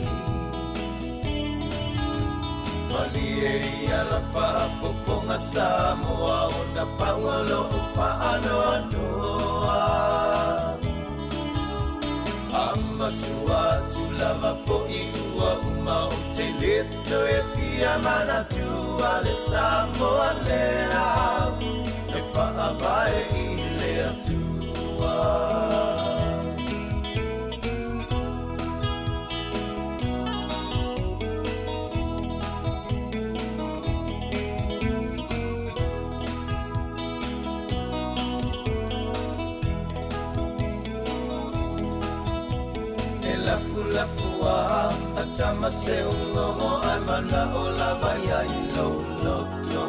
Malie ia la faafofoga Samoa ona pau o lo'u faanoanoa. Amasua atu lava fo'i ua uma o te lē toe fia manatua le Samoa lea e faavae i le Atua. E lafulafua atama se ugogo ai mana'o lava ia i lou loto.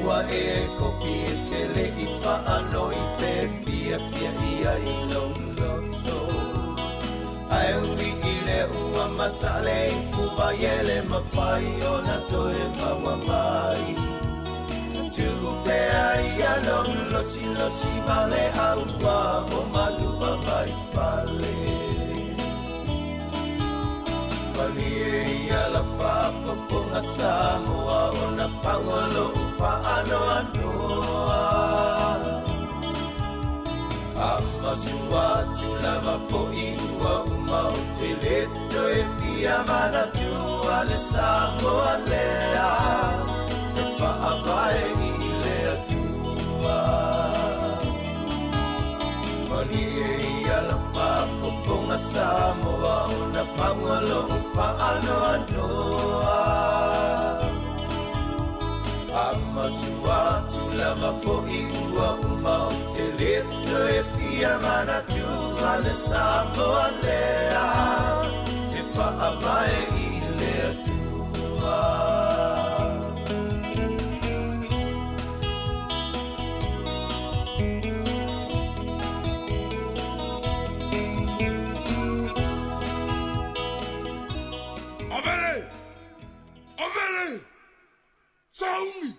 Ua e kopi e tele i faanoi pe fiafia ia i lou loto. Ae ui i le ua masale i puva i ele mafai ona toe maua mai. Tuu pea ia lou losilosi vale aua o malua mai fale. Malie ia la faafofoga Samoa ona pau o lo'u faanoanoa. Amasua atu lava fo'i ua uma o te lē toe fia manatua le Samoa lea e faavae i le Atua. Malie ia la faafofoga ma Samoa o na pangolo whaanoanoa. Amasua tula mafoi ua uma o te leto e fia manatu a le Samoa lea e whaamae i le atua. Avele! Avele! Saumi!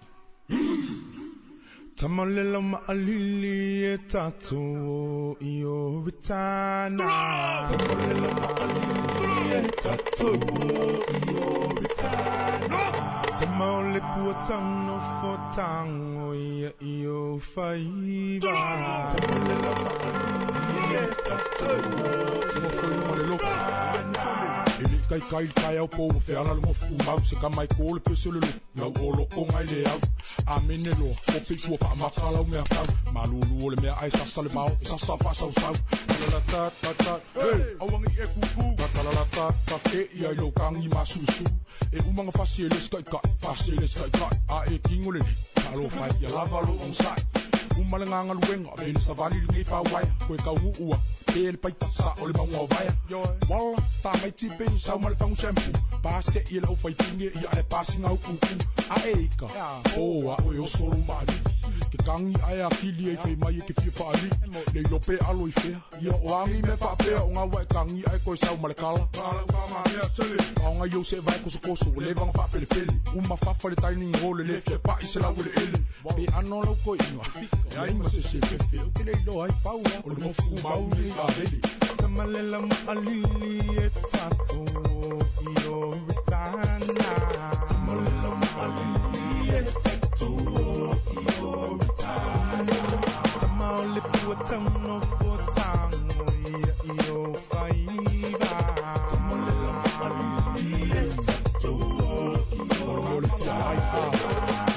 Tamalela maalili e tatou i o ritana. Tamalela maalili e tatou i o ritana. Tamaole pua tauno fo tango ia i o faiva. Tamalela maalili e tatou i o ritana. E le kai kai kai au po fe ala lo fu mau se ka mai ko le pese le lo o lo ko ngai le au a mene lo o pe tua fa makala o mea kau malulu o le mea ai sasa le mau sasa fa sau sau la la ta ta ta hey awangi e kuku ta la la ta ta e ia lo kangi masusu e umanga fasi e le skai kai fasi e le skai kai a e kingo le alo fa ia lava lo on sai umalanga luenga e le savali le pa wai ko ka ua pe le paita sa o le maunga o vaia wala sta mai tipe sa ma le fangu shampoo pa se i le au pinge ia e pasi ngau kuku a e ika o a o yo solo mali ke kangi ai a kili e fe mai e ke fia faali le ilo pe alo i fea ia o angi me faapea o ngā wai kangi ai koe sau ma le kala Aonga i o se vai koso koso o levanga faapelepele uma fafa le taining o le le fia pa'i se lau le ele pe ano lau koe inga e ai ma se se fefe o ke le ilo ai pau o le mofu mau ni a vele. Tamalela maalili e tatou i o ritana. Tamalela maalili e tatou i o ritana. Tamaole pua tauno fo tango ia i o faiva. Tamalela maalili e tatou i o ritana.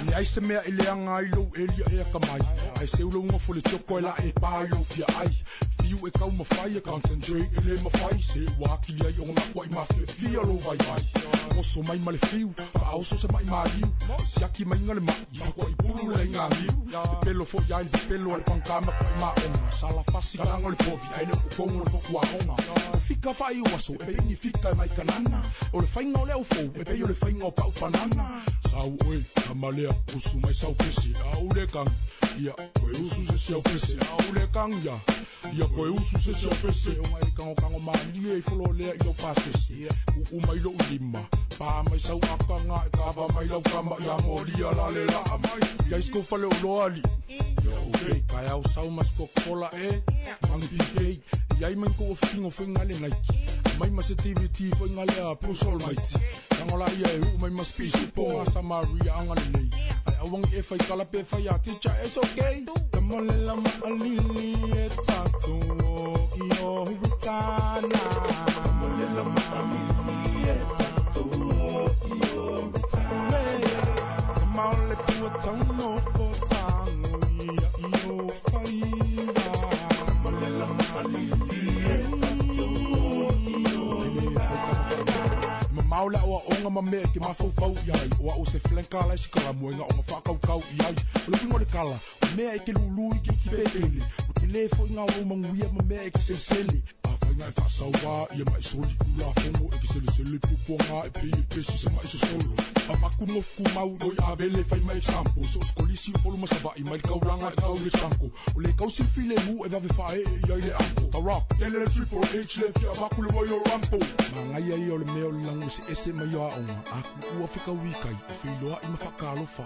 Le ai se mea i le anga ai lou elia e aka mai ai se ulo ngofo le toko e la e pā i lou fia ai fiu e kau mawhai e concentrate e le mawhai se wākili ai o ngā kua i mawhia fia lo vai vai oso mai ma le fiu whaoso se mai māliu siaki mai ngā le mai makua i pulu le ngā liu e pelo fo ia i pelo ale pankama kua i maonga sala fasi kanga le povi ai le kukongo le poku aonga o fika whai o aso e pe ni fika e mai kanana o le whainga o leo fou e pe o le whainga o pau panana sau oe kamalea usu mai sau pese au le kang ia koe usu se siau pese au le kang ia ia koe usu se siau pese o ngai kango kango malie i folo lea i lau pasese u mai lou lima pa mai sau akanga e kava mai lau kama ia molia la le la mai ia isko fale o loali ia okay kai au sau mas Coca-Cola e mang PK ia i mai ko fingo finga le Nike mai ma se TVT finga le a Bruce Almighty kangola ia e u mai mas pisi po Samaria anga le nei ai awangi e fai kala pe fai a teacher it's okay. Tamalela maalili e tatou i o ritana. Tamalela maalili e tatou i o ritana. Tamaole pua tauno fo tango ia i o faiva. Tamalela maalili e tatou i o ritana. Mamau la oa onga ma mea ke mafaufau i ai o a o se flanka lai sikala moenga o nga whakaukau i ai o le pingo le kala o mea e ke lulu i ke ki pepele o ke le fo i ngā o manguia ma mea e ke selesele a whainga e whasauā ia mai soli kula fongo e ke selesele pupuanga e pei e pesi se mai sosolo a maku ngofu mau doi a vele whai mai example so skolisi o polu masava'i mai le kaulanga e kau le tanko o le kau silfile mu e vave whae e ia i le anko The Rock, ele le Triple H le fia maku le Royal Rumble Mangai ai o le mea o le lango se ese mai o aonga a ku ua fika wikai o whiloa i mawhakalofa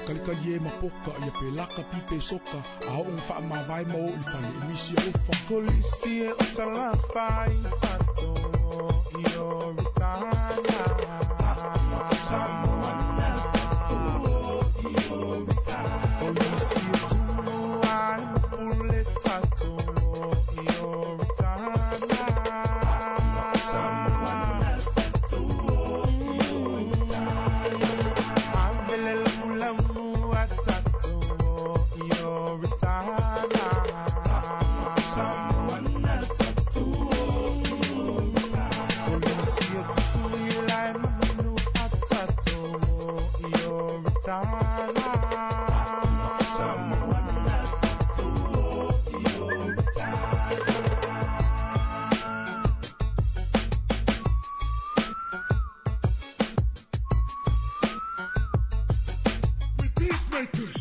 kalikali e mapoka ia pe laka pipe soka a o nga whaamawai ma o i whale e misi a ofa Kolisi e o salafai tatou i o ritana. Samoana tatou i o ritana. Kolisi e tumu ai pule tatou i o ritana. Samoana tatou i o ritana. Avele lamu a tatou i o ritana. Samoana tatou i taga. Samoa o i o taga. We peacemakers.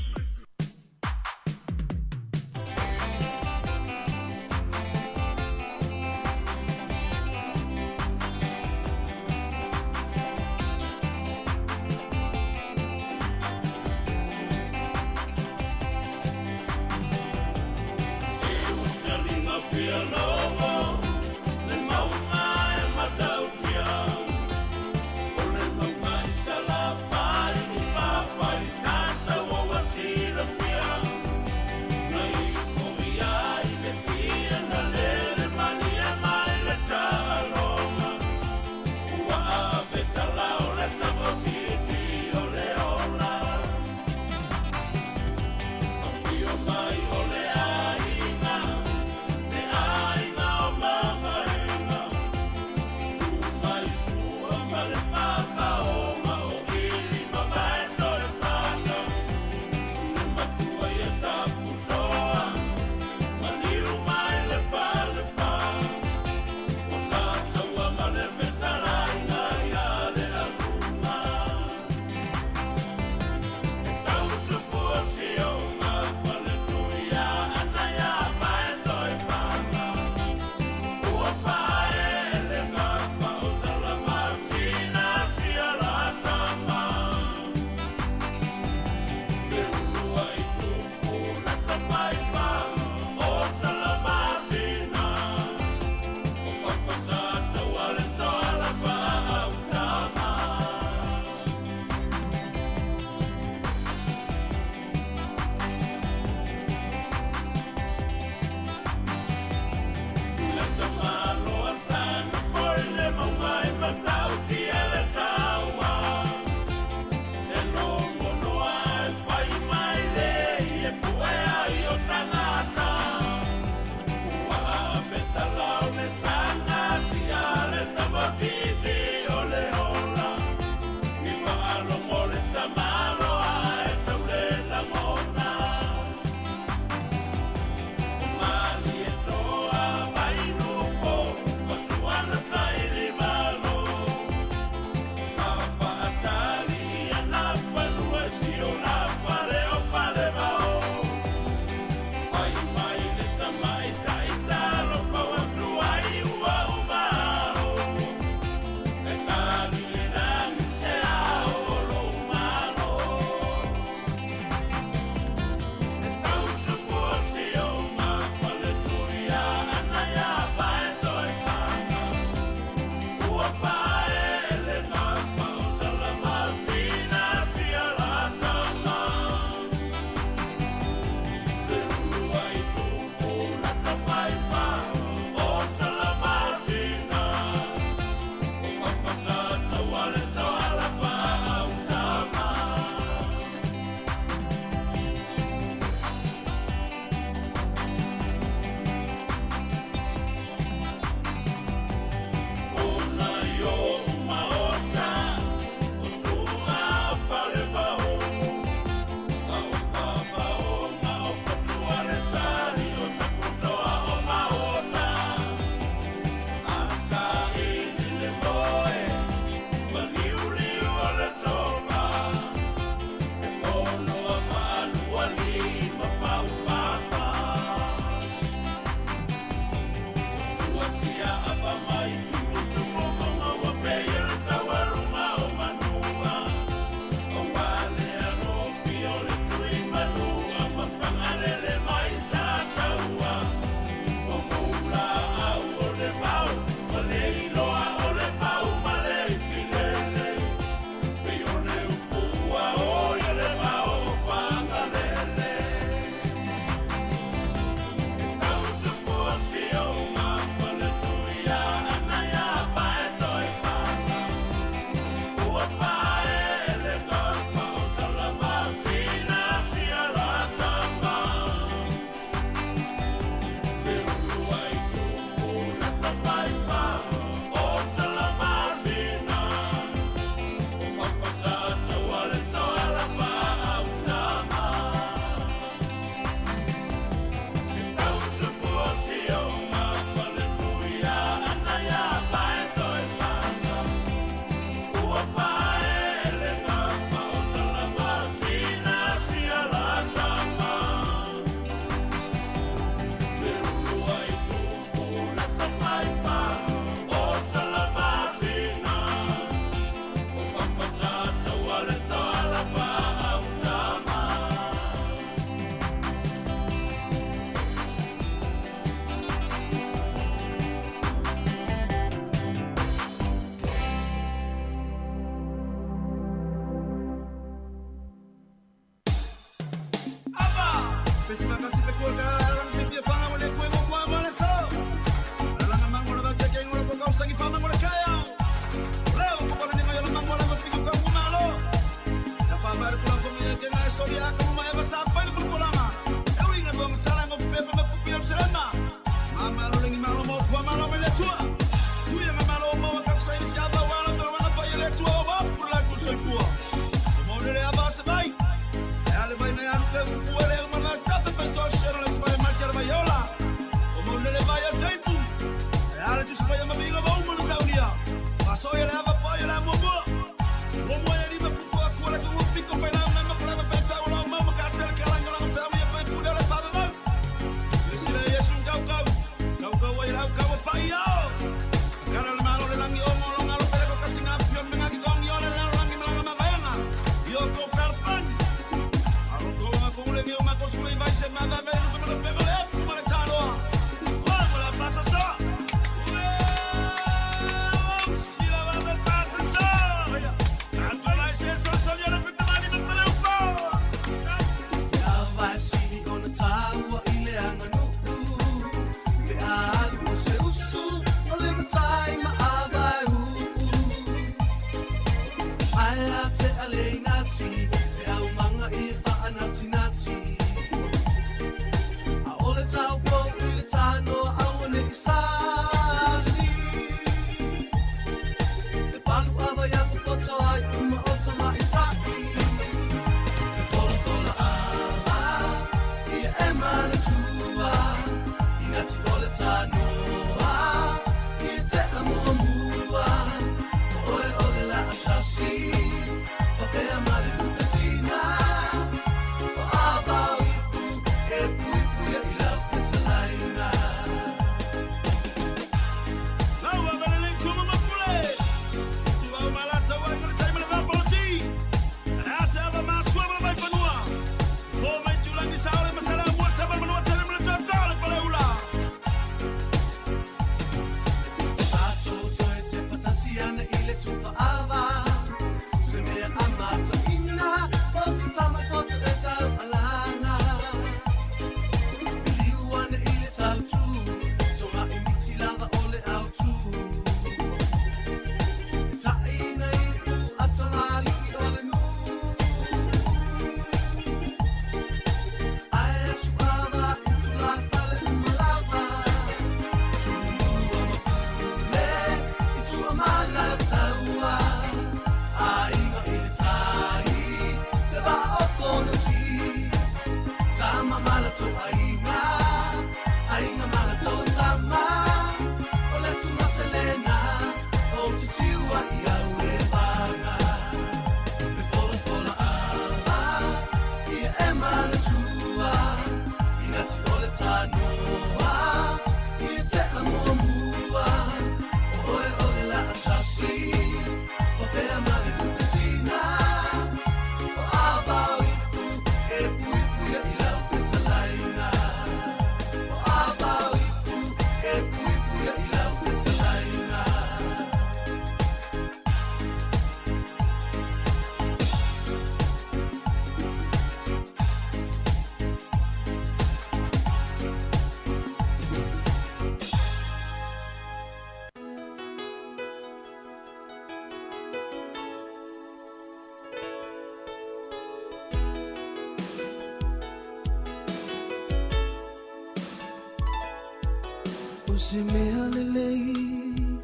O se mea lelei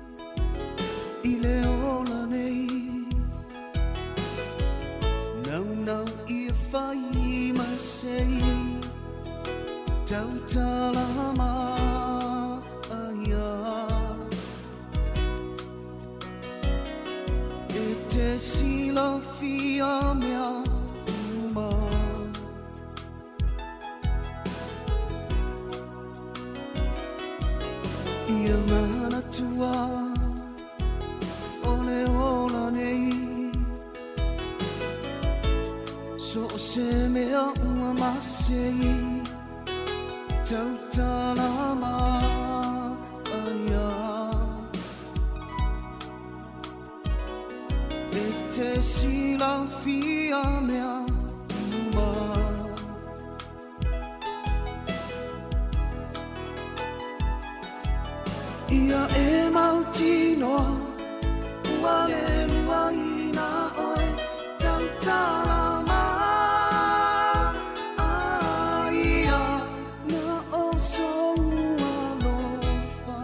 i le ola nei Naunau i e whai ma sei Tautala maia E te silafia mea uma Ia manatua o le ola nei So o se mea ua masei Tautala maia E te silafia mea uma. Ia e mautinoa ua le luaina oe tautala mai na o sou alofa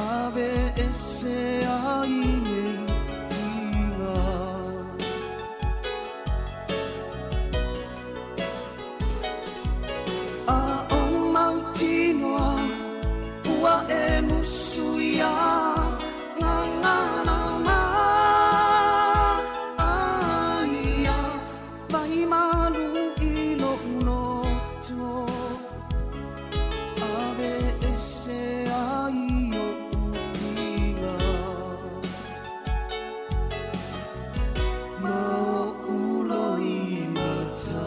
ave ese ai nei tiga. A o mautinoa ua e musuia ngangana mai vai malu i lo'u loto ave ese ai o'u tiga ma o'u loimata.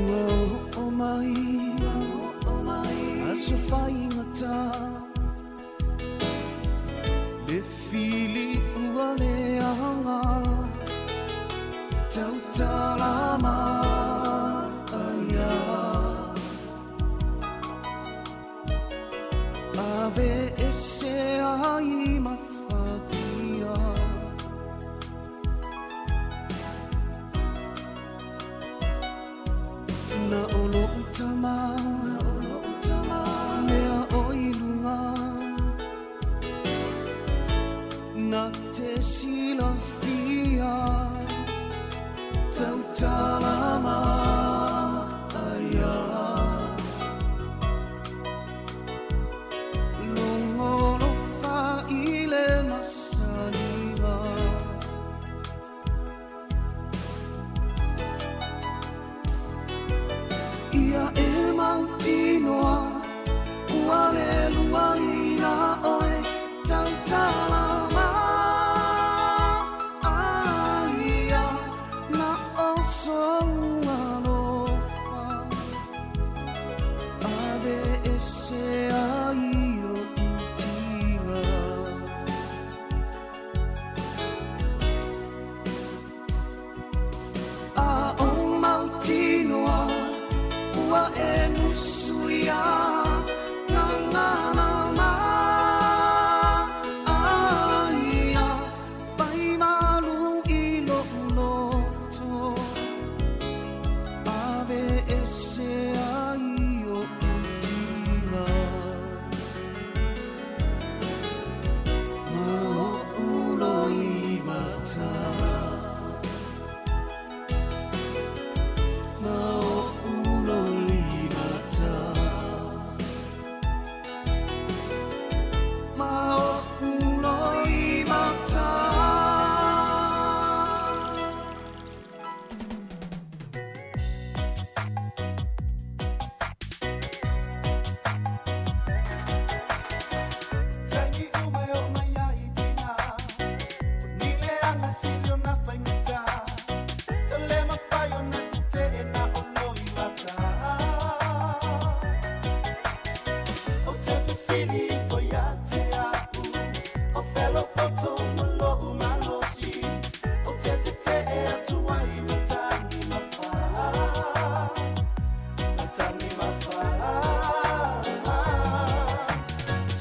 Ua o'o mai aso faigata le fili ua leaga tautala maia ave ese ai mafatia. Na o lo'u tama mea o i luga na te silafia tautala maia logolofa i le masaliga. Ia e mautinoa ua le luaina oe tautala mai na o sou alofa ave ese ai o'u tiga. A o mautinoa ua e musuia ngangana mai vai malu i lo'u loto ave ese ai o'u tiga ma o'u loimata. Ma o'u loimata. Ma o'u loimata. Tangi uma e o mai ai tina O ni le anga sili o na whaingata Te le mawhai o na te te e na o noi mata O te fasili fo ia te apu O whelo poto mo lo umalosi O te te te e atu ai matangi mawha Matangi mawha.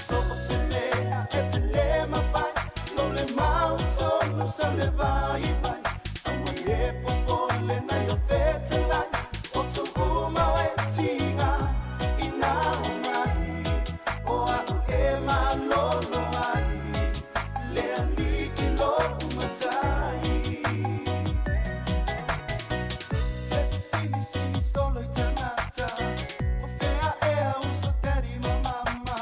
So o se mea e te le mawhai Lo le mautono sa le vai vai Aua le popole na i o whetelai O tō uma e tinga i nā o mai O au e malolo ai Le ali i lo umatai. Te sili sili solo i tangata O whea ea uso teri ma mama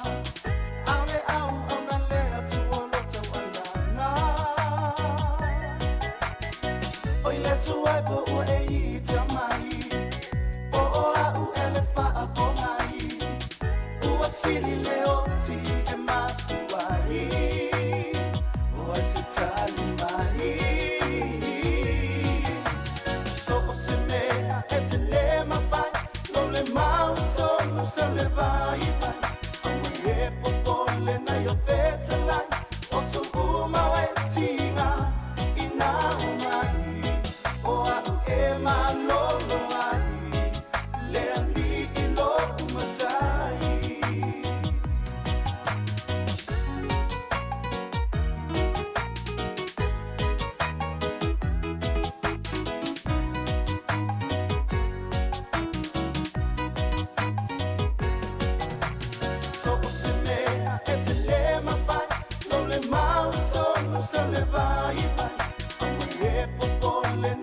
Aole au au na lea tu o loto alanga O i le tuai po ua e i te mai Po o au ele whaa po mai Ua sili le oti e matuai O ai se tali mai. So o se mea e te le mawhai Lo le mautono sa le vai vai Aua le popole na i o whetelai O tō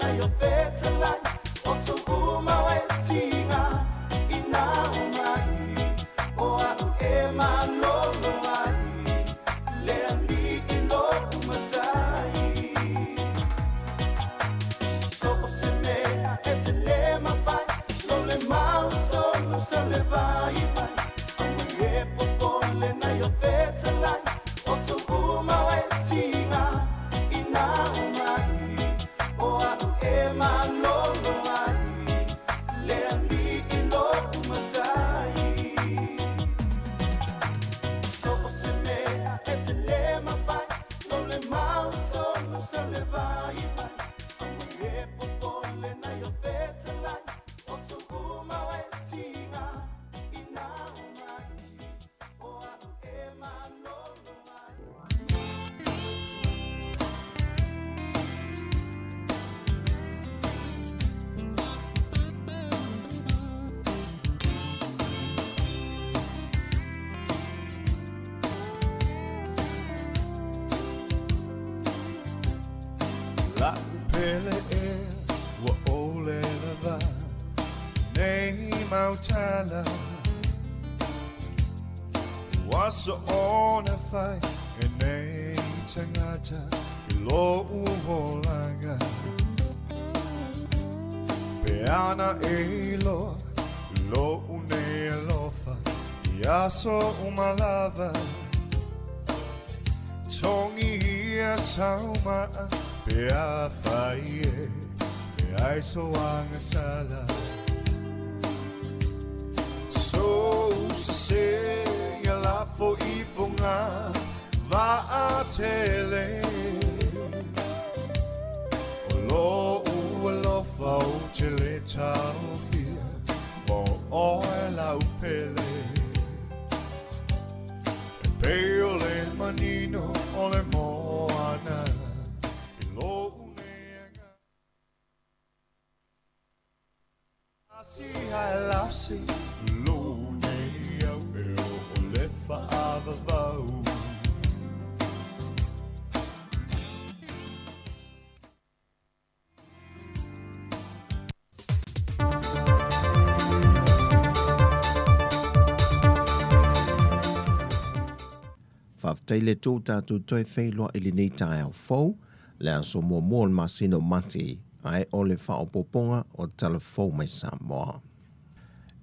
nai o fetalai O tuu mau e tiga i nā o mai O au e malolo ai Le ali i lo'u matai So o se mea e te le mawhai Lo le mau tonu sa le vai vai Aua e popole nai o fetalai O tuu mau e tiga i nā o mai O au e malolo ai Le ali i lo'u matai So o se mea e te le mawhai Lo le mau tonu sa le vai vai Aua e popole nai o fetalai O tuu mau e tiga i nā o mai O au e malolo ai. La'u pele ē ua ʻole lava nei mau tala Ua soona fai e nei tagata i lo'u olaga Pe ana e iloa i lo'u nei alofa i aso uma lava Togi ia sau ma'a pe afai e leai sou agasala Sou sesē ia lafo ifoga vaatele O lo'u alofa ou te le taofia mo oe lau pele E pei o le manino o le moana i lo'u nei aga Lasi ae lasi lo'u nei au e o le faavavau. Faafetai le Atua ua tatou toe feiloai i lenei taeao fou, le aso muamua o le masina o Mati, ae o le faaopoopoga o Tala Fou mai Samoa.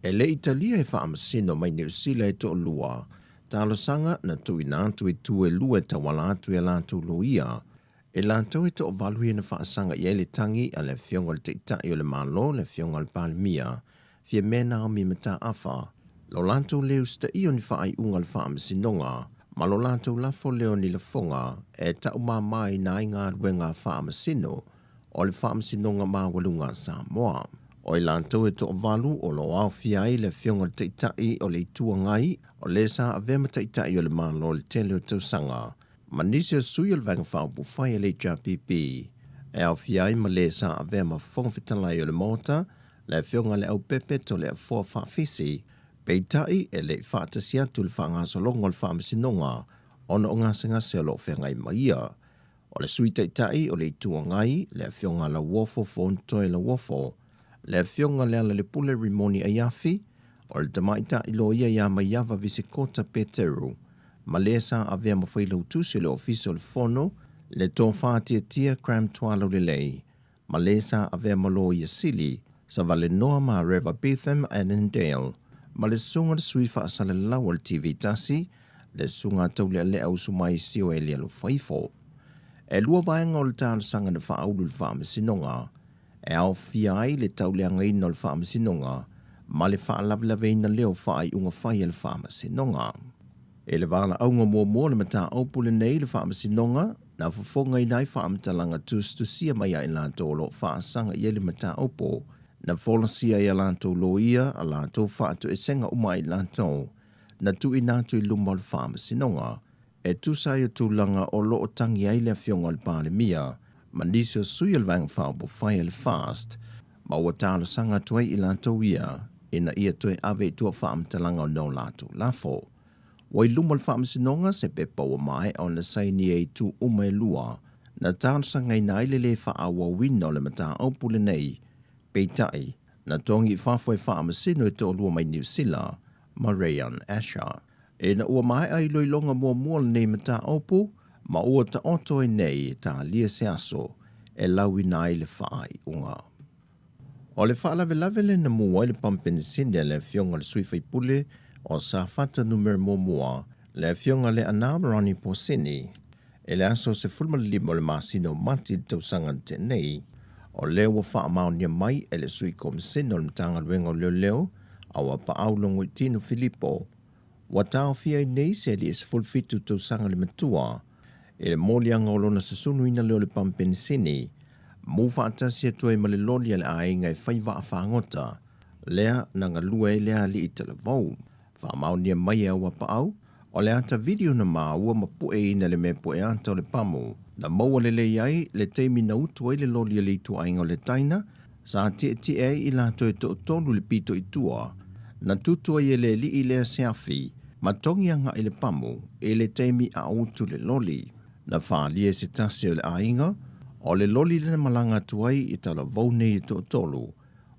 E le i talia e faamasino mai Niu Sila e toalua, talosaga na tuuina atu i tu e lua e tauala atu i a latou loia, E latou e toavalu ia na faasaga i ai le tagi a le Afioga i le Taitai o le Malo, le Afioga i le Palemia, Fiame Naomi Mataafa, lo latou le usitaia o ni faaiuga a le Faamasinoga, ma lo latou lafo lea o ni lafoga e taumāmāina ai galuega a Faamasino o le Faamasinoga Maualuga a Samoa. O i latou e toavalu o lo o aofia ai le Afioga i le Taitai o le Itu Agai, o le sa avea ma Taitai o le Malo i le tele o tausaga, ma nisi o sui o le Vaega Faaupufai a le HRPP, e aofia ai ma le sa avea ma Fofoga Fetalai o le Maota, le Afioga i le Aupepe Toleafoa Faafisi, peitai e le i faatasi atu le faagasologa o le Faamasinoga ona o gasegase o lo o feagai ma ia. O le Sui Taitai o le Itu Agai, le Afioga Lauofo Fonotoe Lauofo, le Afioga Lealailepule Rimoni Aiafi, o le Tamaitai Loia ia Maiava Visikota Peteru, ma le sa avea ma Failautusi o le Ofisa o le Fono, le Tofa Tiatia Graham Tualaulelei, ma le sa avea ma Loia Sili, Savalenoa ma Reva Betham Annandale, ma le Susuga le Sui Faasalalau o le TV Tasi, le Susuga Taulealea Usumae Sio Elia Lofaifo. E lua vaega o le talosaga na faaulu i le Faamasinoga, e aofia ai le tauleagaina o le Faamasinoga ma le faalavelaveina lea o faaiuga fai a le Faamasinoga. I le valaauga muamua o le mataupu lenei i le Faamasinoga, na fofogaina ai faamatalaga tusitusia mai a i latou o lo o faasaga i ai le mataupu, na folasia ai a latou loia, a latou faatoesega uma a i latou na tuuina atu i luma o le Faamasinoga e tusa ai o tulaga o lo o tagi ai le Afioga i le Palemia ma nisi o sui o le Vaega Faaupufai a le FAST, ma ua talosaga atu ai i latou ia ina ia toe ave i tua faamatalaga o no latou lafo. Ua i luma o le Faamasinoga se pepa ua maea ona saini e itu uma e lua. na talosagaina ai le lē faaauauina o le mataupu lenei, peitai, na togi i fafo e faamasino e toalua mai Niu Sila ma Rayon Asher. Ina ua maea iloiloga muamua lenei mataupu ma ua taoto ai nei e talia se aso e lauina ai le faaiuga. O le faalavelave lea na mu ai le pamu penisini a le Afioga i le sui faipule o Safata Numera Muamua, le Afioga Leaana Ronnie Posini, i le aso 15 o le masina o Mati i le tausaga na tea nei. O lea ua faamaonia mai e le Sui Komisena o le Matagaluega o Leoleo, Auapaau Logoitino Filipo, ua taofia ai nei se alii e 17 tausaga le matua i le moliaga o lona susunuina lea o le pamu penisini, mu faatasi atu ai ma le loli a le aiga e fai vaa fagota, lea na galue ai le alii talavou. Faamaonia mai e Auapaau, o le ata video na maua ma pueina le mea pueata o le pamu, na maua lelei ai le taimi na utu ai le loli a le ituaiga o le Taina, sa tietie ai i latou e toatolu i le pito i tua, na tutu ai e le alii lea se afi ma togi agai le pamu i le taimi a o utu le loli. Na faaalia e se tasi o le aiga, o le loli lea na malaga atu ai i talavou nei e toatolu,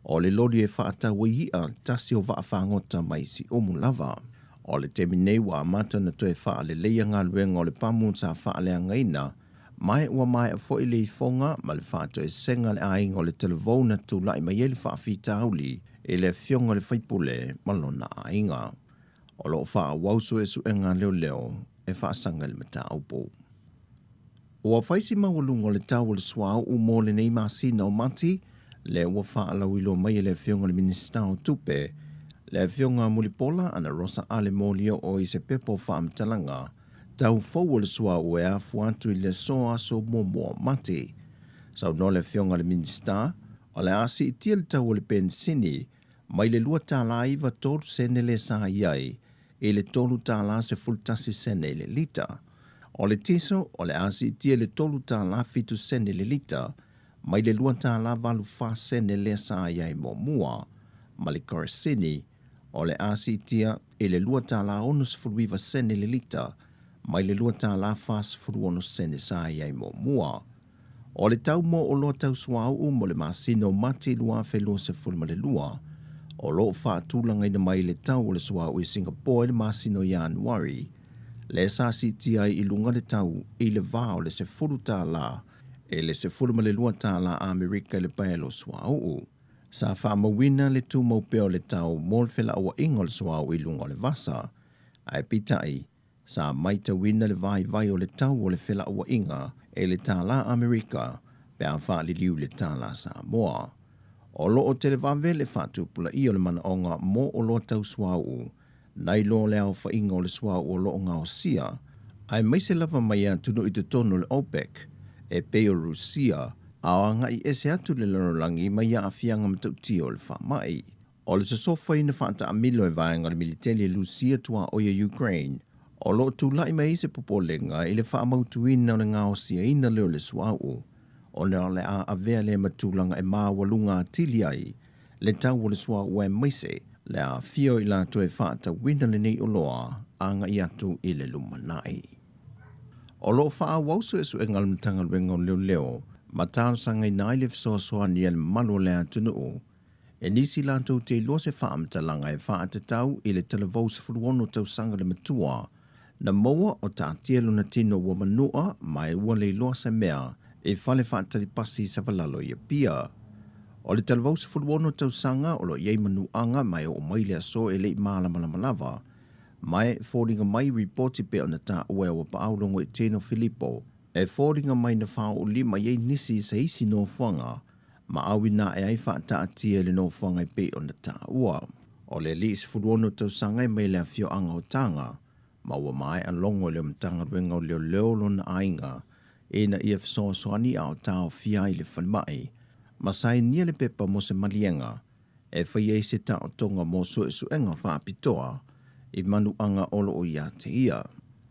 O le loli e faatau ai i'a tasi o vaa fagota mai Siumu lava. O le taimi nei ua amata ona toe faaleleia galuega o le pamu sa faaleagaina, mae ua maea foi le ifoga ma le faatoesega a le aiga o le talavou na tulai mai ai le faafitauli i le afioga i le faipule ma lona aiga. O lo o faaauau suesuega a leoleo e faasaga i le mataupu. Ua fai si maualuga o le tau o le suauu mo lenei masina o Mati, lea ua faalauiloa mai e le Afioga i le Minisita o Tupe, le Afioga Mulipola Anarosa Ale Molioo i se pepa o faamatalaga tau fou o le suauu e afua atu i le aso aso muamua o Mati. Saunoa le Afioga i le Minisita, o le a siitia le tau o le penisini mai le $2.93 sene lea sa i ai i le $3.11 sene i le lita. O le tiso, o le a siitia i le $3.07 sene i le lita, mai le $2.84 sene lea sa i ai muamua, ma le kerosene, o le a siitia i le $2.69 sene i le lita, mai le $2.46 sene sa i ai muamua. O le tau mo oloa tau suauu mo le masina o Mati 2022, o lo o faatulagaina mai le tau o le suauu i Singapore i le masina o Ianuari, lea sa siitia ai i luga le tau i le va o le $10 i le $12 Amerika i le paelo suauu. Sa faamauina le tumau pea o le tau mo le felauaiga o le suauu i luga o le vasa, ae peitai, Sa maitauina le vaivai o le tau o le felauaiga e le tālā Amerika pe a faaliliu i le tālā Samoa. O lo o televave le faatupulaia o le manaoga mo oloa tau suauu nai lo le aofaiga o le suauu o lo o gaosia, aemaise lava mai atunuu i totonu o le OPEC e pei o Rusia, a o agai ese atu le lalolagi mai aafiaga matautia o le faamai. O le sosofaina faataamilo e vaega o le militeli e Lusia tuaoi a Ukraine, o lo o tulai mai ai se popolega i le faamautuina o le gaosiaina lea o le suauu, ona o le a avea lea ma tulaga e maualuga atili ai le tau o le suauu aemaise le aafia o i latou e faatauina lenei oloa agai atu i le lumanai. O lo o faaauau suesuega a le Matagaluega o Leoleo ma talosagaina ai le fesoasoani a le mamalu o le atunuu E nisi latou te iloa se faamatalaga e faatatau i le talavou 16 tausaga le matua, na maua o taatia lona tino ua manua ma e ua le iloa se mea i fale faatali pasi i Savalalo i Apia. O le talavou 16 tausaga o lo o i ai manuaga ma e oo mai le aso e le i malamalama lava ma e foliga mai ripoti pei ona taua e Auapaau Logoitino Filipo e foliga mai na faaoolima i ai nisi i se isi nofoaga ma auina ae ai faataatia i le nofoaga e pei ona taua. O le alii 16 tausaga e mai le afioaga o Taga, ma ua maea logo i le Matagaluega o Leoleo lona aiga ina ia fesoasoani a o taofia ai le falemai, ma sainia le pepa mo se maliega e fai ai se taotoga mo suesuega faapitoa i manuaga o lo o ia te ia.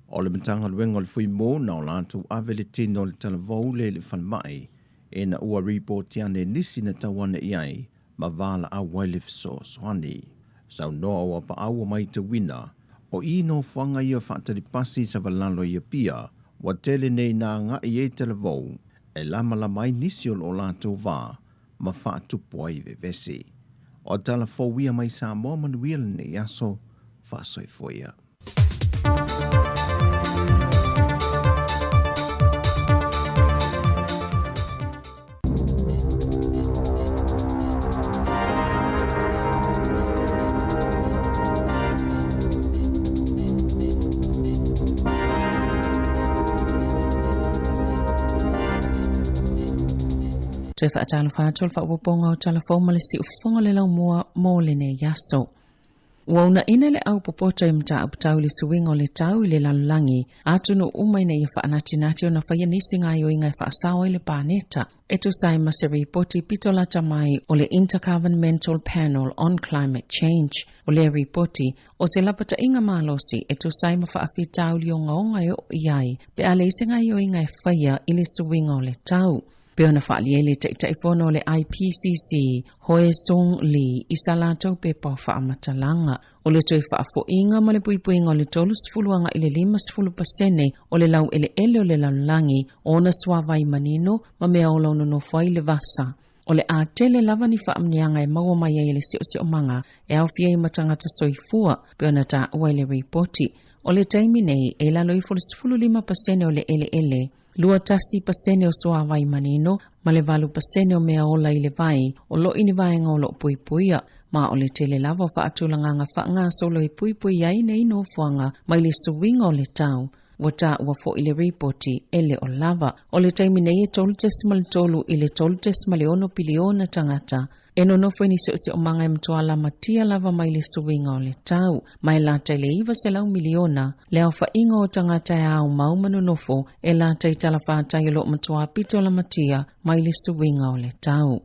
O le Matagaluega o le Fuimu na o latou ave le tino o le talavou le i le falemai ina ua ripoti ane nisi na tau ane i ai ma valaau ai le fesoasoani. Saunoa ua paau ua maitauina, o i nofoaga ia faatali pasi sa valalo i Apia, Ua tele nei ina agai i ai talavou e lamalama ai nisi o lo latou va ma faatupu ai vevesi. O tala fou ia mai Samoa manuia lenei aso, faasoifua ia. Toe faatalofa atu le faaopoopoga o Tala Fou ma le Siufofoga le Laumua mo lenei aso. Ua uunaina le au popoto i mataupu tau i le suiga o le tau i le lalolagi atunuu uma ina ia faanatinati ona faia nisi gaoioiga e faasao ai le paneta e tusa ai ma se ripoti pito lata mai o le Intergovernmental Panel on Climate Change. O lea ripoti, o se lapataiga malosi e tusa ai ma faafitauli ogaoga e oo i ai pe a leai se gaoioiga e faia i le suiga o le tau. Pei ona faaalia e le Taitaifono o le IPCC, Hoesung Lee, i sa latou pepa o faamatalaga, o le toe faafoiga ma le puipuiga o le 30 agai i le 50 pasene o le laueleele o le lalolagi o ona suavai manino ma mea ola o nonofo ai le vasa. O le a tele lava ni faamuniaga e maua mai ai e le siosiomaga e aofia ai ma tagata soifua, pei ona taua i le ripoti. O le taimi nei, e i lalo ifo le 15% o le eleele, 21% o suavai manino ma le 8% o mea ola i le vai o lo o i ni vaega o lo o puipuia, ma o le tele lava o faatulagaga faagasolo e puipui ai nei nofoaga mai le suiga o le tau. Ua taua foi le ripoti e le o lava. O le taimi nei e 3.3 i le 3.6 piliona tagata E nonofo i ni seoseomaga e matua lamatia lava mai le suiga o le tau, ma e lata i le 900 miliona le aofaiga o tagata e aumau ma nonofo e lata i talafatai o lo o matua pito lamatia mai le suiga o le tau.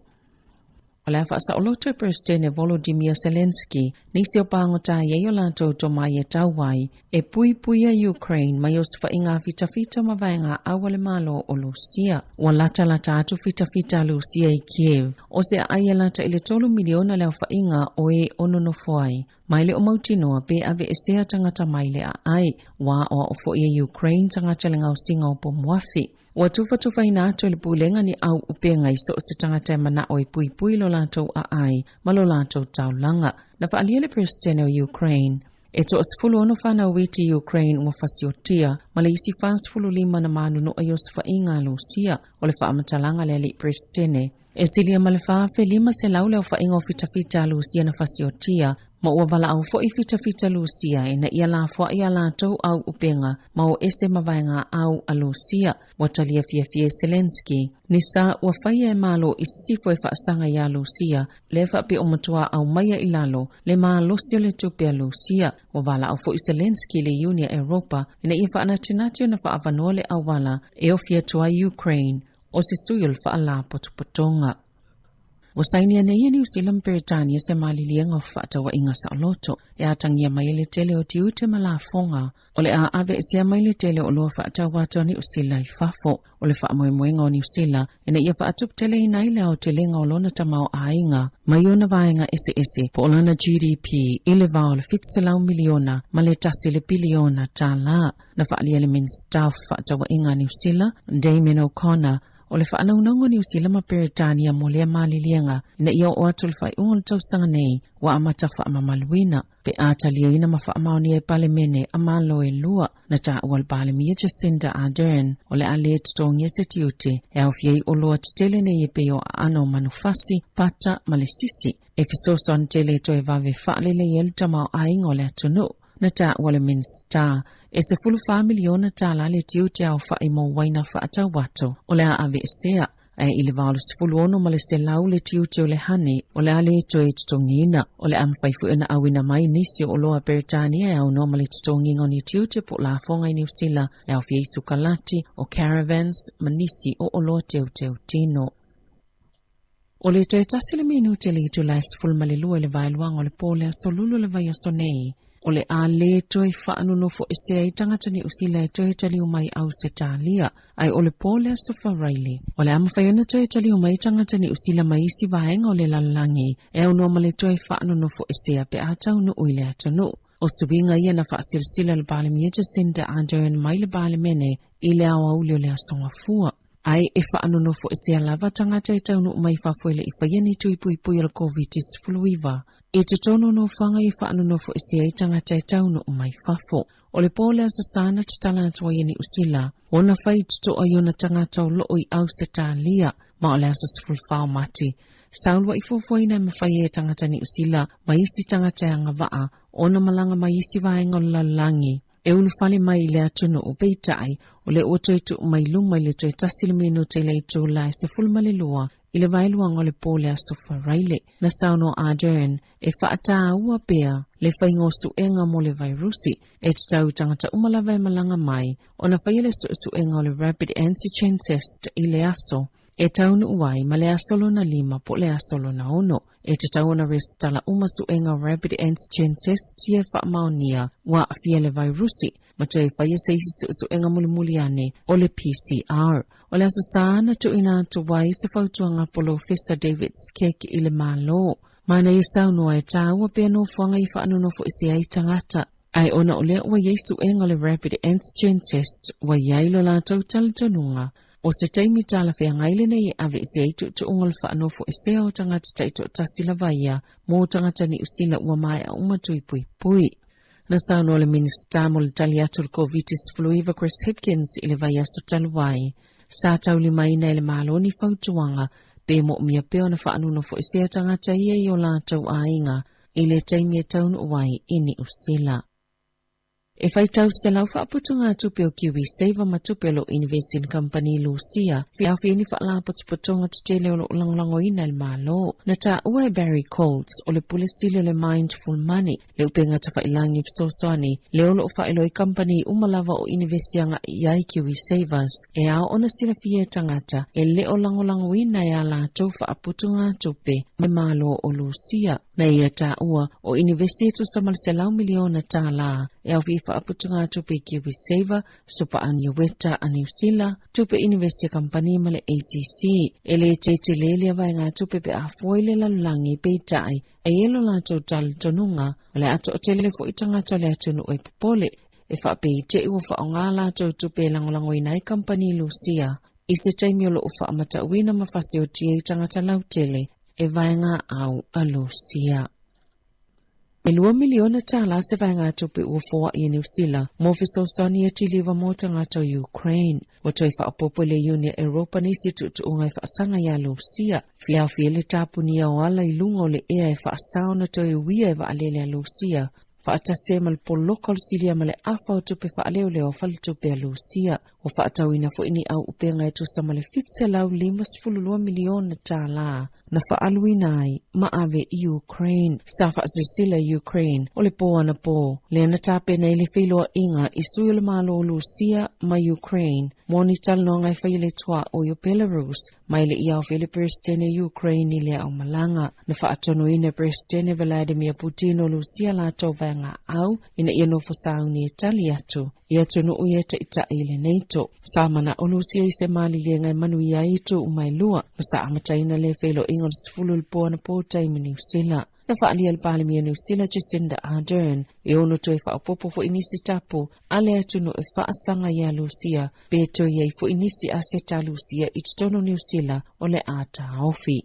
O le a faasaoloto e Peresetene Volodymyr Zelensky nisi o pagota i ai o latou tomai e tau ai e puipuia Ukraine mai osofaiga fitafita ma vaega au a le Malo o Lusia. Ua latalata atu fitafita a Lusia i Kiev, o se aai e lata i le 3 miliona le aofaiga o e o nonofo ai, ma e le o mautinoa pe aveesea tagata mai le aai. Ua aoao foi e Ukraine tagata i le gaosiga o pomuafi. Ua tufatufaina atu e le Pulega ni au upega i so o se tagata e manao e puipui lo latou aai ma lo latou taulaga. Na faaalia le Peresetene o Ukraine, E toa-16 fanau iti i Ukraine ua fasiotia, ma le isi 45 na manunua i osofaiga a Lusia. O le faamatalaga a le alii Peresetene, e silia ma le 4,500 le aofaiga o fitafita a Lusia na fasiotia, ma ua valaau foi fitafita Lusia ina ia lafoai a latou au upega ma o ese ma vaegaau a Lusia. Ua talia fiafia e Zelenskyy ni sa ua faia e Malo i sisifo e faasaga iā Lusia, lea faapea o matua aumaia i lalo le malosi o le tupe a Lusia. Ua valaau foi Zelenskyy i le Iuni a Europa ina ia faanatinati ona faaavanoa le auala e ofi atu ai Ukraine o se sui o le Faalapotopotoga. Ua sainia nei e Niu Sila ma Peretania se maliliega o fefaatauaiga saoloto e atagia mai ai le tele o tiute ma lafoga o le a aveesea mai le tele o oloa faatau atu a Niu Sila i fafo. O le faamoemoega o Niu Sila ina ia faatuputeleina ai le aotelega o lona tamaoaiga mai ona vaega eseese po o lana GDP i le va o le 700 miliona ma le tasi le piliona tālā. Na faaalia e le Minisita o Fefaatauaiga a Niu Sila, Damien O'Connor, o le faanaunauga o Niu Sila ma Peretania mo lea maliliega ina ia oo atu i le faaiuga o le tausaga nei ua amata faamamaluina pe a taliaina ma faamaonia e Palemene a Malo e lua. Na taua le Palemia Jacinda Ardern o le a lē totogia se tiute e aofia ai oloa tetele nei e pei o aano o manufasi, pata ma le sisi e fesoasoani tele e toe vave faalelei ai le tamaoaiga o le atunuu. Na taua le Minisita e 14 miliona tālā le tiute aofai mo uaina faatau atu o le a aveesea, ae i le 86 ma le selau le tiute o le honey o le a le toe totogiina. O le a mafai foi ona auina mai nisi o oloa a Peretania e aunoa ma le totogiga o ni tiute po o lafoga i Niu Sila e aofia ai sukalati, o caravans ma nisi o oloa teuteu tino. O le toe tasi le minute le itula e 12 i le vaeluaga o le po o le aso Lulu o le vaiaso nei, o le a lē toe faanonofo ese ai tagata Niu Sila e toe taliu mai Ausetalia, ae o le po o le aso Faraile, o le a mafai ona toe taliu mai tagata Niu Sila mai isi vaega o le lalolagi e aunoa ma le toe faanonofoesea pe a taunuu i le atunuu. O suiga ia na faasilasila e le Palemia Jacinda Ardern mai le Palemene i le aoauli o le Aso Gafua. Ae e faanonofoesea lava tagata e taunuu mai fafo e le i faia ni tui puipui o le Koviti-19 i totonu o nofoaga e faanonofoesea ai tagata e taunuu mai fafo. O le po o le Aso Sa na tatala atu ai e Niu Sila ona faitotoa i ona tagata o loo i Ausetalia, ma o le aso 14 o Mati, sa uluai fuafuaina e mafai ai e tagata Niu Sila ma isi tagata e agavaa ona malaga mai isi vaega o le lalolagi e ulufale mai i le atunuu. Peitai, o lea ua toe tuu mai luma i le toe tasi le minute i le itula e 12 i le vaeluaga o le po o le aso Faraile. Na saunoa Ardern e faataua pea le faiga o suega mo le vairusi e tatau i tagata uma lava e malaga mai ona faia le suesuega o le rapid antigen test i le aso e taunuu ai ma le aso lona lima po o le aso lona ono. E tatau ona resitala uma suega o rapid antigen test ia e faamaonia ua aafia le vairusi ma toe faia se isi suesuega mulimuli ane o le PCR. O le Aso Sa na tuuina atu ai se fautuaga a Polofesa David Skegg i le Malo. Ma na ia saunoa e tāua pea nofoaga i faanonofoesea ai tagata. Ae ona o lea ua i ai suega o le rapid antigen test ua i ai lo latou talitonuga o se taimi talafeagai lenei e aveese ai tuutuuga o le faanofoesea o tagata taitoatasi lava ia mo tagata Niu Sila ua maea uma tui puipui. Na saunoa le Minisita mo le tali atu i le Koviti-19 Chris Hipkins i le vaiaso talu ai, sa taulimaina e le Malo ni fautuaga pe moomia pea ona faanonofoesea tagata ia i o latou aiga i le taimi e taunuu ai i Niu Sila. E faitau selau faaputugatupe o KiwiSaver ma tupe o lo o inivesi i le kamupani Lusia, feafi ai ni faalapotopotoga tetele o lo o lagolagoina e le Malo. Na taua e Barry Coates, o le Pule Sili o le Mindful Money, le upega tafailangi fesoasoani, lea o lo o faailoa i kamupani uma lava o inivesi agai i ai KiwiSavers, e ao ona silafia e tagata e le o lagolagoina e a latou faaputugatupe ma Malo o Lusia. Na ia taua, o inivesi e tusa ma le $100 miliona e aofia i faaputugatupe i KiwiSaver, Supa Aniueta a Niu Sila, tupe inivesi a kamupani ma le ACC. E le tele lea vaegatupe pe a fua i le lalolagi, peitai, e i ai lo latou talitonuga, o le a toatele foi tagata o le atunuu e popole, e faapea i te i ua faaaoga latou tupe e lagolagoina ai kamupani Lusia i se taimi o lo o faamatauina ma fasiotia ai tagata lautele e vaega au a Lusia. E $2 miliona se vaegatupe ua foai e Niu Sila mo fesoasoani e tiliva mo tagata o Ukraine. Ua toe faaopoopo e le Iuni a Europa nisi tuutuuga e faasaga iā Lusia, feafi ai le tapunia o ala i luga o le ea e faasao na toe uia e vaalele a Lusia, faatasi ai ma le poloka o le silia ma le afa o tupe faaleoleo a faletupe a Lusia. Ua faatauina foi ni auupega e tusa ma le $752 miliona na faaaluina ai ma ave i Ukraine. Sa faasilasila e Ukraine o le po anapo lea na tapena ai le feiloaiga i sui o le Malo o Lusia ma Ukraine mo ni talanoaga e faia le tuaoi o Belarus mai le i aofia le Peresetene Ukraine i le aomalaga. Na faatonuina e Peresetene Vladimir Putin o Lusia latou vaegaau ina ia nofo sauni e tali atu i atunuu ia taitai i le NATO. Sa manao Lusia i se maliliega e manuia ai itu uma e lua, ma sa amataina le feiloaiga o le 10 i le po anapo taimi Niu Sila. Na faaalia e le Palemia Niu Sila Jacinda Ardern e ono toe faaopoopo foi nisi tapu a le atunuu e faasaga iā Lusia pe toe i ai foi nisi aseta a Lusia i totonu o Niu Sila o le a taofi.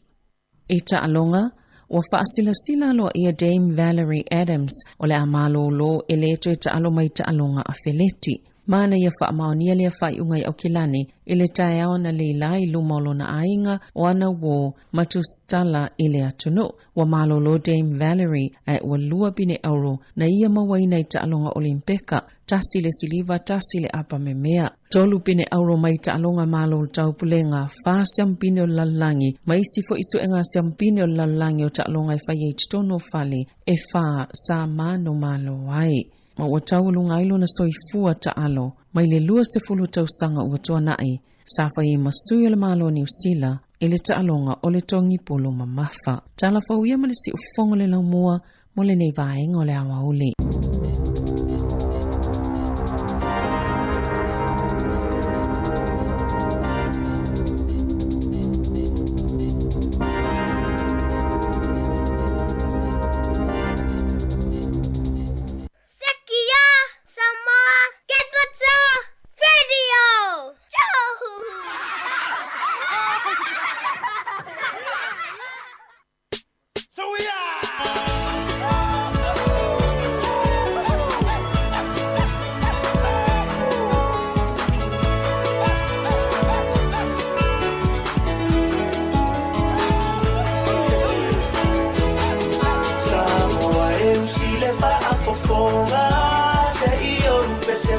I taaloga, ua faasilasila aloaia Dame Valerie Adams o le a malōlō e lē toe taalo mai taaloga afeleti. Ma na ia faamaonia lea faaiuga i Aukilani i le taeao analeila i luma o lona aiga o ana uō ma tusitala i le atunuu. Ua malōlō Dame Valerie ae ua lua pine auro na ia mauaina i taaloga Olimpeka, tasi le siliva, tasi le apamemea. Tolu pine auro mai taaloga Malo o le Taupulega, fa siamupine o le lalolagi, ma isi foi suega siamupine o le lalolagi o taaloga e faia i totonu o fale e fa sa manumalo ai. Ma ua taualuga ai lona soifua taalo mai le 20 tausaga ua tuanai, sa fai ai ma sui o le Malo o Niu Sila i le taaloga o le togi pulu mamafa. Tala fou ia ma le siufofoga o le laumua mo lenei vaega o le aoauli.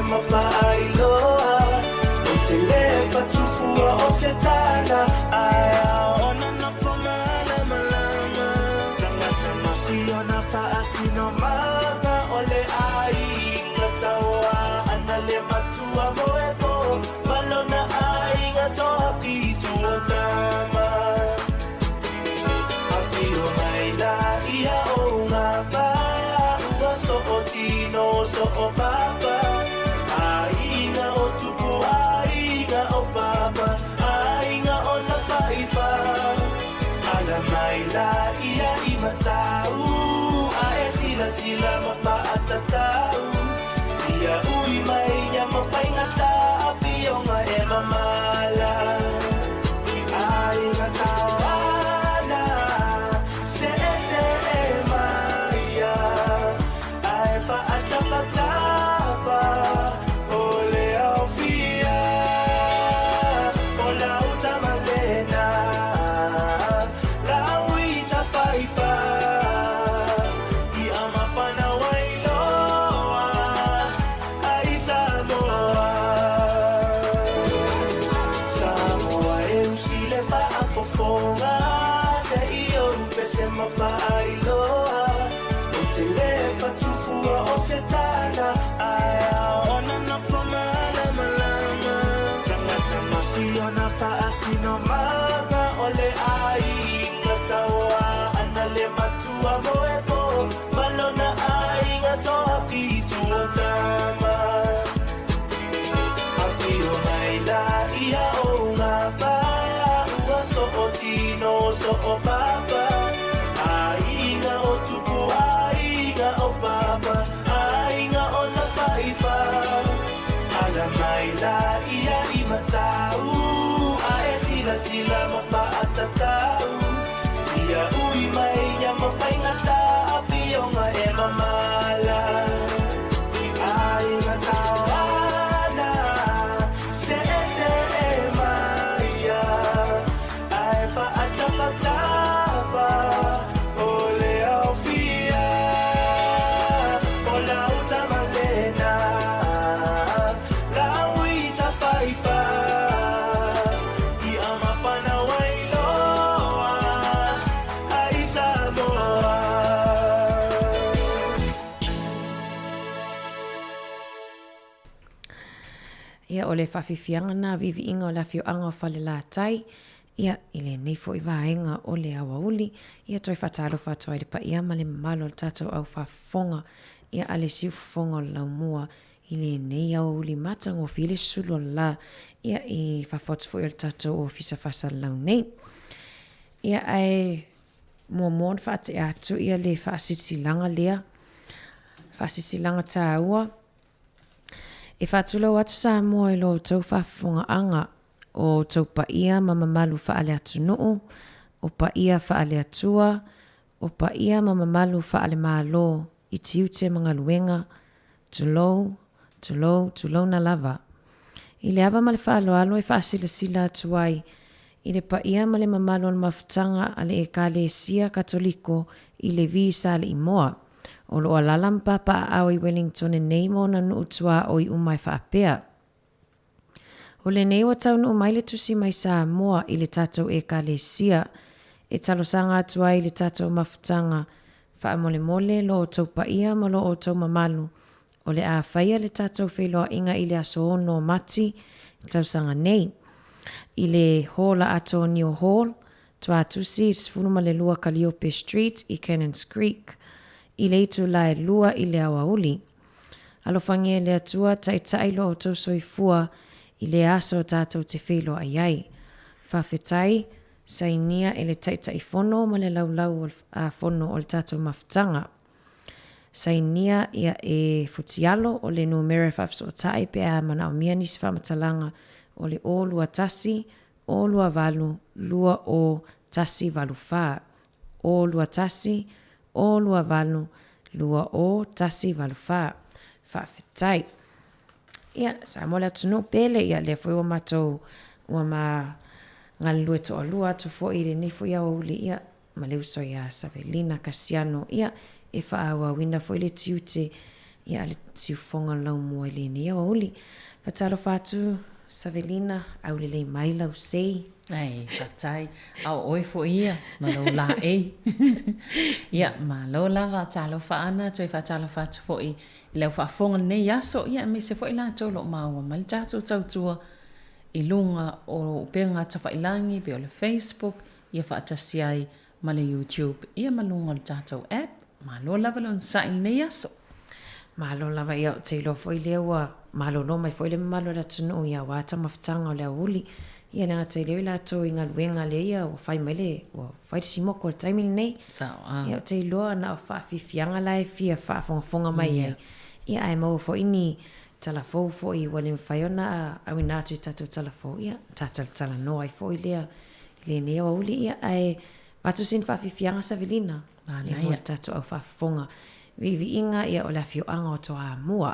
ma faailoa Ou te le fatufua o se tala Ae aona nofo malamalama Tagata ma siona faasinomaga O le aiga taua ana le matua moepo Ma lona aiga toafitu o tama Afio mai la ia o gafa Ua soo tino soo papa Aiga o tupu aiga o papa Aiga o tafaifa Ala mai la ia i matau Ae silasila ma faatatau Ia ui mai ia ma faigata Afioga e mamala Aiga tauana Se se e maia Ae faatapatapa O le aofia O lau tamalena Lau i tafaifa Ia mapana wailoa Ai Samoa Samoa e usi le faafofoga Se i ou pese ma faailoa Ou te le fatufua o se tala Ae aona nofo malamalama Tagata ma siona faasinomaga O le aiga taua ana le matua moepo Ma lona aiga toafitu o tama Afio mai la ia o gafa Ua soo tino soo papa Aiga o tupu aiga o papa Aiga o tafaifa Ala mai la ia i matau Ae silasila ma faatatau Ia ui mai ia ma faigata Afioga e mamala Aiga tauana Se se e maia Ae faatapatapa O le aofia O lau tamalena Lau i tafaifa Ia mapana wailoa Ai Samoa. Ia, o le faafiafiaga na viiviiga o le afioaga o Falelatai, ia, i lenei foi vaega o le aoauli, ia toe faatalofa atu ai i le paia ma le mamalu o le tatou au faafofoga, ia, a le siufofoga o le laumua i lenei aoauli matagofie le sulu o le la, ia, i fafo atu foi o le tatou Ofisa Faasalalau nei. Ia, ae muamua ona faatea atu ia le faasilasilaga lea, faasilasilaga taua, E faatulou atu Samoa i lo outou faafofogaaga, o outou paia ma mamalu faale-atunuu, o paia faale-Atua, o paia ma mamalu faale-Malo i tiute ma galuega, tulou, tulou, tulouna lava. I le ava ma le faaaloalo e faasilasila atu ai i le paia ma le mamalu o le mafutaga a le Ekalesia Katoliko i Levi Saleimoa, o lo o alaala ma papaaao i Wellingtone nei ma ona nuu tuaoi uma e faapea, O lenei ua taunuu mai le tusi mai Samoa i le tatou Ekalesia e talosaga atu ai i le tatou mafutaga faamolemole lo outou paia ma lo outou mamalu o le a faia le tatou feiloaiga i le aso 6 o Mati i le tausaga nei i le Hōla Atonio Hall, Tuatusi, 12 Calliope Street i Cannons Creek, i le itula e 2 i le aoauli. Alofagia e le Atua, taitai lo outou soifua i lea aso tatou te feiloai ai. Faafetai, sainia e le Taitaifono ma le Laulau a Fono o le tatou mafutaga. Sainia ia e Futialo o le numera e faafesootai pe a manaomia nisi faamatalaga o le 0 2 1 0 2 8 2 0 1 8 4, 0 2 1 0 2 8 2 0 1 8 4. Faafetai. Ia, Samoa le atunuu pele, ia lea foi ua matou ua ma galulue toalua atu foi i lenei foi aoauli, ia, ma le uso ia Savelina Kasiano, ia, e faaauauina foi le tiute, Ia, a le siufofoga o le laumua i lenei aoauli. Faatalofa atu Savelina, aulelei mai lau sei. Ai, faafetai. A o oe foi ia ma lou laei. Ia, malo lava, talofa Ana, toe faatalofa atu foi i lau faafofoga i lenei aso, ia aemaise foi latou o lo o maua mai le tatou tautua i luga o upega tafailagi pei o le Facebook, ia faatasi ai ma le YouTube, ia ma luga o le tatou app. Malo lava le onosai i lenei aso. Malo lava, ia ou te iloa foi lea ua malolo mai foi le mamalu o le atunuu ia aua taumafataga o le aoauli. Ia le gata i lea o i latou i galuega lea ia ua fai mai le, ua fai le simoko i le taimi lenei. Sao, a. Ia ou te iloa na o faafiafiaga la e fia faafogafoga mai ai. Ia ae maua foi ni tala fou foi ua le mafai ona auina atu i tatou tala fou, ia ta talatalanoa ai foi lea i lenei aoauli. Ia ae avatu sina faafiafiaga Savelina. Manaia. Mo le tatou au faafofoga. Viiviiga ia o le afioaga o Toamua.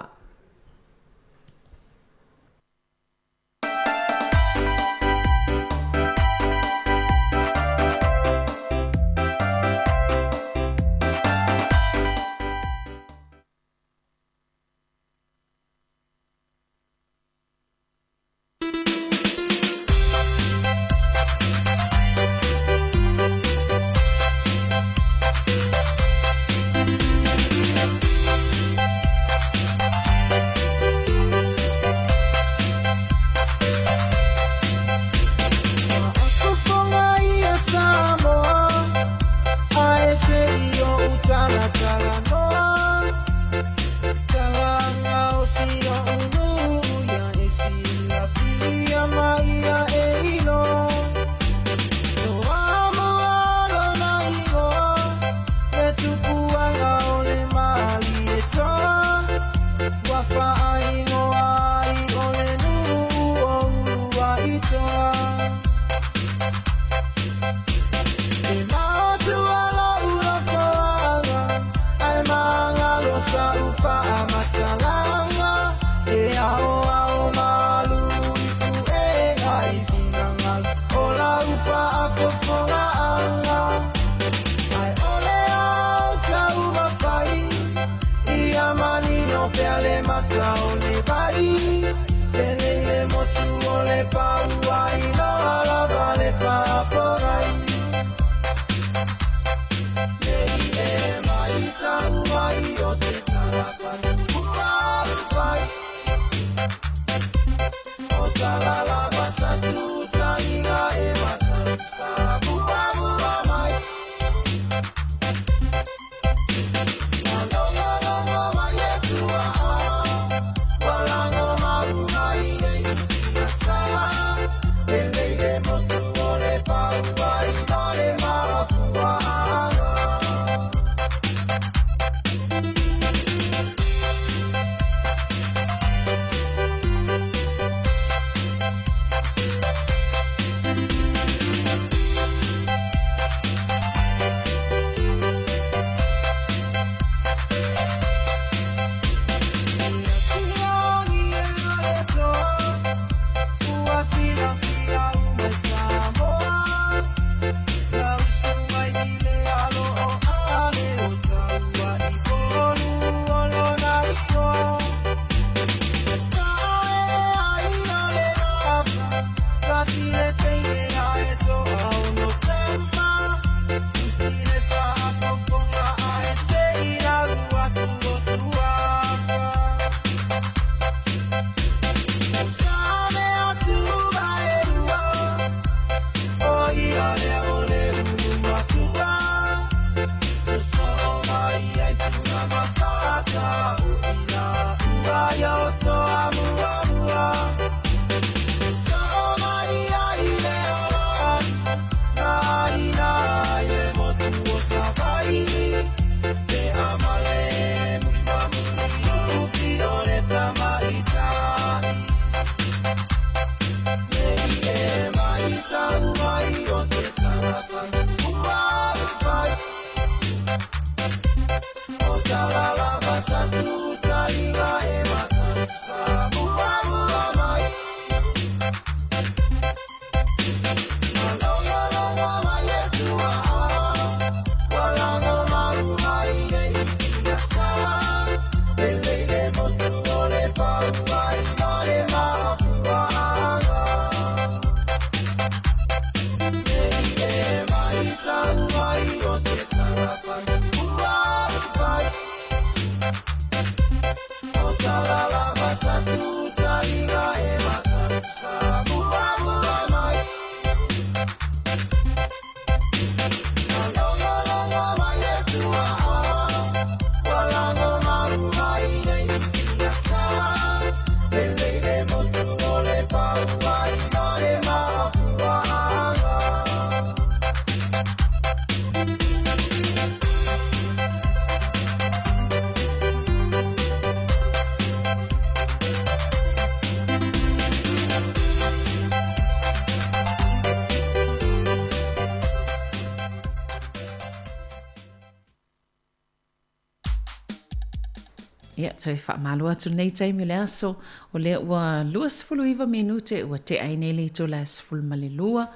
Ia, toe faamalo atu lenei taimi o le aso, o lea ua 29 minute ua tea ai nei le itula e 12,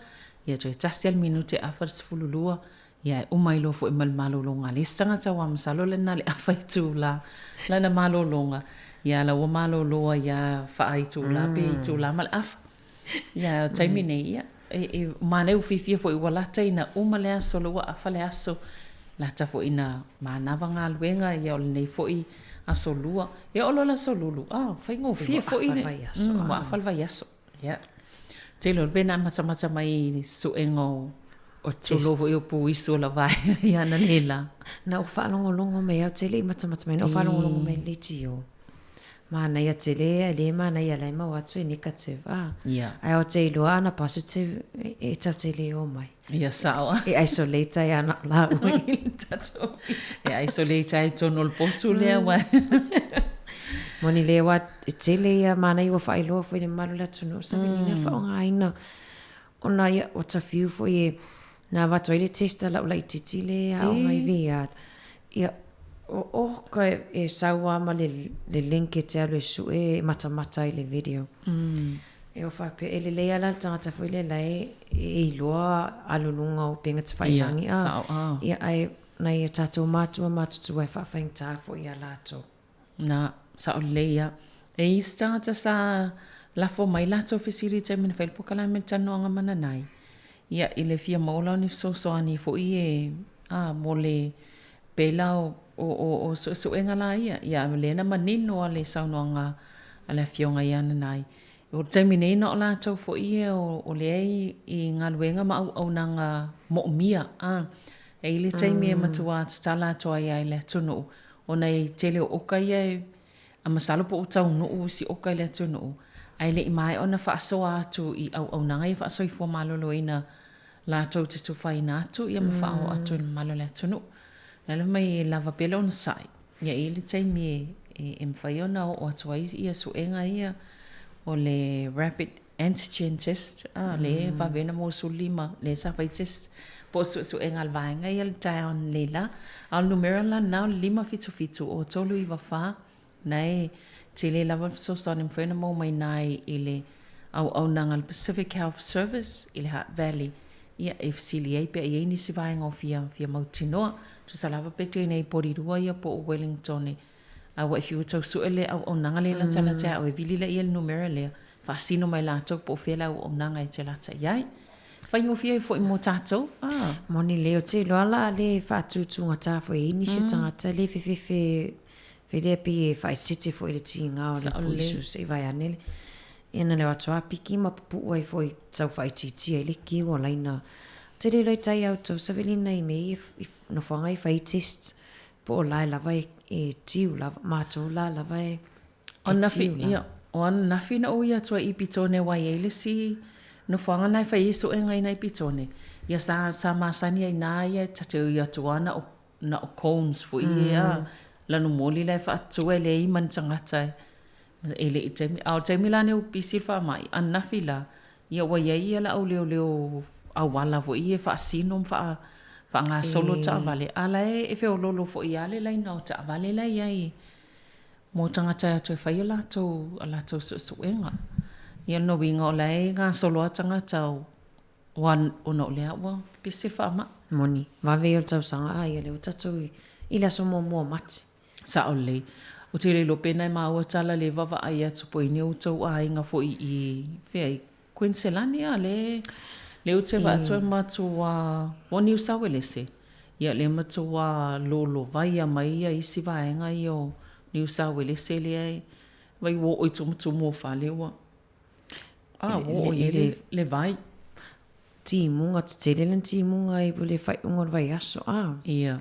ia toe tasi lava le minute e afa le 12, ia e uma ai loa foi ma le malologa a le isi tagata aua masalo lena le afa itula lana malologa, ia la ua malolo ai lava faa-itula pe itula ma le afa. Ia, o le taimi nei, ia, e, e manaia ua fiafia foi ua lata ina uma le aso, lea ua afa le aso, lata foi ina manava galuega, ia o lenei foi aso lua. Ia oo loa le aso lulu, ah, faigofie foi le, ua afa le vaiaso. Ia. Ou te iloa pe na matamata mai i suega o O tulo foi o puisu o la vaega i ana lela. Na ou faalogologo mai au tele i matamata mai, na ou faalogologo mai i le leitio. Manaia tele e le manaia la e maua atu e negative a. Ia. Ae o te iloa ana positive e tau te le o mai. Ia sao. E isolate ai ana o laua i le tatou ofisa. E isolate ai i totonu o le potu lea ua. Moni le wa e tele ia manaia ua faailoa foi i le mamalu o le atunuu sa velina le faaaogaina ona ia ua tafiu foi e na avatu ai le test a lau laitiiti le aoga i VR. Ia, o oka e sau lava ma le, le link e te alu e sue e matamata ai le video. E o faapea, e lelei lava la le tagata foi lea la e, e iloa alu luga o upega tafailagi. Ia, sao, ah. Ia, ae nai o tatou matua matutua e faafaigata foi ia latou. Na, sao lelei ia. E i isi tagata sa lafo mai latou fesili i taimi na fai le polokalame le talanoaga ma Nanai. Ia, i le fia maua la o ni fesoasoani foi e, a, mo le pela o, o, o, o suesuega la ia. Ia, a lea na manino lava le saunoaga a le Afioga ia Nanai. O le taimi nei na o latou foi ia o, o lea i, i galuega ma auaunaga moomia, a. E i ai le taimi e matua tatala atu ai lava i le atunuu, ona e tele o oka ia e, a masalo po ua taunuu isi oka i le atunuu, ae le i maea ona faasoa atu i auaunaga ia faasoifua maloloina latou te tufaina atu ia ma faaoo atu i le mamalu o le atunuu. O le ala mai e lava pea le onosai, ia e i ai le taimi e, e, e mafai ona oo atu ai ia suega ia o le rapid antigen test, a, lea e vave ona maua 15, lea sa fai test po o suesuega a le vaega ia le taeao ananei la. A o le numera la lena o le 577 o 394, na e tele lava le fesoasoani e mafai ona maua mai i ina i le auaunaga a le Pacific Health Service i le Hutt Valley, ia e fesili ai pe a i ai nisi vaega o fia fia mautinoa. Tusa lava pe teinei Porirua ia po o Wellington e A ua e fiu e tau sue le auaunaga lea e latalata ia oe, vili laia le numera lea, faasino mai latou po o fea le auaunaga e te lata i ai. Faigofie ai foi mo tatou, a. Moni lea, ou te iloa la le faatutugata foi e i ai nisi o tagata le fefefe felea pei e faaeteete foi i le tiga o le puisu se i vaeane le ia na leo atu a piki ma pupuu ai foi tau faaitiitia ai le kiu o laina. Ou te le iloa i tai a outou savelina i mea ia i nofoaga ia e fai ai tests Po o lae lava e, e tiu lava, matou la lava e, e tiu lava. Ia, o ananafi na ui atu ai i Petone aua e i ai le isi nofoaga na e fai ai suega i na i Petone. Ia sa, sa masani ai na ia ta te ui atu a na o, na o cones foi ia lanu moli la e faatua e leai ma ni tagata e, E le i taimi, a o le taimi la nei ua pisi le faamai, ananafi la, ia ua i ai ia le au leoleo auala foi ia e faasino ma faa, faagasolo taavale, a la e, e feoloolo foi lava le laina o taavale la e i ai mo tagata e atu e fai a latou, a latou suesuega. Ia o lona uiga o la e gasolo lava tagata o, Aua ona o lea ua pipisi le faamai. Moni, vave ia o le tausaga a ia lea ua tatou i le aso muamua o Mati. Sao lelei. Ou te le iloa pena e maua tala le vaavaai atu po i ni outou aiga foi i fea i Kuiniselani a le le ou te vaai atu e matua o Niu Sauelese ia le matua lolovaia mai ia isi vaega ia o Niu Sauelese lea e vai ua oo i tumutumu o fale ua A, ua oo i ai le vai. Timuga, tetele lana timuga i le faaiuga o le vaiaso, a. Ia,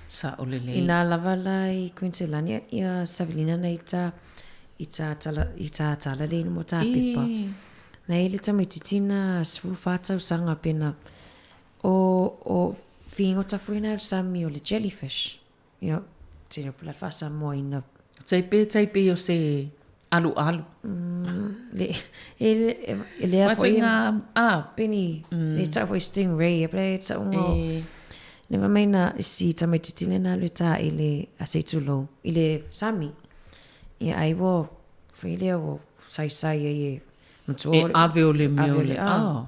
sao lelei. Inā lava la i Kuiniselani ia Savelina na i tā, i tā tala, i tā tala lei luma o tā pepa. Na i le tamaititi na 14 tausaga pena o, o figota foi na o le sami o le jellyfish. Ia, tele o pula faasamoaina. Taipe, taipe o se alualu. Le, e, e, e lea foi... Ngā, a. Peni, le tau foi stingray, e pele tau ngā... Le ma mai na si tamaititi le na le tā i le a sei tulou, i le sami. Ia ai ua foi lea ua saisai ai e matua E ave o le mea o le a.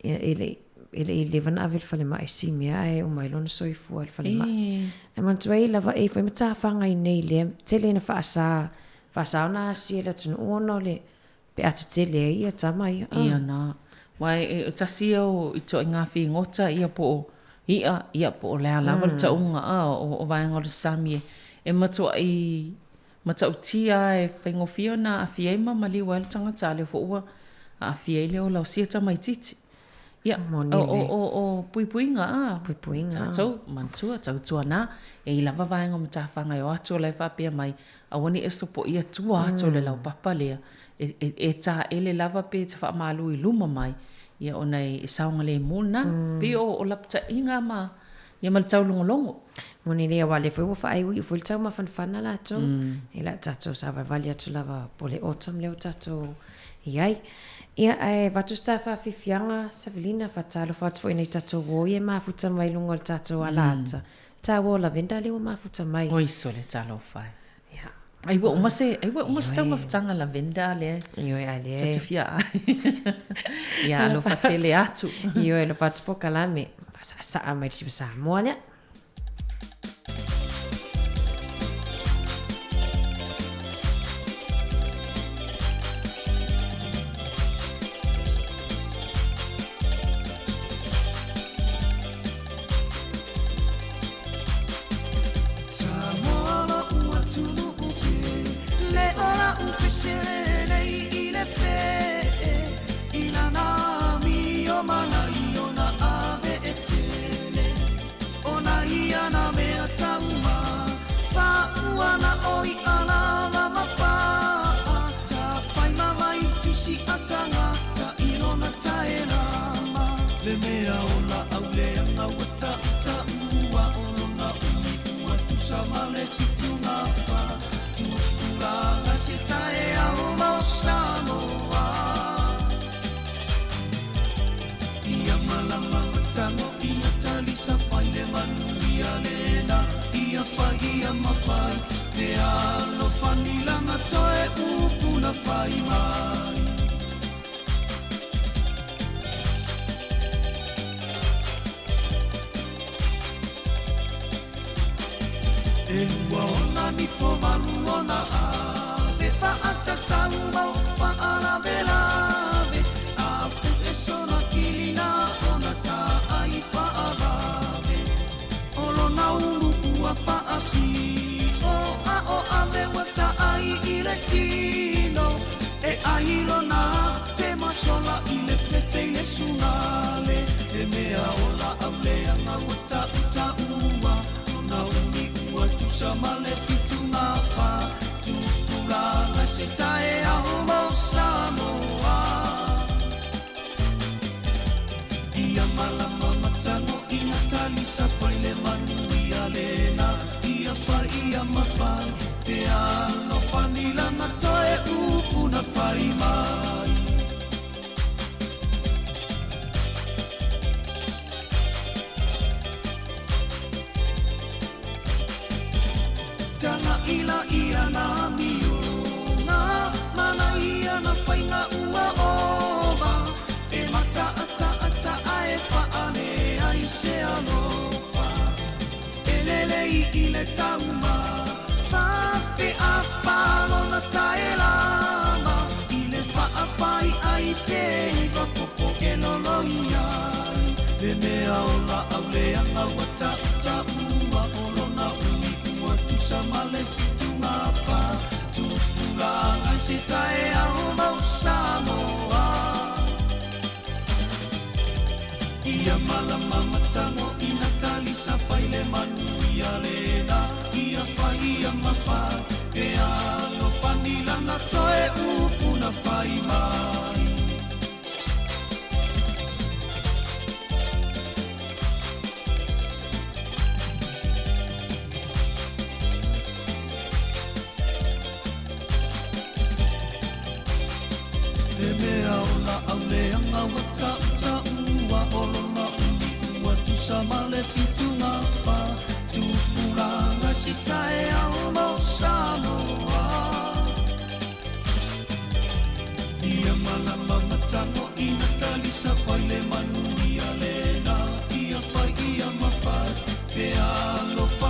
Ia e le e le i leva na ave i le falemai si mea ae uma ai lona soifua i le falemai. Ae manatua ai lava e foi matafaga i nei lea tele ina faasa faasa ona asia i le atunuu ona o le pe a tetele ai ia tama ia. Ia na. Aua e tasi ia o ituaiga figota ia po o i'a ia po o le a lava le tauga a o vaega o le sami e matuai matautia lava e faigofie ona aafia ai ma maliu ai le tagata a lea foi ua aafia ai le ola o sia tamaitiiti. Ia, o puipuiga a Puipuiga. Tatou, manatua, tautuana, e i lava vaega o matafaga e o atu o la e faapea mai, aua ne i e sopoia tua atu o le laupapa lea, e taele lava pe te faamalu i luma mai, ia ona e saogalemu lena. Pei o lapataiga ma Ia ma le taulogologo. Moni nei aua lea foi ua faaiuiu foi le taumafanafana latou. E la tatou savalivali atu lava po o le autumn lea ua tatou i ai. Ia ae avatu se ta faafiafiaga Savelina, faatalofa atu foi i nai tatou uo ia e mafuta mai i luga o le tatou alaata. Ta uo lavender lea ua mafuta mai. Oi sole talofa e. Ai ua uma se, ai ua uma se taumafataga lavender lea. Ioe a lea. Ta te fia ai. Ia alofa tele atu. Ioe alofa atu pokalame. Faasaasaa mai le siva Samoa lea.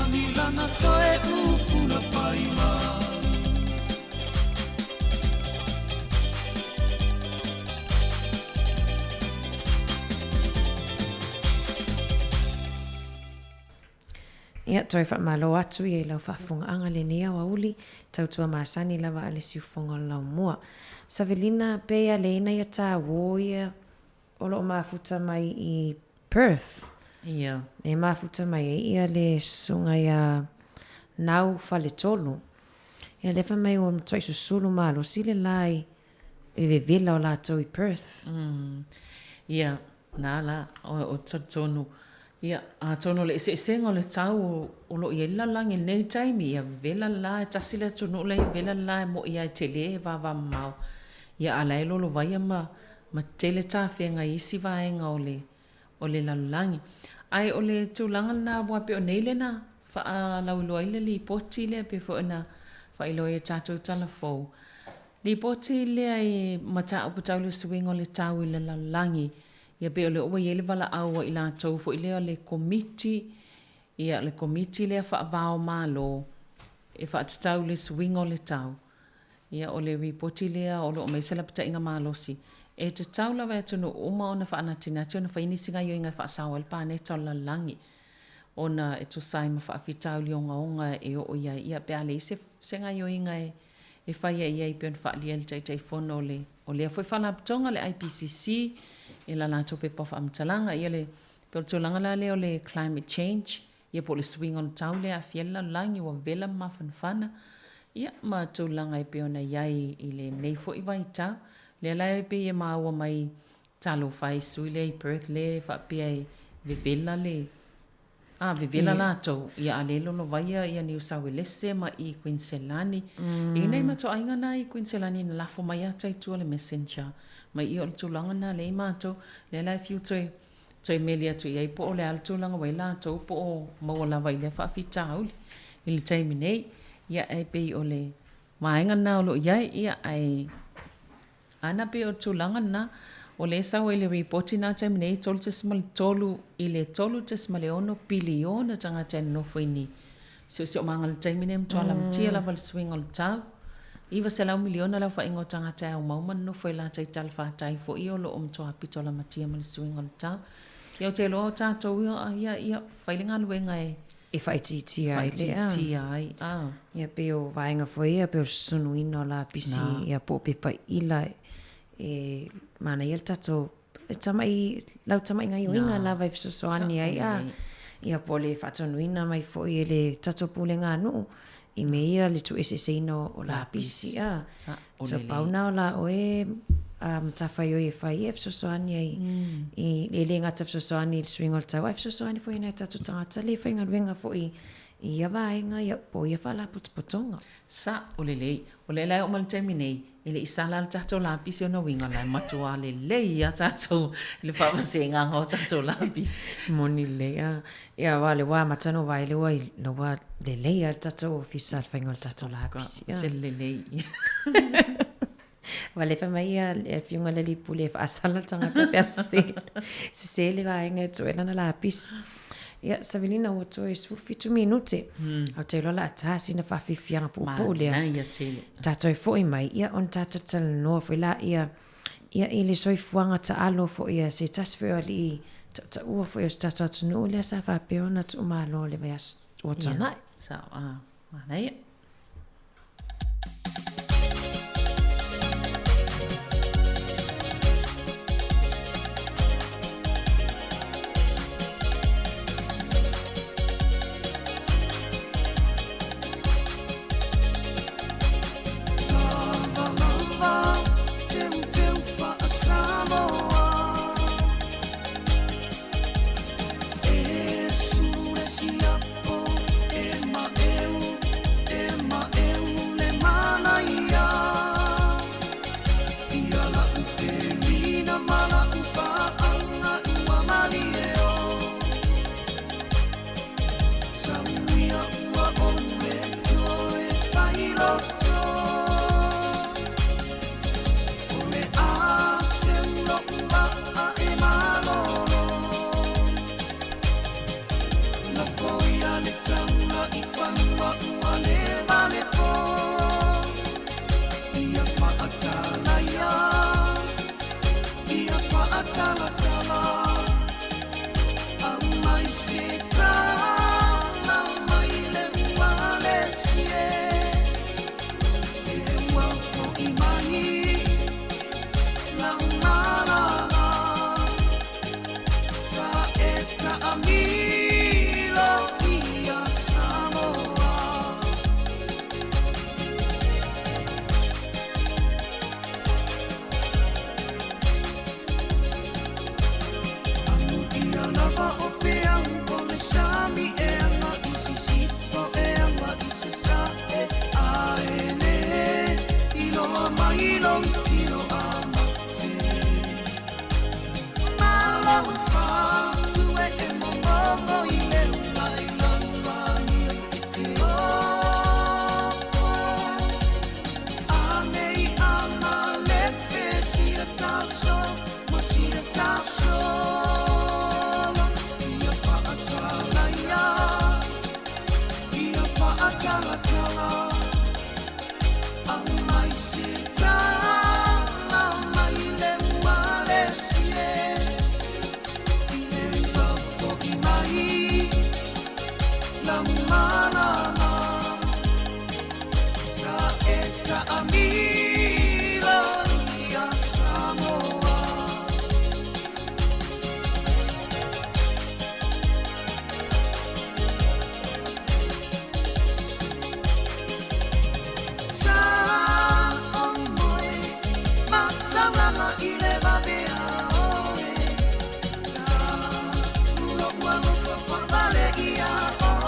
lani lana toe upu na fai mai. Ia, toe faamalo atu ia i lau faafofogaaga lenei aoauli, tautua masani lava a le siufofoga o le laumua. Savelina, pe ia leina ia tāuō ia o lo o mafuta mai i Perth. Ia. E mafuta mai ai ia le susuga ia Nau Faletolu. Ia lea fai mai ua matuai susulu malosi le la i e vevela o latou i Perth. Mm. Ia, na la, o, o talitonu. Ia, atonu o le eseesega o le tau o, o lo o i ai le lalolagi i lenei taimi, ia vevela le la, e tasi le atunuu la e vevela le la e mo'i lava e tele e vavamamao. Ia, a o la e lolovaia ma, ma tele tafega i isi vaega o le, o le lalolagi. Ae o le tulaga lena aua pei o nei lea na faalauiloa ai le lipoti lea pei foi ona faailoa ai e tatou tala fou. Lipoti lea i mataupu tau le suiga o le tau i le lalolagi, ia pei o lea ua i ai le valaau a i latou foi lea o le Komiti, ia le Komiti lea Faava-o-Malo e faatatau i le suiga o le tau. Ia, o le ripoti lea o lo o aumai se lapataiga malosi, e tatau lava e atunuu uma ona faanatinati ona fai nisi gaioiga e faasao ai le paneta o le lalolagi ona e tusa ai ma faafitauli ogaoga e oo i ai. Ia, pe a leai se, se gaioiga e, e faia i ai pei ona faaalia e le Taitaifono o le, o lea foi Faalapotopotoga, le IPCC, i la latou pepa o faamatalaga. Ia, le, pei o le tulaga la lea o le climate change, Ia po o le suiga o le tau lea e aafia ai le lalolagi ua vevela ma mafanafana, ia ma tulaga e pei ona i ai i lenei foi vaitau. Lea la e pei e maua mai talofa e sui lea i Perth lea e faapea e vevela le, a vevela latou, ia a lea e lolovaia ia Niu Sauelese ma i Kuiniselani. E i ai nai matou aiga na i Kuiniselani na lafo mai ata i tua le messenger mai ia o le tulaga lena lea i matou, lea la e fiu toe Toe meli atu i ai po o le a le tulaga ua i ai latou po o maua lava i lea faafitauli i le taimi nei. Ia, e pei o le vaega lena o lo o i ai, ia, ae ana pei o le tulaga lena. O lea e sau ai i le ripoti lena i le taimi nei, e 3.3 i le 3.6 piliona tagata e nonofo i ni siosiomaga i le taimi nei e matua lamatia lava le suiga o le tau. 900 miliona le aofaiga o tagata e aumau ma nonofo i latai talafātai foi o lo o matua pito lamatia ma le suiga o le tau. Ia ou te iloa o tatou ia, ia, ia, fai le galuega e. E faaitiitia ai le, a. Faaitiitia ai, a. Ia pei o vaega foi ia, pei o le susunuina o lapisi, ia po o pepa ila e manaia le tatou e tamai, lau tamai gaioiga lava e fesoasoani ai a, ia po o le faatonuina mai foi e le tatou pulega a nuu i mea ia le tuueseeseina o lapisi a. So pau na o la oe a matafaioi e fai e fesoasoani ai i e le gata fesoasoani i le suiga o le tau ae fesoasoani foi i nai o tatou tagata le faigaluega foi i ia vaega ia po o ia faalapotopotoga. Sa'o lelei. O lea la e oo mai le taimi nei, e le i sala le tatou lapisi ona uiga la e matua lelei a tatou i le faavasegaga o tatou lapisi. Moni lelei a. Ia aua le ua amata ona vaai le ua la ua lelei a le tatou ofisa i le faiga o le tatou lapisi. Se lelei. Aua lea fai mai ia le afioga i le alii pule e faasala le tagata pe a sese, sese le vaega e toe lana lapisi. Ia, Savelina, ua toe 17 minute. Ou te iloa o le a ta sina faafiafiaga puupuu lea. Manaia tele. Tatou foi mai, ia, ona ta talatalanoa foi laia, ia, i le soifuaga taalo foi a se tasi foi o alii tautaua foi o si tatou atunuu lea sa faapea ona tuumalo i le vaiaso ua tuanai. Ia, sao, a, manaia. talatala Aumai se tala mai le Malesie I le fafo'i mai lau malama Sa e ta'amilo ia Samoa. Sa o moe mataulanga i le vavea oe Ta lo'u alofa fa'avale ia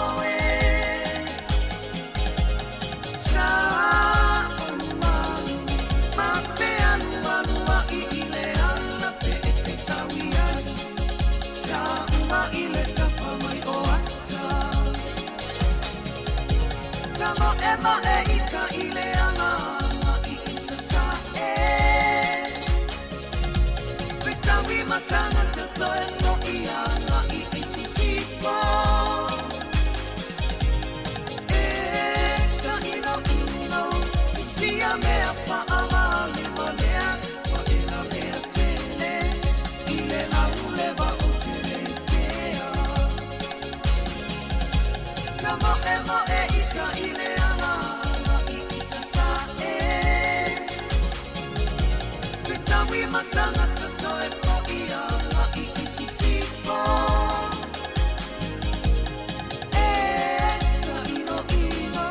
oe Sa o malu ma fealualua'i i le ala pe'epetaui ai Ta'uma i le tafa mai o ata Tamo'ema'e ita i le ala aga'i i Sasa'e Fetaui ma tagata toe fo'i aga'i i Sisifo E ta'ino'ino i sia mea fa'avalevalea Ua e lavea tele i le laulewa o Telekea Tamo'ema'e ita i le ala aga'i i Sasa'e Fetaui ma tagata toe fo'i aga'i i Sisifo E ta'ino'ino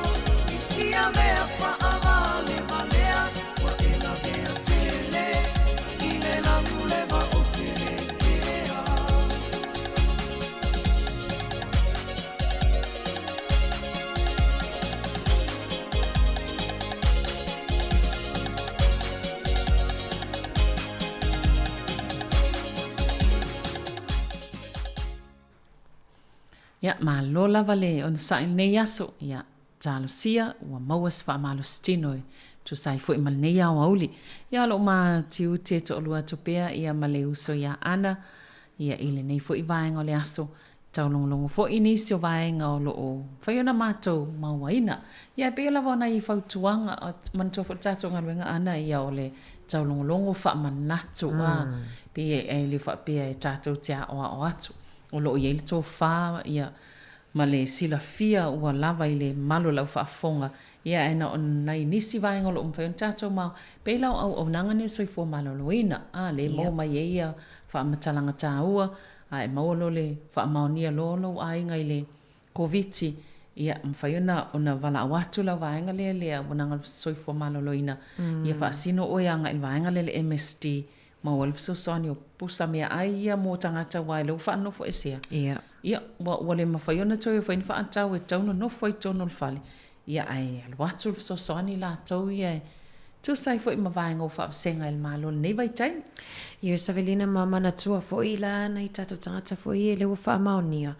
i sia mea fa'avalevalea Ua e lavea tele i le laulewa o Telekea. Ia, malo lava le onosai i lenei aso. Ia, talosia ua maua se faamalositino e tusa ai foi ma lenei aoauli. Ia, o loo matiute toalua atu pea ia ma le uso ia Ana ia i lenei foi vaega o le aso. Taulogologo foi i nisi o vaega o lo o mafai ona matou mauaina. Ia, e pei lava ona i fautuaga, manatua foi le tatou galuega Ana ia o le taulogologo faamanatu, a, pei e le faapea e tatou te aoao atu. O lo o i ai le tofa ia ma le silafia ua lava i le malu o lau faafofoga, ia ae na o nai nisi vaega o lo o mafai ona tatou mau, pei la o auaunaga nei o le soifua maloloina, a, lea e maua mai ai ia faamatalaga taua, a e maua loa le faamaonia loa o lou aiga i le Koviti, ia, mafai ona ona valaau atu lau vaega lea i le auaunaga o le soifua maloloina, ia faasino oe agai i le vaega lea i le MSD, maua ai le fesoasoani o pusa meaai ia mo tagata aua e le ua faanofoesea. Ia. Ia, ua, ua le mafai ona toe fai ni faatau e tatau ona nofo ai i totonu o le fale. Ia, ae alu atu le fesoasoani latou ia e tusa ai foi ma vaega ua faavasega e le Malo i lenei vaitaimi. Ia, Savelina, ma manatua foi la nai tatou tagata foi ia lea ua faamaonia,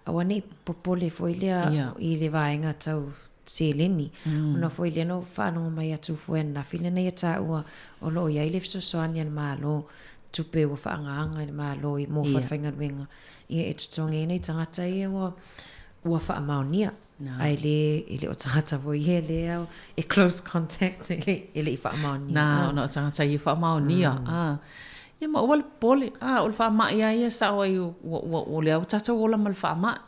aua ne i popole foi lea i le vaega tau seleni. Ona foi lea na ou faalogo mai atu foi ananafi lea na ia taua o lo o i ai le fesoasoani a le Malo, tupe ua faaagaaga e le Malo i mo falefaigaluega ia e totogi ai nai tagata ia ua ua faamaonia. Ae le e le o tagata foi ia lea e close contact e le e le i faamaonia. Na, ona o tagata ia faamaonia. A. Ia ma aua le popole. A, o le faamai lava ia e sao ai ua ua ua lea ua tatou ola ma le faamai.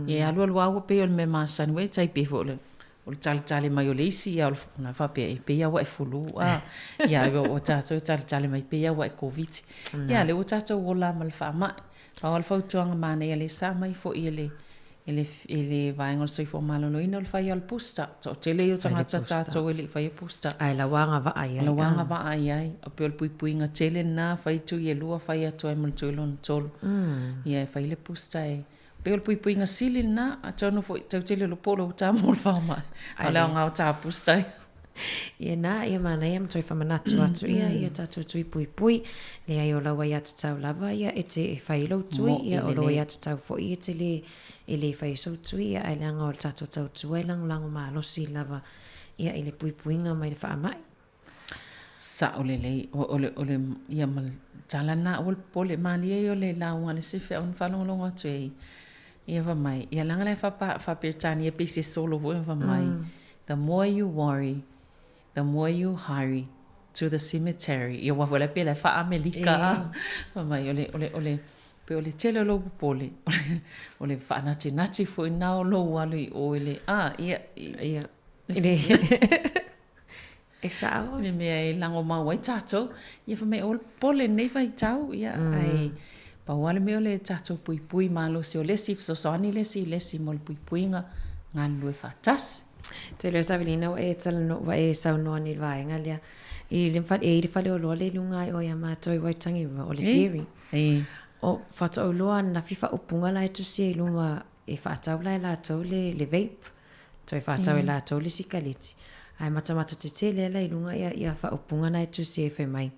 Ia e alualu lava ua pei o le mea masani ua e tai pei foi o le o le taletale mai o le isi ia ona faapea e pei lava ua e fulu a. Ia ua tatou e taletale mai pei lava ua e Koviti. Ia lea ua tatou ola ma le faamai. Pau lava le fautuaga manaia lea sa aumai foi e le e le e le vaega o le soifua maloloina o le fai o le booster. Toatele ia o tagata tatou e le i faia booster. Ae lau agavaa i ai. Lau agavaa i ai. E pei o le puipuiga tele lena, fai tui e lua, fai atu ai ma le tui lona tolu. Ia e fai le booster e pei o le puipuiga sili lena, atonu foi tau te le iloa po o le uta mo le faamai. A o le aoga o ta booster ia. Ia na, ia manaia ma toe faamanatu atu ia, ia tatou tui puipui. Leai o lau aiatatau lava ia e te e fai lou tui, ia o lou aiatatau foi e te le e le fai sou tui, ia ae leaga o le tatou tautua e lagolago malosi lava ia i le puipuiga mai le faamai. Sao lelei, o le, o le, ia ma le tala lena, aua le popole, malie ia o le lauga a le isi feau na faalogologo atu ai. Ia fai mai, ia leaga la e faa-Peretania pei se solo foi fai mai, the more you worry, the more you hurry to the cemetery. Ia aua foi la pei la e faa-Amelika a. Fai mai, o le, o le, o le, pei o le tele o lou popole, o le faanatinati foi lena o lou alu i o i le, a, ia, ia, i le, e sao. I le mea e lagomau ai tatou. Ia fai mai, aua le popole i lenei vaitau, ia, ae pau lava le mea o le tatou puipui malosi o le isi, fesoasoani le isi i le isi mo le puipuiga, galulue faatasi. Tele o Savelina ua e talanoa, ua e saunoa nei i le vaega lea. I le fale, e i le faleoloa lea i luga ae o ia matou i Waitangi River, o le dairy. O faatoa ananafi faaupuga la e tusia i luma e faatau la e latou le, le vape. Toe faatau e latou le sikaleti. Ae matamata tetele la i luga ia, ia faaupuga na e tusia ai fai mai.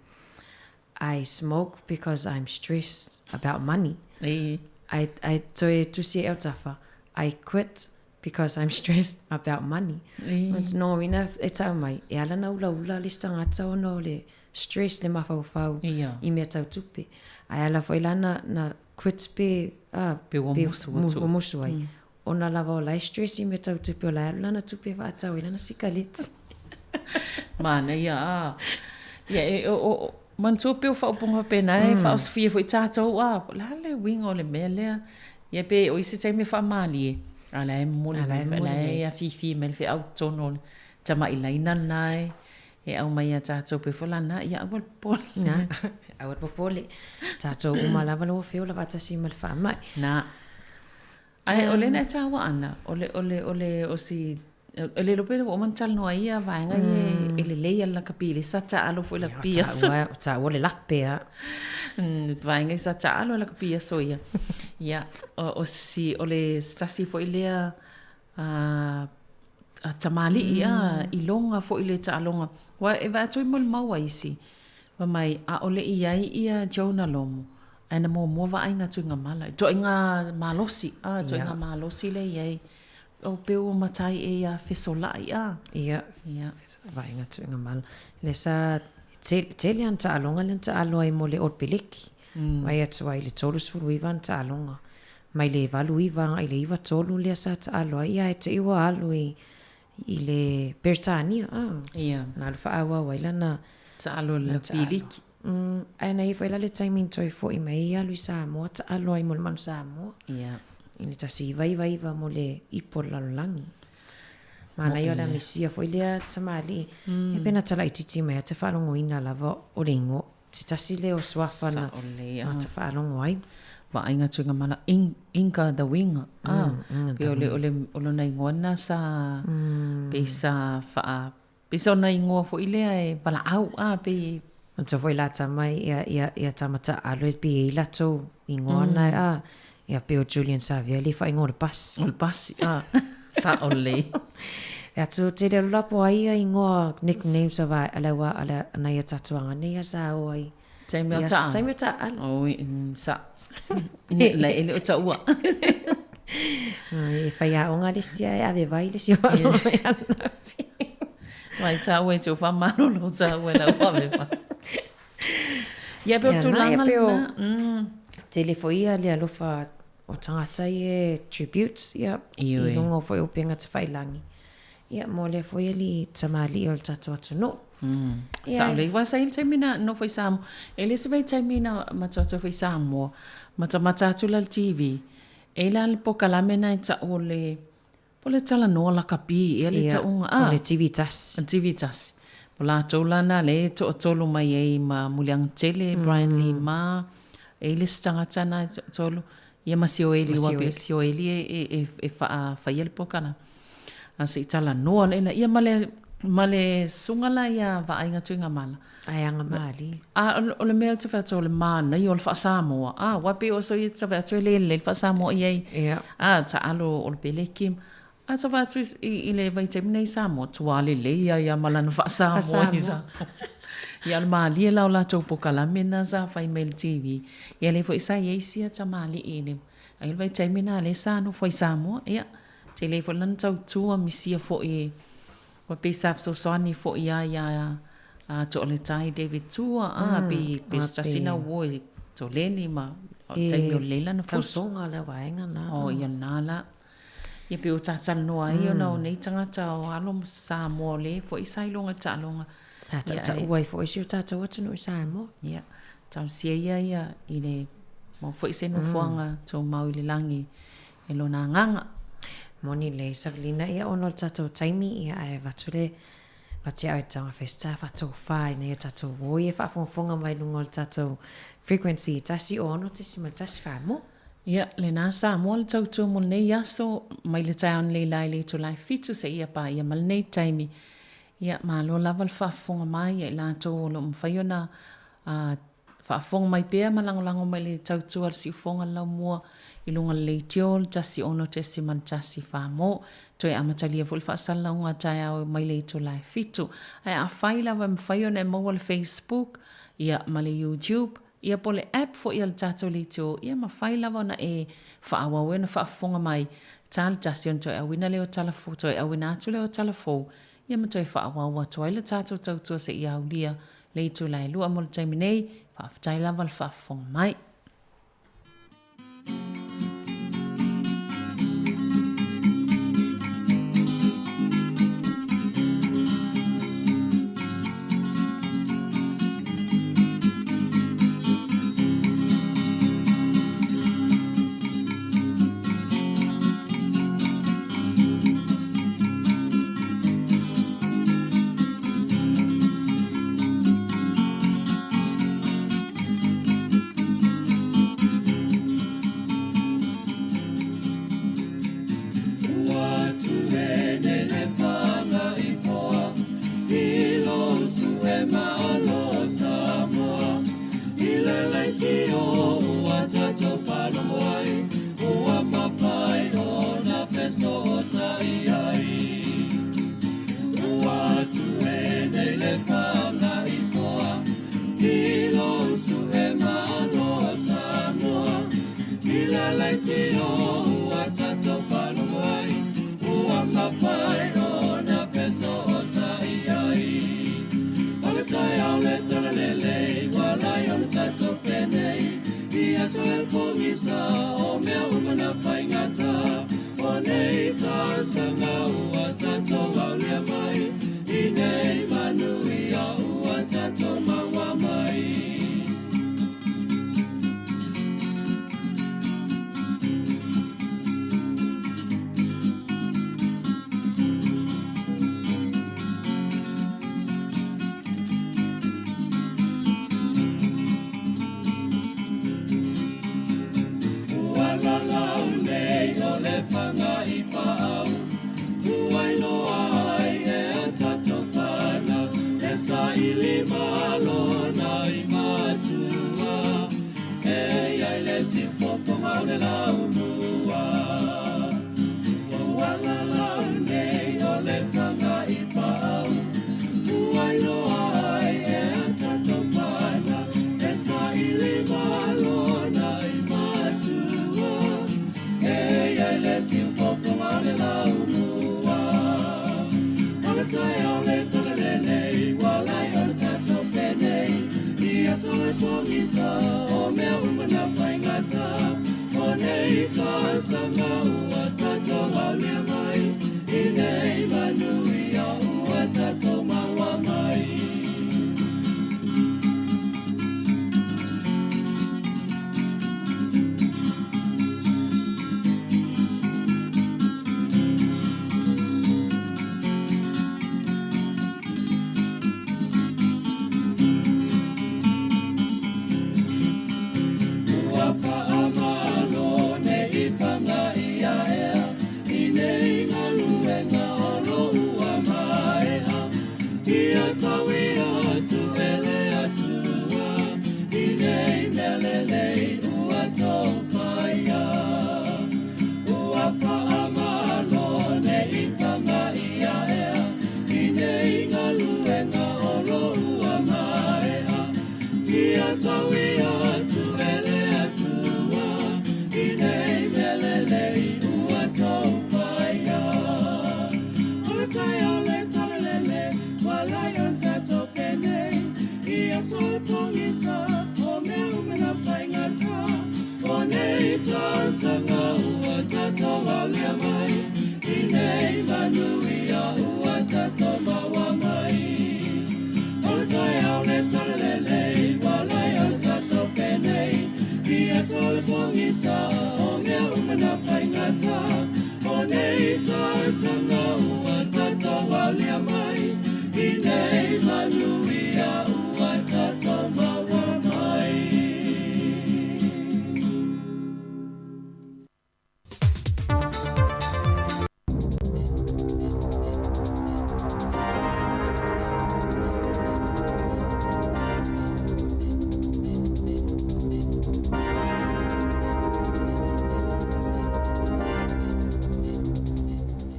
I smoke because I'm stressed about money. Ae, ae toe tusi ai autafa, I quit because I'm stressed about money. Nō ina e tau mai, e ala na ulaula le isi tagata ona o le stress, le mafaufau i mea tau tupe. Ae ala foi la na, na quit pe, a, pe ua musu atu. Ua musu ai. Ona lava o la e stress i mea tau tupe, o la e alu lana tupe e faatau ai lana sikaleti. Manaia, a. Ia, e, o, o, manatua pea o faaupuga faapena e faaosofia foi tatou, a, po o le a le uiga o le mea lea. Ia pe o isi taimi e faamalie, a o la e momoli mai, o la e afifi mai le feau i totonu o le tamai laina lena e, e aumai ia tatou pei foi la na, ia aua le popole. Na, aua le popole. Tatou uma lava le ua feola faatasi ma le faamai. Na. Ae o le na e taua ana, o le, o le, o le, o si, e le iloa pe ua uma ona talanoa i ia vaega ia e lelei ala laka pili sa taalo foi laka pi aso. O taua le lape a. Vaega sa taalo laka pi aso ia. Ia, o, o si, o le tasi foi lea a, a tamalii a, iloga foi le taaloga. Ua e vaai atu ai molimau a isi, Fai mai, ʻaʻole i ai ia Jonah Lomu, ae na muamua vaaiga tuigamala. Ituaiga malosi, a, ituaiga malosi lea i ai. O pei ua matai e ia fesolaʻi, a. Ia, Ia. Vaaiga tuigamala. Lea sa tele, tele ana taaloga lea na taalo ai mo le All Peleki. Mai atu ai i le 39 ana taaloga. Mai le 89 agai i le 93 lea sa taalo ai, ia ae te i ua alu i i le Peretania, ah. Ia. Na alu faaauau ai lana Taalo i le piliki. Ae na i ai foi la le taimi na toe foi mai ai alu i Samoa, taalo ai mo le Manu Samoa. Ia. I le 1999 mo le ipu o le lalolagi. Manaia o le amisia foi lea tamalii. Ia pe na talaitiiti mai lava te faalogoina lava o le igoa. Se tasi lea o suafa na ta faalogo ai. Vaaiga tuigamala Inga the Winger. Ah, pei o le, o le, o lona igoa lena sa, pei sa faa, pei sa ona igoa foi lea e valaau, ah, pei. Manatua foi la tama ia, ia, ia tama taalo e pei e i latou igoa na, ah, ia pei o Julian Savea le faaigoa o le pasi. O le pasi, ah, sao lelei. E atu te leo la po ai ia igoa nicknames a va, a le wa, a le, nai a tatou aga nei a sa o ai. Taimi o taalo. Taimi o taalo. Oi, sa. Le e le o taua. E faiaoga le isi ae ave vai le isi o alo mai ananafi. Mai taua e te o whamalolo taua e lau ave vai. Ia pe o tūlanga lena. Tele foi ia le alofa o tagata ia e tributes ia i luga o foi o upega tafailangi. Ia mo lea foi alii tamalii o le tatou atunuu. Ia. Sao lelei. Aua sa i ai le taimi na nofo i Samoa. E le se vaitaimi na matua atu ai foi i Samoa, matamata atu la i le TV, e i ai la le pokalame na e tau o le, po o le talanoa lakapi ea le tauga, a? O le TV tasi. O le TV tasi. O latou la na lea e toatolu mai ai ma Muliagatele, Brian Lee ma, e i ai le isi tagata na e toatolu, ia ma Sioeli, aua pei o Sioeli e faafaia le pokalame. A se i talanoa lea la, ia ma le, ma le susuga la ia Vaaiga Tuigamala. Ae agamalie. A o le mea ou te fai atu o le manaia o le faa-Samoa, a, aua pei o aso ia te vaai atu e le lelei le faa-Samoa i ai. Ia. A, taalo o le peleki. A ta vaai atu i le vaitaimi nei i Samoa, tuā lelei ai lava ma lana faa-Samoa i Samoa. Ia, o le malie la o latou pokalame na sa fai mai i le TV. Ia lea foi sa i ai sia tamalii i le, ai le vaitaimi na lea sa nofo ai i Samoa, ia, tele foi lana tautua misia foi ua pei sa fesoasoani foi ia ia a Toaletai David Tua, a, pei, pei se tasi na uo i Toleni ma. O le taimi o lelei lana fusi. Tausoga lea vaega na. O ia lena la. Ia pei ua ta talanoa ai ona o nei tagata o alo ma Samoa o le foi sa iloga i taaloga. Sa tautaua ai foi si o tatou atunuu i Samoa. Ia, talosia ia ia i le maua foi se nofoaga tumau i le lagi e lona agaga. Moni lelei Savelina, ia ona o le tatou taimi ia ae avatu le avatu ia oe Taga Festa faatofa ina ia tatou o ia faafogafoga mai luga o le tatou frequency 106.1 mo. Ia, lena Samoa le tautua mo lenei aso, mai le taeao nei la i le itula e fitu seia paia ma lenei taimi. Ia, malo lava le faafofoga mai ia i latou o lo o mafai ona faafofoga mai pea ma lagolago mai i le tautua a le siufofoga le laumua i luga o le leitio le 106.1 mo. Toe amatalia foi le faasalalauga a taeao mai le itula e fitu. Ae afai lava e mafai ona e maua le Facebook, ia, ma le YouTube, Ia po o le app foi a le tatou leitio, ia mafai lava ona e faaauau ai ona faafofoga mai, ta le tasi ona toe auina lea o tala fou, toe auina atu lea o tala fou, ia ma toe faaauau atu ai le tatou tautua seia aulia le itula e lua mo le taimi nei. Faafetai lava le faafofoga mai.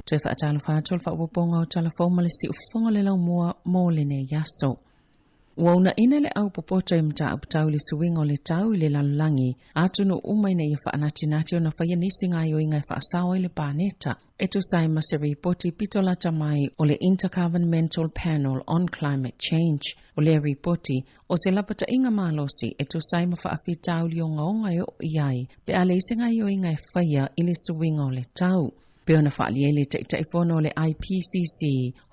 Toe faatalofa atu o le faaopoopoga o Tala Fou ma le Siufofoga o le Laumua mo lenei aso. Ua uunaina le au popoto i mataupu tau i le suiga o le tau i le lalolagi atunuu uma ina ia faanatinati ona faia nisi gaoioiga e faasao ai le paneta e tusa ai ma se ripoti pito lata mai o le Intergovernmental Panel on Climate Change. O lea ripoti, o se lapataiga malosi e tusa ai ma faafitauli ogaoga e oo i ai pe a leai se gaoioiga e faia i le suiga o le tau. Pei ona faaalia ai le Taitaifono o le IPCC,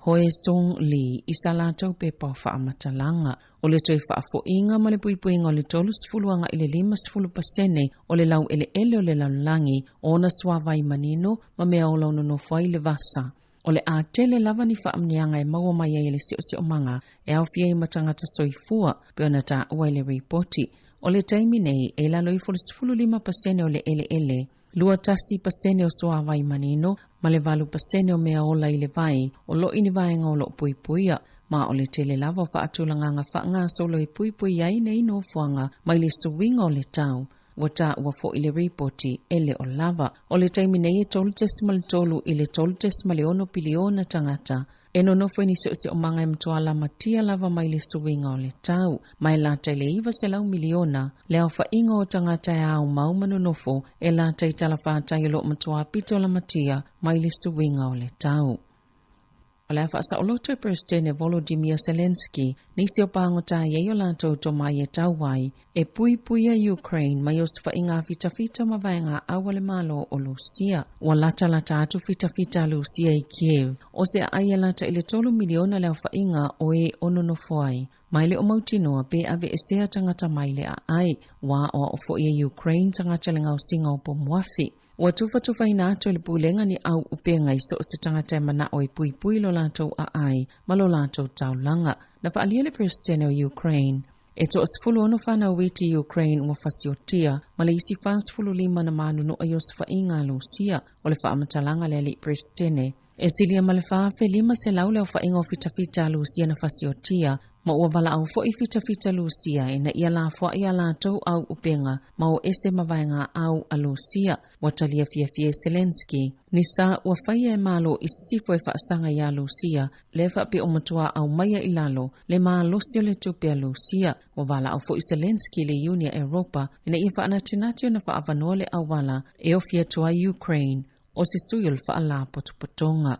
Hoesung Lee, i sa latou pepa o faamatalaga, o le toe faafoiga ma le puipuiga o le 30 agai i le 50% o le laueleele o le lalolagi o ona suavai manino ma mea ola o nonofo ai le vasa. O le a tele lava ni faamanuiaga e maua mai ai e le siosiomaga e aofia ai ma tagata soifua, pei ona taua i le ripoti. O le taimi nei, e i lalo ifo o le 15% o le eleele, 21% o suavai manino ma le 8% o mea ola i le vai o lo o i ni vaega o lo o puipuia, ma o le tele lava o faatulagaga faagasolo e puipui ai nei nofoaga mai le suiga o le tau. Ua taua foi i le ripoti e le o lava. O le taimi nei e 3.3 i le 3.6 piliona tagata e nonofo i ni siosiomaga e matua lamatia lava mai le suiga o le tau, ma e lata i le 900 miliona le aofaiga o tagata e aumau ma nonofo e lata i talafatai o lo o matua pito lamatia mai le suiga o le tau. O le a faasaoloto e Peresetene Volodymyr Zelensky nisi o pagota e i ai o latou tomai e tau ai e puipuia Ukraine mai osofaiga fitafita ma vaega au a le Malo o Lusia. Ua latalata atu fitafita a Lusia i Kiev, o se aai e lata i le 3 miliona le aofaiga o e o nonofo ai. Ma e le o mautinoa pe aveesea tagata mai le aai. Ua aoao foi e Ukraine tagata i le gaosiga o pomuafi. Ua tufatufaina atu e le Pulega ni au upega i so o se tagata e manao e puipui lo latou aai ma lo latou taulaga. Na faaalia le Peresetene o Ukraine. E toa-16 fanau iti i Ukraine ua fasiotia, ma le isi 45 na manunua i osofaiga a Lusia. O le faamatalaga a le alii Peresetene, e silia ma le 4,500 le aofaiga o fitafita a Lusia na fasiotia, ma ua valaau foi fitafita Lusia ina ia lafoai a latou au upega ma o ese ma vaega au a Lusia. Ua talia fiafia e Zelensky ni sa ua faia e Malo i sisifo e faasaga iā Lusia, lea faapea o matua aumaia i lalo le malosi o le tupe a Lusia. Ua valaau foi Zelensky i le Iuni a Eropa ina ia faanatinati ona faaavanoa le auala e ofi atu ai Ukraine o se sui o le Faalapotopotoga.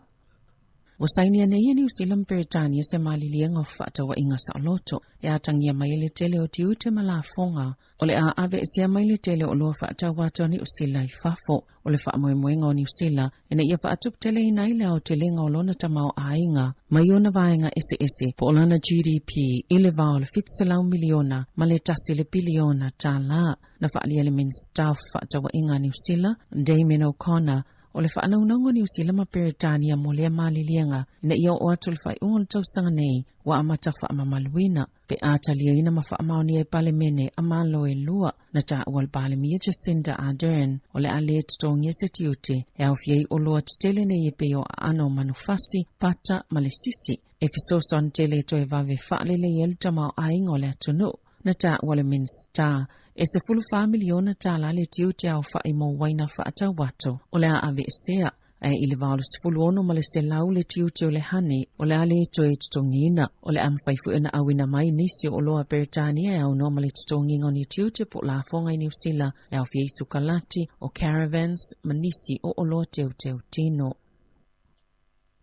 Ua sainia nei e Niu Sila ma Peretania se maliliega o fefaatauaiga saoloto e atagia mai ai le tele o tiute ma lafoga o le a aveesea mai le tele o oloa faatau atu a Niu Sila i fafo. O le faamoemoega o Niu Sila ina ia faatuputeleina ai le aotelega o lona tamaoaiga mai ona vaega eseese po o lana GDP i le va o le 700 miliona ma le tasi le piliona tālā. Na faaalia le Minisita o Fefaatauaiga a Niu Sila, Damien O'Connor, O le faanaunauga o Niu Sila ma Peretania mo lea maliliega ina ia oo atu i le faaiuga o le tausaga nei ua amata faamamaluina pe a taliaina ma faamaonia e Palemene a Malo e lua. Na taua le Palemia Jacinda Ardern o le a le totogia se tiute e aofia ai oloa tetele nei e pei o aano o manufasi, pata ma le sisi e fesoasoani tele e toe vave faalelei ai le tamaoaiga o le atunuu. Na taua le Minisita, e 14 miliona tālā le tiute aofa'i mo uaina faatau atu o le a aveesea, ae i le 86 ma le selau le tiute o le honey o le a le toe totogiina. O le a mafai foi ona auina mai nisi o oloa a Peretania e aunoa ma le totogiga o ni tiute po o lafoga i Niu Sila e aofia ai sukalati, o caravans ma nisi o oloa teuteu tino.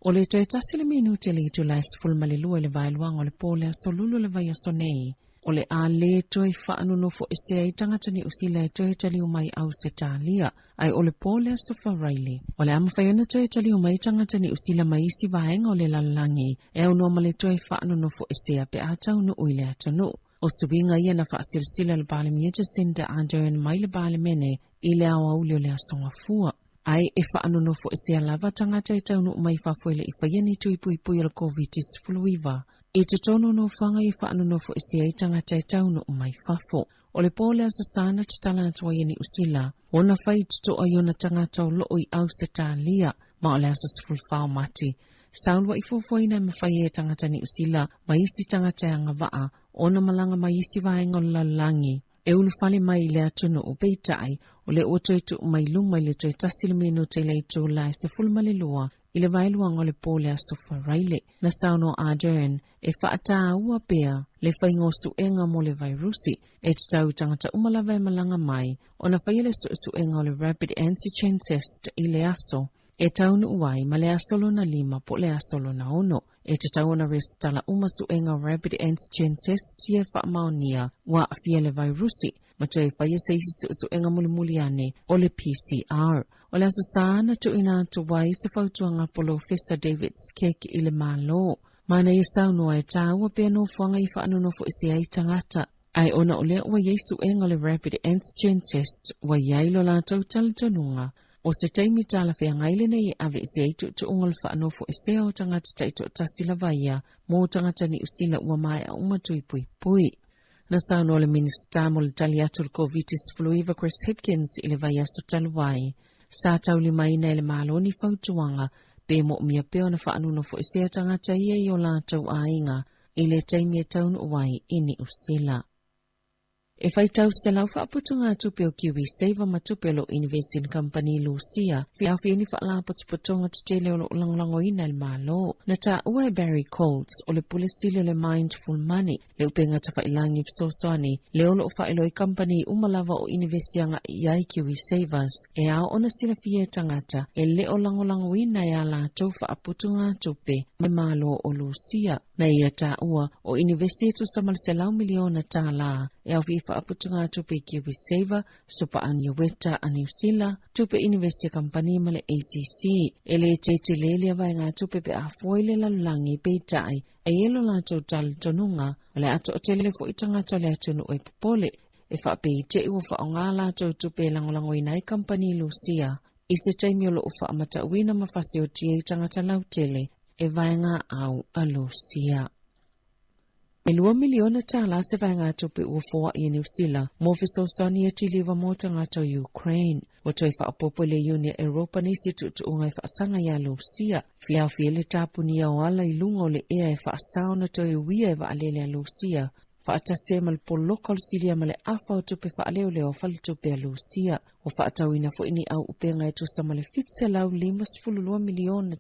O le toe tasi le minute i le itula e 12 i le vaeluaga o le po o le aso Lulu o le vaiaso nei, o le a le toe faanonofoesea ai tagata Niu Sila e toe taliu mai Ausetalia, ae o le po o le aso Faraile. O le a mafai ona toe taliu mai tagata Niu Sila mai isi vaega o le lalolagi e aunoa ma le toe faanonofoesea pe a taunuu i le atunuu. O suiga ia na faasilasila e le Palemia Jacinda Ardern mai le Palemene i le aoauli o le aso Gafua. Ae e faanonofoesea lava tagata e taunuu mai fafo e le i faia ni tui puipui o le Koviti-19. I totonu o nofoaga e faanonofoesea ai tagata e taunuu mai fafo. O le po o le Aso Sa na tatala atu ai e Niu Sila ona faitotoa i ona tagata o loo i Ausetalia, ma o le aso 14 o Mati, sa uluai fuafuaina e mafai ai e tagata Niu Sila ma isi tagata e agavaa ona malaga mai isi vaega o le lalolagi e ulufale mai i le atunuu. Peitai, o lea ua toe tuu mai luma i le toe tasi le minute i le itula e 12. i le vaeluaga o le po o le Aso Faraile. Na saunoa Ardern e faatāua pea le faiga o suega mo le vairusi e tatau i tagata uma lava e malaga mai ona faia le suesuega o le rapid antigen test i le aso e taunuu ai ma le aso lona lima po o le aso lona ono. E tatau ona resitala uma suega o rapid antigen test ia e faamaonia ua aafia le vairusi ma toe faia se isi suesuega mulimuli ane o le PCR. O le Aso Sa na tuuina atu ai se fautuaga a Polofesa David Skegg i le Malo. Ma na ia saunoa e tāua pea nofoaga i faanonofoesea ai tagata. Ae ona o lea ua i ai suega o le rapid antigen test ua i ai lo latou talitonuga, o se taimi talafeagai lenei e aveese ai tuutuuga o le faanofoesea o tagata taitoatasi lava ia mo tagata Niu Sila ua maea uma tui puipui. Na saunoa le Minisita mo le tali atu i le Koviti-19 Chris Hipkins i le vaiaso talu ai, sa taulimaina e le Malo ni fautuaga pe moomia pea ona faanonofoesea tagata ia i o latou aiga i le taimi e taunuu ai i Niu Sila. E faitau selau faaputugatupe o KiwiSaver ma tupe o lo o inivesi i le kamupani Lusia, fiafia ni faalapotopotoga tetele o lo o lagolagoina e le Malo. Na taua e Barry Coults o le Pule Sili o le Mindful Money le upega tafailagi fesoasoani lea o lo o faailoa i kamupani uma lava o inivesi agai i ai KiwiSavers e ao ona silafia e tagata e le o lagolagoina e a latou faaputugatupe ma le Malo o Lusia. Na ia taua, o inivesi e tusa ma le $100 miliona e aofia i faaputugatupe i KiwiSaver, Supa Aniueta a Niu Sila, tupe inivesi a kamupani ma le ACC. E le tele lea vaegatupe pe a fua i le lalolagi, peitai, e i ai lo latou talitonuga, o le a toatele foi tagata o le atunuu e popole, e faapea i te i ua faaaoga a latou tupe e lagolagoina ai kamupani Lusia i se taimi o lo o faamatauina ma fasiotia ai tagata lautele e vaegaau a Lusia. E $2 miliona se vaegatupe ua foai e Niu Sila mo fesoasoani e tiliva mo tagata o Ukraine. Ua toe faaopoopo e le Iuni a Europa nisi tuutuuga e faasaga iā Lusia. Fiafia le tapunia o ala i luga o le ea e faasao na toe uia e vaalele a Lusia faatasi ai ma le poloka o le silia ma le afa o tupe faaleoleo a faletupe a Lusia. Ua faatauina foi ni auupega e tusa ma le $752 miliona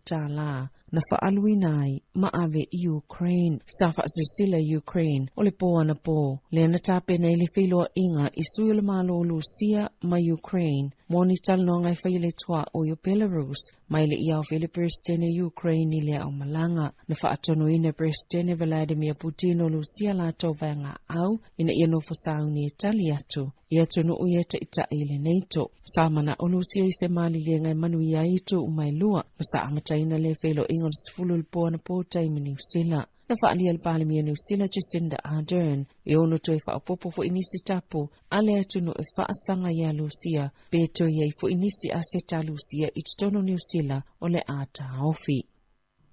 na faaaluina ai ma ave i Ukraine. Sa faasilasila e Ukraine o le po anapō lea na tapena ai le feiloaiga i sui o le Malo o Lusia ma Ukraine mo ni talanoaga e faia le tuaoi o Belarus mai le i aofia le Peresetene Ukraine i le aomalaga. Na faatonuina e Peresetene Vladimir Putin o Lusia latou vaegaau ina ia nofo sauni e tali atu i atunuu ia taitai i le NATO. Sa manao Lusia i se maliliega e manuia ai itu uma e lua, ma sa amataina le feiloaiga o le 10 i le po anapō taimi Niu Sila. Na faaalia e le Palemia Niu Sila Jacinda Ardern e ono toe faaopoopo foi nisi tapu a le atunuu e faasaga iā Lusia pe toe i ai foi nisi aseta a Lusia i totonu o Niu Sila o le a taofi.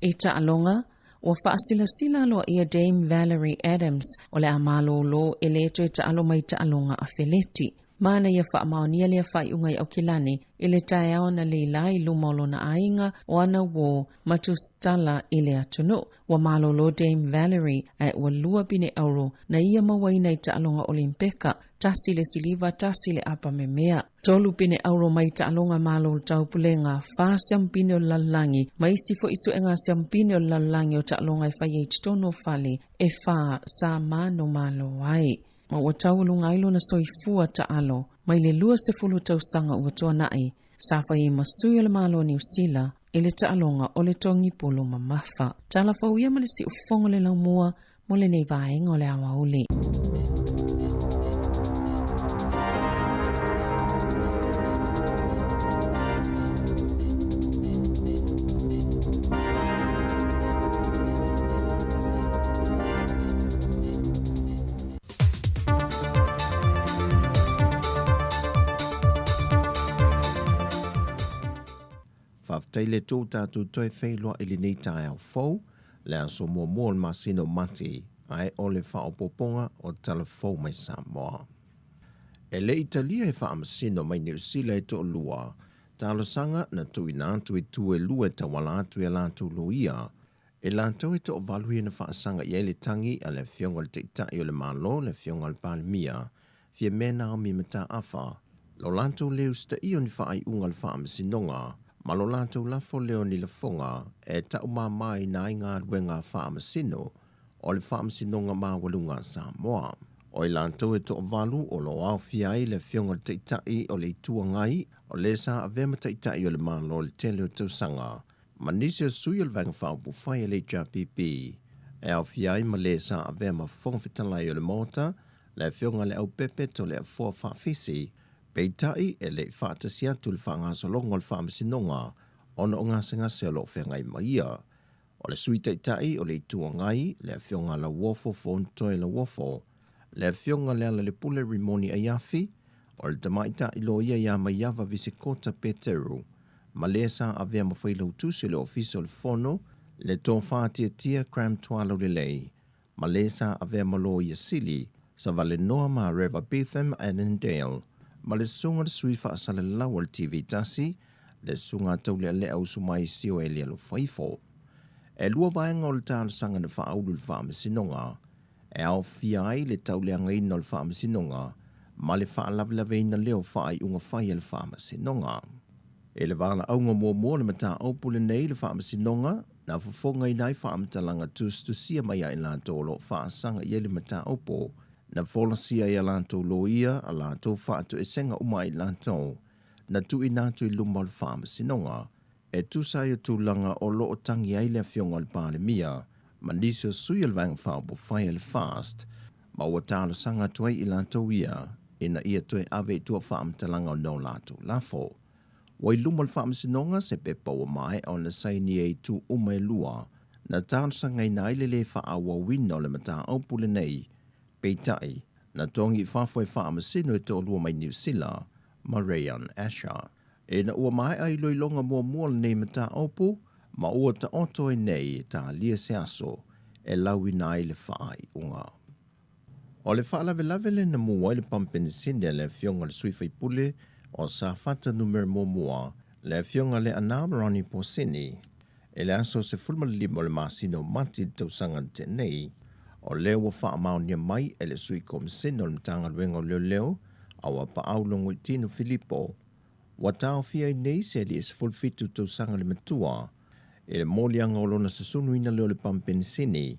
I taaloga, ua faasilasila aloaia Dame Valerie Adams o le a malōlō e lē toe taalo mai taaloga afeleti. Ma na ia faamaonia lea faaiuga i Aukilani i le taeao analeila i luma o lona aiga o ana uō ma tusitala i le atunuu. Ua malōlō Dame Valerie ae ua lua pine auro na ia mauaina i taaloga Olimpeka, tasi le siliva, tasi le apamemea. Tolu pine auro mai taaloga Malo o le Taupulega, fa siamupine o le lalolagi, ma isi foi suega siamupine o le lalolagi o taaloga e faia i totonu o fale e fa sa manumalo ai. Ma ua taualuga ai lona soifua taalo mai le 20 tausaga ua tuanai, sa fai ai ma sui o le Malo o Niu Sila i le taaloga o le togi pulu mamafa. Tala fou ia ma le siufofoga o le laumua mo lenei vaega o le aoauli. Faafetai le Atua ua tatou toe feiloai i lenei taeao fou, le aso muamua o le masina o Mati, ae o le faaopoopoga o tala fou mai Samoa. E le i talia e faamasino mai Niu Sila e toalua, talosaga na tuuina atu i tu e lua e tauala atu i a latou loia, E latou e toavalu ia na faasaga i ai le tagi a le Afioga i le Taitai o le Malo, le Afioga i le Palemia, Fiame Naomi Mataafa, lo latou le usitaia o ni faaiuga a le Faamasinoga. ma lo latou lafo lea o ni lafoga e taumāmāina ai galuega a faamasino o le Faamasinoga Maualuga a Samoa. O i latou e toavalu o lo o aofia ai le Afioga i le Taitai o le Itu Agai, o le sa avea ma Taitai o le Malo i le tele o tausaga, ma nisi o sui o le Vaega Faaupufai a le HRPP, e aofia ai ma le sa avea ma Fofoga Fetalai o le Maota, le Afioga ia Leaupepe Toleafoa Faafisi, peitai e le i faatasi atu i le faagasologa o le Faamasinoga ona o gasegase o lo o feagai ma ia. O le Sui Taitai o le Itu Agai, le Afioga a Lauofo Fonotoe Lauofo, le Afioga Lealailepule Rimoni Aiafi, o le Tamaitai Loia ia Maiava Visikota Peteru, ma le sa avea ma Failautusi o le Ofisa o le Fono, le Tofa Tiatia Cram Tualaulelei, ma le sa avea ma Loia Sili, Savalenoa Mareva Betham Annandale, ma le Susuga i le Sui Faasalalau o le TV Tasi, le Susuga Taulealea Usumae Sioeli Alofaifo. E lua vaega o le talosaga na faaulu i le Faamasinoga, e aofia ai le tauleagaina o le Faamasinoga ma le faalavelaveina lea o faaiuga fai a le Faamasinoga. I le valaauga muamua o le mataupu lenei i le Faamasinoga, na fofogaina ai faamatalaga tusitusia mai ia i latou o lo o faasaga i ai le mataupu, na folasia e a latou loia a latou faatoesega uma a i latou na tuuina atu i luma o le Faamasinoga e tusa ai o tulaga o lo o tagi ai le Afioga i le Palemia ma nisi o sui o le Vaega Faaupufai a le FAST ma ua talosaga atu ai i latou ia ina ia toe ave i tua faamatalaga o no latou lafo. Ua i luma o le Faamasinoga se pepa ua maea ona saini e itu uma e lua na talosagaina ai le lē faaauauina o le mataupu lenei. Peitai, na togi i fafo e faamasino e toalua mai Niu Sila ma Rayon Asher. Ina ua maea iloiloga muamua o lenei mataupu, ma ua taoto ai nei e talia se aso e lauina ai le faaiuga. O le faalavelave lea na mu ai le pamu penisini a le Afioga i le sui faipule o Safata Numera Muamua, le Afioga Leaana Ronnie Posini, i le aso 15 o le masina o Mati i le tausaga na tea nei. O lea ua faamaonia mai e le Sui Komisena o le Matagaluega o Leoleo, Auapaau Logoitino Filipo, ua taofia ai nei se alii e 17 tausaga le matua i le moliaga o lona susunuina lea o le pamu penisini,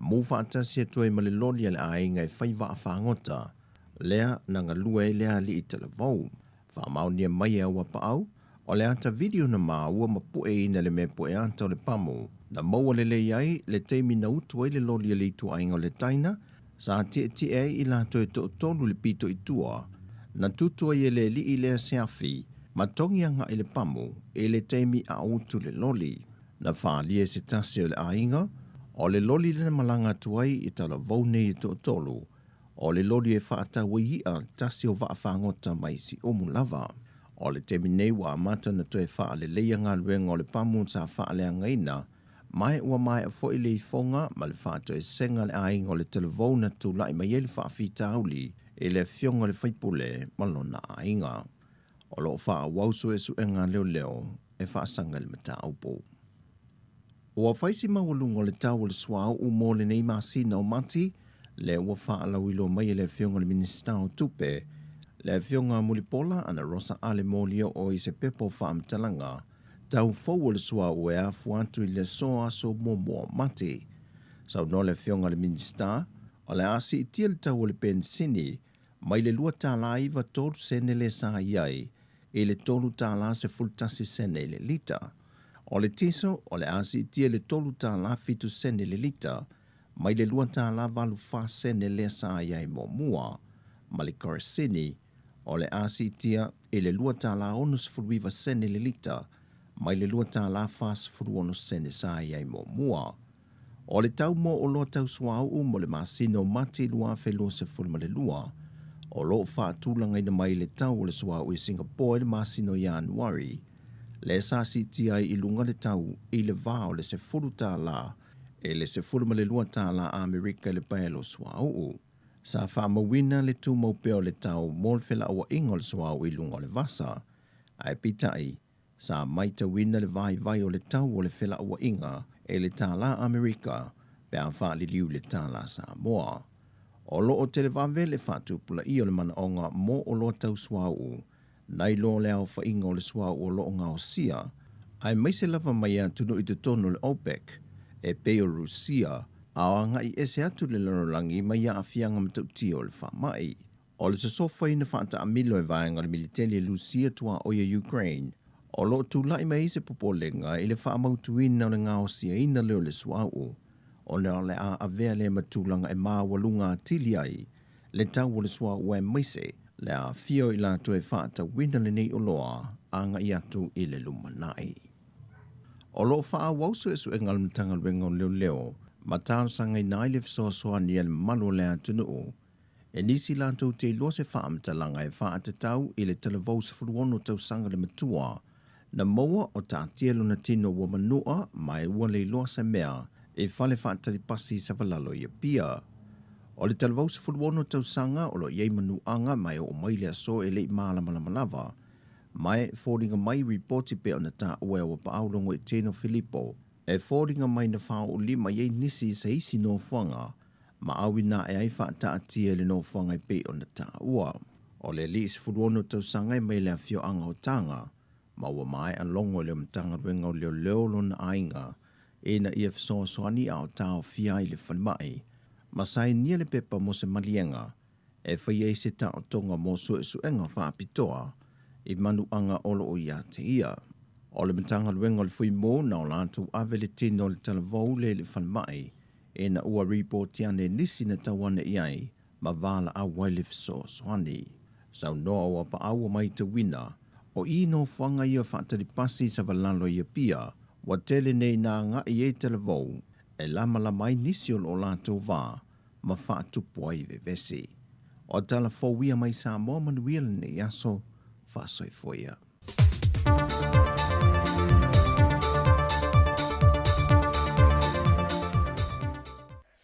mu faatasi atu ai ma le loli a le aiga e fai vaa fagota, lea na galue ai le alii talavou. Faamaonia mai e Auapaau, o le ata video na maua ma pueina le mea pue ata o le pamu, na maua lelei ai le taimi na utu ai le loli a le ituaiga o le taina, sa tietie ai i latou e toatolu i le pito i tua, na tutu ai e le alii lea se afi, ma togi agai le pamu i le taimi a o utu le loli. Na faaalia e se tasi o le aiga, o le loli lea na malaga atu ai i talavou nei e toatolu, O le loli e faatau ai i'a tasi o vaa fagota mai Siumu lava. O le taimi nei ua amata ona toe faaleleia galuega o le pamu sa faaleagaina, ma e ua maea foi le ifoga ma le faatoesega a le aiga o le talavou na tulai mai ai le faafitauli i le afioga i le faipule ma lona aiga. O lo o faaauau suesuega a leoleo e faasaga i le mataupu. Ua fai si maualuga o le tau o le suauu mo lenei masina o Mati, lea ua faalauiloa mai e le Afioga i le Minisita o Tupe, le Afioga a Mulipola Anarosa Ale Molioo i se pepa o faamatalaga tau fou o le suauu e afua atu i le aso aso muamua o Mati. Saunoa le Afioga i le Minisita, o le a siitia le tau o le penisini mai le $2.93 sene lea sa i ai i le $3.11 sene i le lita. O le tiso, o le a siitia i le $3.07 sene i le lita, mai le $2.84 sene lea sa i ai muamua, ma le kerosene, o le a siitia i le $2.69 sene i le lita, mai le $2.46 sene sa i ai muamua. O le tau mo oloa tau suauu mo le masina o Mati 2022, o lo o faatulagaina mai le tau o le suauu i Singapore i le masina o Ianuari, lea sa siitia ai i luga le tau i le va o le $10 i le $12 Amerika i le paelo suauu. Sa faamauina le tumau pea o le tau mo le felauaiga o le suauu i luga o le vasa, ae peitai, Sa maitauina le vaivai o le tau o le felauaiga e le tālā Amerika pe a faaliliu i le tālā Samoa. O lo o televave le faatupulaia o le manaoga mo oloa tau suauu, nai lo le aofaiga o le suauu o lo o gaosia. aemaise lava mai atunuu i totonu o le OPEC, e pei o Rusia, a o agai ese atu le lalolagi mai aafiaga matautia o le faamai. O le sosofaina faataamilo e vaega o le militeli e Lusia tuaoi a Ukraine, o lo o tulai mai ai se popolega i le faamautuina o le gaosiaina lea o le suauu, ona o le a avea lea ma tulaga e maualuga atili ai le tau o le suauu aemaise le aafia o i latou e faatauina lenei oloa agai atu i le lumanai. O lo o faaauau suesuega a le Matagaluega o Leoleo ma talosagaina ai le fesoasoani a le mamalu o le atunuu e nisi latou te iloa se faamatalaga e faatatau i le talavou 16 tausaga le matua na maua o taatia lona tino ua manua ma e ua le iloa se mea i fale faatali pasi i Savalalo i Apia. O le talavou 16 tausaga o lo o i ai manuaga ma e oo mai le aso e le i malamalama lava ma e foliga mai ripoti pei ona taua e Auapaau Logoitino Filipo e foliga mai na faaoolima i ai nisi i se isi nofoaga ma auina ae ai faataatia i le nofoaga e pei ona taua. O le alii 16 tausaga e mai le afioaga o Taga, ma ua maea logo i le Matagaluega o Leoleo lona aiga ina ia fesoasoani a o taofia ai le falemai, ma sainia le pepa mo se maliega e fai ai se taotoga mo suesuega faapitoa i manuaga o lo o ia te ia. O le Matagaluega o le Fuimu na o latou ave le tino o le talavou le i le falemai ina ua ripoti ane nisi na tau ane i ai ma valaau ai le fesoasoani. Saunoa ua paau ua maitauina, o i nofoaga ia faatalipasi savalalo i Apia, ua tele nei na agai i ai talavou e lamalama ai nisi o lo o latou va ma faatupu ai vevesi. O tala fou ia mai Samoa manuia lenei aso, faasoifua ia.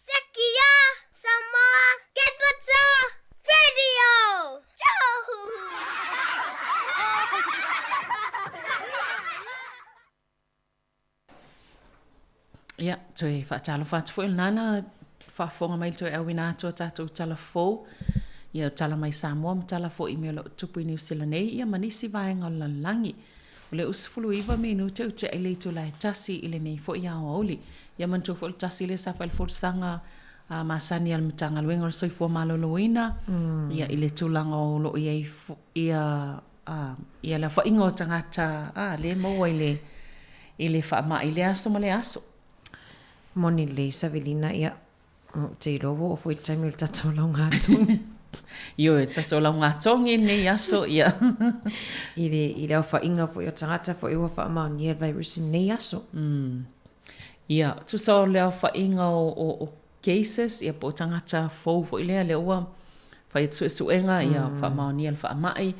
Sekia Samoa Capital Radio Ia, toe faatalofa atu foi lena na faafofoga mai le toe auina atu o tatou tala fou. Ia, o tala mai Samoa ma tala foi i mea o lo o tupu i Niu Sila nei, ia ma nisi vaega o le lalolagi. O le 19 minute ua tea i le itula e tasi i lenei foi aoauli. Ia manatua foi o le tasi lea sa fai le folasaga a masani a le Matagaluega o le Soifua Maloloina, mm. ia i le tulaga o lo o i ai ia a, ia le aofaiga o tagata a, lea e maua i le, i le faamai i le aso ma le aso. Moni lelei Savelina, ia, ou te iloa ua oo foi i le taimi o le tatou laugatogi. Ioe, tatou laugatogi i lenei aso, ia. I le, i le aofaiga foi o tagata foi ua faamaonia le virus i lenei aso. Mm. Ia, tusa o le aofaiga o, o, o cases, ia po o tagata fou foi lea, lea ua fai atu suesuega, ia faamaonia le faamai.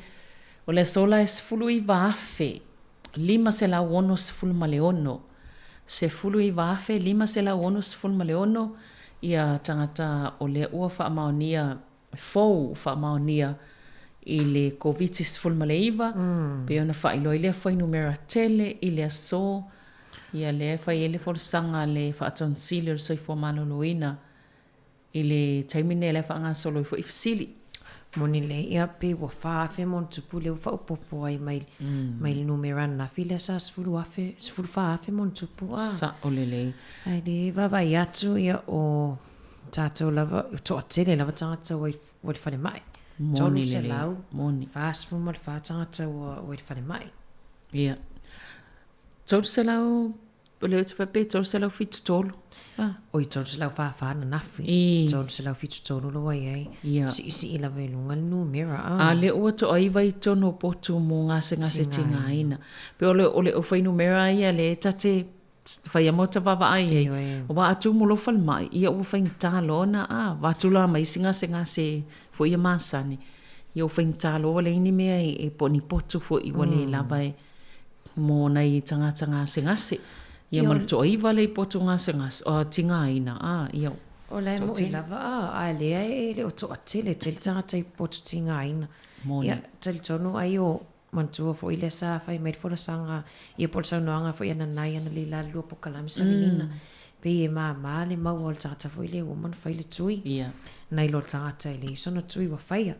O le aso la e 19,566, 19,566 ia tagata o lea ua faamaonia fou, faamaonia i le Koviti-19, pei ona faailoa ai lea fuainumera tele i le aso, ia lea e fai ai le folasaga a le Faatonisili o le Soifua Maloloina i le taimi lenei lea e faagasolo ai foi fesili. Moni lelei, ia pei ua 4,000 ma ona tupu lea ua faaopoopo ai mai, mm. mai le numera ananafi lea sa 10,000, 14,000 ma ona tupu. Ah. Sa'o lelei. Ae le vaavaai atu ia o tatou lava, toatele lava tagata ua i, ua i le falemai. Moni lelei. Moni. 344 tagata ua, ua i le falemai. Ia. 300, o lea ou te faapea 373. Ah. Oi, 344 ananafi. I. 373 la ua i ai. Ia. Siisii lava i luga le numera. Ah. A lea ua toaiva i totonu o potu mo gasegase tigaina. Pei o le, o le fuainumera ia lea ta te faia mo ta vaavaai ai. Ioe. Aua a tumu loa falemai, ia ua faigata loa ona, a, vaeatu la ma isi gasegase foi ia masani, ia ua faigata loa ua leai ni mea e, po o ni potu foi ua le lava e mo nai tagata gasegase. Ia ma le toaiva lea i potu gasegase, o tigaina, a, ia, O la e mo'i lava, a, a lea e le o toatele tele tagata i potu tigaina. Moni. Ia, talitonu ai o, Manatua foi lea sa fai mai le folasaga ia po o le saunoaga foi a Nanai analeila lua polokalame Savelina. Pei e māmā le maua o le tagata foi lea ua uma ona fai le tui. Nai lo le tagata e leai sona tui ua faia.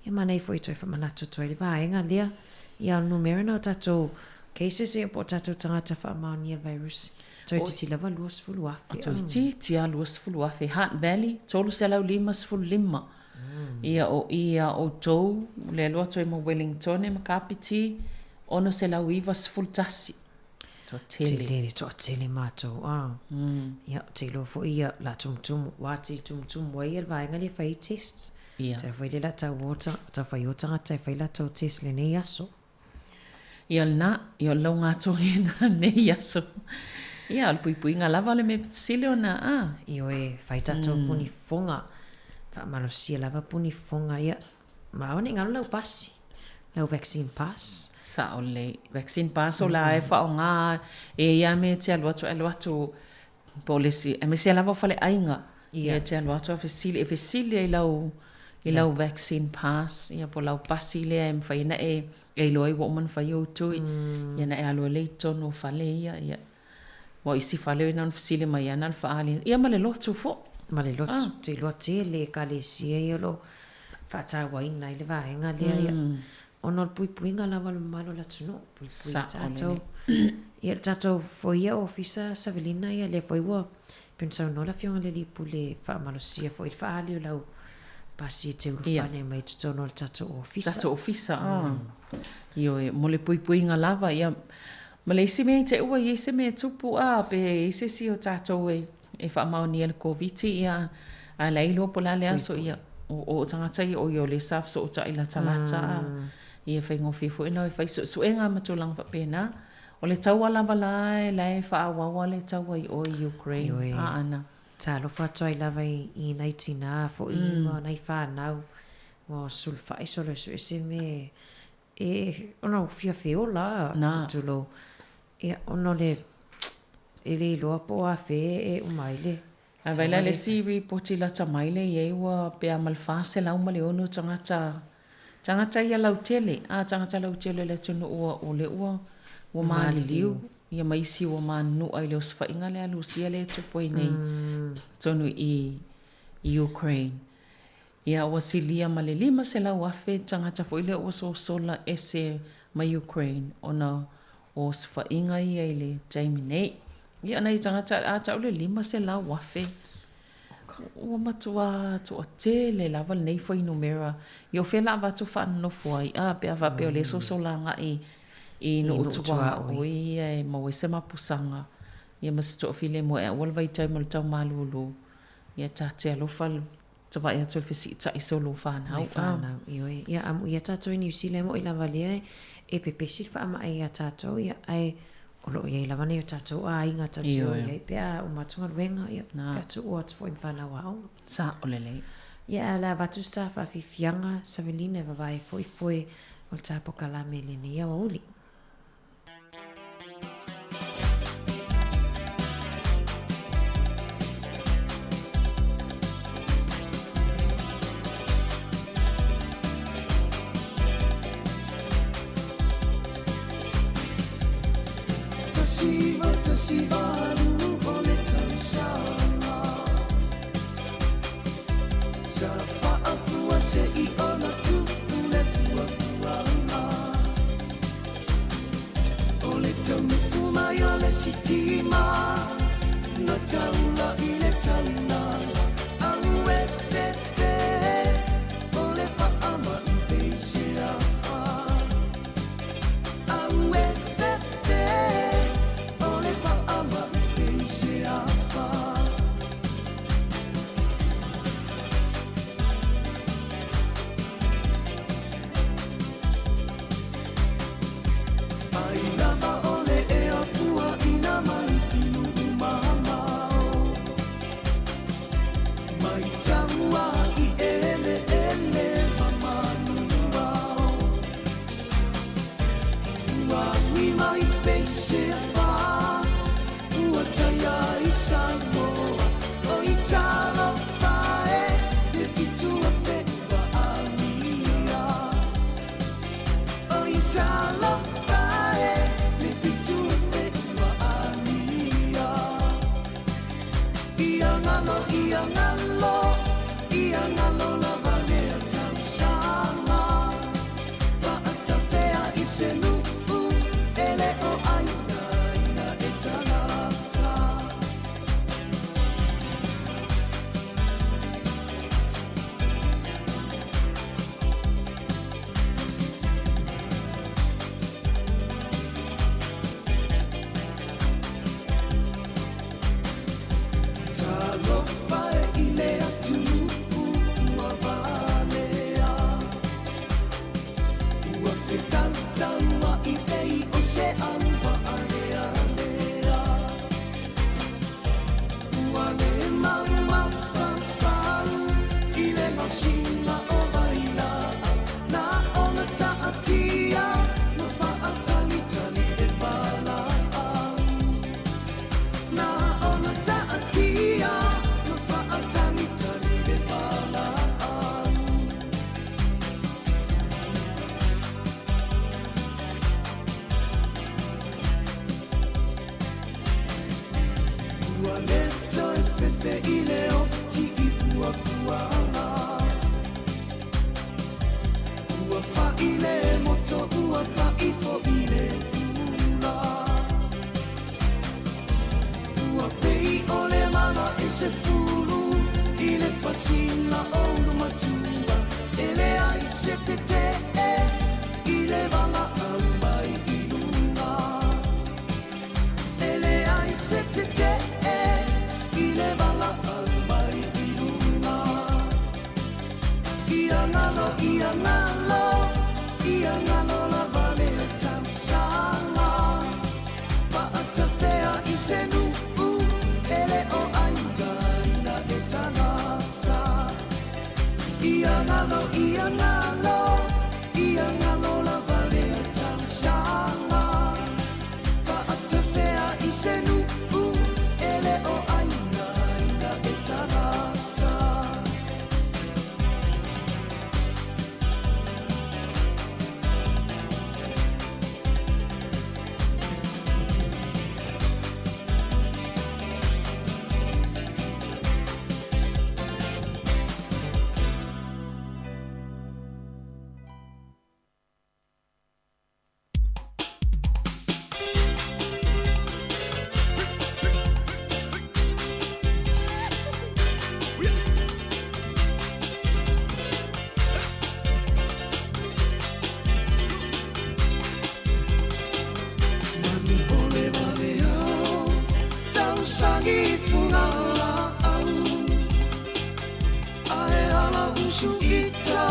Ia manaia foi e toe faamanatu atu ai le vaega lea. Ia o le numera lena o tatou Cases ia po o tatou tagata faamaonia le virus. Toeitiiti lava 20,000. Toeitiiti lava 20,000. Hutt Valley, 355. Ia o i a outou, le alu atu ai ma Wellingtone ma Kapiti, 691. Toatele. Tele, toatele matou. Ah. Ia, ou te iloa foi ia, la tumutumu, ua te tumutumu ai ia le vaega lea e fai ai tests. Ia. Tau fai le la tau o, tau fai o tagata e fai latou test lenei aso. Ia lena, ia o le laugatogi lena lenei aso. Ia, o le puipuiga lava o le mea pito sili ona, a. Ioe, fai tatou puni fofoga, faamalosia lava puni fofoga, ia, ma aua ne i galo lau pasi, lau vaccine pass. Sao lelei, vaccine pass o la e faaaoga e i ai lava mea e te alu atu ae alu atu Po o le isi, aemaise lava o faleaiga, ia e te alu atu a fesili, e fesili ai i lau, i lau vaccine pass, ia po o lau pasi lea e mafai ai ona e, e iloa ai ua uma ona fai ou tui. Ia ona e alu ai lea i totonu o fale ia, ia. Aua o isi fale na ona fesili mai lava na o le faaali, ia ma le lotu foi. Ma le lotu, ou te iloa tele ekalesia ia o lo o faatauaina ai le vaega lea, ia. Ona o le puipuiga lava o le mamalu o le atunuu, puipui i tatou. Ia le tatou foi ia ofisa Savelina ia lea foi ua pei ona saunoa le afioga i le alii pule e faamalosia foi le faaali o lau pasi e te ulufale mai i totonu o le tatou ofisa. Tatou ofisa, ah. Ioe, mo le puipuiga lava ia ma le isi mea i te i ua i ai se mea e tupu a pe i ai se isi o tatou e e faamaonia i le Koviti, ia, a la e iloa po o le a le aso, ia, o tagata ia, oi o lea sa fesootai latalata, a, ia, e faigofie foi ona o e fai suesuega ma tulaga faapena. O le taua lava la, la e faaauau lava le taua i o i Ukraine, a ana. Talofa atu ai lava i nai tinā foi ma nai fanau ua sulufai solo e suese me E, ona ua fia feola, tulou. Ia, ona o le, e le iloa po o afea e uma ai le. Ae vaai la i le isi ripoti lata mai lea e i ai ua pe a ma le 406 tagata, tagata ia lautele, a tagata lautele o le atunuu ua, o lea ua, ua maliliu, ia ma isi ua manunua i le osofaiga lea a Lusia lea e tupu ai nei totonu i i Ukraine. Ia, ua silia ma le 500,000 tagata foi lea ua sosola ese mai Ukraine ona o osofaiga ia i le taimi nei. Ia, nai tagata, a tau le 500,000, ua matua toatele lava lenei fuainumera. Ia, o fea la avatu faanonofo ai, a, pe a faapea o lea e sosola agai i nuu tuaoi ia e maua ai se mapusaga, ia ma se toafilemu e aua le vaitaimi o le tau malūlū. Ia, ta te alofa Tavae atu e fesiitai solo whanau. Mai whanau, ioe. Ia, amuia tatou i Niu Sila e mo'i lava lea e pepesi le faamai iā tatou, ia, ae o lo o i ai lava nai o tatou aiga tatou te o i ai pe a uma atu galuega, ia, pe a tuua atu foi ma fanau aoga. Sao lelei. Ia, ae o le a avatu se ta faafiafiaga, Savelina, e vavae foi foe o le ta pokalame i lenei aoauli. se fulu i le fasina o le matua e leai se tetee i le valaau mai i luga. E leai se tetee i le valaau mai i luga. Ia galo, ia galo, ia galo lava le tausaga. Paatafea i se nuu e le o aiga e tagata. Ia galo, ia galo, ia galo lava le tausaga. Paatafea i se nuu e le o aiga e tagata. Manu ole vave au, tausagi fuga au. Ae ala usu ita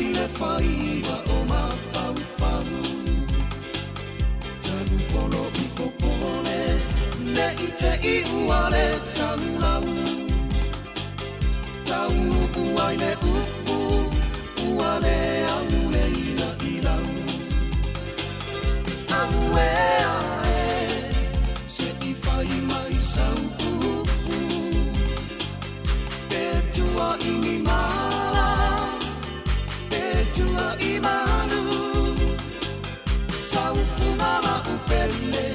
i le faiva o mafaufau. Tanu polo i popole, ne i te i ua le tanulau. Taunu ua i le upu, ua le au le ila ilau. Aue ae, se i fai mai sau upu. Pe tua i ni mala, pe tua i malu. Sau fungala upele,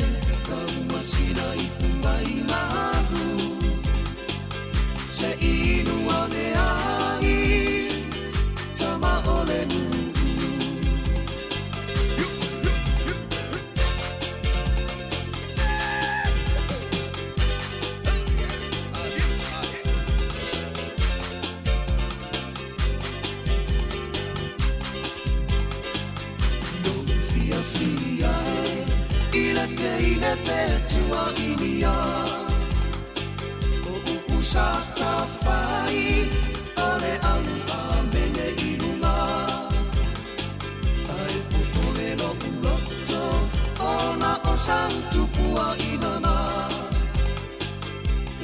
kau masina i punga i malu. Se inu ane ai, tama o le nuu. Fia fia e, i le teine pe tua inia. O upu sa tawhai, o le au a mene i lunga. Ai popole lo uloto, o na o sau tupua i nana.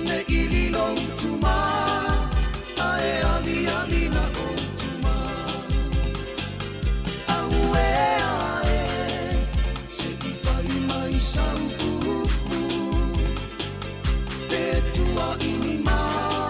Ne i lilo utuma, ae ali ali na o utuma. Aue ae, se i fai mai sau upu. Pe tua i ni mala,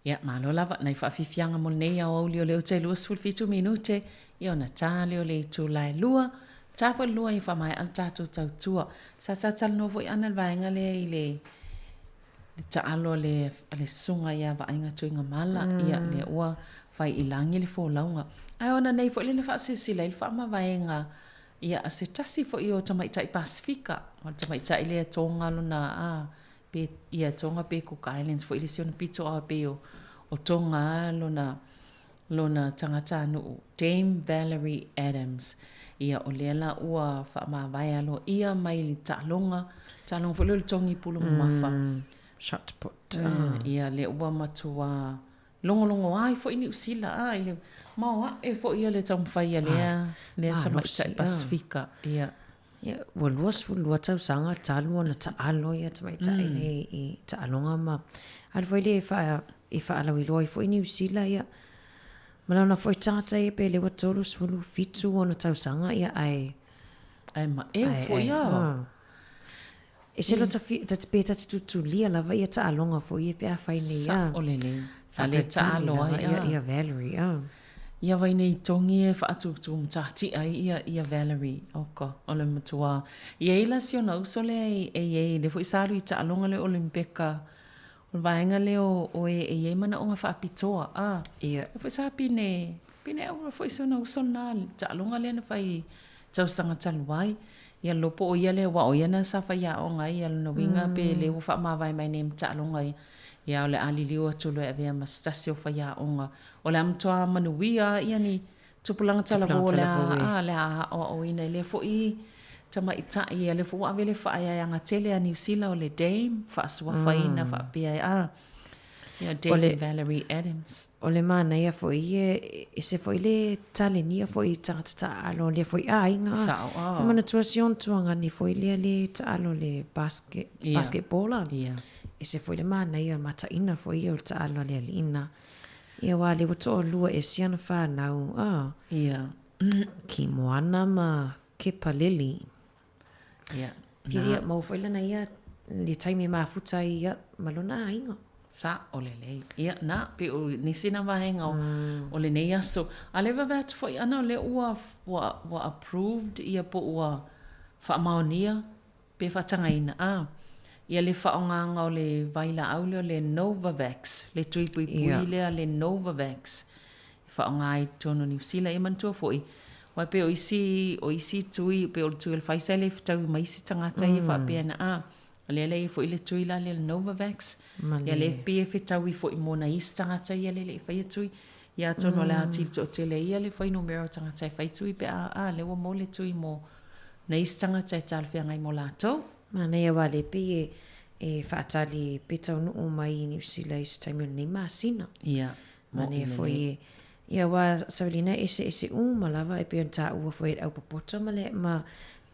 Ia, malo lava nai faafiafiaga mo lenei aoauli o le uta i 27 minute, ia ona ta lea o le itula e lua, ta foi le lua ia faamaea le tatou tautua. Sa talatalanoa foi Ana i le vaega lea i le le taalo a le a le susuga ia Vaaiga Tuigamala, ia lea ua fai i lagi le folauga. Ae ona nei foi lea na faasilasila ai le faamavaega ia a se tasi foi o tamaitai Pasefika, o le tamaitai lea e Toga lona a pe ia Tonga pe Cook Islands foi le isi ona pito a pei o o Tonga a lona lona tagatanuu Dame Valerie Adams. Ia o lea la ua faamavae aloaia mai le taaloga, taaloga foi lea o le togi pulu mamafa. Shot put. Ia lea ua matua logologo ai foi Niu Sila a i le maoae foi o le taumafai a lea lea tamaitai Pasefika. Ia. Ia, ua 22 tausaga talu ona taalo ia tamaitai nei i taaloga ma alu foi lea e faa, e faalauiloa ai foi Niu Sila, ia, ma lona foi tagata ia pe lea ua 37 ona tausaga, ia, ae... Ae maeu foi a. E se lota fi, ta te pe ta te tutulia lava ia taaloga foi ia pe a fai nei a. Sa'o lelei. A le taalo ai a. Ia Valerie a. Ia vai nei togi e faatūtū matatia ai ia ia Valerie. Oka, o le matua. I ai la si ona uso lea e i ai lea foi sa alu i taaloga lea o Olimpeka. O le vaega lea o o e e i ai manaoga faapitoa a. Ia. Lea foi sa pine pine aura foi si ona uso lena i le taaloga lea na fai i tausaga talu ai. Ia lopo o ia lea aua o ia na sa faiaoga ai, ia lona uiga pe le ua faamavae mai nei ma taaloga ia, ia o le a liliu atu loa e avea ma se tasi o faiaoga. O le a matua manuia ia ni tupulaga talavou o le a, le a aoaoina i lea foi tamaitai, ia lea foi ua ave le faaeaeaga tele a Niu Sila o le Dame, faasuafaina faapea e a. Ia Dame Valerie Adams. O le manaia foi ia, e ese foi le talenia foi i tagata taaalo o lea foi aiga. Sao, oh. E manatua si ona tuagani foi lea le taalo le basket, yeah. basketball a. Yeah. Ese foi le manaia mataina foi ia o le taalo a le aliina. Ia wā le ua toalua e si ana whānau. Ah. Yeah. Ki Moana ma Kepaleli. Ia, na. Ia, maua foi lana ia, le taimi e mafuta ai ia ma lona aiga. Sa'o lelei. Ia, na, pei o nisi na vaega o, mm. o lenei aso. A le vave atu foi ana o lea ua, ua, ua approved ia po ua faamaonia pe faatagaina. A, ia le faaaogaga o le vailaau lea o le Novavax, le tui puipui yeah. lea le Novavax. e faaaoga ai i totonu o Niu Sila. Ia manatua foi, aua e pei o isi, o isi tui, pei o le tui o le Pfizer e le fetaui ma isi tagata ia faapea na, a, o lea la e i ai foi le tui la lea o le Novavax, ia lea pei e fetaui foi mo nai isi tagata ia lea e le i faia tui. Ia atonu o le a atili toatele ai ia le fuainumera o tagata e fai tui pe a, a, lea ua maua le tui mo nai isi tagata e talafeagai mo latou. Manaia aua lea pei e, e faatali pe taunuu mai i Niu Sila i se taimi o lenei masina. Ia. Manaia foi e Ia aua Saulina e eseese uma lava e pei ona taua foi e le aupopota ma le ma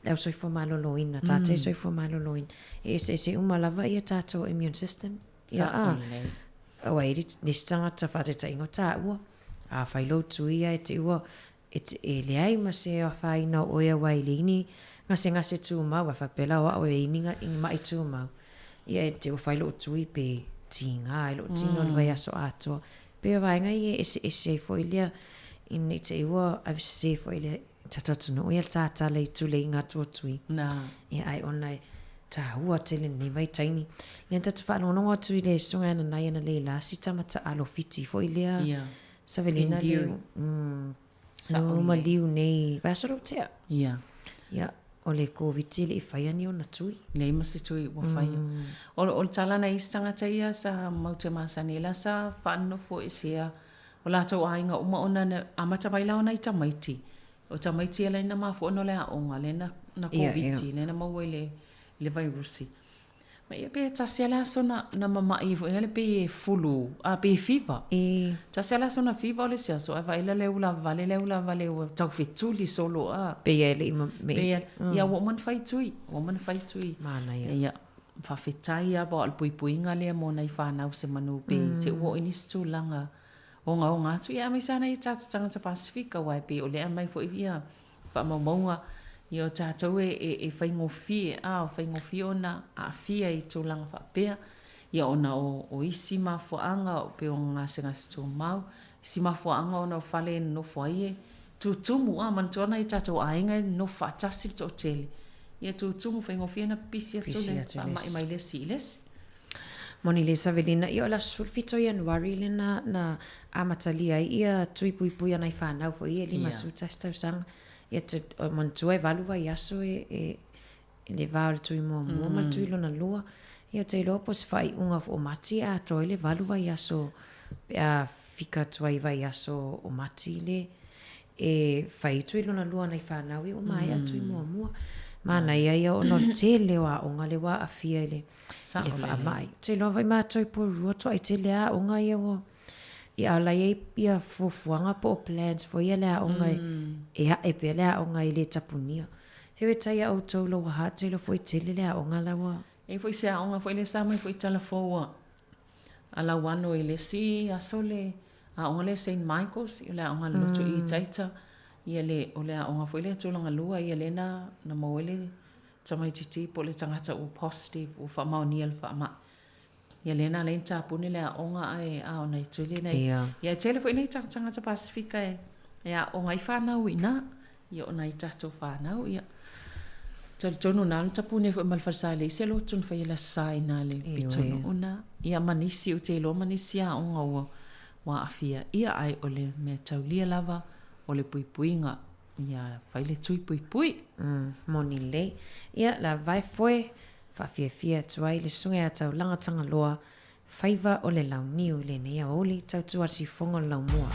le au soifua maloloina, tātou soifua maloloina. E eseese uma lava ia tātou immune system. Ia a. Aua e nisi tagata faataitaiga o taua, a fai lou tui ia e te ua e te e leai ma se afaina o oe aua e leai ni gasegase tumau a faapea la o au e i ni ma'i tumau. Ia e te ua fai lou tui pe tiga ai lou tino le vaiaso atoa. Pei o vaega ia e eseese ai foi lea ina i te i ua avesese foi le tatatunuu ia le tātala i tuleiga atu o tui. Nā. Ia ai ona e tāua tele lenei vaitaimi. Lea na tatou faalogologo atu i le susuga ia Nanaia na lei la si tama taalo Fiti foi lea. Ia. Savelina le mm, no maliu nei vaiaso lou tea. Ia. Ia, o le Koviti e le i faia ni ona tui. Leai ma se tui ua faia. Mm. O, o le tala na isi tagata ia sa mau te masani la sa faanonofo esea o latou aiga uma ona na amata mai la ona i tamaiti. O tamaiti ia lai na mafua ona o le aoga lea na, na Koviti, lea na maua i le, i le vairusi. Ma ia pe tasi a le aso na, na mama'i ai foi le pei e fulu, a pei e fiva. E. Tasi a le aso na fiva o le isi aso, ae vaai la le ulavale, le ulavale ua tau fetuli solo a. Pei e le i ma, me. Pei e, mm. ia ua uma ona fai tui, ua uma ona fai tui. Manaia. Ia, faafetai lava o le puipuiga lea mo nai fanau se manu pe mm. te ua oo i nisi tulaga ogaoga atu. Ia aemaise lava nai o tatou tagata Pasifika, aua e pei o lea e aumai foi ia faamaumauga ia o tatou e, e, e faigofie, a, o faigofie ona aafia i tulaga faapea. Ia ona o, o isi mafuaaga o pei o gasegase tumau, isi mafuaaga ona o fale e nonofo ai e tutumu, a, manatua nai tatou aiga e nonofo faatasi le toatele, ia tutumu faigofie ona pipisi atu le faamai mai le isi i le isi. Moni le Savelina, ia o le aso 17 o Ianuari lea na, na amatalia ai ia tui puipui a nai fanau foi ia e 51 tausaga. Ia te, o, manatua e valu vaiaso e, e, i le va o le tui muamua ma le tui lona lua. Ia ou te iloa po o se faaiuga o Mati e atoa ai le valu vaiaso pe a fika atu ai i vaiaso o Mati le e fai ai tui lona lua nai fanau ia ua maea tui muamua. Manaia ia ona o le tele o aoga lea ua aafia i le i le faamai. Ou te iloa foi matou i Porirua toai tele lava aoga ia ua Ia a o la e i ai ia fuafuaga po o plans foi ia a le aoga e ae pea le aoga e le tapunia. Te e tai a outou lo waha te lo foi tele le aoga la ua. E foi se aoga foi le sa mai foi tala fou a a Lauano i le isi aso le aoga lea Saint Michael's o le aoga a le lotu i Itaita ia le o le aoga foi lea tulaga lua ia lea na na maua ai le tamaititi po o le tagata ua positive ua faamaonia le faamai. Ia lea na ala ai ona tapuni le aoga ae a ona e tele nai ia e tele foi nai tagata Pasefika e e aooga ai fanau i ina. Ia o nai tatou fanau ia talitonu na ona tapuni ai foi ma le falesa e leai se lotu na faia i le Aso Sa i ina i le pitonuu na. Ia ma nisi ou te iloa ma nisi aoga ua ua aafia ia ae o le mea taulia lava o le puipuiga ia fai le tui puipui. Moni lelei. Ia la vae foe Faafiafia atu ai le susuga ia Taulaga Tagaloa, faiva o le launiu i lenei aoauli tautua sifoga o le laumua.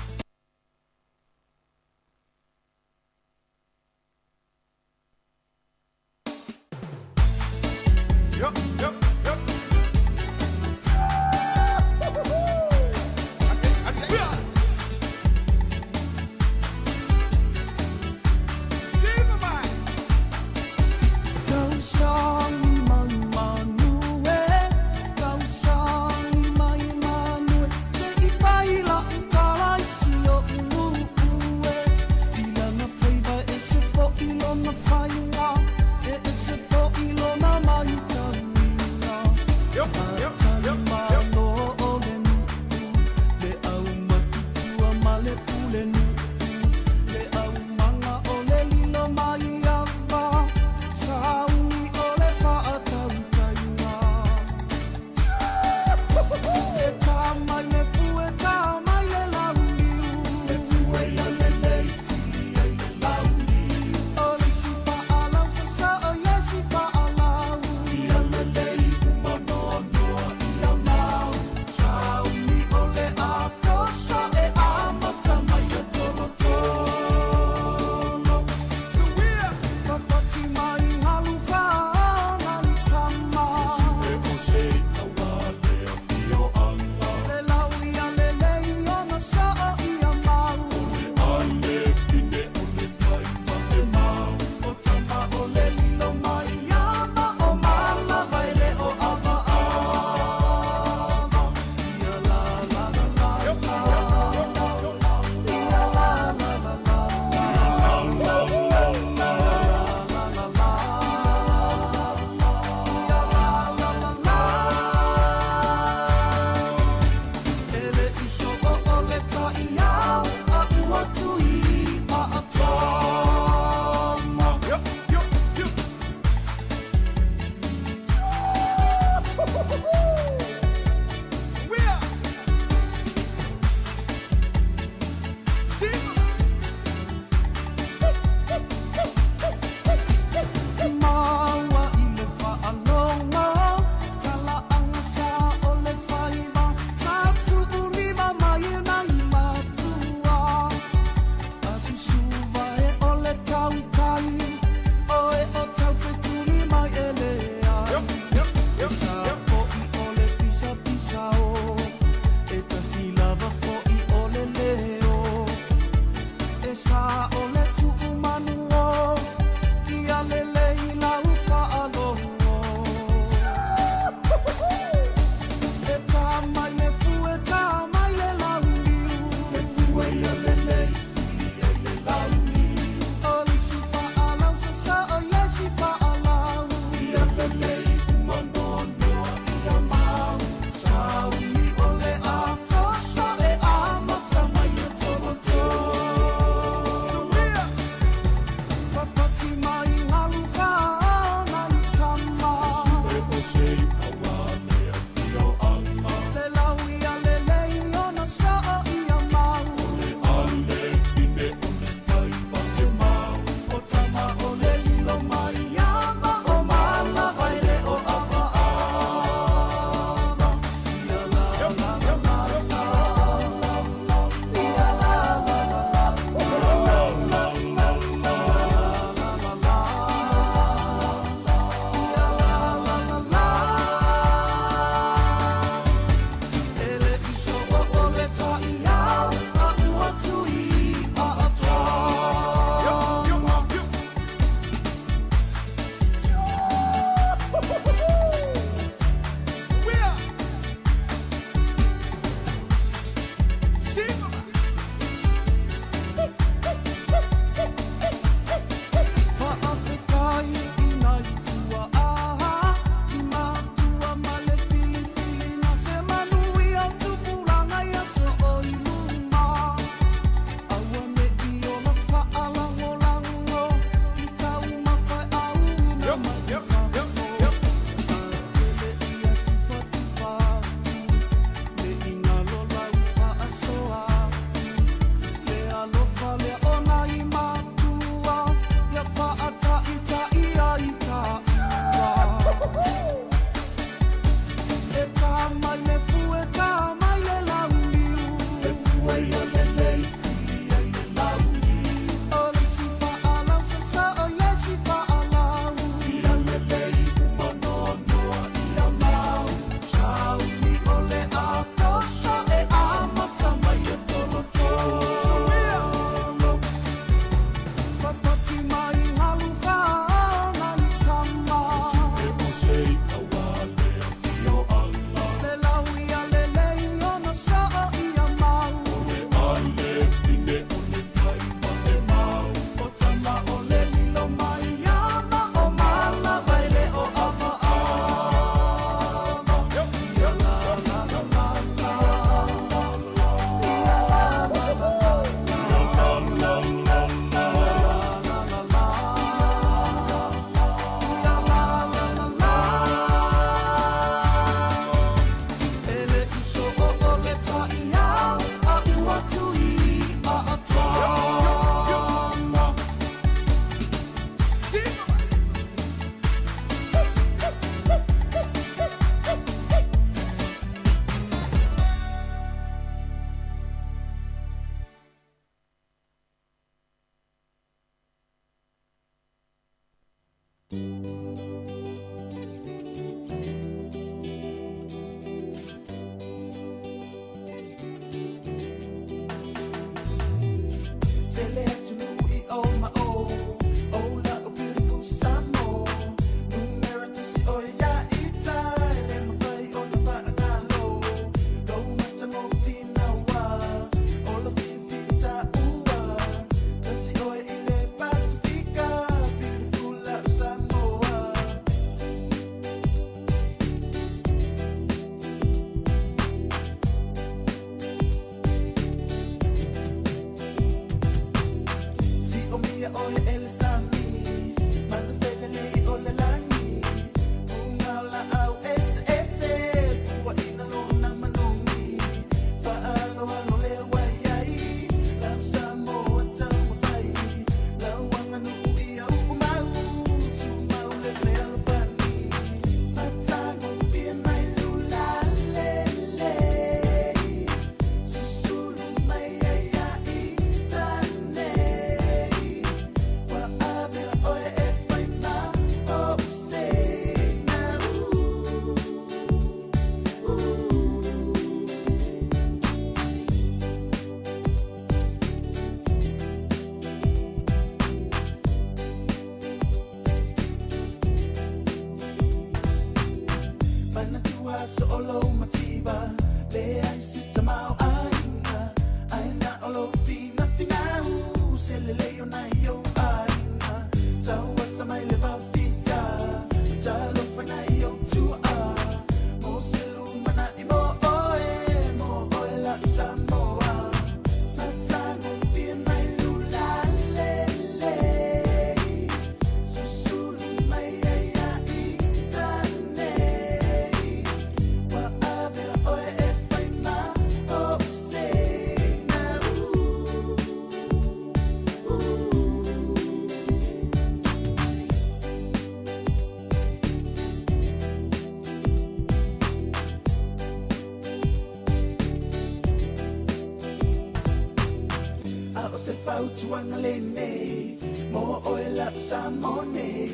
se fautuaga lenei mo oe la'u Samoa nei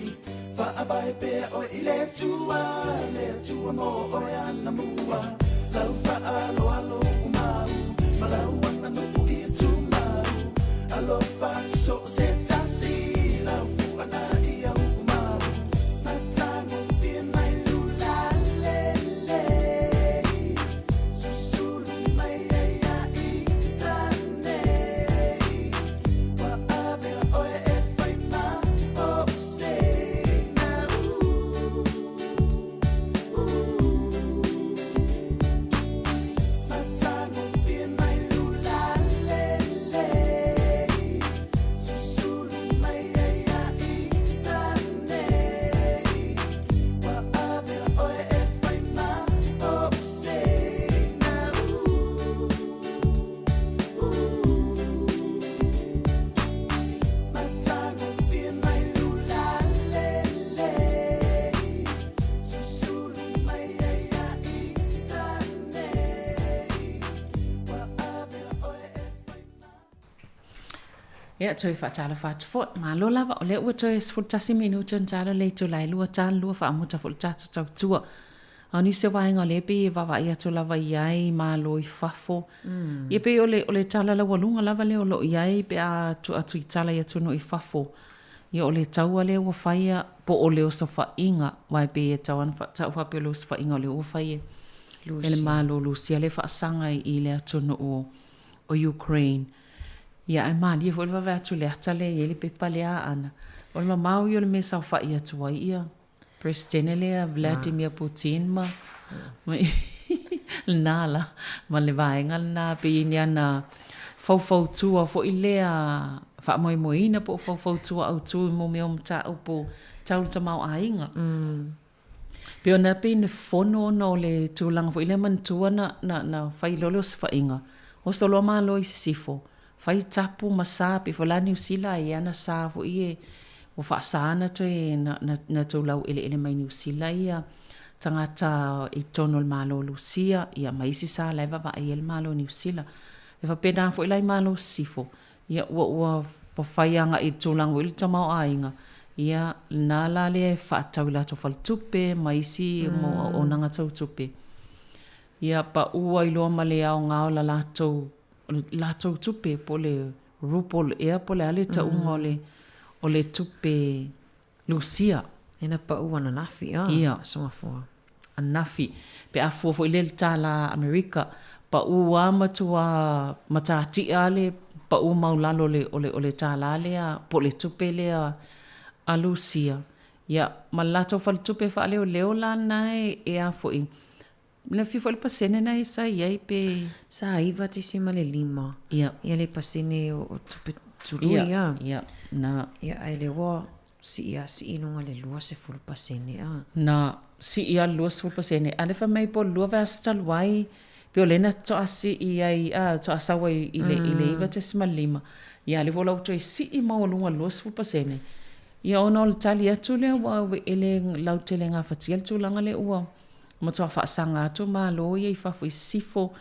Faavae pea oe i le Atua Le Atua mo oe anamua Lau faaaloalo umau Ma lau aganuu ia tumau Alofa atu so o se tasi Lau fuaga ia uumau Matagofie mai lula lelei Susulu mai ai ia ita nei Ua avea oe e fai ma ou seina Matagofie mai lula lelei Susulu mai ai ia ita nei Ua avea oe e fai ma ou seina Matagofie mai lula lelei Susulu mai ai ia ita nei Ua avea oe e fai ma Ia, toe faatalofa atu foi. Malo lava, o lea ua toe 11 minute ona talo le itula e lua talo lua faamuta foi le tatou tautua. A o nisi o vaega o lea e pei e vaavaai atu lava i ai i Malo i fafo. Ia pei o le, o le tala laualuga lava lea o lo o i ai pe a tuu atu i tala i atunuu i fafo. Ia o le taua lea ua faia po o le osofaiga, aua e pei e tatau lava ona faatau faapea o le osofaiga o lea ua fai e le Malo o Lusia lea e faasaga i le atunuu o Ukraine. Ia ae malie foi le vave atu i le ata lea e i ai le pepa lea Aana. O le mamao ia o le mea e saofai atu ai ia Peresetene lea Vladimir Putin ma lena la, ma le vaega lena pei e i ai ni ana faufautua foi lea faamoemoeina po o faufautua autu i mea o mataupu tau le tamaoaiga. Pei ona pei ni fono ona o le tulaga foi lea manatua na, na, na fai loa le osofaiga, oso loa Malo i sisifo, fai tapu ma sa, pei foi la Niu Sila e i ai ana sa foi e ua faasa ona toe na, na, na tou laueleele mai Niu Sila ia tagata i totonu o le Malo o Lusia, ia ma isi sa la e vaavaai ai le Malo o Niu Sila. E faapena foi la i Malo sisifo, Ia, ua, ua, ua fai agai i le tulaga foi i le tamaoaiga, ia, lena la lea e faatatau i latou faletupe ma isi mau auaunaga tau tupe. Ia, pau ai loa ma le aoga o la latou, o le latou tupe po o le ruble ea po o le a le tauga o le, o le tupe Lusia. Ina pau ananafi, ah, Ia. aso gafoa. Ananafi. Pe a fua foi lea i le tālā Amerika, pau lava matua matatia le pau maulalo o le, o le, o le tālā lea, po o le tupe lea a Lusia. Ia, ma le latou faletupe faaleoleo la lena e, e a foi, Na fia foi le pasene na e sa i ai pe... Sa 9.5. Ia. Ia le pasene o, o tupe tului ia. Ia, ia, na. Ia, ae le ua sii a sii i luga le 20 pasene a. Na sii a le 20 pasene. A le fai mai po o le lua vaiaso talu ai, pe o lea na toa sii ai, a, toa sau ai i le, i le 9.5. Ia, a lea foi la ua toe sii maualuga i le 20 pasene. Ia, ona o le tali atu lea ua e le lautele gafatia le tulaga lea ua matua faasaga atu Malo ia i fafo i sisifo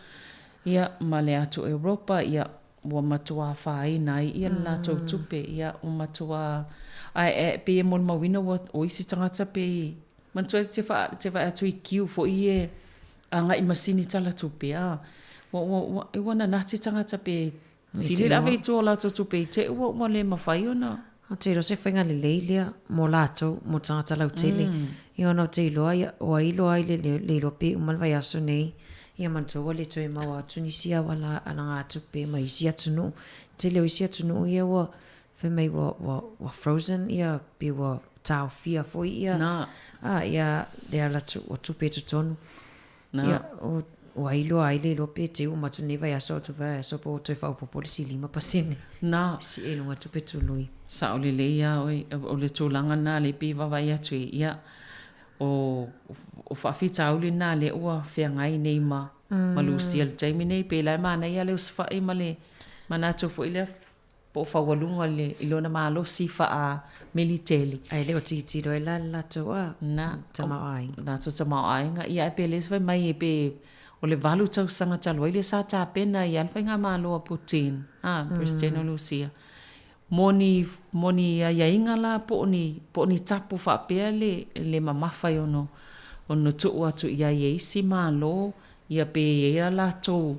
ia ma le atu Europa ia ua matua afaina ai ia le latou tupe ia ua matua ae ae pei e molimauina ua o isi tagata pei manatua e te faa te vaai atu i queue foi e agai i masini tala tupe a ua ua ua ua nanati tagata pe Sili le ave i tua o latou tupe i te ua ua le mafai ona. Ou te iloa se faiga lelei lea mo latou, mo tagata lautele. Ia ona ou te iloa, ia, o ai iloa ai le, le iloa pe uma le vaiaso nei, ia manatua ua le toe maua atu nisi auala alagatupe mai isi atunuu. Tele o isi atunuu ia ua fai mai ua, ua, ua frozen ia, pe ua taofia foi ia, Na. a, ia le ala tu, o tupe i totonu. Na. Ia, o, o ai iloa ai le iloa pe te uma atu lenei vaiaso atu vaiaso po o toe faaopoopo le isi 5%. Na. Sii i luga tupe tului. Sao lelei lava oe, o le tulaga lena lea pei e vaavaai atu i ai, ia, o, o faafitauli na lea ua feagai nei ma, ma Lusia i le taimi nei, pei la e manaia le osofai ma le manatu foi lea po o faualuga i le, i lona malosi faa-militeli. Ae le o tilotilo ai la le latou a Na. tamaoaiga. Latou tamaoaiga. Ia ae pe le fai mai e pe O le valu tausaga talu ai lea sa tapena ai lava le faigamalo a Putin, a, Peresetene o Lusia, mo ni, mo ni aiaiga la po o ni, po o ni tapu faapea le, le mamafa e ono, ono tuu atu i ai e isi Malo, ia pe i ai a latou,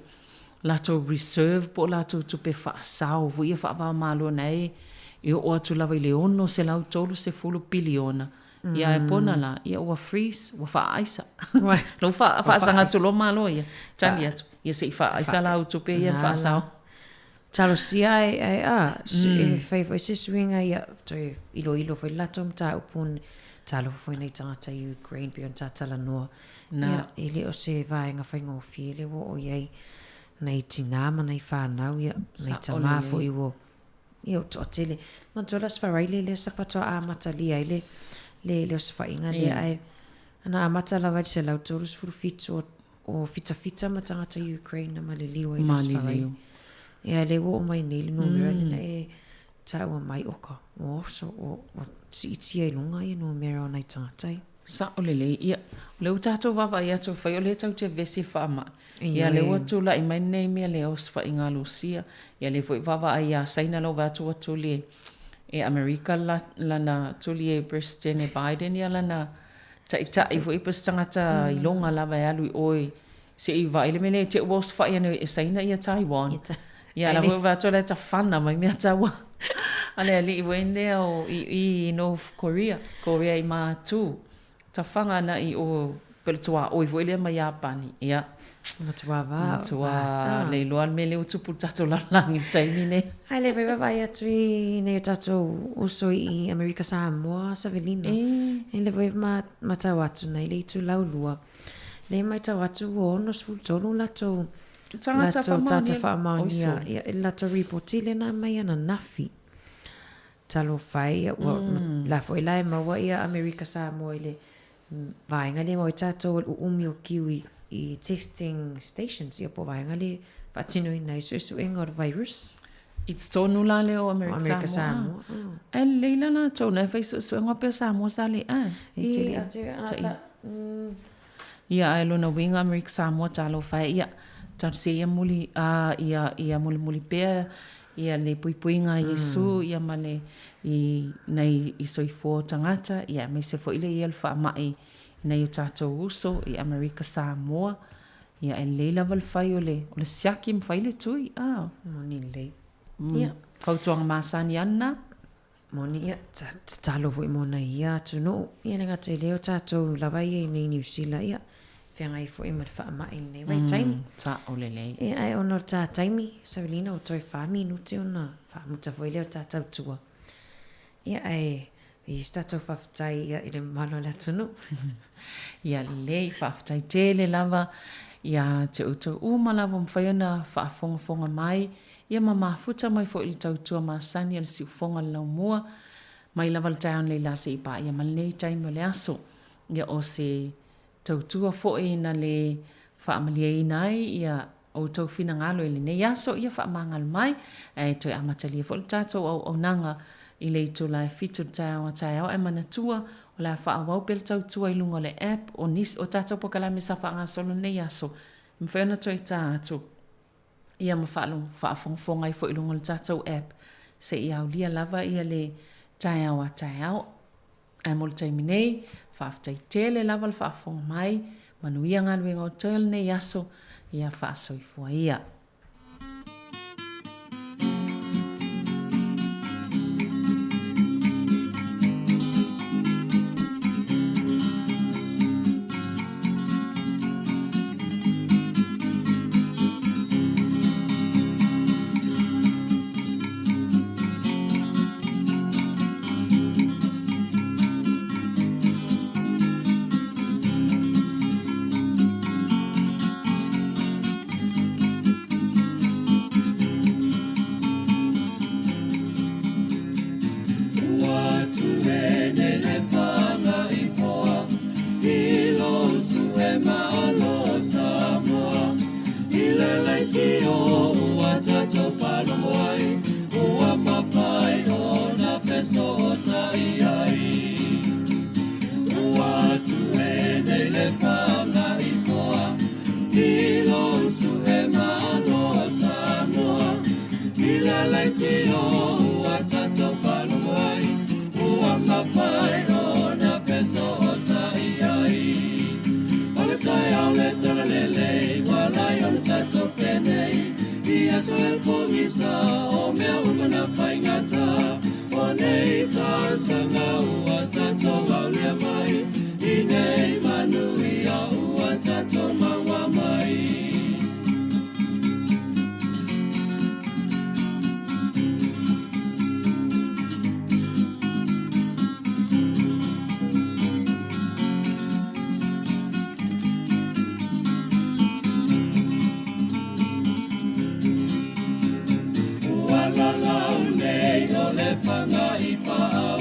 latou reserve po o latou tupe faasao foi ia faava-o-Malo na e, e oo atu lava i le $630 piliona. Ia ae pona la, ia ua freeze, ua faaaisa. Lou faasaga atu loa malo ia, tali atu, ia se i faaaisa la au tupe ia na faasao. Talosia ae, ae a, e fai foi se suiga ia, toe iloilo foi le latou mataupu, talofa foi nai tagata i Ukraine pei ona ta talanoa. Ia, e le o se vaega faigofie le ua oo i ai nai tina ma nai fanau, ia, nai tama foi ua Ia ua toatele. Manatua le Aso Faraile lea sa faatoa amatalia ai le, le, le osofaiga lea, ae na amata lava i le 137 o, o fitafita ma tagata Ukraine na maliliu ai i le Aso Faraile. Ia, lea ua oo mai nei le numera lea na e taua mai, oka, ua oso, ua, ua siitia i luga ia numera o nai tagata ia. Sao lelei, ia, o lea ua tatou vaavaai atu e fai o lea tatou te vevesi i le faamai. Ia, lea ua tulai mai lenei mea le osofaiga a Lusia. Ia, lea foi vaavaai ia Saina lau vaai atu ua tuli e Amerika lana, tuli e Peresetene Biden ia lana taitai foi po o se tagata iloga lava e alu i o i se i vaai le mea lea i te i ua osofai ane e Saina ia Taiwan. Ia, la foi ua vaai atu o la e tafana mai mea taua a le alii foi lea o i North Korea, Korea i Matu. Tafaga ana i o pe le tuaoi foi lea ma Iapani. Ia. Matua va. Matua le iloa le mea lea ua tupu i le tatou lalolagi i le taimi nei. Ae le fai vaavaai atu i nai o tatou uso i Amerika Samoa, Savelina. E le foi matau atu nai le itulau lua. Le matau atu ua 63 latou Tagata tagata faamaonia. Ia, i le latou ripoti lea na aumai ananafi. Talofa e, ia, ua, la foi la e maua ia Amerika Samoa i le vaega lea e maua ai tatou o le uumi o kiu i testing stations, ia po o vaega lea e faatinoina ai suesuega o le virus. I totonu la lea o Amerika Samoa. Ae lelei la latou na e fai suesuega pei o Samoa sa le ʻae. E tele i, Ia, ae lona uiga Amerika Samoa talofa e, ia, talosia ia muli, a, ia, ia mulimuli pea ia le puipuiga a Iesu, ia ma le, i, nai, i soifua o tagata, ia, aemaise foi le ia le faamai i nai o tatou uso i Amerika Samoa, ia, e lelei lava le fai o le, o le siaki ma fai le tui, a. Moni lelei. Ia. Fautuaga masani lava lena. Moni ia, tatalo foi mo nai ia atunuu, ia le gata i lea o tatou lava ia i nei Niu Sila, ia, feagai foi ma le faamai i lenei vaitaimi. Sao lelei. Ia, ae ona o le ta taimi, Saulina, ua toe fa minute ona faamuta foi lea o le ta tautua. Ia, ae e i ai se tatou faafetai ia i le mamalu o le atunuu. Ia lelei, faafetai tele lava ia te outou uma lava ua mafai ona faafogafoga mai Ia ma mafuta mai foi i le tautua masani a le siufoga o le laumua, mai lava le taeao nei la seia paia ma lenei taimi o le aso. Ia o se tautua foi na le faamalieina ai ia outou finagalo i lenei aso, ia faamagalo mai, ae toe amatalia foi le tatou auaunaga i le itula e fitu i le taeao a taeao ae manatua o le a faaauau pea le tautua i luga o le app o nisi o tatou polokalame sa faagasolo i lenei aso e mafai ona toe ta atu ia ma faafogafoga ai foi i luga o le tatou app seia aulia lava ia le taeao a taeao. Ae mo le taimi nei, faafetai tele lava le faafofoga mai, manuia galuega o totoe o lenei aso, ia faasoifua ia. leitio ua tatou faalogo ai, ua mafai ona fesootai ai. O le taeao le talalelei, ua lai ona tatou penei, i aso e pogisa, o mea uma na faigata. O nei tausaga ua tatou aulia mai, i nei manuia ua tatou maua mai. Ua lalau nei o le faga i paau,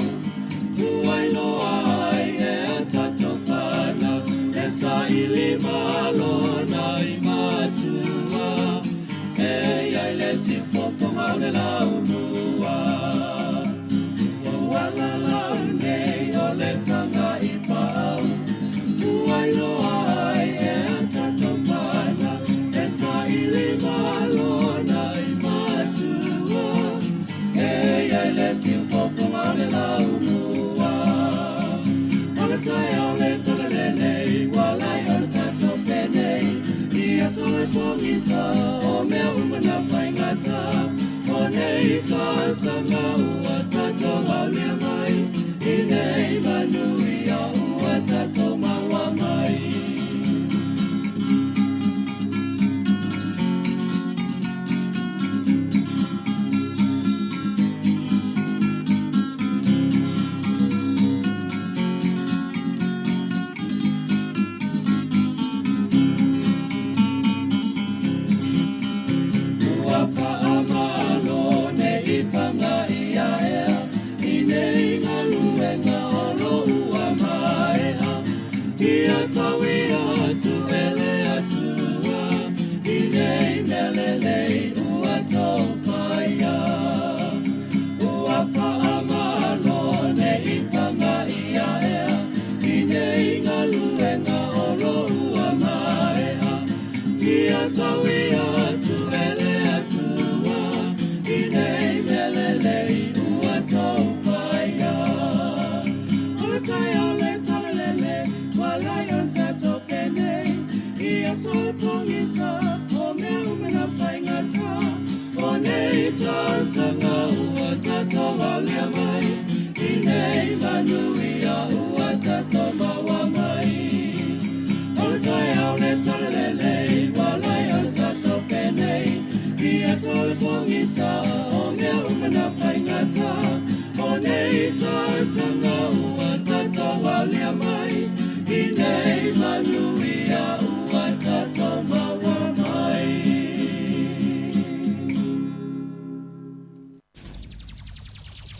ua iloa ai e a tatou fanau, e saili malo na i matua, e iai le siufofoga o le laumua. Ua lalau nei o le faga i paau, ua iloa ai e a tatou fanau, e saili malo na i matua, e iai le siufofoga o le laumua. O le taeao le talalelei, ua lai ona tatou penei, i aso e pogisa, o mea uma na faigata. O nei